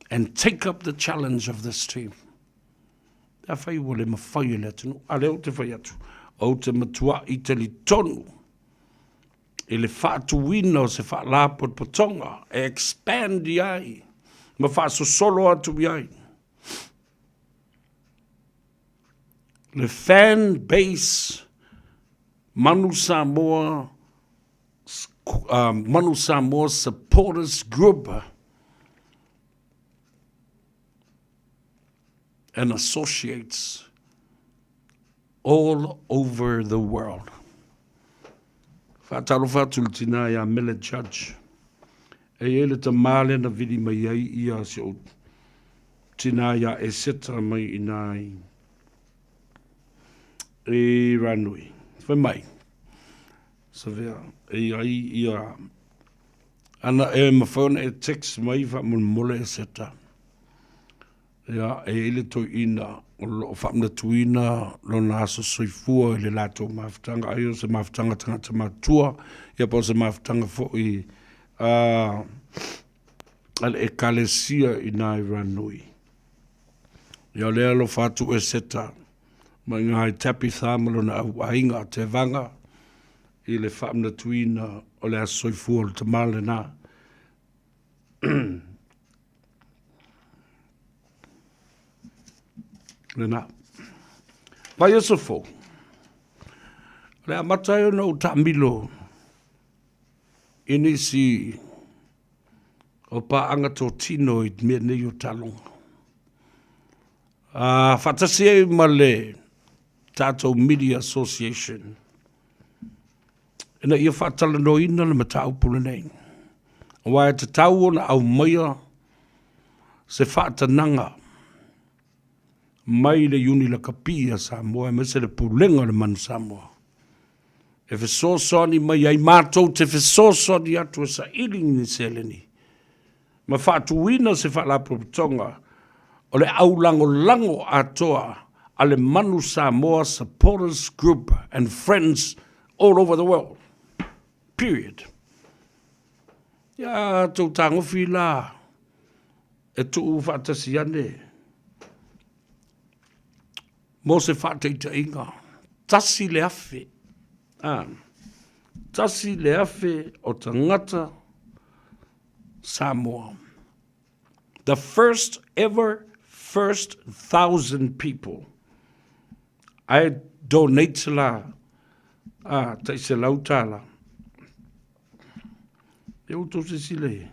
Speaker 9: and take up the challenge of this team. Afai ua le mafai e le atunuu, a lea ou te fai atu, ou te matuai talitonu i le faatuina o se faalapotopotoga e expand i ai ma faasosolo atu i ai le fan base Manu Samoa Manu Samoa Supporters Group and associates all over the world. Faatalofa atu i le tinā iā Mele Judge. E i ai le tamā lea na vili mai ai ia si ou tinā iā Eseta mai i nā i i Ranui. Fai mai, Savea, e i ai ia ana e mafai ona e text mai faamolemole Eseta. Ia, e i ai le toeaina o lo o faamanatuina lona aso soifua i le latou mafutaga, ai o se mafutaga tagata matutua, ia po o se mafutaga foi a a le ekalesia i nā i Ranui. Ia o lea alofa atu Eseta mai ngā i Tabitha ma lona au aiga a Tevaga i le faamanatuina o le aso soifua o le tamā lenā. Lena. Vaiaso fou. O le amata ai ona ou taamilo i nisi o paaga totino i mea nei o taaloga. Faatasi ai ma le tatou Media Association ina ia faatalanoaina le mataupu lenei. Aua e tatau ona aumaia se faatanaga mai le Iuni Lakapi a Samoa aemaise le Pulega o le Manu Samoa e fesoasoani mai ai matou te fesoasoani atu e saili ni seleni ma faatuina se faalapotopotoga o le aulagolago atoa a le Manu Samoa Supporters Group and Friends all over the world. Period. Ia tou tagofi la e tuu faatasi ane mo se faataitaiga, 1,000, a, 1,000 o tagata Samoa. The first ever first 1,000 people. Ae donate la a tai $100. E outou silasila i ai.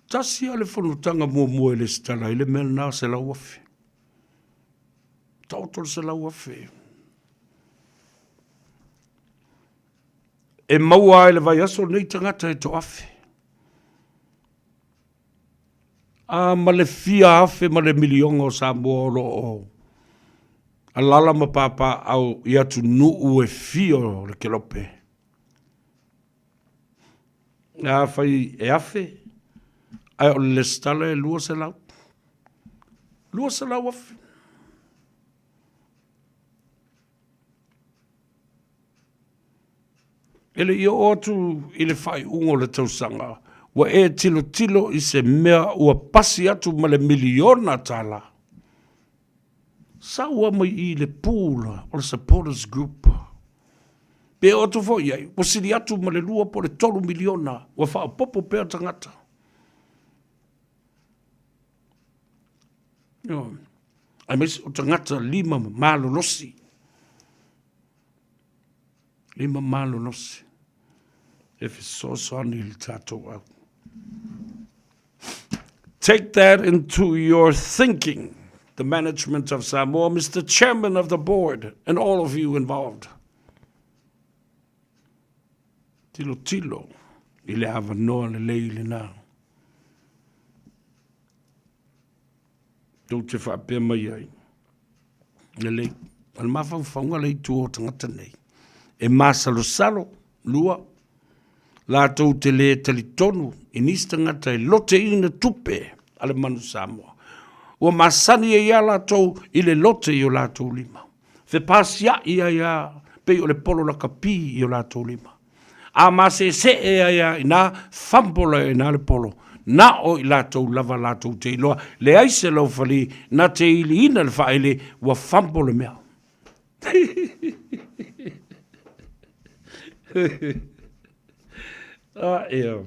Speaker 9: Tasi lava le fonotaga muamua e lesitala ai le mea lena, 100,000. Taoto le 100,000. E maua ai le vaiaso lenei tagata e toafe. A ma le fia afe ma le miliona o Samoa o lo o alala ma papaaao i atunuu e fia o le kelope. Afai e afe, ae o le lesitala e 200. 200,000. E le i oo atu i le faaiuga o le tausaga, ua e tilotilo i se mea ua pasi atu ma le miliona tala. Sau lava mai i i le pool o le supporters group. Pe oo atu foi i ai, ua sili atu ma le $2 po o le $3 miliona ua faaopoopo pea tagata. Ioe. Aemaise o tagata lima malolosi. Lima malolosi e fesoasoani i le tatou au. Take that into your thinking, the management of Samoa, Mr. Chairman of the board, and all of you involved. Tilotilo i le avanoa lelei lenā. Tou te faapea mai ai, lelei, o le mafaufauga lea i tua o tagata nei, e masalosalo, lua, latou te lē talitonu i nisi tagata e loteina tupe a le Manu Samoa. Ua masani ai lava latou i le lote i o latou lima. Fepasiaʻi ai lava pei o le polo lakapi i o latou lima. A maseesee ai lava inā, fumble ai inā le polo. Na o i latou lava latou te iloa, leai se laufali na te iliina le faaele ua fumble le mea. Ah, ia.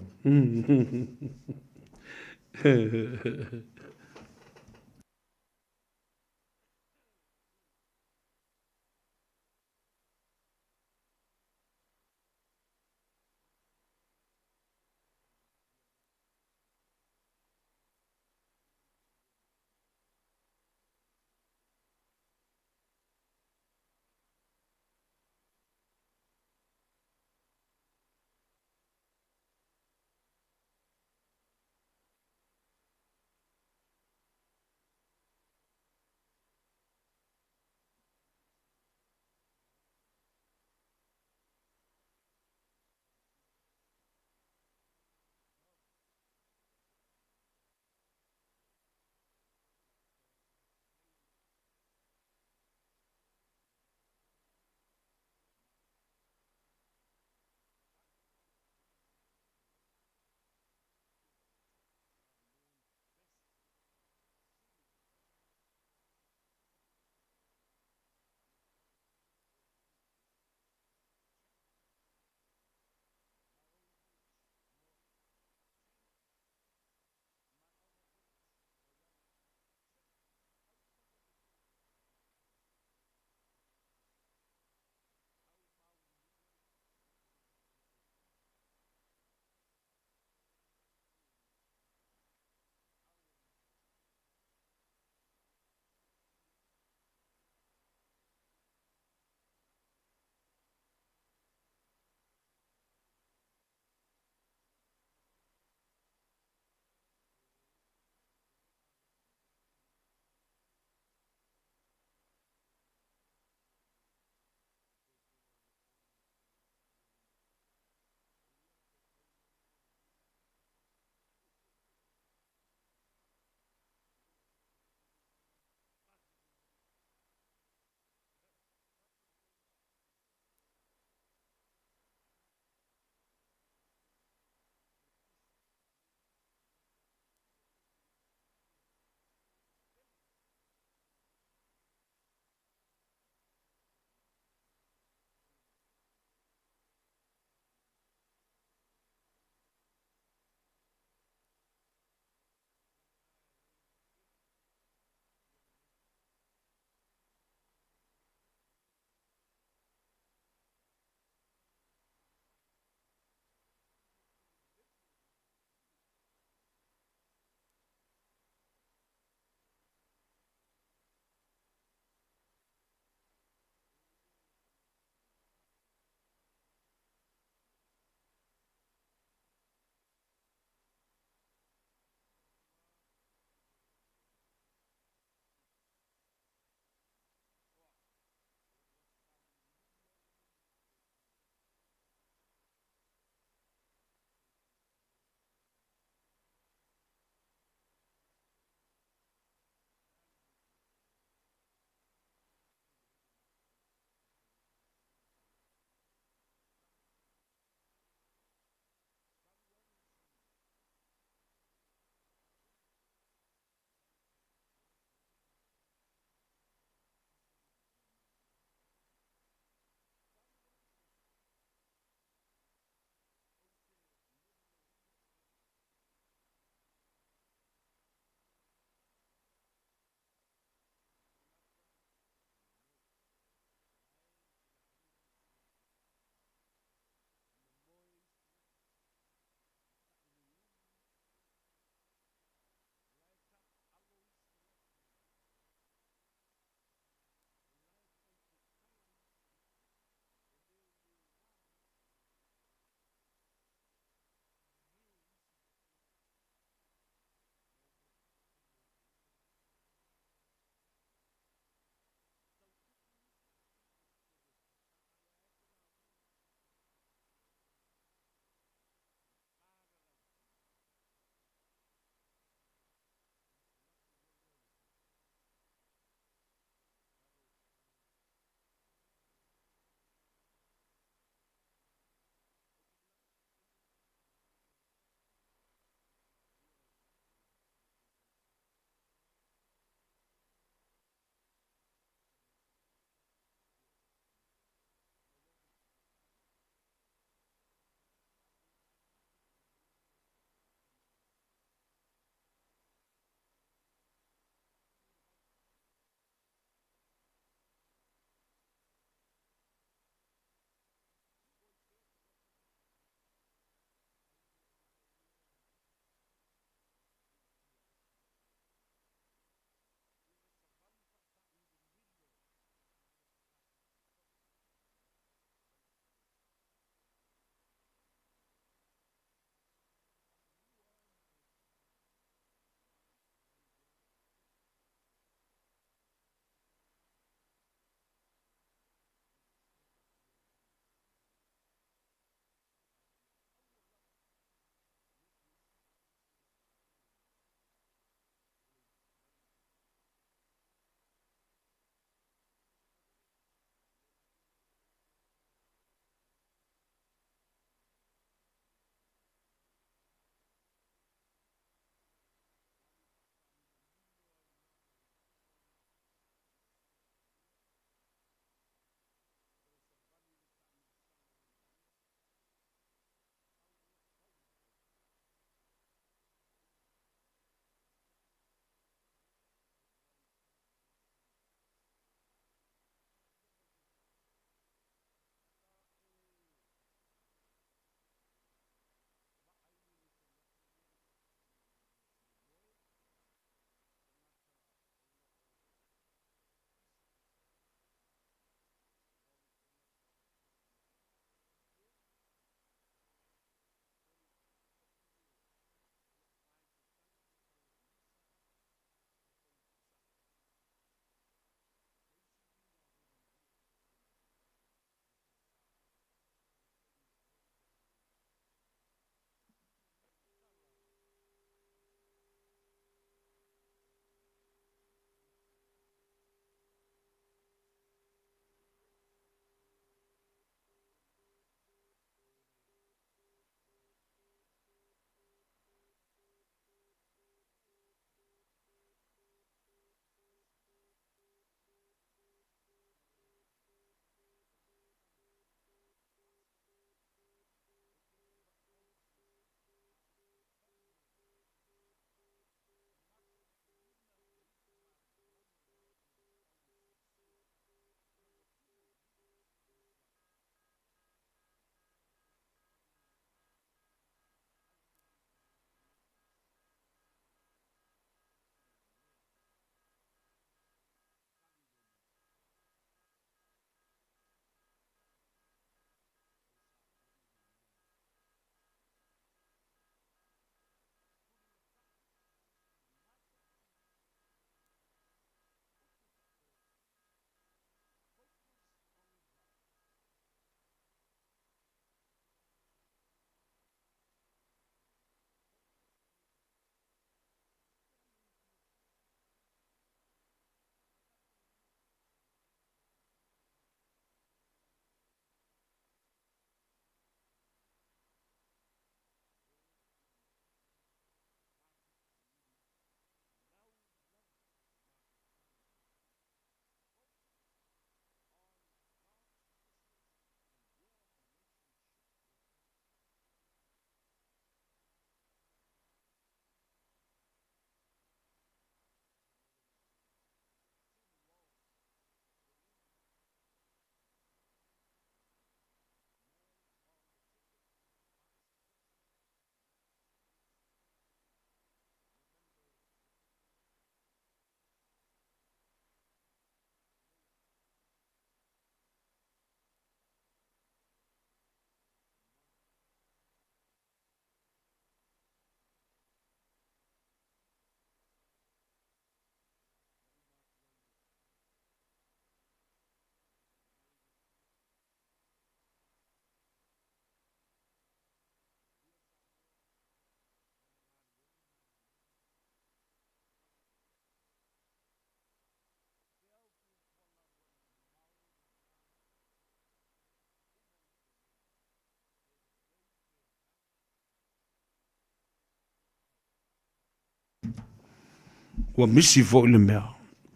Speaker 9: Ua misi foi le mea.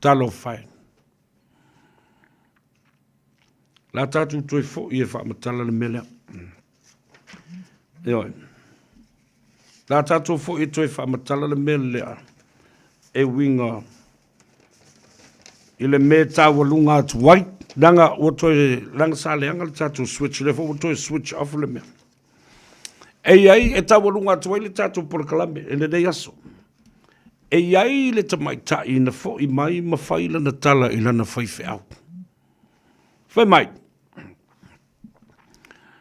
Speaker 9: Talofa e. La tatou toe foi e faamatala le mea lea. Ioe. La tatou foi e toe faamatala le mea lea e uiga i le mea e taualuga atu ai, leaga ua toe, leaga sa leaga le tatou switch, lea foi ua toe switch off le mea. E i ai, e taualuga atu ai le tatou polokalame i lenei aso. E i ai le tamaitai na foi mai ma fai lana tala i lana faifeau. Fai mai,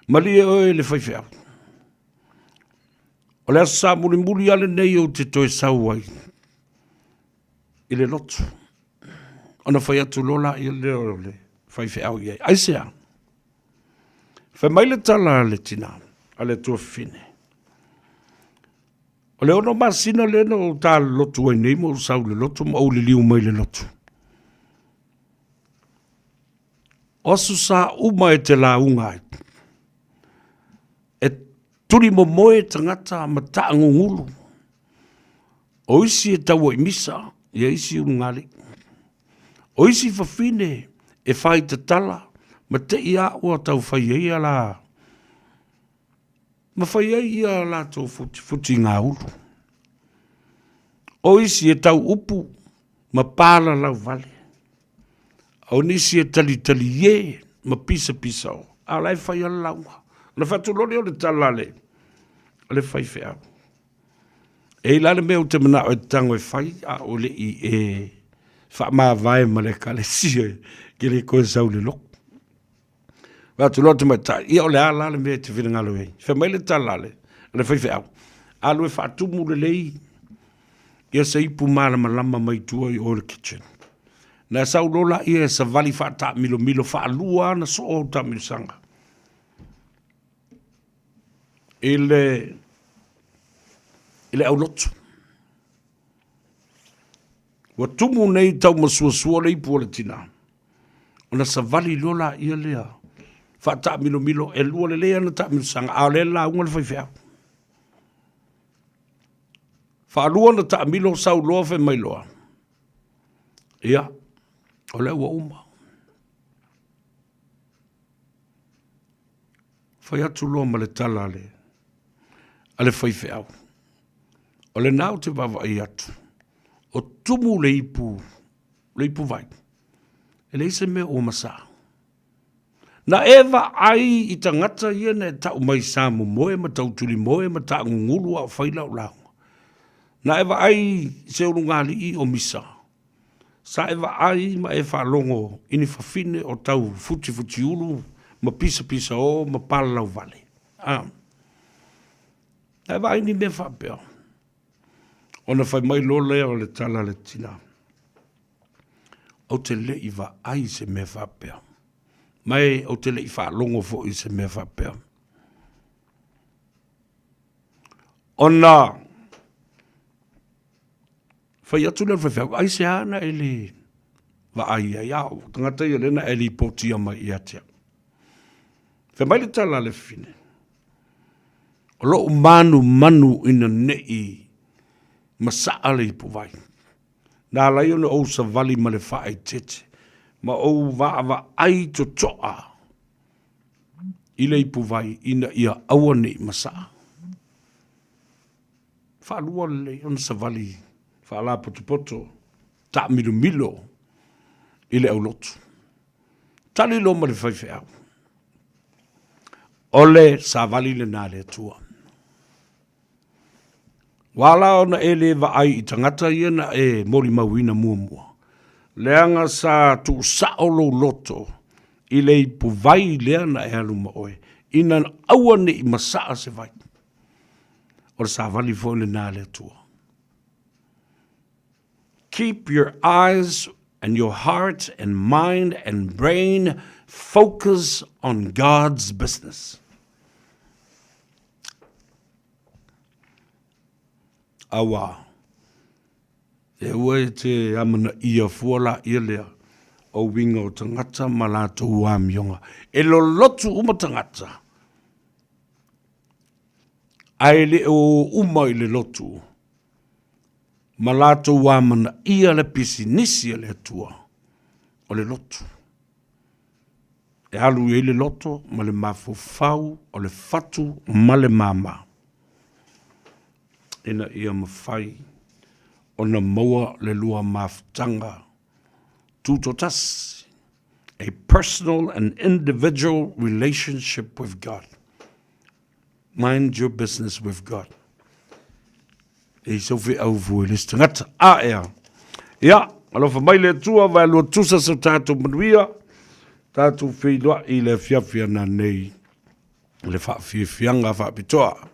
Speaker 9: malie oe le faifeau. O le Aso Sa mulimuli lava lenei ou te toe sau ai i le lotu. Ona fai atu loa lea lea o le faifeau i ai. Aisea? Fai mai le tala a le tina, a le tuafafine. O le 6 masina lea na ou talolotu ai nei ma ou sau i le lotu ma ou liliu mai i le lotu. O aso sa uma e te lauga ai. E tuli momoe tagata ma taagugulu. O isi e taua i misa, ia isi ulugalii. O isi fafine e fai tatala ma tei a ua tau fai ai ia la ma fai ai ia latou futifuti gaulu. O isi e tau upu ma palalau vale. O nisi e talitalie ma pisapisao, a o la e fai lava le lauga. Ona fai atu loa lea o le tala a le, a le faifeau. E i ai la le mea ou te manao e tago e fai, a o le i e faamavae ma le ekalesia ke le toe sau i le lotu. Fai atu loa le tamaitai, ia o le a la le mea e te finagalo i ai? Fai mai le tala a le, a le faifeau, alu e faatumu lelei ia se ipu malamalama mai tua i o i le kitchen. Na sau loa laia e savali faataamilomilo faalua lava ona soo au taamilosaga i le i le aulotu. Ua tumu nei taumasuasua le ipu o le tina, ona savali loa laia lea faataamilomilo, e lua lelei ana taamilosaga, a o lea e lauga le faifeau. Faalua ona taamilo sau loa fai mai loa, ia, o lea ua uma. Fai atu loa ma le tala a le, a le faifeau. O lena ou te vaavaai atu, o tumu le ipu, le ipuvai, e leai se mea ua masaa. Na e vaai i tagata ia na e tau mai sa momoe ma tautulimoe ma taagugulu a o fai lau lauga. Na e vaai i se ulugalii o misa. Sa e vaai ma e faalogo i ni fafine o tau futifutiulu ma pisapisao ma palalauvale. A. Na e vaai i ni mea faapea. Ona fai mai loa lea o le tala a le tina. Ou te le i vaai i se mea faapea. Ma e ou te le i faalogo foi i se mea faapea. Ona fai atu lea o le faifeau, aisea na e le vaai ai, a o tagata ia lea na e lipotia mai ia te au. Fai mai le tala a le fafine, o lou manumanu ina nei masaa le ipuvai. Na ala ai ona ou savali ma le faaeteete ma ou vaavaai totoa i le ipuvai ina ia aua ne i masaa. Faalua lelei ona savali faalapotopoto taamilomilo i le aulotu. Tali loa ma le faifeau, o le savali lena a le Atua. Ua ala ona e le vaai i tagata ia na e molimauina muamua, leaga sa tuusao lou loto i le ipuvai lea na e alu ma oe, ina aua ne i masaa se vai. O le savali foi lena a le Atua. Keep your eyes and your heart and mind and brain focus on God's business. Auā, e aua e te amanaia fua laia lea o uiga o tagata ma latou amioga. E lolotu uma tagata, ae le o uma i le lotu. ma latou amanaia le pisinisi a le Atua, o le lotu. E alu i ai le loto ma le mafaufau o le fatu ma le māmā, ina ia mafai ona maua le lua mafutaga tutoatasi, a personal and individual relationship with God. Mind your business with God. E i sau feau fua i le isi tagata. A ea. Ia, alofa mai le Atua, vaelua tusa so tatou manuia, tatou feiloai i le afiafi ana nei le faafiafiaga faapitoa.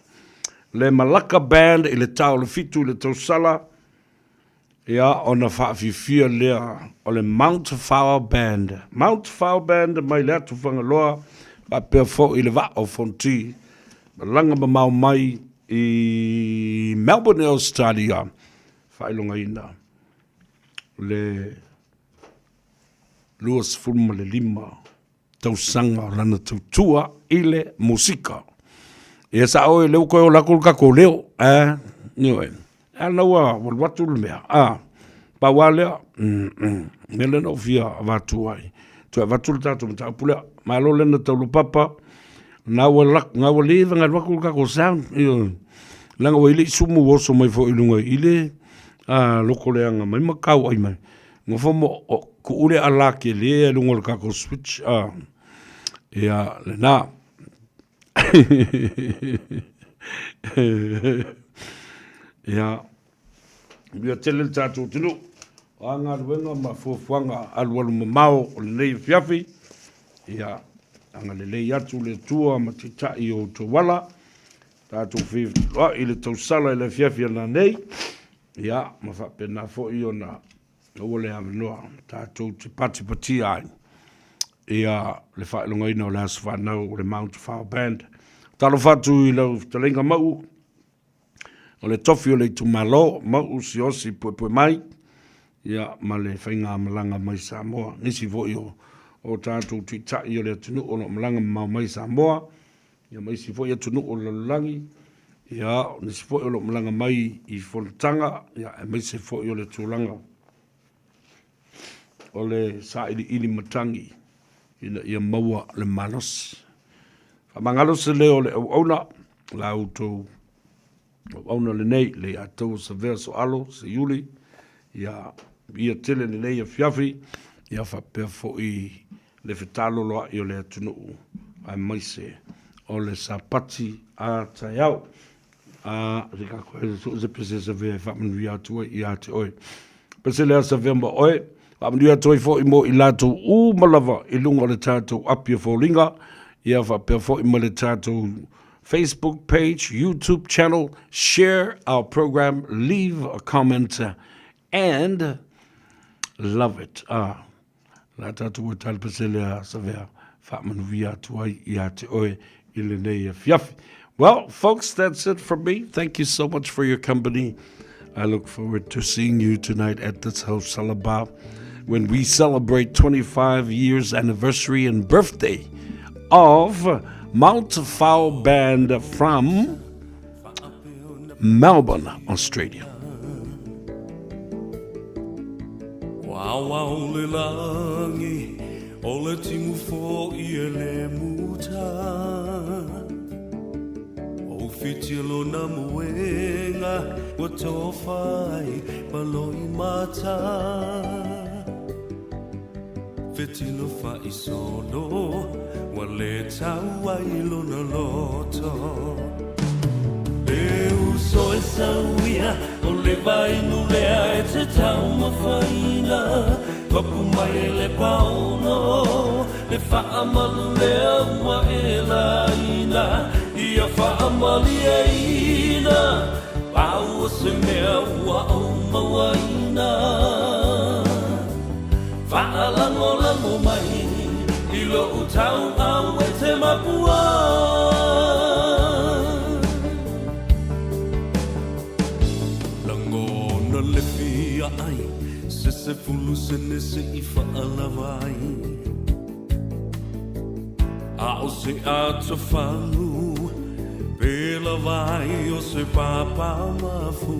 Speaker 9: Le Malaka Band i le ta o le 7 i le tausala, ia ona faafiafia lea o le Mount Flower Band. Mount Flower Band mai le atu Fagaloa, faapea foi le Vaa o Fonoti, malaga mamao mai i Melbourne, Australia, faailogaina le 25 tausaga o lana tautua i le musika. Ia sa oe lea ua toe ola atu le tatou leo, a, ioe. A na ua alu atu le mea, a, pau lava lea, mea lea na ou fia avatu ai, toe avatu le tatou mataupu lea. Malo lena Taulapapa, na ua na ua leva ona alu atu le tatou sound, ioe. Leaga ua i ai le isumu ua oso mai foi i luga i le loko leaga mai ma tauai mai. Nofo ma tuu le ala tele i luga o le tatou switch a. Ia, lena. Ia, ia tele le tatou atunuu. O a galuega ma fuafuaga alualu mamao o lenei afiafi, ia, agalelei atu le Atua ma taitai o outou ala, tatou feiloai i le tausala i le afiafi a nanei, ia, ma faapena foi ona maua le avanoa tatou te patipatia ai ia le faailogaina o le aso fanau o le Mount Flower Band. Talofa atu i lau fetalaiga Mauu, o le tofi o le itumalo, Mauu Siaosi Puepue Mai, ia ma le faigamalaga mai Samoa. Nisi foi o, o tatou taitai o le atunuu o lo o malaga mamao mai Samoa, ia ma isi foi atunuu o le lalolagi, ia o nisi foi o lo o malaga mai i fonotaga, ia aemaise foi o le tulaga o le sailiili matagi ina ia maua le malosi. Faamagalo se leo o le auauna, la outou auauna lenei, le Leiataua Savea Soalo Seiuli, ia ia tele lenei afiafi, ia faapea foi le fetaloloa'i o le atunuu aemaise o le Sapati a taeao. A se ka koe so se pese Savea e faamanuia atu ai ia te oe. Pese lea Savea ma oe, faamanuia atu ai foi mo i latou uma lava i luga o le tatou api o foliga, ia faapea foi ma le tatou Facebook page, YouTube channel, share our program, leave a comment and love it. Ah. La tatou ua tali pasele a Savea faamanuia atu ai ia te oe i lenei afiafi. Well, folks, that's it from me. Thank you so much for your company. I look forward to seeing you tonight at this house Salaba when we celebrate 25 years anniversary and birthday of Mount Fowl Band from Melbourne, Australia.
Speaker 8: Ua le lagi, o le timu fo'i e le muta. O whiti lona muenga, ua tofa ai ma loi mata. Fetilo fa'isolo, ua lē tau ai lona loto. E uso e sauia, o le vainu lea e te taumafaina. Papu mai e le paono, le fa'amalu lea ua e laina. Ia fa'amalieina, pau o se mea ua ou mauaina. Faalagolago mai i lou tauau e te mapua. Lagona le fia ai se 10 sene se i faalava ai. A o se atofagu pe lava ai o se papa mafu.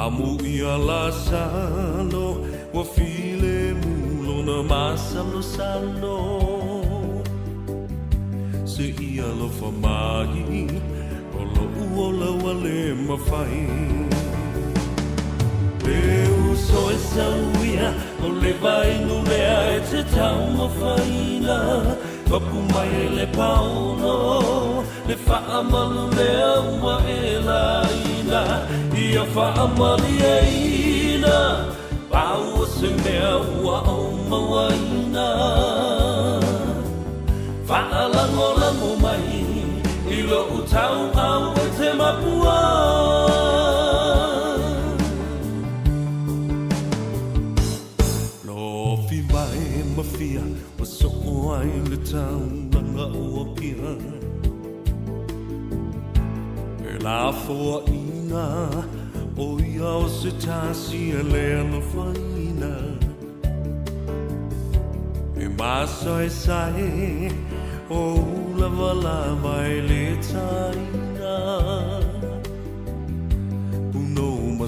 Speaker 8: Amu ia Lasalo ua filemu lona masalosalo. Se i alofa mai, o loʻu ola ua lē mafai. E uso e sauia, o le vainu lea e te taumafaina. Papu mai e le paolo, le faamalu lea ua e laina. Ia faamalieina, pau o se mea ua ou mauaina. Faalagolago mai i loʻu tauau e te mapua. Lofi mai ma fia ua soo ai le taulaga o Apia. E lafoaʻina ʻo ia o se tasi e le alofaina. E masaesae o ulavalava e le taina.